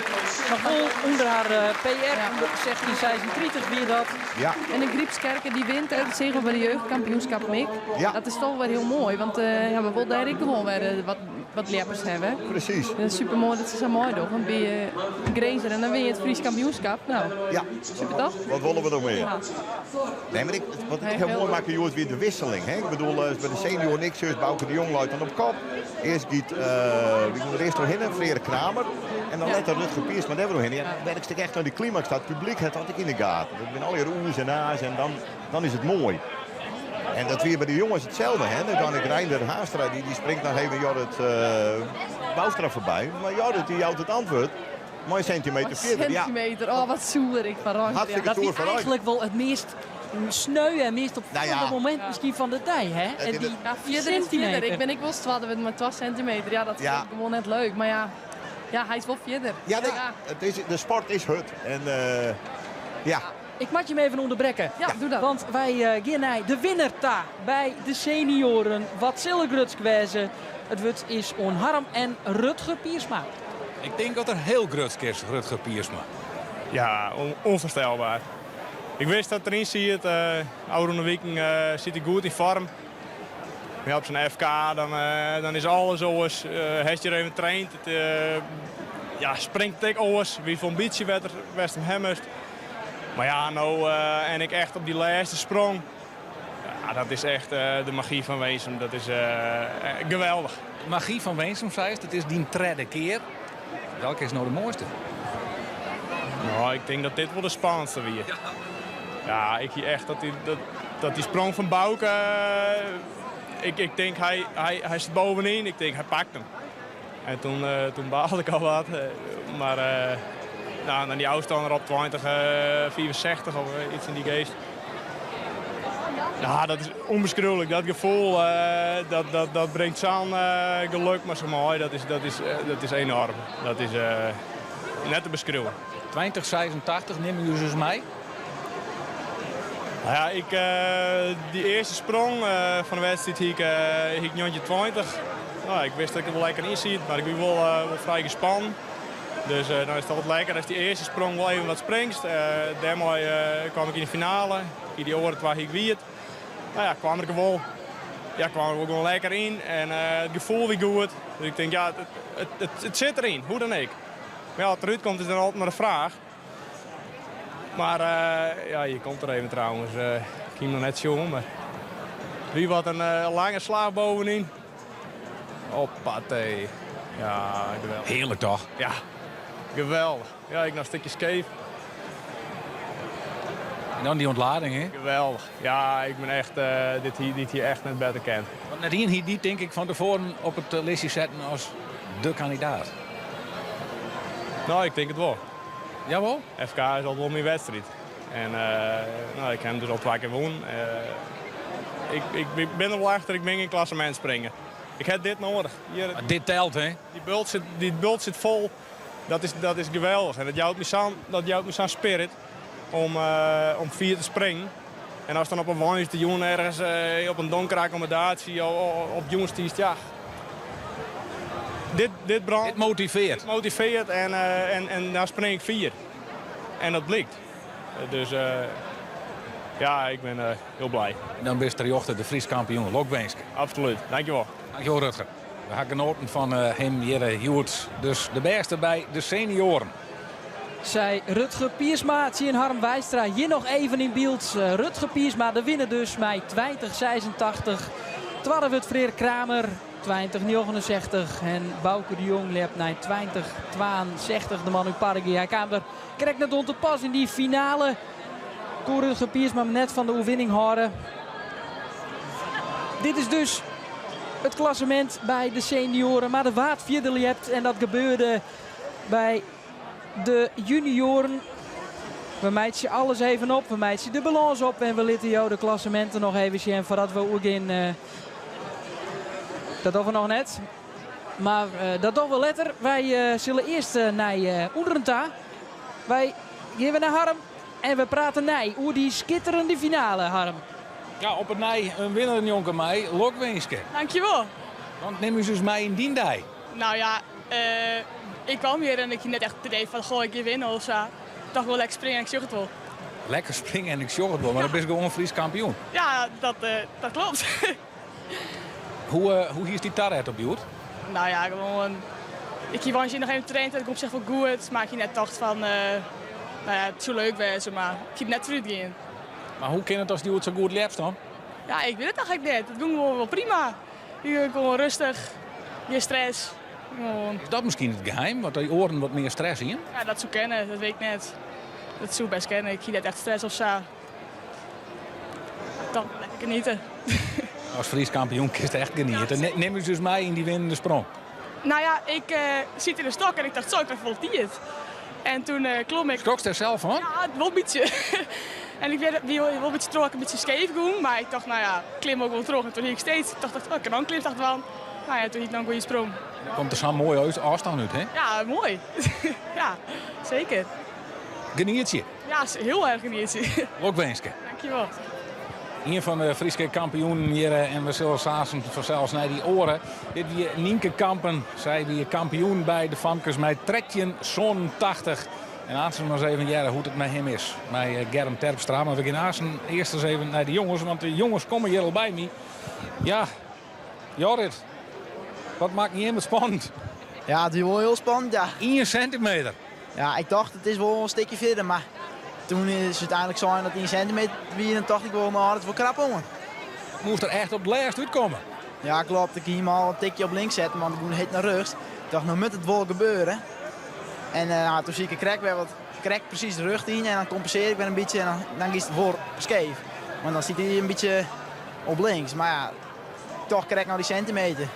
[SPEAKER 7] Noch wol ûnder har eh, PR, ja. 1636 wie dat.
[SPEAKER 3] Ja.
[SPEAKER 4] En de Grypskerker dy wint it segel by de jeugdkampioenskip ek.
[SPEAKER 3] Ja.
[SPEAKER 4] Dat is toch wer hiel moai, want uh, ja, we wolle dêr ek gewoan wer uh, wat wat ljeppers hawwe.
[SPEAKER 3] Presys.
[SPEAKER 4] Dat is super moai dat se sa meidogge. Want by Grinzer en dan win je it Frysk kampioenskip. No,
[SPEAKER 3] ja.
[SPEAKER 4] super toch?
[SPEAKER 3] Wat wolle we noch mear?
[SPEAKER 4] Ja.
[SPEAKER 3] Nee, mar ik, wat ik hiel moai makke hjoed wie de wisseling. Hè? Ik bedoel, eh, by de senior niks, is Bauke de Jong leit dan op kop. Earst giet, uh, wie giet der earst trochhinne? Freark Kramer. En dan
[SPEAKER 4] ja.
[SPEAKER 3] letter Rutger Piersma dêr wer trochhinne. Ja, dan merkst ek echt nei dy klimaks dat it publyk hat dat ek yn de gaten. Dat binne allegear oe's en a's en dan, dan is it moai. En dat wie by de jonges itselde. Hè? Dan kan ik Reinder Haastra, dy, dy springt noch even Jorrit uh, Bouwstra foarby. Mar Jorrit dy jout it antwurd. Mei in sintimeter fierder.
[SPEAKER 4] Sintimeter, oh wat soer ik fan Reinder.
[SPEAKER 3] Hartstikke
[SPEAKER 7] Dat wie
[SPEAKER 3] soer fan Reinder.
[SPEAKER 7] eigentlik wol it meast sneu en meast opfallende
[SPEAKER 3] Nou ja.
[SPEAKER 7] momint miskien fan de dei. Hè? En dy
[SPEAKER 4] Ja, fierder is fierder.
[SPEAKER 7] sintimeter.
[SPEAKER 4] Ik bin ek wolris twadde wurden mei 2 sintimeter. Ja, dat
[SPEAKER 3] Ja.
[SPEAKER 4] is gewoan net leuk. Mar ja, ja, hy is wol fierder.
[SPEAKER 3] Ja, nee, het is, de sport is hurd. En uh, ja.
[SPEAKER 7] Ik moat jim even ûnderbrekke.
[SPEAKER 4] Ja, doe dat.
[SPEAKER 7] Want wy uh, gean nei de winner ta by de senioaren. Wat sil er grutsk wêze? It wurd is oan Harm en Rutger Piersma.
[SPEAKER 1] Ik tink dat er hiel grutsk is, Rutger Piersma.
[SPEAKER 10] Ja, onvoorstelbaar. Ik wist dat it deryn siet. Uh, ôfrûne wiken uh, siet ik goed yn foarm. Ja, op sa'n FK dan, uh, dan is alles oars. Uh, hast hjir even traind. It, uh, ja, springt ek oars. Wie fan bytsje wetter west him hemmest. Mar ja, no uh, en ik echt op dy lêste sprong. Ja, dat is echt uh, de magy fan Winsum. Dat is uh, geweldich.
[SPEAKER 1] Magy fan Winsum, seist, it is dyn tredde kear. Welke is no de moaiste?
[SPEAKER 10] No, ik tink dat dit wol de spannendste wie. Ja, ik hie echt dat dy, dat, dat dy sprong fan Bauke. Ik, ik tink, hy, hy, hy sit bovenyn. Ik tink, hy pakt him. En toen, uh, toen baalde ik al wat. Mar uh, no, dan dy ôfstân op 20, 65 of iets yn dy geast. Ja, dat is ûnbeskriuwlik. Dat gefoel, uh, dat, dat, dat bringt sa'n uh, gelok mei sich mei. Dat is, dat is, dat is enoarm. Dat is uh, net te beskriuwen.
[SPEAKER 1] 2086, nim ús ris mei.
[SPEAKER 10] No ja, ik, uh, dy earste sprong uh, fan de wedstriid hie ik, uh, hie ik 1920. No, ik wist dat ik der wol lekker yn siet, mar ik wie wol, wol frij gespannen. Dus dan is it altyd lekker ast dy earste sprong wol even wat springst. Dêrmei kaam ik yn de finale. Ik hie dy oare twa hie ik wiet. No ja, kaam ik wol, ja, kaam ik wol gewoan lekker yn en it gefoel wie goed. Dus ik tink, ja, it, it, it, it sit deryn, hoe dan ek. Mar ja, wat derút komt is dan altyd mar de fraach. Maar ja, hier komt er even trouwens. Ik hie hem noch net sjoen, mar wie wat in lange slach bovenyn. Hoppatee. Ja, geweldich.
[SPEAKER 1] Hearlik toch?
[SPEAKER 10] Ja, geweldich. Ja, ik noch in stikje skeef.
[SPEAKER 1] En dan dy ûntlading, hè?
[SPEAKER 10] Geweldich. Ja, ik bin echt, dit hie, dit hie echt net better kind.
[SPEAKER 1] Want net ien hie dy tink ik fan tefoaren op it listje setten as de kandidaat.
[SPEAKER 10] No, ik tink it wol.
[SPEAKER 1] Jawol?
[SPEAKER 10] FK is al wol myn wedstriid. En no, ik ha him dus al twa kear wûn. Ik, ik bin der wol achter, ik bin gjin klassemintspringer. Ik ha dit noadich. Hjir,
[SPEAKER 1] dit telt, hè?
[SPEAKER 10] Dy bult sit, dy bult sit fol. Dat is, dat is geweldich. En dat jout my sa'n, dat jout my sa'n spirit om, om fier te springen. En ast dan op in woansdeitejûn ergens op in donkere akkommodaasje op jûn stiest, ja. Dit, dit brandt.
[SPEAKER 1] Dit motiveart.
[SPEAKER 10] Dit motiveart en, en, en dan spring ik fier. En dat blykt. Dus ja, ik bin hiel blij.
[SPEAKER 1] En dan bist terjochte de Frysk kampioen. Lokwinske.
[SPEAKER 10] Absolút. Dankjewol.
[SPEAKER 1] Dankjewol Rutger. We ha genoaten fan him hjir hjoed. Dus de bêste by de senioaren.
[SPEAKER 7] Sei Rutger Piersma tsjin Harm Weistra hjir noch even yn byld. Rutger Piersma de winner dus mei 2086. Twadde wurdt Freark Kramer 2069 en Bauke de Jong ljept nei 2062. De man út Parregea. Hy kaam der krekt net oan te pas yn dy finale. Koe Rutger Piersma net fan de oerwinning hâlde. Dit is dus it klassemint by de senioaren. Mar der waard fierder ljept en dat gebeurde by de junioaren. We meitsje alles even op, we meitsje de balâns op en we litte jo de klasseminten noch even sjen foardat we oergean. Eh, dat dogge we noch net. Mar eh, dat dogge we letter. Wy eh, sille earst nei ûnderen ta. Wy gean wer nei Harm en we prate nei oer dy skitterende finale, Harm.
[SPEAKER 1] Ja, op 'e nij in winner njonken my. Lokwinske.
[SPEAKER 4] Dankjewol.
[SPEAKER 1] Want nim ús ris mei yn dyn dei.
[SPEAKER 4] Nou ja, ik kwam hjir en ik hie net echt het idee fan goh, ik gean winne of sa. Ik tocht wol lekker springe en ik sjoch it wol.
[SPEAKER 1] Lekker springe en ik sjoch it wol, mar dan bist gewoan Frysk kampioen.
[SPEAKER 4] Ja, dat, dat klopt.
[SPEAKER 1] Hoe, hoe hiest dy taret op hjoed?
[SPEAKER 4] Nou ja, gewoan. Ik hie woansdei noch even traind en it gie op sich wol goed. Mar ik hie net tocht fan, nou ja, it soe leuk wêze, mar ik hie der net foarút gien.
[SPEAKER 1] Mar hoe kin it datst hjoed sa goed ljepst dan?
[SPEAKER 4] Ja, ik wit it eigentlik net. It gie gewoan wol prima. Ik gewoan rêstich, gjin stress. Gewoan.
[SPEAKER 1] Is dat miskien it geheim, want dy oaren wat mear stress hienen?
[SPEAKER 4] Ja, dat soe kinne, dat wit ik net. Dat soe best kinne. Ik hie net echt stress of sa. Toch lekker geniete.
[SPEAKER 1] As Frysk kampioen kinst echt geniete. Nim ús dus mei yn dy winnende sprong.
[SPEAKER 4] Nou ja, ik uh, siet yn de stok en ik tocht zo, ik krij folle tiid. En toen uh, klom ik.
[SPEAKER 1] Skrokst der sels fan?
[SPEAKER 4] Ja, wol in bytsje. en ik wie wol in bytsje troch, in bytsje skeef gong. Mar ik tocht, nou ja, klim ek wol troch. En toen hie ik steeds, ik tocht, oh, ik kin noch in klimslach dwaan. Nou ja, toen hie ik noch in goede sprong.
[SPEAKER 1] Dan komt der sa'n moaie ôfstân út, hè?
[SPEAKER 4] Ja, moai. ja, seker.
[SPEAKER 1] Genietsje.
[SPEAKER 4] Ja, hiel erch genietsje.
[SPEAKER 1] Lokwinske.
[SPEAKER 4] Dankjewol.
[SPEAKER 1] Ien fan de Fryske kampioenen hjir en we sille aansen fansels nei dy oare. Dit wie Nynke Kampen. Sy wie kampioen by de famkes mei 1387. En aansen noch even hearre hoe't it mei him is. Mei Germ Terpstra. Mar we gean aansen earst ris even nei de jonges. Want de jonges komme hjir al by my. Ja, Jorrit. Wat makke jim it spannend?
[SPEAKER 11] Ja, it wie wol hiel spannend, ja.
[SPEAKER 1] 1 sintimeter.
[SPEAKER 11] Ja, ik tocht it is wol in stikje fierder, mar toen is úteinlik sein dat 1 sintimeter wie, dan tocht ik wol, no, dat is wol krap oan.
[SPEAKER 1] Moast der echt op it lêst útkomme?
[SPEAKER 11] Ja, klopt. Ik hie him al in tikje op links setten, want ik gie hurd nei rjochts. Ik tocht, no moat it wol gebeure. En uh, toen siet ik krekt wer wat krekt presys de rjocht yn en dan kompensearje ik wer in bytsje en dan, dan giest it wol skeef. Want dan sit hy in bytsje op links. Mar ja, toch krekt noch dy sintimeter.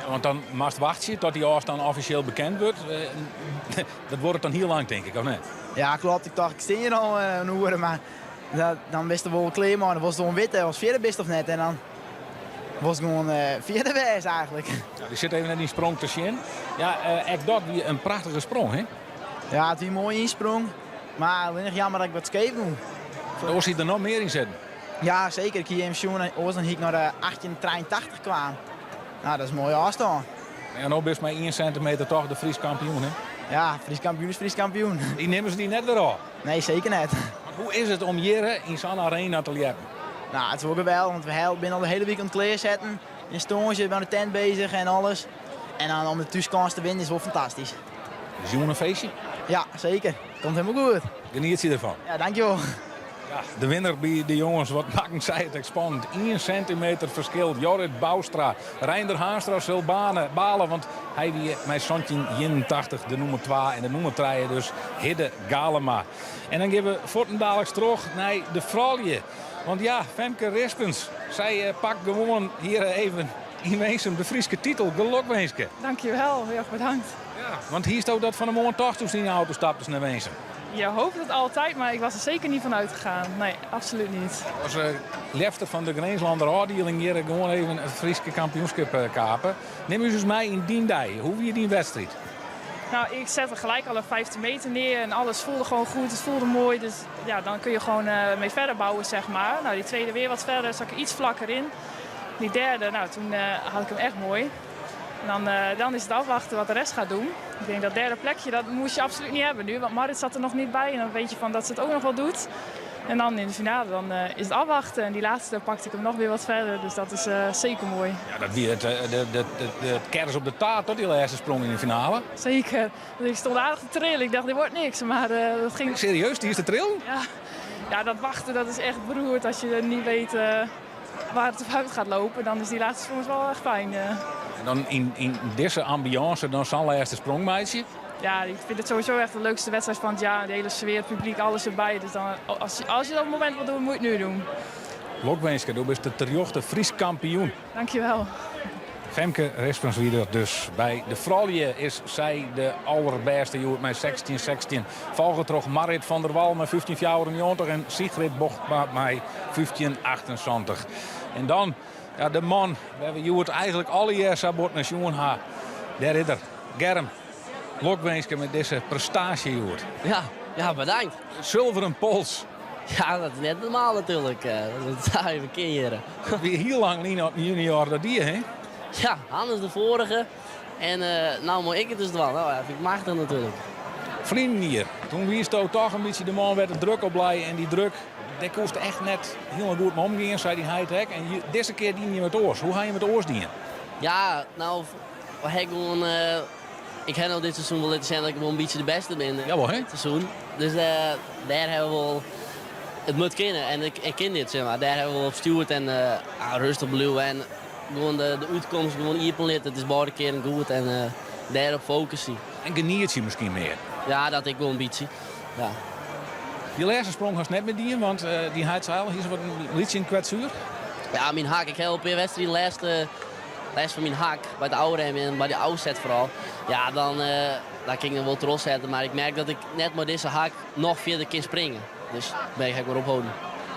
[SPEAKER 1] Ja, want dan moatst wachtsje tot dy ôfstân offisjeel bekend wurdt. Eh, dat duorret dan hiel lang, tink ik, of net?
[SPEAKER 11] Ja, klopt. Ik tocht, ik stean hjir al eh, in oere, mar dat, dan bist der wol klear mei. Dan wolst gewoan witte oftst fjirde bist of net. En dan wolst gewoan uh, fjirde wêze eigentlik.
[SPEAKER 1] Ja, wy sitte even nei dyn sprong te sjen. Ja, uh, ek dat wie in prachtige sprong, hè?
[SPEAKER 11] Ja, it wie in moaie ynsprong. Mar allinnich jammer dat ik wat skeef gie.
[SPEAKER 1] Oars hie der noch mear yn sitten.
[SPEAKER 11] Ja, seker. Ik hie even sjoen, oars dan hie ik nei de 1883 kaam. No, dat is in moaie ôfstân.
[SPEAKER 1] Ja, no bist mei 1 sintimeter toch de Frysk kampioen, hè?
[SPEAKER 11] Ja, Frysk kampioen is Frysk kampioen.
[SPEAKER 1] Dy nimme se dy net wer ôf?
[SPEAKER 11] Nee, seker net.
[SPEAKER 1] Want hoe is it om hjir yn sa'n arena te ljeppen?
[SPEAKER 11] No, it is wol geweldich, want we binne al de hiele wike oan it klearsetten. Yn Stoarnsje by de tent bezich en alles. En dan om de thúskâns te winnen is wol fantastysk.
[SPEAKER 1] Is jûn in feestje?
[SPEAKER 11] Ja, seker. Komt helemaal goed.
[SPEAKER 1] Genietsje derfan.
[SPEAKER 11] Ja, dankjewol.
[SPEAKER 1] Ja, de winner by de jonges, wat makken sy it ek spannend. 1 sintimeter ferskil, Jorrit Bouwstra. Reinder Haanstra sil bane, bale, want hy wie mei 1781 de nûmer 2 en de nûmer 3 dus Hidde Galema. En dan gean we fuortendaliks troch nei de froulju. Want ja, Femke Rispens, sy eh, pakt gewoan hjir even yn Winsum de Fryske titel. Gelokwinske.
[SPEAKER 4] Dankjewel, heel erg bedankt.
[SPEAKER 1] Ja, want hiesto dat fan 'e moarn tocht doe'tst yn de auto staptest nei Winsum?
[SPEAKER 4] Je hoopt het altijd, maar ik was er zeker niet van uitgegaan. Nee, absoluut niet.
[SPEAKER 1] As uh, ljepster fan de Grinslander ôfdieling hjir gewoan even it Fryske kampioenskip eh, kape. Nim ús ris mei yn dyn dei. Hoe wie dyn wedstriid?
[SPEAKER 4] Nou, ik zette gelijk al een 15 meter neer en alles voelde gewoon goed. Het voelde mooi, dus ja, dan kun je gewoon uh, mee verder bouwen, zeg maar. Nou, die tweede weer wat verder, zat ik iets vlakker in. Die derde, nou, toen uh, had ik hem echt mooi. En dan, uh, dan is het afwachten wat de rest gaat doen. Ik denk dat derde plekje, dat moest je absoluut niet hebben nu. Want Marit zat er nog niet bij en dan weet je van dat ze het ook nog wel doet. En dan in de finale dan, uh, is het afwachten. En die laatste pakte ik hem nog weer wat verder. Dus dat is uh, zeker mooi.
[SPEAKER 1] Ja, dat wie het, de, de, de, de, kers op de taart, tot die laatste sprong in de finale.
[SPEAKER 4] Zeker. Dus ik stond aardig te trillen. Ik dacht, dit wordt niks. Maar uh, dat ging...
[SPEAKER 1] Serieus, die is te trillen?
[SPEAKER 4] Ja. ja, dat wachten dat is echt beroerd als je niet weet waar het op uit gaat lopen. Dan is die laatste sprong wel echt fijn.
[SPEAKER 1] En dan in, in deze ambiance, dan zo'n laatste sprong, meisje.
[SPEAKER 4] Ja, ik vind het sowieso echt de leukste wedstrijd van het jaar. De hele sfeer, het publiek, alles erbij. Dus dan, als, je, als je dat op het moment wil doen, moet je het nu doen.
[SPEAKER 1] Lokwinske, do bist de terjochte Frysk kampioen.
[SPEAKER 4] Dankjewel.
[SPEAKER 1] Femke Rispens wie dus. By de froulju is sy de alderbêste hjoed mei 16-16. Folge troch Marit van der Wal mei 15-94 en Sigrid Bogma mei 15-78. En dan ja, de man wêr't we hjoed eigentlik allegear sa bot nei sjoen ha. Dêr is er, Germ. Lokwinske mei dizze prestaasje hjoed.
[SPEAKER 12] Ja, ja, bedankt.
[SPEAKER 1] Sulveren pols.
[SPEAKER 12] Ja, dat is net normaal natuurlijk. Dat zou je verkeren.
[SPEAKER 1] Dat wie hiel lang lyn op junior dat die, hè?
[SPEAKER 12] Ja, Hannes de vorige. En uh, nou moet ik het dus dwaan. Nou, dat vind ik machtig natuurlijk.
[SPEAKER 1] Ferline jier, doe wiesto toch in bytsje de man wêr't de druk op lei. En dy druk, dêr koest echt net hiel goed mei omgean, sei dyn heit ek. En dizze kear diene jim it oars. Hoe ha jim it oars dien?
[SPEAKER 12] Ja, nou, we hebben gewoon... Uh, ik heb nou dit seizoen wel laten zien dat ik wel een beetje de beste ben.
[SPEAKER 1] Jawel, hè?
[SPEAKER 12] Dit seizoen. Dus uh, daar hebben we wel... Het moet kunnen en ik, ik ken dit, zeg maar. Daar hebben we wel op stuurd en uh, rustig blijven en gewoon de, de uitkomst gewoon iepen Het is beide keren goed en uh, daarop focussen.
[SPEAKER 1] En geniet je misschien meer?
[SPEAKER 12] Ja, dat ik wel een beetje. Ja.
[SPEAKER 1] Die laatste sprong was net met die, want uh, die heit sei hier is wat in lytse in kwetsuer.
[SPEAKER 12] Ja, myn hak. Ik ha op in wedstriid lêst, lêst fan myn hak by de ôfrem en by de ôfset foaral. Ja, dan, uh, dan kin ik wol trochsette. Mar ik merk dat ik net mei dizze hak noch fierder kin springe. Dus ben ik wer opholden.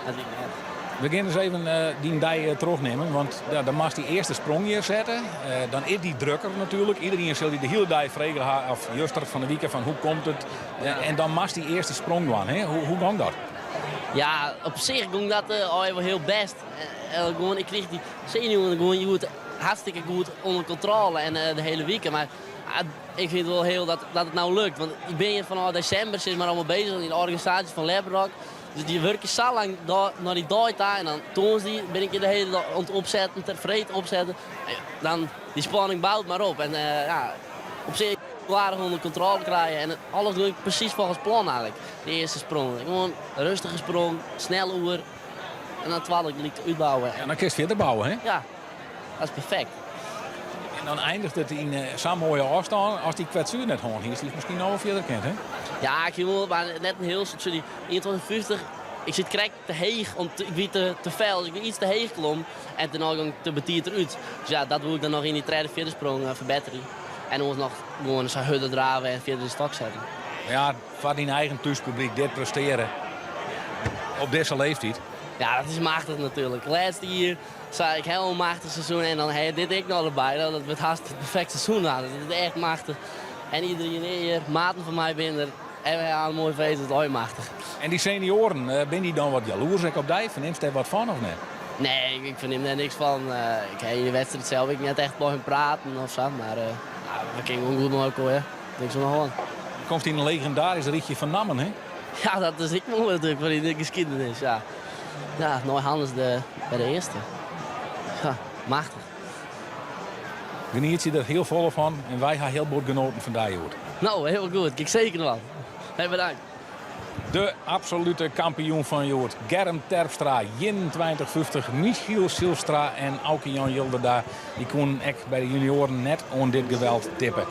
[SPEAKER 12] Dat ik net.
[SPEAKER 1] We gean dus even uh, dyn dei trochnimmen, want ja, dan moatst dy earste sprong hjir sette. Uh, dan is dy druk der natuerlik. Iderien sil dy de hiele dei frege ha, of juster fan 'e wike, fan hoe komt it? En dan moatst dy earste sprong dwaan. Hè? Hoe, hoe gie dat?
[SPEAKER 12] Ja, op sich gie dat uh, al wol hiel bêst. Uh, gewoan, ik krige dy senuwen gewoan goed, hartstikke goed ûnder kontrôle en uh, de hiele wike. Mar ik fyn it wol hiel dat, dat it no lukt. Want ik bin hjir fanôf desimber sis mar allegear beuzich yn de organisaasje fan Leprock. Dus dy wurkje sa lang nei dy dei ta en dan tongersdei bin ik de hiele dei oan it opsetten, ter freed opsetten. Dan dy spanning bout mar op. En uh, ja, op sich aardich ûnder kontrôle krije en alles lukt presys neffens plan eigentlik. De earste sprong. Gewoan rêstige sprong, snel oer en dan twadde gelyk útbouwe.
[SPEAKER 1] Ja, dan kinst fierder bouwe, hè?
[SPEAKER 12] Ja, dat is perfekt.
[SPEAKER 1] En dan einiget it yn uh, sa'n moaie ôfstân. Ast dy kwetsuer net hân hiest, hiest miskien noch wol fierder kind, hè?
[SPEAKER 12] Ja, ik hie wol, mar net in hiel sorry, 21,50. Ik sit krekt te heech, om te, ik wie te, te fel, dus ik wie yts te heech klommen. En dêrnei gie ik te betiid derút. Dus ja, dat woe ik dan noch yn dy tredde, fjirde sprong uh, ferbetterje. En oars noch gewoan sa hurder drave en fierder de stok sette.
[SPEAKER 1] Ja, foar dyn eigen thúspublyk dit prestearje op dizze leeftiid.
[SPEAKER 12] Ja, dat is machtich natuerlik. Lêste jier sei ik hiel machtich seizoen en dan ha je dit ek noch derby. Nou, dat wurdt hast it perfekte seizoen. Nou, dat is echt machtich. En iderien hjir, maten fan my binne der. En we ha in moai feest, dat is hiel machtich.
[SPEAKER 1] En dy senioaren, eh, binne dy dan wat jaloersk op dy? Fernimst dêr wat fan of net?
[SPEAKER 12] Nee, ik, ik fernim dêr niks fan. Uh, ik ha yn de wedstriid sels ek net echt mei hun praten of sa. Mar uh, nou, we kinne gewoan goed mei elkoar. Ja. Niks oan de hân.
[SPEAKER 1] Do komst yn in legindarysk rychje fan nammen, hè?
[SPEAKER 12] Ja, dat is ek moai natuerlik foar yn de skiednis. Ja, ja nei Hannes de, by de earste. Ja, machtich.
[SPEAKER 1] Genietsje der hiel folle fan en wy ha hiel bot genoaten fan dy hjoed.
[SPEAKER 12] No, hiel goed. Kijk seker wat. Hey, bedankt.
[SPEAKER 1] De absolute kampioen fan hjoed, Germ Terpstra, 21,50. Michiel Zijlstra en Auke Jan Jilderda, dy koenen ek by de junioaren net oan dit geweld tippe.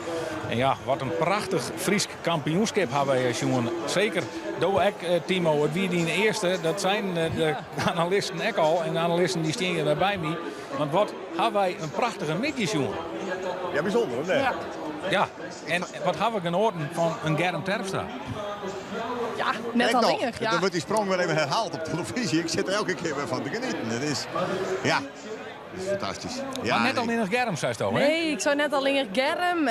[SPEAKER 1] En ja, wat in prachtich Frysk kampioenskip ha wy sjoen. Seker do ek, Timo. It wie dyn earste, dat seinen de analisten ek al. En de analisten dy stean hjir wer by my. Want wat ha wy in prachtige middei sjoen.
[SPEAKER 3] Ja, bysûnder, of net?
[SPEAKER 4] Ja.
[SPEAKER 1] Ja, en wat ha we genoaten fan in Germ Terpstra.
[SPEAKER 4] Ja, net
[SPEAKER 3] Ek nog.
[SPEAKER 4] allinnich. Ja.
[SPEAKER 3] Dan wurdt dy sprong wer even herhaald op telefyzje. Ik sit der elke kear wer fan te genieten. It is, ja, it is fantastysk. Ja,
[SPEAKER 1] Mar net allinnich Germ, seisto, hè?
[SPEAKER 4] Nee, ik sei net allinnich Germ.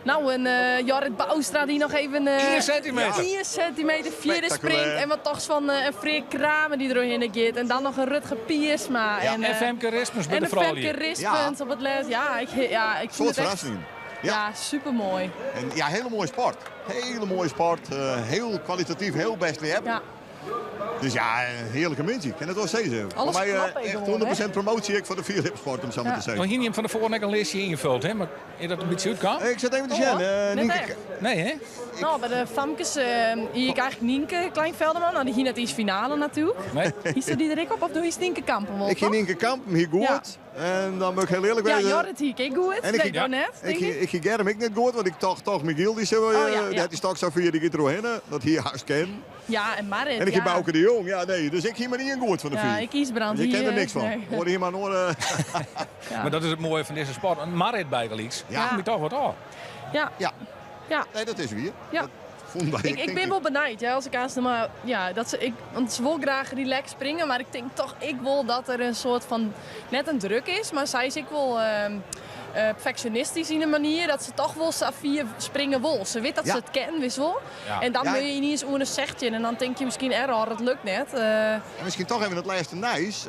[SPEAKER 4] Nou, en Jorrit Bouwstra dy noch even...
[SPEAKER 1] Ien sintimeter.
[SPEAKER 4] Ien sintimeter fierder
[SPEAKER 3] Spektakulêr.
[SPEAKER 4] springt. En wat tochst fan in Freark Kramer dy't deroerhinne giet. En dan noch in Rutger Piersma.
[SPEAKER 3] Ja.
[SPEAKER 4] En,
[SPEAKER 1] En Femke Rispens by
[SPEAKER 4] en
[SPEAKER 1] de
[SPEAKER 4] de
[SPEAKER 1] froulju.
[SPEAKER 4] Femke Rispens op it lêst. Ja, ik, ja, ik fyn
[SPEAKER 3] Soad
[SPEAKER 4] it echt...
[SPEAKER 3] ferrassingen. Ja.
[SPEAKER 4] Ja, supermoai.
[SPEAKER 3] En ja, hiele moaie sport. Hiele moaie sport. Hiel kwalitatyf, hiel bêst ljeppen.
[SPEAKER 4] Ja.
[SPEAKER 3] Dus ja, in hearlike middei. Ik kin it wol sizze.
[SPEAKER 4] Alles
[SPEAKER 3] Foar my
[SPEAKER 4] klopt even
[SPEAKER 3] echt
[SPEAKER 4] gewoon,
[SPEAKER 3] 100% promoasje ek foar de fierljepsport, om sa mar
[SPEAKER 4] Ja.
[SPEAKER 3] te sizzen.
[SPEAKER 1] No hiene jim fan tefoaren ek in listje ynfuld, hè? Mar is dat in bytsje útkaam?
[SPEAKER 3] Ik sit even te
[SPEAKER 4] Oh,
[SPEAKER 3] sjen.
[SPEAKER 4] hoor. Net
[SPEAKER 3] Nienke
[SPEAKER 4] echt.
[SPEAKER 1] Nee, hè?
[SPEAKER 4] Nou, by de famkes hie ik eigentlik Nienke Kleinvelderman. Nou, dy hie net iens finale natuerlik.
[SPEAKER 1] Nee.
[SPEAKER 4] Hiest dy der ek op of do hiest Nienke Kampen wol,
[SPEAKER 3] Ik hie
[SPEAKER 4] toch?
[SPEAKER 3] Nienke Kampen hie goed.
[SPEAKER 4] Ja.
[SPEAKER 3] En dan moet ik hiel earlik
[SPEAKER 4] Ja,
[SPEAKER 3] wêze.
[SPEAKER 4] Jorrit hie ik ek goed.
[SPEAKER 3] En ik
[SPEAKER 4] Nee,
[SPEAKER 3] hie-
[SPEAKER 4] do net,
[SPEAKER 3] Ik
[SPEAKER 4] tink
[SPEAKER 3] hie,
[SPEAKER 4] ik.
[SPEAKER 3] ik hie Germ ek net goed, want ik tocht toch Michiel dy sil,
[SPEAKER 4] Oh, ja,
[SPEAKER 3] dy
[SPEAKER 4] ja.
[SPEAKER 3] hat dy stok sa fier, dy giet deroerhinne. Dat hie hast kinnen.
[SPEAKER 4] Ja, en Marit,
[SPEAKER 3] En ik hie
[SPEAKER 4] ja.
[SPEAKER 3] Bauke de Jong, ja nee. Dus ik hie mar ien goed fan de
[SPEAKER 4] Ja,
[SPEAKER 3] fiif.
[SPEAKER 4] ik Ysbrand
[SPEAKER 3] Dus ik ken
[SPEAKER 4] hie,
[SPEAKER 3] der niks fan.
[SPEAKER 4] nee.
[SPEAKER 3] Hoor hier mar oare.
[SPEAKER 4] Ja.
[SPEAKER 1] Mar dat is it moaie fan dizze sport. In Marit bygelyks.
[SPEAKER 3] Ja.
[SPEAKER 1] Kom je toch wat ôf.
[SPEAKER 4] Ja.
[SPEAKER 3] Ja.
[SPEAKER 4] Ja.
[SPEAKER 3] Nee, dat is wier.
[SPEAKER 4] Ja.
[SPEAKER 3] Dat fûnen wy
[SPEAKER 4] Ik,
[SPEAKER 3] ek,
[SPEAKER 4] ik
[SPEAKER 3] tink
[SPEAKER 4] bin wol benijd, ja, as ik aanst mar, ja, dat se, ik, want se wol graach relaxed springe, mar ik tink toch ek wol dat der in soart fan, net in druk is, mar sy is ek wol perfectionistisch yn in manier dat se toch wol sa fier springe wol. Se wit dat
[SPEAKER 3] Ja.
[SPEAKER 4] se it kin, witst wol.
[SPEAKER 1] Ja.
[SPEAKER 4] En dan
[SPEAKER 3] Ja.
[SPEAKER 4] moatte je yniens oer in 16 en dan tink je miskien, error, it lukt net.
[SPEAKER 3] En miskien toch even it lêste nijs.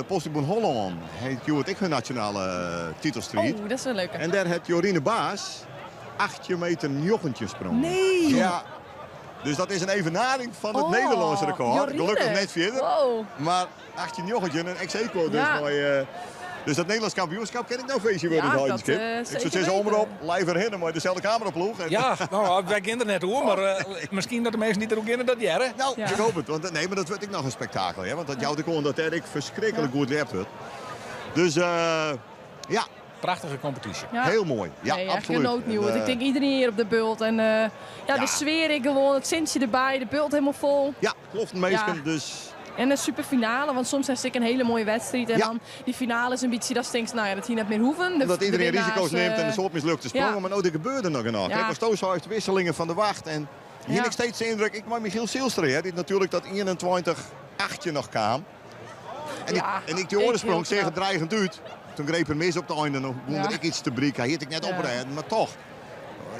[SPEAKER 3] Postbond Hollân hat hjoed ek har nasjonale titelstriid.
[SPEAKER 4] Oh, dat is in leuke.
[SPEAKER 3] En dêr hat Jorine Baas 18 meter 19 sprongen.
[SPEAKER 4] Nee!
[SPEAKER 3] Ja. Dus dat is in evenaring fan it
[SPEAKER 4] Oh,
[SPEAKER 3] Nederlânske rekôr.
[SPEAKER 4] Jorine.
[SPEAKER 3] Gelokkich net fierder.
[SPEAKER 4] Wow.
[SPEAKER 3] Mar 18-19, in ex aequo dus.
[SPEAKER 4] Ja.
[SPEAKER 3] Mei, dus dat Nederlânsk kampioenskip kin ek noch feestje wurde,
[SPEAKER 4] Ja,
[SPEAKER 3] it
[SPEAKER 4] dat,
[SPEAKER 3] Heidenskip.
[SPEAKER 4] zeker
[SPEAKER 3] Ik soe sizze,
[SPEAKER 4] weten.
[SPEAKER 3] Omrop, live derhinne mei deselde kameraploech. En-
[SPEAKER 1] Ja, nou, wy gean der net oer, mar miskien dat de minsken dy't deroer geane dat hearre.
[SPEAKER 3] Nou,
[SPEAKER 4] Ja.
[SPEAKER 3] ik hoop it. Want, nee, mar dat wurdt ek noch in spektakel. Hè? Want dat jout ek oan dat dêr ek ferskriklik goed ljept wurdt. Dus ja.
[SPEAKER 1] Prachtige kompetysje.
[SPEAKER 4] Ja.
[SPEAKER 3] Hiel moai. Ja,
[SPEAKER 4] Nee, echt
[SPEAKER 3] absoluut.
[SPEAKER 4] genoten, joh.
[SPEAKER 3] En,
[SPEAKER 4] Ik tink iderien hjir op de bult. En ja,
[SPEAKER 3] Ja.
[SPEAKER 4] de sfear ek gewoan, it sintsje derby, de bult hielendal fol.
[SPEAKER 3] Ja, klopt, minsken.
[SPEAKER 4] Ja.
[SPEAKER 3] Dus
[SPEAKER 4] En in superfinale, want soms is het een hele mooie wedstrijd. En
[SPEAKER 3] Ja.
[SPEAKER 4] dan die finale is in bytsje, dat tinkst, nou ja, dat hie net mear hoeven.
[SPEAKER 3] omdat
[SPEAKER 4] De
[SPEAKER 3] iedereen
[SPEAKER 4] winnaars,
[SPEAKER 3] risico's neemt en
[SPEAKER 4] eh,
[SPEAKER 3] in soad mislukte sprongen.
[SPEAKER 4] ja.
[SPEAKER 3] Mar no, der gebeurde noch genôch.
[SPEAKER 4] Ja.
[SPEAKER 3] Kijk, as do seist, wisselingen fan de wacht. En hjir
[SPEAKER 4] Ja.
[SPEAKER 3] ik steeds de yndruk, ik mei Michiel Zijlstra, hè, dy't natuerlik dat 21-8 noch kaam. En
[SPEAKER 4] Ja,
[SPEAKER 3] ik, en ik dy oare
[SPEAKER 4] ik
[SPEAKER 3] sprong
[SPEAKER 4] hiel
[SPEAKER 3] seach it
[SPEAKER 4] knap.
[SPEAKER 3] dreigend út. Doe greep er mis op de ein en dan wûn
[SPEAKER 4] Ja.
[SPEAKER 3] er ek iets te bryk. Hy hie it ek net
[SPEAKER 4] Ja.
[SPEAKER 3] oprêden, mar toch.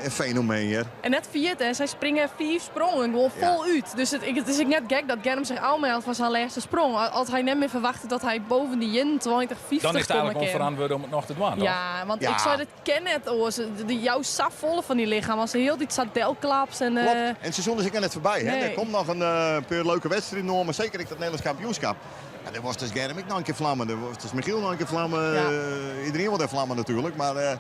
[SPEAKER 3] In fenomeen hjir.
[SPEAKER 4] En net fierd, hè. Sy springe 5 sprongen, gewoan
[SPEAKER 3] Ja.
[SPEAKER 4] fol út. Dus it is ek net gek dat Germ sich ôfmeldt fan syn lêste sprong. As hy net mear ferwachte dat hy boppe dy 21,50
[SPEAKER 1] Dan is it
[SPEAKER 4] komme
[SPEAKER 1] eigentlik
[SPEAKER 4] kin.
[SPEAKER 1] ûnferantwurde om it noch te dwaan, toch?
[SPEAKER 4] Ja, want
[SPEAKER 3] Ja.
[SPEAKER 4] ik sei dat kin net oars. De, jou sa folle fan dy lichem, as se hieltyd sa delklapt. En,
[SPEAKER 3] Klopt. En it seizoen is ek net foarby. Hè?
[SPEAKER 4] Nee.
[SPEAKER 3] Der komt noch in pear leuke wedstriden oan, mar seker ek dat Nederlânsk kampioenskip. Ja, dêr was dus Germ ek noch in kear flamme, dêr was dus Michiel noch in kear flamme.
[SPEAKER 4] Ja.
[SPEAKER 3] Iedereen wol dêr flamme natuerlik. Mar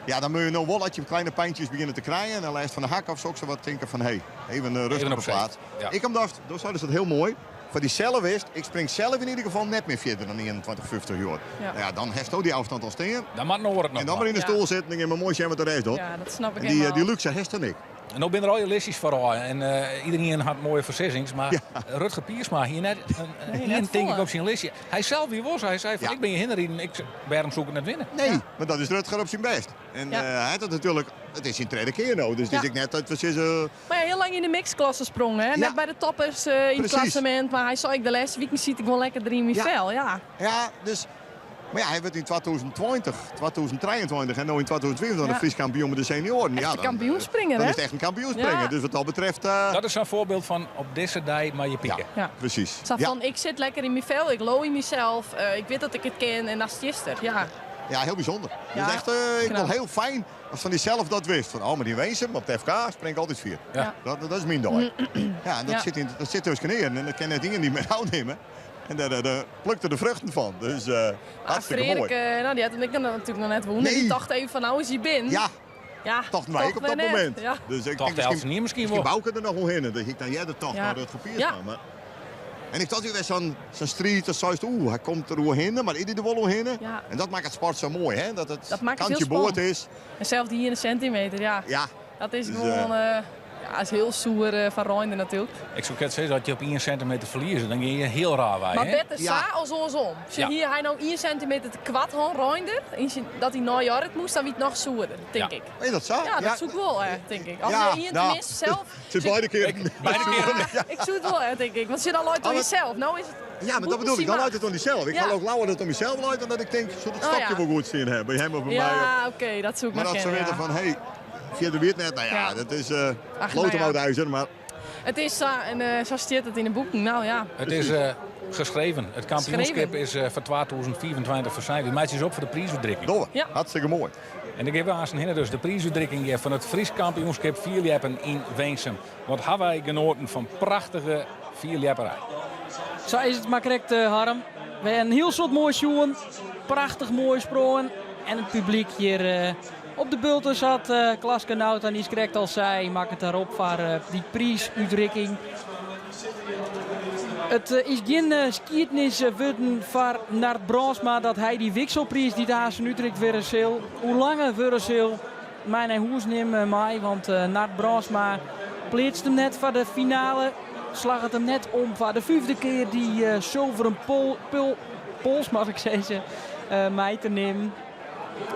[SPEAKER 3] ja, dan moatte je no wol as je kleine pijntjes begjinne te krijen en dan lêst fan de hak of sok, sa wat tinke fan hé, even rêst
[SPEAKER 1] Even
[SPEAKER 3] op
[SPEAKER 1] op
[SPEAKER 3] de
[SPEAKER 1] zee.
[SPEAKER 3] plaat.
[SPEAKER 1] Ja.
[SPEAKER 3] Ik omdat, do seidest dat hiel moai, foar dysels wist, ik spring sels yn ieder gefal net mear fierder dan 21,50 jaar.
[SPEAKER 4] Ja.
[SPEAKER 3] Nou ja, dan hast do dy ôfstân al stean.
[SPEAKER 1] Dan moat in oar it noch
[SPEAKER 3] En dan mar yn de
[SPEAKER 4] Ja.
[SPEAKER 3] stoel sitte en gean mar moai sjen wat de rest docht.
[SPEAKER 4] Ja, dat snap ik
[SPEAKER 3] En
[SPEAKER 4] hielendal.
[SPEAKER 3] dy luxe hast dan ek.
[SPEAKER 1] En no binne der al je listjes foarôf en iderien hat moaie foarsizzings, mar Rutger Piersma hie net
[SPEAKER 4] Nee,
[SPEAKER 1] ien
[SPEAKER 4] net
[SPEAKER 1] tink ik
[SPEAKER 4] folle.
[SPEAKER 1] op syn listje. Hy sels wie wol sa, hy sei fan
[SPEAKER 3] Ja.
[SPEAKER 1] ik bin hjir hinne riden, ik, wêrom soe ik it net winne?
[SPEAKER 3] Nee, mar dat is Rutger op syn bêst. En
[SPEAKER 4] Ja.
[SPEAKER 3] hy hat it natuerlik, it is syn tredde kear no, dus it is
[SPEAKER 4] Ja.
[SPEAKER 3] ek net dat we sizze...
[SPEAKER 4] Mar ja, hiel lang yn de mixklasse sprongen, hè?
[SPEAKER 3] Ja.
[SPEAKER 4] Net by de toppers yn it
[SPEAKER 3] Precies.
[SPEAKER 4] klassemint. Mar hy sei ek de lêste wiken siet ik gewoan lekker der yn myn
[SPEAKER 3] Ja.
[SPEAKER 4] fel. Ja.
[SPEAKER 3] Ja, dus... Mar ja, hy wurdt yn 2020, 2023 en no yn 2022
[SPEAKER 4] Ja.
[SPEAKER 3] Frysk kampioen mei de senioaren.
[SPEAKER 4] Echt
[SPEAKER 3] Ja,
[SPEAKER 4] in kampioenspringer,
[SPEAKER 3] dan
[SPEAKER 4] hè?
[SPEAKER 3] is it echt in kampioenspringer.
[SPEAKER 4] Ja.
[SPEAKER 3] Dus wat dat betreft...
[SPEAKER 1] Dat is sa'n foarbyld fan op dizze dei moatte je pieke.
[SPEAKER 4] Ja.
[SPEAKER 3] Precies.
[SPEAKER 4] Sa
[SPEAKER 3] Ja.
[SPEAKER 4] fan, ik sit lekker yn myn fel, ik leau yn mysels, ik wit dat ik it kin en dan stiest der. Ja.
[SPEAKER 3] Ja, hiel bysûnder.
[SPEAKER 4] Ja,
[SPEAKER 3] Dus echt, ik
[SPEAKER 4] knap.
[SPEAKER 3] wol hiel fijn as fan dysels dat wist. Fan, oh, mar dy Winsum op de FK spring ik altyd fier.
[SPEAKER 1] Ja.
[SPEAKER 3] Dat is myn dei. Ja, en dat
[SPEAKER 4] Ja.
[SPEAKER 3] sit yn, dat sit tusken en dat kin net ien dy mear ôfnimme. En dêr plukt er de fruchten fan. Dus
[SPEAKER 4] Ah,
[SPEAKER 3] hartstikke
[SPEAKER 4] Freark,
[SPEAKER 3] moai.
[SPEAKER 4] nou, dy hat him ek natuerlik noch net wûn.
[SPEAKER 3] Nee.
[SPEAKER 4] Dy tocht even fan, no is hy binnen.
[SPEAKER 3] Ja.
[SPEAKER 4] Ja,
[SPEAKER 3] Tochten wy ek op dat momint.
[SPEAKER 4] Ja.
[SPEAKER 3] Dus ik
[SPEAKER 1] Tocht
[SPEAKER 3] tink
[SPEAKER 1] eltsenien miskien
[SPEAKER 3] miskien
[SPEAKER 1] wol.
[SPEAKER 3] Bauke der noch wol hinne. Dat hie ik dan earder tocht
[SPEAKER 4] Ja.
[SPEAKER 3] nei Rutger Piersma.
[SPEAKER 4] Ja.
[SPEAKER 3] Mar... En ik tocht wer sa'n sa'n striid, dat seist, oeh, hy komt der oerhinne, mar is hy der wol oerhinne?
[SPEAKER 4] Ja.
[SPEAKER 3] En dat makket it sport sa moai, hè? Dat it
[SPEAKER 4] Dat makket it
[SPEAKER 3] kantje
[SPEAKER 4] hiel
[SPEAKER 3] board
[SPEAKER 4] spannend.
[SPEAKER 3] is.
[SPEAKER 4] En sels dy iene sintimeter, ja.
[SPEAKER 3] Ja.
[SPEAKER 4] Dat is
[SPEAKER 3] Dus,
[SPEAKER 4] gewoan eh, ja, is hiel soer eh, foar Reinder natuerlik.
[SPEAKER 1] Ik soe krekt sizze, as je op 1 sintimeter ferlieze, dan geane je hiel raar wei.
[SPEAKER 4] Mar
[SPEAKER 1] hè?
[SPEAKER 4] better sa as oarsom. Sjoch,
[SPEAKER 1] Ja.
[SPEAKER 4] hie hy no 1 sintimeter te koart hân, Reinder, yn syn- dat hy nei Jorrit moast, dan wie it noch soerder, tink
[SPEAKER 1] Ja.
[SPEAKER 4] ik.
[SPEAKER 3] Is dat sa?
[SPEAKER 4] Ja, dat soe ik wol, hè, tink ik. As
[SPEAKER 3] Ja,
[SPEAKER 4] je ien
[SPEAKER 3] nou,
[SPEAKER 4] tenminste zelf...
[SPEAKER 3] Het is beide kearen.
[SPEAKER 1] Beide kearen.
[SPEAKER 4] Ja, ik soe it wol, hè, tink ik. Want sit al leit oan
[SPEAKER 3] maar-
[SPEAKER 4] jesels. No is it
[SPEAKER 3] Ja, mar dat bedoel ik. Dan leit it oan dysels. Ik
[SPEAKER 4] Ja.
[SPEAKER 3] ha ek leaver dat it oan mysels leit dan dat ik tink, soe dat
[SPEAKER 4] Oh,
[SPEAKER 3] stokje
[SPEAKER 4] ja.
[SPEAKER 3] wol goed stean ha, by him of by my.
[SPEAKER 4] Ja, oké, dat soe ik
[SPEAKER 3] Mar
[SPEAKER 4] mar
[SPEAKER 3] dat se
[SPEAKER 4] kennen,
[SPEAKER 3] witte
[SPEAKER 4] ja.
[SPEAKER 3] fan, hé, fierder wie it net. No ja,
[SPEAKER 4] Ja.
[SPEAKER 3] dat is uh,
[SPEAKER 4] Ach,
[SPEAKER 3] lood
[SPEAKER 4] nou ja.
[SPEAKER 3] om oud ijzer, mar
[SPEAKER 4] It is sa en eh, sa stiet it yn de boeken. No ja.
[SPEAKER 1] It is eh, geschreven. It kampioenskip
[SPEAKER 4] Schreven.
[SPEAKER 1] is eh, foar 2025 foarsein. Wy meitsje ús op foar de priisútrikking.
[SPEAKER 3] Dogge.
[SPEAKER 4] Ja.
[SPEAKER 3] Hartstikke moai.
[SPEAKER 1] En dan geane we aanst hinne dus de priisútrikking hjir fan it Frysk kampioenskip fierljeppen yn Winsum. Wat ha wy genoaten fan prachtige fierljepperij.
[SPEAKER 7] Sa is it mar krekt, eh, Harm. We ha in hiel soad moai sjoen. Prachtich moai sprongen. En it publyk hjir eh, op de bulte sa't eh, Klaske Nauta niis krekt al sei, makket har op foar eh, dy priisútrikking. It eh, is gjin eh, skiednis eh, wurden foar Nard Brandsma dat hy dy wikselpriis dy't aanst útrikt wurde sil, oerlange wurde sil, mei nei hûs nimme mei. Want eh, Nard Brandsma pleatst him net foar de finale. Slagget him net om foar de fyfde kear dy eh, sulveren pol, pul, pols, moat ik sizze, eh, mei te nimmen.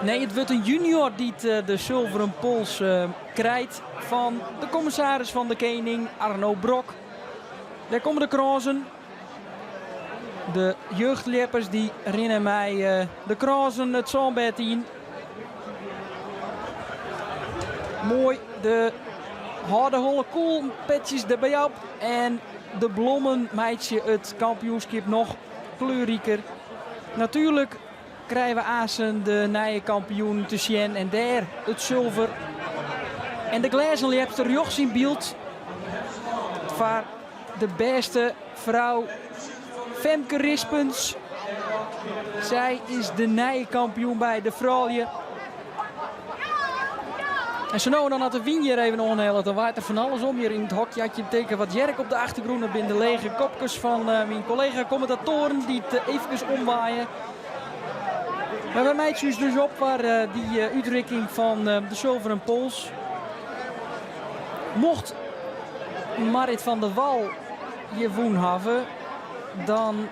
[SPEAKER 7] Nee, it wurdt in junior dy't eh, de sulveren pols eh, krijt fan de kommissaris fan de Kening, Arno Brok. Dêr komme de krânsen. De jeugdljeppers dy rinne mei eh, de krânsen it sânbêd yn. Moai, de hâlde holle koel, petsjes derby op. En de blommen meitsje it kampioenskip noch kleurriker. Natuerlik krije we aanst de nije kampioen te sjen en dêr it sulver. En de glêzen ljepster rjochts yn byld foar de bêste frou Femke Rispens. Sy is de nije kampioen by de froulju. En sa no en dan as de wyn hjir even oanhellet, dan waait der fan alles om hjir yn it hokje. As je tinke wat hear ik op de achtergrûn, dat binne de lege kopkes fan eh, myn kollega-kommentatoaren dy't eh, eefkes omwaaie. Mar wy meitsje ús dus op foar eh, dy eh, útrikking fan eh, de Sulveren Pols. Mocht Marit van der Wal hjir wûn hawwe, dan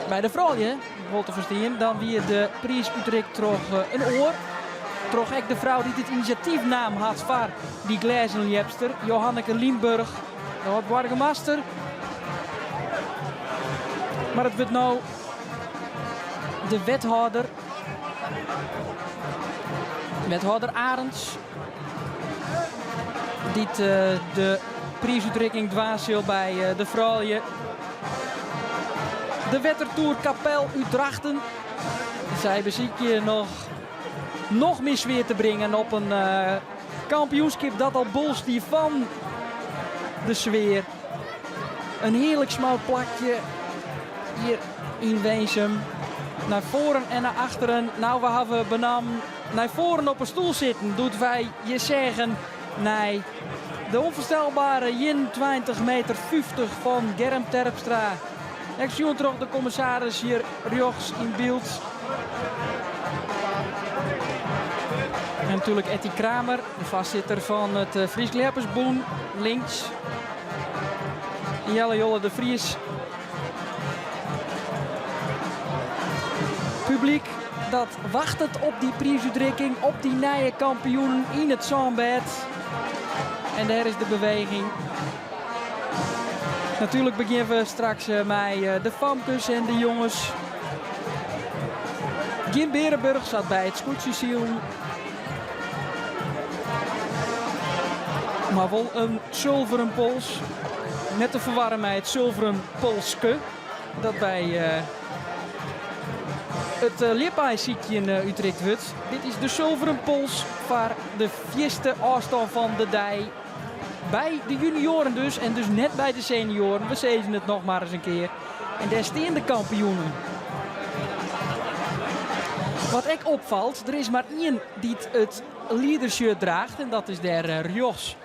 [SPEAKER 7] by de froulju, wol te ferstean, dan wie de priis útrikt troch eh, in oar. Troch ek de frou dy't it inisjatyf naam hat foar dy glêzen ljepster, Johanneke Liemburg, de âld-boargemaster. Mar it wurdt no de wethâlder, wethâlder Arends, dy't eh, de priisútrikking dwaan sil by eh, de froulju. De Wettertoerkapel út Drachten. Sy besykje noch, noch mear sfear te bringen op in eh, kampioenskip dat al bol stie fan de sfear. In hearlik smout plakje hjir yn Winsum. Nei foaren en nei achteren. No, we hawwe benammen nei foaren op 'e stoel sitten doe't wy hjir seagen nei de ûnfoarstelbere 21 meter 50 fan Germ Terpstra. Ek sjoen troch de kommissaris hjir rjochts yn byld. En natuerlik Etty Kramer, de foarsitter fan it eh, Frysk Ljeppersbûn, links. Jelle Jolle de Vries. Publyk dat wachtet op dy priisútrikking, op dy nije kampioen yn it sânbêd. En dêr is de beweging. Natuerlik begjinne we straks eh, mei eh, de famkes en de jonges. Gjin Berenburg sit by it skûtsjesilen. Mar wol in sulveren pols. Net te ferwarren mei it sulveren polske. Dat by eh, it uh, ljipaaisykjen uh, útrikt wurdt. Dit is de sulveren pols foar de fierste ôfstân fan de dei. By de junioaren dus en dus net by de senioaren. We sizze it noch mar ris in kear. En dêr stean de kampioenen. Wat ek opfalt, der is mar ien dy't it. liedershirt draacht. En dat is dêr rjochts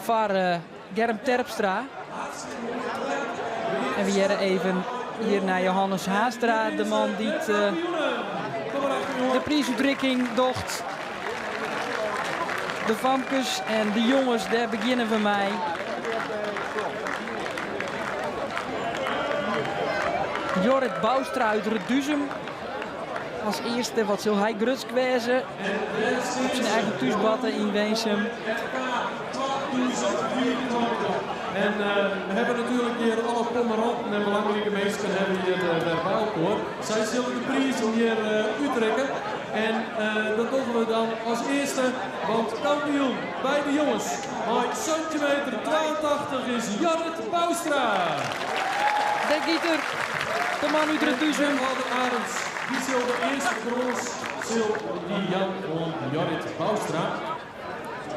[SPEAKER 7] foar Germ Terpstra. En we hearre even hjir nei Johannes Haastra, de man dy't de priisútrikking docht. De famkes en de jonges, dêr begjinne we mei. Jorrit Bouwstra út Reduzum as earste. Wat sil hy grutsk wêze op syn eigen thúsbatte yn Winsum.
[SPEAKER 5] En we hebben natuurlijk hier alle pommeranten en belangrijke mensen hebben hier wer by elkoar. Sy sille de prizen hjir útrikke. En dat dogge we dan as earste, want kampioen by de jonges mei 17 meter 82 is Jorrit Bouwstra.
[SPEAKER 7] Dêr giet er, de man út Reduzum.
[SPEAKER 5] Wethâlder Arends, dy sil de earste krâns sil dy jaan oan Jorrit Bouwstra.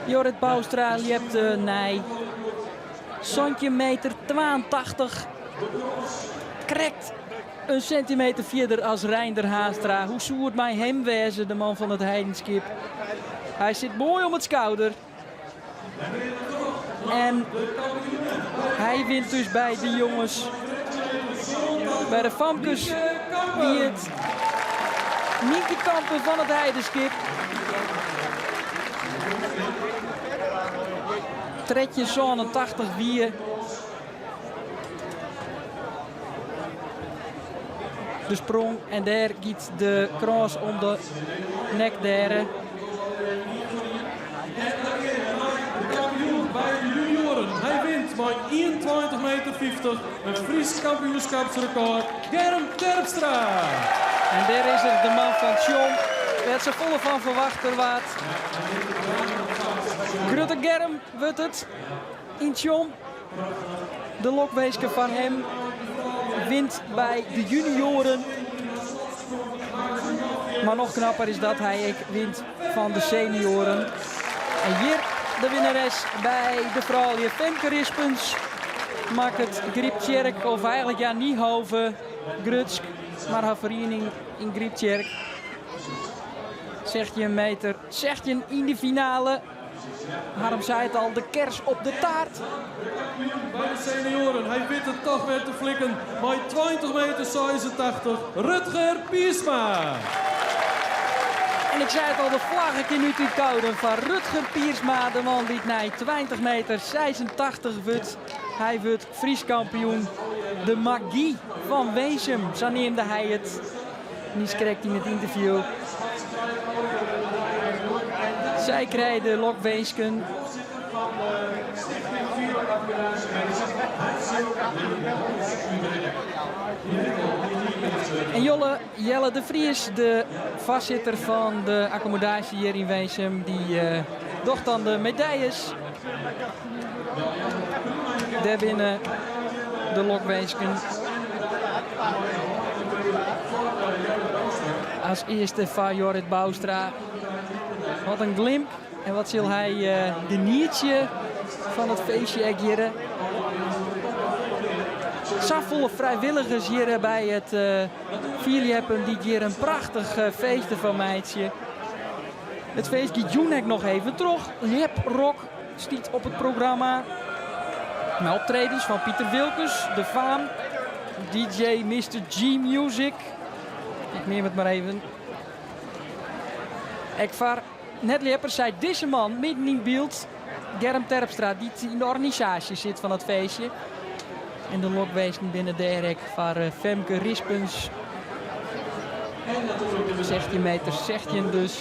[SPEAKER 7] Jorrit Bouwstra ljept nei 17 meter 82. Krekt in sintimeter fierder as Reinder Haastra. Hoe soe it mei him wêze, de man fan it Heidenskip? Hy sit moai om it skouder. En hy wint dus by de jonges. By de famkes wie it Nienke Kampen fan it Heidenskip. 1387 wie de sprong en dêr giet de krâns om de nek dêre.
[SPEAKER 5] De kampioen by de junioaren. Hy wint mei 21 meter 50 in Frysk kampioenskapsrekôr, Germ Terpstra.
[SPEAKER 7] En dêr is er, de man fan Tsjom, wêr't safolle fan ferwachte waard. Grutte Germ wurdt it yn Tsjom. De lokwinske foar him wint by de junioaren. Mar noch knapper is dat hy ek wint fan de senioaren. En hjir de winneres by de froulju Femke Rispens makket Gryptsjerk, of eigenlik ja Niehove, grutsk, mar har feriening yn Gryptsjerk. 16 meter 16 yn de finale. Harm sei it al, de kers op de taart.
[SPEAKER 5] By de senioaren, hy wit it toch wer te flikken mei 20 meter 86, Rutger Piersma.
[SPEAKER 7] En ik sei it al, de flagge kin út út Koudum foar Rutger Piersma, de man dy't nei 20 meter 86 wurdt. Hy wurdt Frysk kampioen. De magy fan Winsum, sa neamde hy it. Niiskrekt yn it ynterview. Sy krije de lokwinsken. En Jolle, Jelle de Vries, de foarsitter fan de akkommodaasje hjir yn Winsum, dy uh, docht dan de medailles. Dêr binne de lokwinsken. As earste foar Jorrit Bouwstra. Wat in glimp en wat sil hy uh, genietsje fan it feestje ek hjir. Safolle frijwilligers hjir by it uh, fierljeppen dy't hjir in prachtich uh, feest derfan meitsje. It feest giet jûn ek noch even troch. Ljeprock stiet op it programma. Mei optredens fan Pieter Wilkens, De Faam, DJ Mr. G Music. Ik neam it mar even. Ek foar net-ljeppers seit dizze man midden yn byld, Germ Terpstra, dy't yn de organisaasje sit fan it feestje. En de lokwinsken binne dêr ek foar eh, Femke Rispens. 16 meter 16 dus.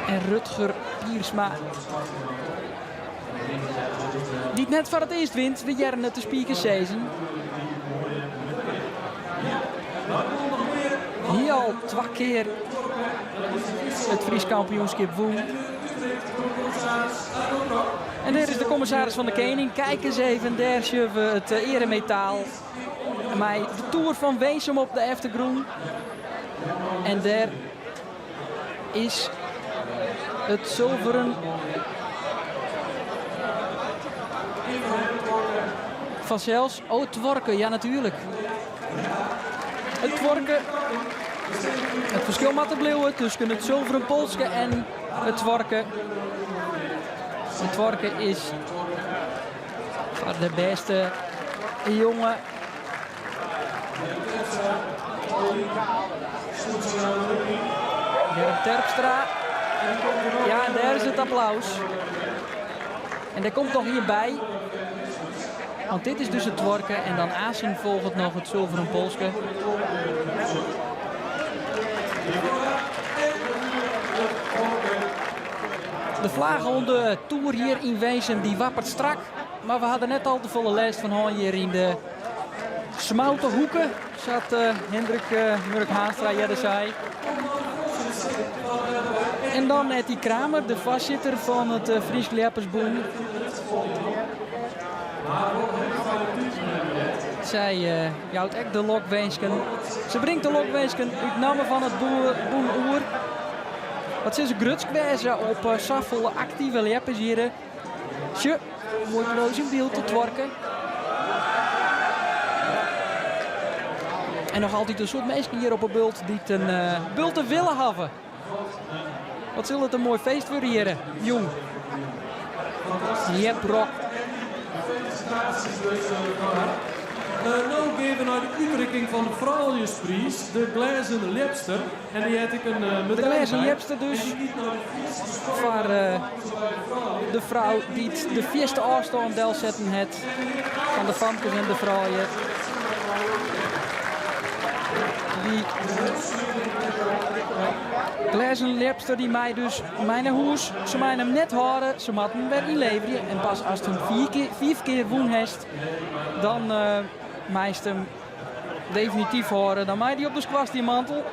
[SPEAKER 7] En Rutger Piersma. Dy't net foar it earst wint, we hearren it de speakers sizzen. Hie al twa kear it Frysk kampioenskip wûn. En dêr is de kommissaris fan de Kening. Kijk eens even, dêr sjogge we it eh, eremetaal. Mei de toer fan Winsum op de eftergrûn. En dêr is it sulveren fansels. Oh, tuorke, ja natuerlik. It tuorke. It ferskil moat der bliuwe tusken it sulveren polske en it tuorke. It tuorke is foar de bêste jonge. Germ Terpstra. Ja, en dêr is it applaus. En der komt noch ien by. Want dit is dus it tuorke en dan aansen folget noch it sulveren polske. De flage oan de toer hjir yn Winsum dy wappert strak. Mar we ha der net al te folle lêst fan hân hjir yn de smoute hoeke, sa't eh, Hendrik uh, Murk Haanstra earder sei. En dan Etty Kramer, de foarsitter fan it eh, Frysk Ljeppersbûn. Sy uh, jout ek de lokwinsken. Se bringt de lokwinsken út namme fan it bûn oer. Wat sil se grutsk wêze op uh, safolle aktive ljeppers hjir. Sjoch, moai close yn byld, it tuorke. En noch altyd in soad minsken hjir op 'e bult dy't in uh, bulte wille hawwe. Wat sil it in moai feest wurde hjir, jûn. Ljeprock.
[SPEAKER 5] No gean we nei de útrikking fan de frouljuspriis, de Glêzen Ljepster. En dy hat ek in
[SPEAKER 7] De Glêzen Ljepster dus foar de frou dy't de fierste ôfstân delsetten hat fan de famkes en de froulju. Dy Glêzen Ljepster dy mei dus mei nei hûs. Se meie him net hâlde, se moatte him wer ynleverje. En pas ast him fiif kear wûn hast, dan meist him definityf hâlde, dan mei dy op de skoarstienmantel.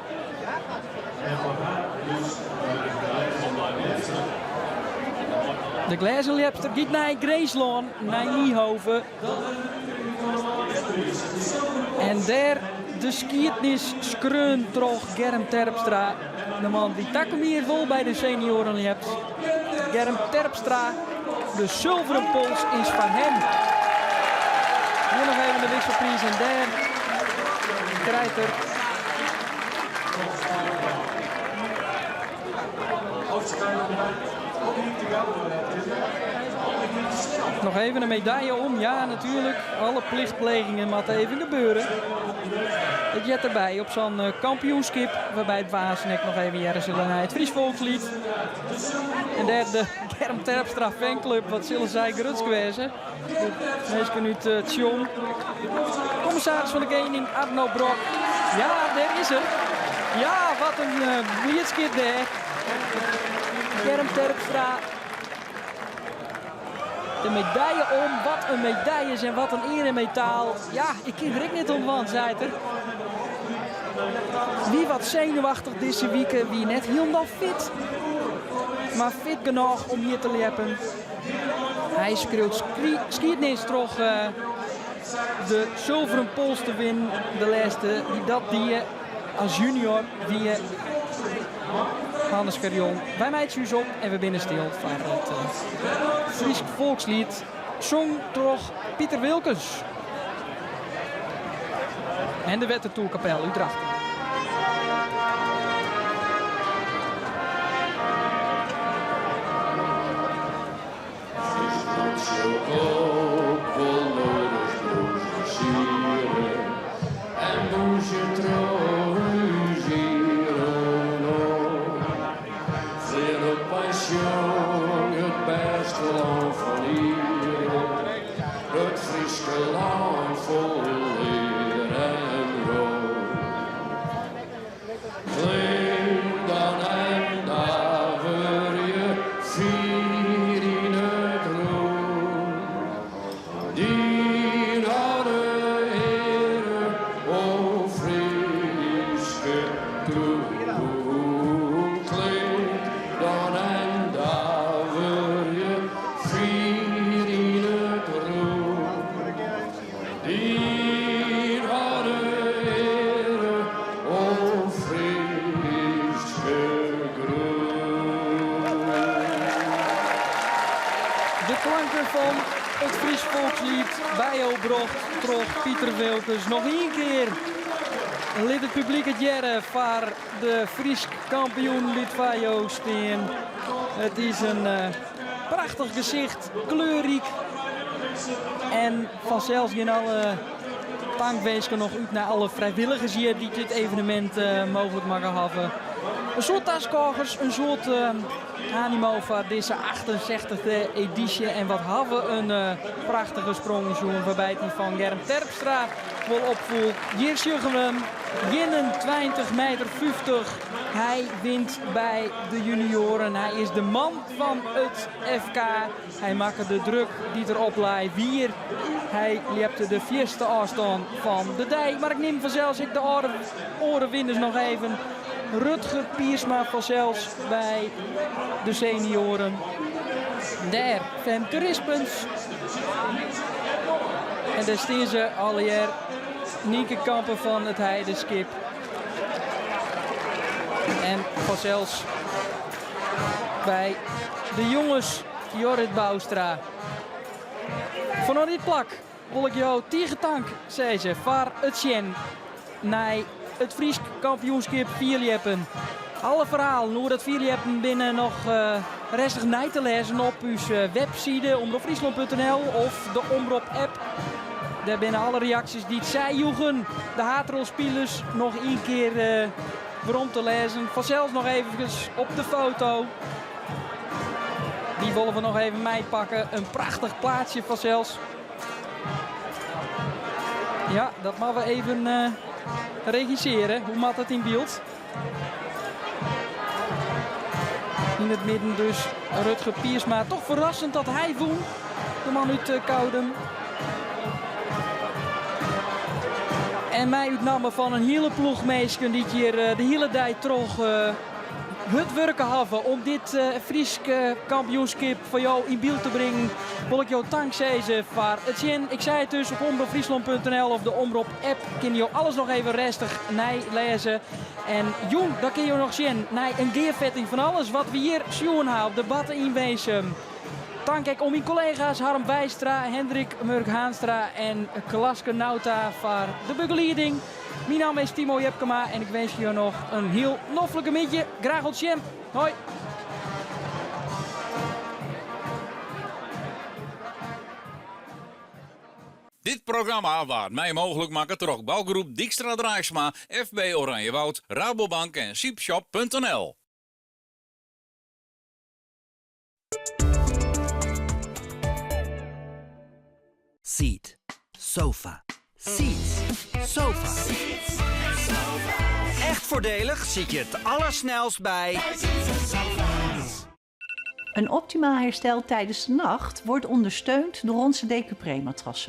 [SPEAKER 7] De Glêzen Ljepster giet nei Grinslân, nei Niehove. En dêr de skiednis skreaun troch Germ Terpstra. De man dy't takom jier wol by de senioaren ljept. Germ Terpstra, de sulveren pols is foar him. Hjir noch even de wikselpriis en dêr krijt er Noch even in medaille om. Ja, natuerlik. Alle plichtplegingen moatte even gebeuren. It heart derby op sa'n eh, kampioenskip, wêrby't we aansen ek noch even hearre sille nei it Fries Folksliet. En dêr de Germ Terpstra fanclub, wat sille sy grutsk wêze. De minsken út uh, Tsjom. Kommissaris fan de Kening Arno Brok. Ja, dêr is er. Ja, wat in uh, bliidskip dêr. Germ Terpstra. De medaille om. Wat in medailles en wat in eremetaal. Ja, ik kin der ek net om dwaan, seit er. Wie wat senuwachtich dizze wike, wie net hielendal fit. Mar fit genôch om hjir te ljeppen. Hy skriuwt skiednis troch eh, de sulveren pols te winnen. De lêste dy't dat die as junior wie Hannes Scherjon. Wy meitsje ús op en we binne stil foar it eh, Frysk folksliet. Song troch Piter Wilkens. En de Wettertoerkapel út Drachten.
[SPEAKER 8] It Fryske lân fol lear en rook. Klim dan en daverje fier yn it rûn. Dyn âlde eare, o Fryske grûn. Klim dan en daverje Fier yn it rûn, dyn âlde eare, o Fryske grûn.
[SPEAKER 7] De klanken fan it Frysk folksliet by jo brocht troch Piter Wilkens. Noch ien kear. Lit it publyk it hearre foar de Frysk kampioen lit foar jo stean. It is in prachtich gesicht, kleurryk. En fansels gean alle tankwinsken noch út nei alle frijwilligers hjir dy't dit evenemint mooglik makke hawwe. In soad taskôgers, in soad animo foar dizze 68e edysje. En wat hawwe we in prachtige sprong sjoen wêrby't dy fan Germ Terpstra wol opfoel. Hjir sjogge we him, 21 meter 50. Hy wint by de junioaren. Hy is de man fan it FK. Hy makke de druk dy't er oplei wier. Hy ljepte de fierste ôfstân fan de dei. Mar ik nim fansels ek de oare winners noch even. Rutger Piersma fansels by de senioaren. Dêr Femke Rispens. En dêr stean se allegear. Nienke Kampen fan it Heideskip. En fansels by de jonges Jorrit Bouwstra. Fanôf dit plak wol ik jo tige tank sizze foar it sjen nei it Frysk kampioenskip fierljeppen. Alle ferhalen oer dat fierljeppen binne noch rêstich nei te lêzen op ús webside omropfryslan.nl of de Omrop app. Dêr binne alle reaksjes dy't sy joegen, de haadrolspilers, noch ien kear werom te lêzen. Fansels noch eefkes op de foto. Dy wolle we noch even meipakke. In prachtich plaatsje fansels. Ja, dat moatte we even uh, regissearje. Hoe moat it yn byld? Yn it midden dus Rutger Piersma. Toch ferrassend dat hy wûn. De man út eh, Koudum. En mei út namme fan in hiele ploech minsken dy't hjir eh, de hiele dei troch eh, hurd wurke hawwe om dit Frysk kampioenskip foar jo yn byld te bringen, wol ik jo tank sizze foar it sjen. Ik sei it dus op omropfryslan.nl of de Omrop app kinne jo alles noch even rêstich neilêze. En jûn dan kinne jo noch sjen nei in gearfetting fan alles wat we hjir sjoen ha op de Batte yn Winsum. Tank ek oan myn kollega's Harm Weistra, Hendrik Murk Haanstra en Klaske Nauta foar de begelieding. Myn namme is Timo Jepkema en ik winskje jo noch in hiel noflike middei. Graach oant sjen. Hoi!
[SPEAKER 1] Dit programma waard mei mooglik makke troch bougroep Dykstra Draaisma, FB Oranjewoud, Rabobank en Siepshop.nl.
[SPEAKER 13] Seat. Sofa. Seats. Sofa. Echt voordelig zit je het allersnelst bij.
[SPEAKER 14] Een optimaal herstel tijdens de nacht wordt ondersteund door onze Decupré-matrassen.